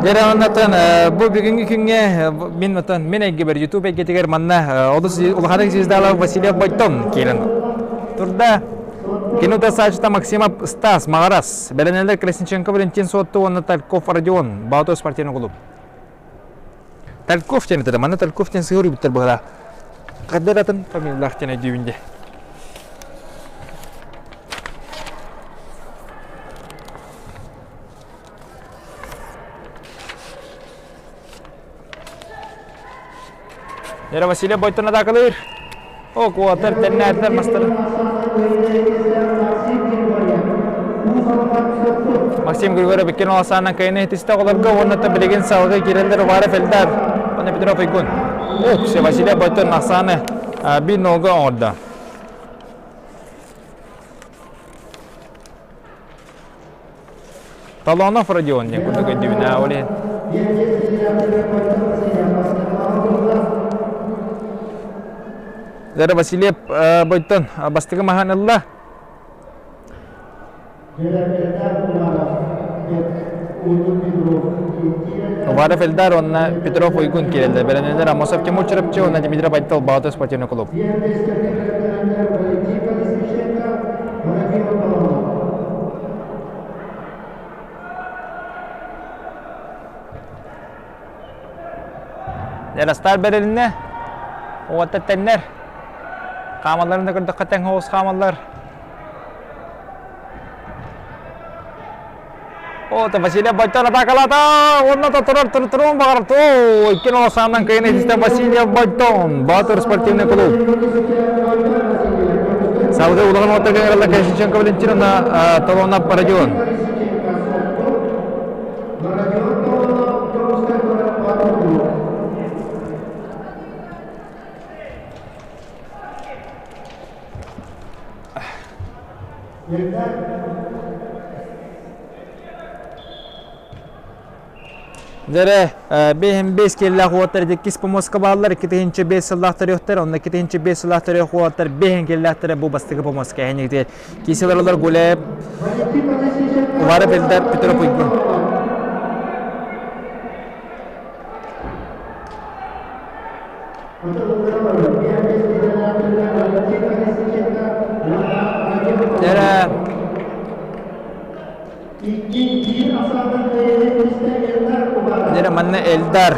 Дьэрэ оннотон бу бүгүҥҥү күҥҥэ мин отон мин эйгэбэр YouTube эйгэтигэр манна олус улаханнык звездалаах Васильев Бойтон киирэн турда. Кини утарсааччыта Максимов Стас Маҕарас, бэлэмнэлэр Колесниченко Валентин Суотту уонна Тальков Родион, Баатыр спортивный клуб. Тальков диэн этэ, манна Тальков диэн сыһыар үбүттэр быһалаах. Хаддар атын фамилиялаах диэн өйдүүбүн дии. Нера Василий Бойтон атаакалыыр. О, куотар, тэннээтилэр мастары. Максим Григорьев иккин олосаанан кыайыны иһитистэ оҕолорго уонна билигин салгыы киирэллэр Уваров Эльдар уонна Петров Айгун. Ох, Василий Бойтон ахсааны биир нолга оҥордо. Талонов Родион диэн курдук өйдүүбүн аа ол иһин. Дара Васильев Бойтон бастакы маһан ылла. Уваров Эльдар уонна Петров Уйгун киирэллэр. Бэлэмнэнэр Амосов Тимур Чурапчы уонна Дмитрий Байтал Баатыр спортивный клуб. Ярастар бэрилиннэ. Уота тэннэр. Хаамалларын да көрдөххө тэҥ оҕус хаамаллар. О, Василий Байтон атакалата! Онно турар турун баҕар. О, икки нолосааннан кыйын этистэ Василий Байтон. Баатыр спортивный клуб. Салгыы улахан уоттарга ыҥыраллар Колесниченко Валентиновна Толонов Родион. Дьэрэ, бэһин бэс киэллээх уолаттар иккис помоска бааллар, 2005 сыллаах төрүөхтэр, онно 2005 сыллаах төрүөх уолаттар бэһин киэллээхтэрэ бу бастакы помоска эһинигитигэр. Киселер Гуляев, Уваров Эльдар, Петров Уйгун. Дьэрэ, Дьэрэ манна Эльдар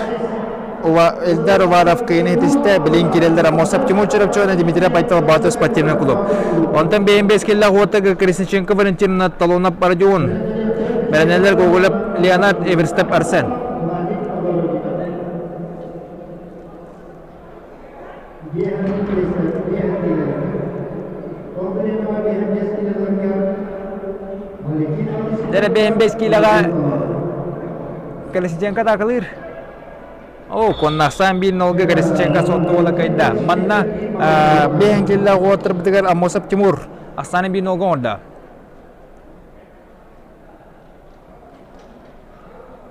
Эльдар Уваров кыйын этистэ, билин киреллер Амосов Тимур Чарапчуна Дмитрий Байтал Баатыр спортивный клуб. Онтон бэйэн киллэх уоттага Колесниченко Валентина Талонов Родион. Бэрэнэлэр Гоголев Леонард Эверстеп Арсен. Дэрэ бэйэн бэс киилэҕэ Колесниченко таакылыыр. О, коннахсаан биир нолга Колесниченко суотта уола кыайда. Манна бэйэн киллээх уоттарбытыгар Амосов Тимур ахсааны биир нолга оҥордо.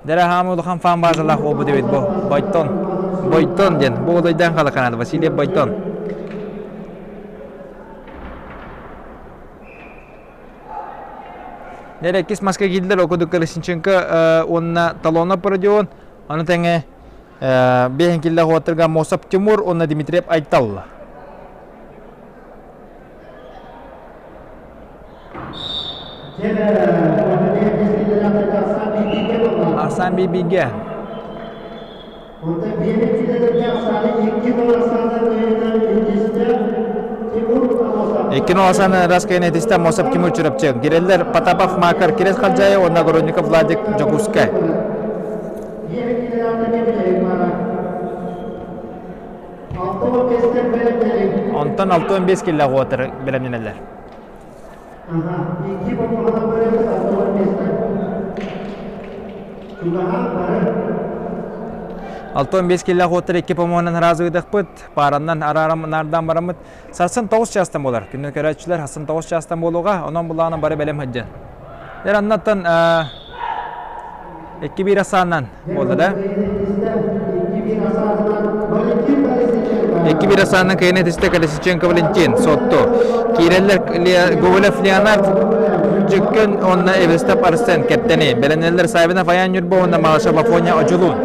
Дэрэ хаамы улахан фан базалаах буолбут эбит бу. Бойтон. Бойтон диэн. Бу удайдаан халаканаат Василий Бойтон. Дэрэ иккис маска киирдилэр окудук Колесниченко уонна Талонов Родион. Аны тэҥэ биэһин киллэх уоттарга Мосов Тимур уонна Дмитриев Айтал. Асан Бибиге. Иккин Асан Раскайын этистэ Мосов Тимур Чурапчы. Киреллер Потапов Макар Кирес Халдьаайы уонна Огородников Владик Дьокуускай. Онтон 65 киллээх уотары бэлэмнэнэллэр. 65 киллээх уоттар икки помуонан ыраазы ыдахпыт, паараннан араарам наардаан бараммыт. Сарсын 9 чаастан буолар. Күнү көрөөччүлэр сарсын 9 чаастан буолуоҕа, онон булаана бары бэлэм сылдьан. Дэр аннаттан икки биир асааннан буолла да. Икки биир асааннан кыйын этистэ Колесниченко Валентин Сотто. Киирэллэр Гоголев Леонард Дьүккөн уонна Эвестап Арсен кэптэни. Бэлэнэллэр Савинов Аян Нюрба уонна Малышев Афоня Одьулуун.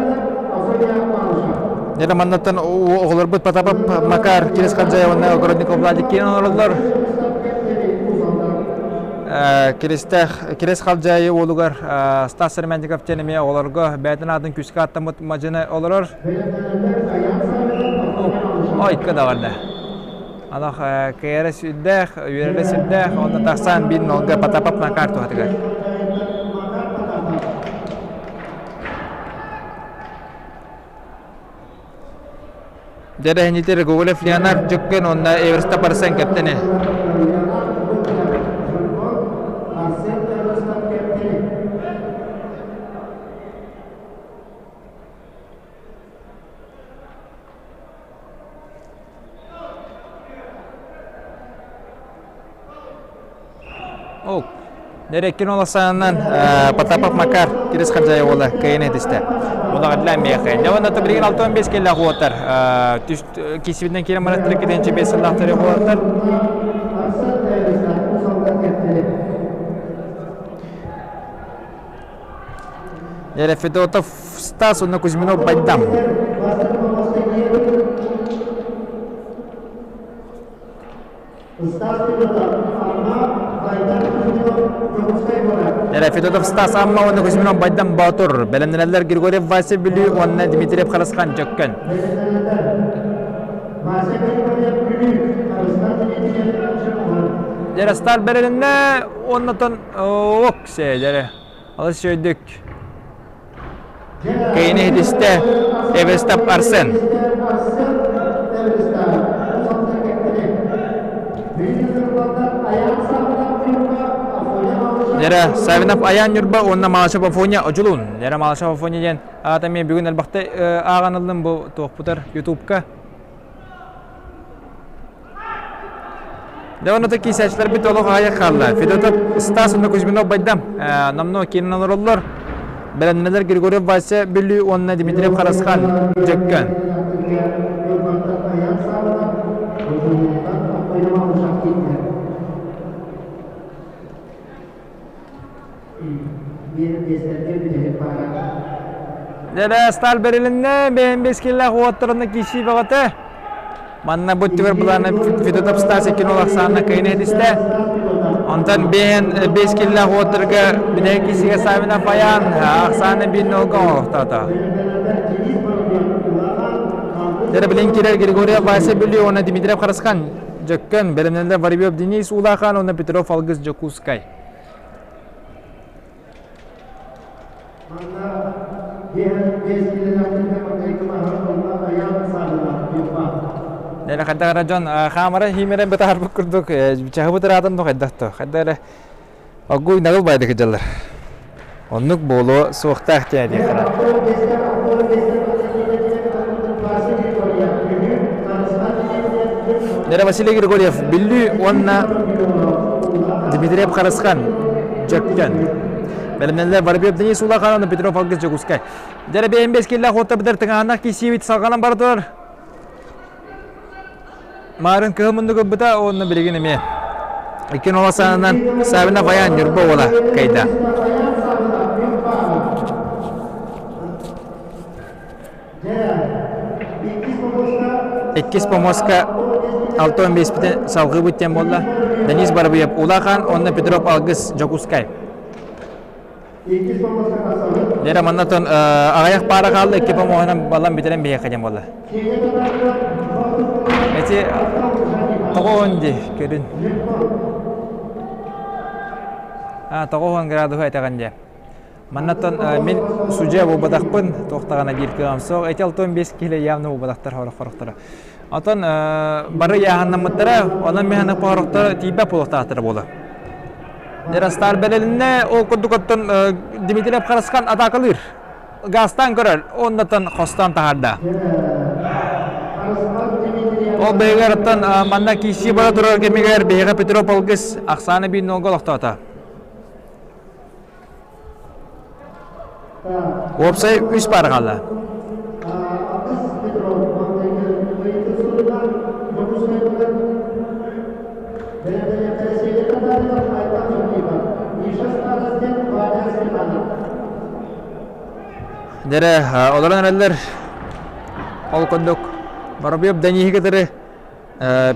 Дьэ маннаттан оҕолорбут Потапов Макар Кирис Хаджаев уонна Огородников Владик киирэн олороллор. Киристээх Кирис Халдьаайы уолугар Стас Серментиков диэн эмиэ оҕолорго бэйэтин аатын күүскэ аттаммыт мадьыны олорор. Ой, кыда барда. Анах кыйара сүрдээх, үөрэрэ сүрдээх, онно тахсан биир нолга Потапов Макар туһатыгар. Дьэрэһинитир Гоголев Леонард Дьөккөн уонна Эверста Парсен кэптэни. Ол Нэреккин ол асаанан Потапов Макар Кирис Хадьайа уола кыайан этистэ. Улаҕадлаа миэхэ. Дьэ уонна билигин 65 кэллэх уоттар. Кисибитинэн киирэн бараттар киденчи 5 сыллаахтары уоттар. Дьэ Федотов Стас уонна Кузьминов Байдам. Эрэ Федотов Стас Амма уонна Кузьминов Байдам Боотур. Бэлэмнэнэллэр Григорьев Вася Бүлүү уонна Дмитриев Харысхан Дьөккөн. Дьэрэ старт бэрилиннэ уоннатан ок дьэрэ алыс өйдүк Кэйини иһитистэ Эвестап Арсен. Дьэрэ Савинов Аян Ньурба уонна Малышев Афоня Одьулуун. Дьэрэ Малышев Афоня диэн аата эмиэ бүгүн элбэхтэ ааҕан ыллым бу туохпутар Ютубка. Дьэ онно киисээччилэрбит олох аҕыйах хаалла. Федотов Стас уонна Кузьминов Байдам номнуо киинэн олороллор. Бэлэмнэнэлэр Григорьев Вася Бүлүү уонна Дмитриев Харасхан Дьөккөн. Дьэ, сталь бэрилиннэ, бэйэм бэскиллээх уоттарына киирсии бөҕөтө. Манна бу түгэр былаана Федотов Стас иккин ол ахсаанна кыйын этистэ. Онтон бэйэн бэс киллээх уоттарга бүтэһик киирсиигэ Савина Фаян ахсаана биир нолга оҥоһуктаата. Дьэ, билин кирэр Григорьев Вася Бүлүү уонна Дмитриев Харысхан Дьөккөн, бэлэмнэнэллэр Воробьев Денис Улахан уонна Петров Алгыс Дьокуускай. Нэлэ хайдах эрэ дьон хаамара хиимэрэ бытаарбыт курдук чаһыбыт ыраатан да хайдах то хайдах эрэ оггуй нагыл байдык дьаллар оннук буолуо суохтаах диэн диэххэ. Нера Василий Григорьев Бүлүү уонна Дмитриев Харысхан Дьөккөн. Бэлэмнэллэр Воробьев Денис Улахан Петров Алгыс Дьокуускай. Дьэрэ бэйэм бэс киллээх уотта быдар тыҥаанах киисиибит салҕанан бара турар. Маарын кыһыл муннук ылбыта уонна билигин эмиэ. Иккин ола саанынан Савина Баян Ньурба уола кайда. Иккис помоска 65-питин салгыы диэн буолла. Денис Барабыев Улахан уонна Петров Алгыс Дьокуускай. Лера маннатон аҕыйах паара хаалла икки помоһунан балан бүтэрэн биһиэхэ диэн буолла. Эти тоҕо ди көрүн. А тоҕо градуһу этэҕин диэ. Маннаттан мин судья буолбатахпын, туох даҕаны биир кыаҕым суох. Эти 65 киһи явно буолбатахтар хорох-хорохторо. Отон бары ыйааһыннаммыттара, онон мин хорохторо тиийбэт буолуохтаахтара буолар. Ярастар бэлэлиннэ, ол курдук оттон Дмитриев Харасхан атаакалыыр. Газтан көрөр, оннотон хостон таһаарда. Ол бэйигэр оттон манна киирсии бара турар кэмигэр биһиэхэ Петров Алгыс ахсаана биир нолга олохтоото. Уопсай үс паар хаалла. Дэрэ, олорон эрэллэр. Ол курдук Воробьев Даниһы кытары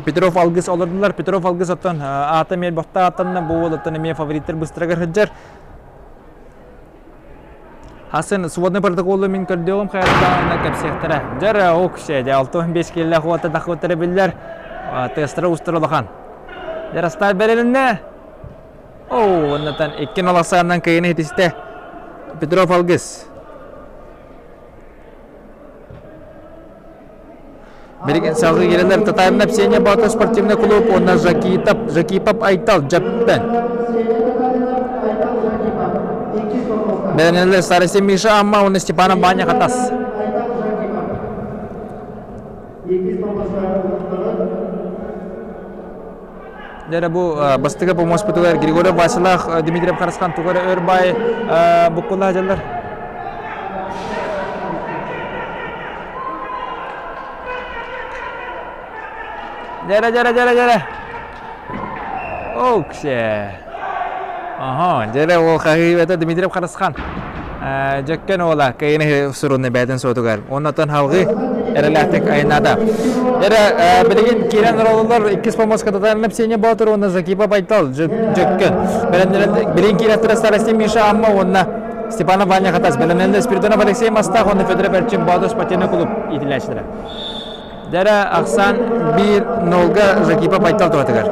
Петров Алгыс олордулар. Петров Алгыс оттон аата эмиэ бохта ааттанна. Бу уол оттон эмиэ фавориттар быстарыгар сылдьар. Хасан сводный протоколу мин көрдүөҕүм хайаттаҕына кэпсиэхтэрэ. Дьэр ок дьэ 65 киилэлээх уота тахыбыттара биллэр. Тыастара устар улахан. Дьэр астаат бэрилиннэ. Оо, оннотон икки наласааннан кыйыны хитистэ. Петров Алгыс. Билигин салгыы киирэллэр Татаринов Сеня Боотур спортивный клуб уонна Жакитов Жакипов Айтал Дьэппэн. Бэлэмнэнэллэр Старости Миша Амма уонна Степанов Ваня Хатас. Дьэ бу бастакы помоспутугар Григорий Василах Дмитриев Харысхан тугу эрэ өр баай буккулла сылдьаллар. Дьэрэ, дьэрэ, дьэрэ, дьэрэ. Оксе. Ага, дьэрэ ол хаһыыбата Дмитриев Харысхан. Дьөккөн уола кыйыны сурунна бээтин суотугар. Оннотон халгы. эрэлээхтик айаннаата. Эрэ билигин киирэн орололор иккис помоска Татарина Псения Боотур уонна Закипа Байтал Дьөккөн. Билигин киирэн Старостин Миша Амма уонна Степанов Ваня Хатас. Бэлэмнэннэ Спиридонов Алексей Мастах уонна Федоров Эрчим Боотур спортивный клуб иитиллээччилэрэ. Дэрэ ахсаан 1-0-га Закипа Байтал туһатыгар.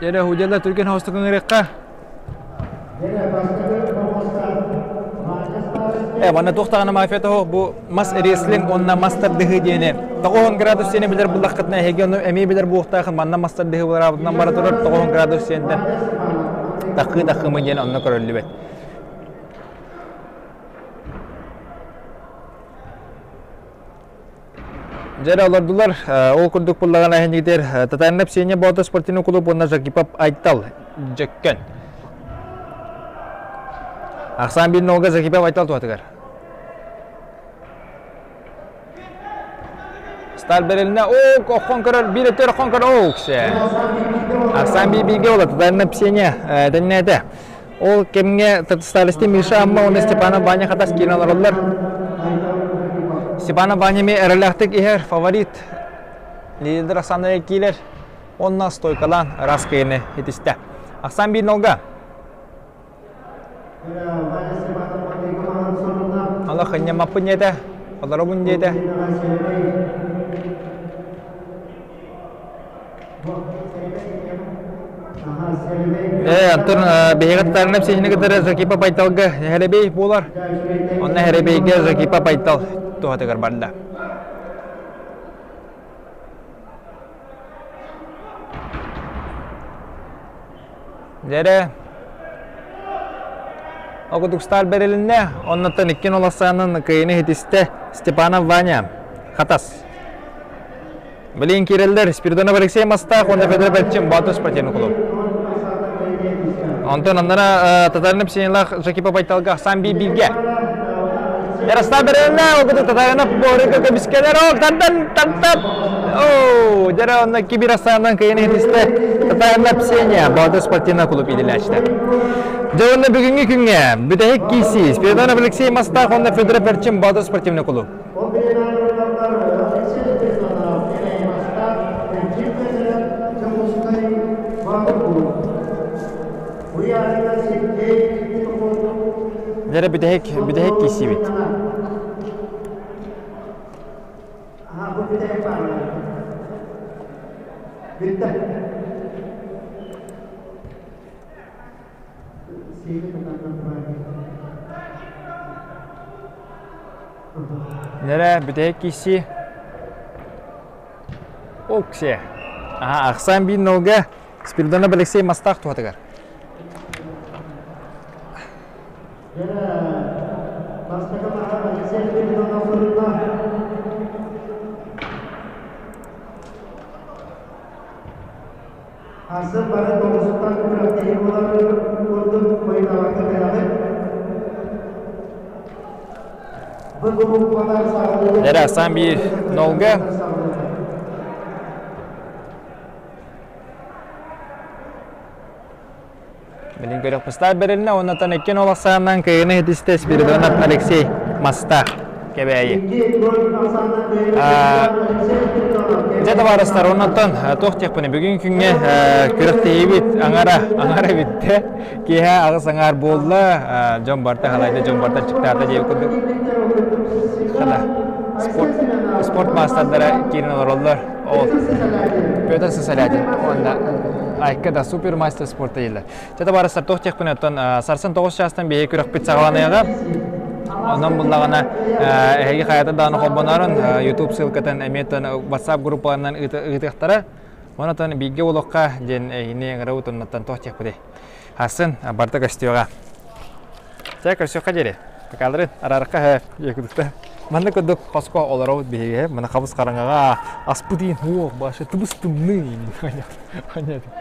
Дэрэ худьалар түргэн хоостук ыҥырыахха. Э, манна туох даҕаны мафия тоһо бу мас рестлинг уонна мас тардыһыы диэни 90 градус сиэни билэр буллаххытына эһиги ону эмиэ билэр буолуохтаахын манна мас тардыһыы буолараабытынан бара турар 90 градус сиэнтэн тахыы тахымы диэн онно көрүллүбэт. Дьэ олордулар, ол курдук буллаҕына эһинигитер Татарина Псения Боотур спортивный клуб уонна Жакипов Айтал Дьөккөн. Ахсаан биир нолга Жакипов Айтал туһатыгар. Сталь бэрилинэ, о, оххон көрөр, биир өттүгэр оххон көрөр, о, ксе. Ахсаан биир бииргэ буолар, Татарина Псения тэннээтэ. Ол кэмҥэ Сталисты Миша Амма уонна Степанов Ваня Хатас киирэн олороллор. Степанов Ваня эмиэ эрэлээхтик иһэр фаворит. Лидер Оксана киирэр. Онно стойкалаан ыраас кыайыыны ситистэ. Ахсаан биир нолга. Ала хынньаммаппын диэтэ, олоробун диэтэ. Ээ, антон биһиги татаарынап сиһини кытары Жакипа Байталга Хэрэбей буолар. Онно Хэрэбейгэ Жакипа Байтал туһатыгар барда. Дьэрэ, Окутукстар бэрилиннэ, оннуттан иккин олоссаанын кыйыны хитистэ Степанов Ваня, Хатас. Билин киирэллэр Спиридонов Алексей Мастаах уонна Федор Бэрчин Боотур спортивный клуб. Онтон аннара Татаринов Синилах Жакипа Байталга Ахсан Би Билге. Ярослав Беренна, окуту Татаринов Борика көмүскэлэр, ок, тантан, тантан! Оо, дьэрэ онно кибир асаанан кыйын иһитистэ Татаринов Ксения, Боотур спортивный клуб иитиллээччитэ. Дьэ уонна бүгүҥҥү күҥҥэ бүтэһик киирсии Спиридонов Алексей Мастаах уонна Федоров Эрчим Боотур спортивный клуб. Дьэрэ бүтэһик бүтэһик киирсиибит. Нэрэ бүтэһик киирсии. Оксе. Аха, ахсаан биир нолга Спиридонов Алексей Мастаах туһатыгар. Арсен бары тоҕусуттан күрэхтэһии буолар курдук хойутаабакка кэлэҕит. Эрэ ахсаан биир нолга Билин көрөхпүстаах бэрилинэ уоннатан иккин ол ахсаанынан кыайыны хитистэ Спиридонов Алексей Мастаах Кэбээйи. Дьэ табаарыстар, оннотон туох диэхпиний бүгүн күҥҥэ күрэхтэһиибит аҥара аҥара бүттэ. Киэһэ аҕыс аҥаар буолла. Дьон барта халайда, дьон барта чыктаата диэбит курдук. Хана спорт спорт маастардара киирэн олороллор. Ол Петр Сысолятин уонна Айка да супермастер спорта дииллэр. Чэ табаарыстар туох диэхпин оттон сарсын 9 чаастан биһиги күрэхпит саҕаланыаҕа. Онон буллаҕына эһиги хайата даҕаны холбонорун YouTube ссылкатын эмиэ WhatsApp группаларынан ыытыахтара. Онон бииргэ олоххо диэн эһигини ыҥырабыт оннуттан туох диэхпитий. Сарсын барыта көстүөҕэ. Чэ көрсүөххэ диэри. Покалары араарыкка һэ Манна курдук хоско олоробут биһиги. Мана хабыс хараҥаҕа аспыт иин уох башы тыбыс тымныы.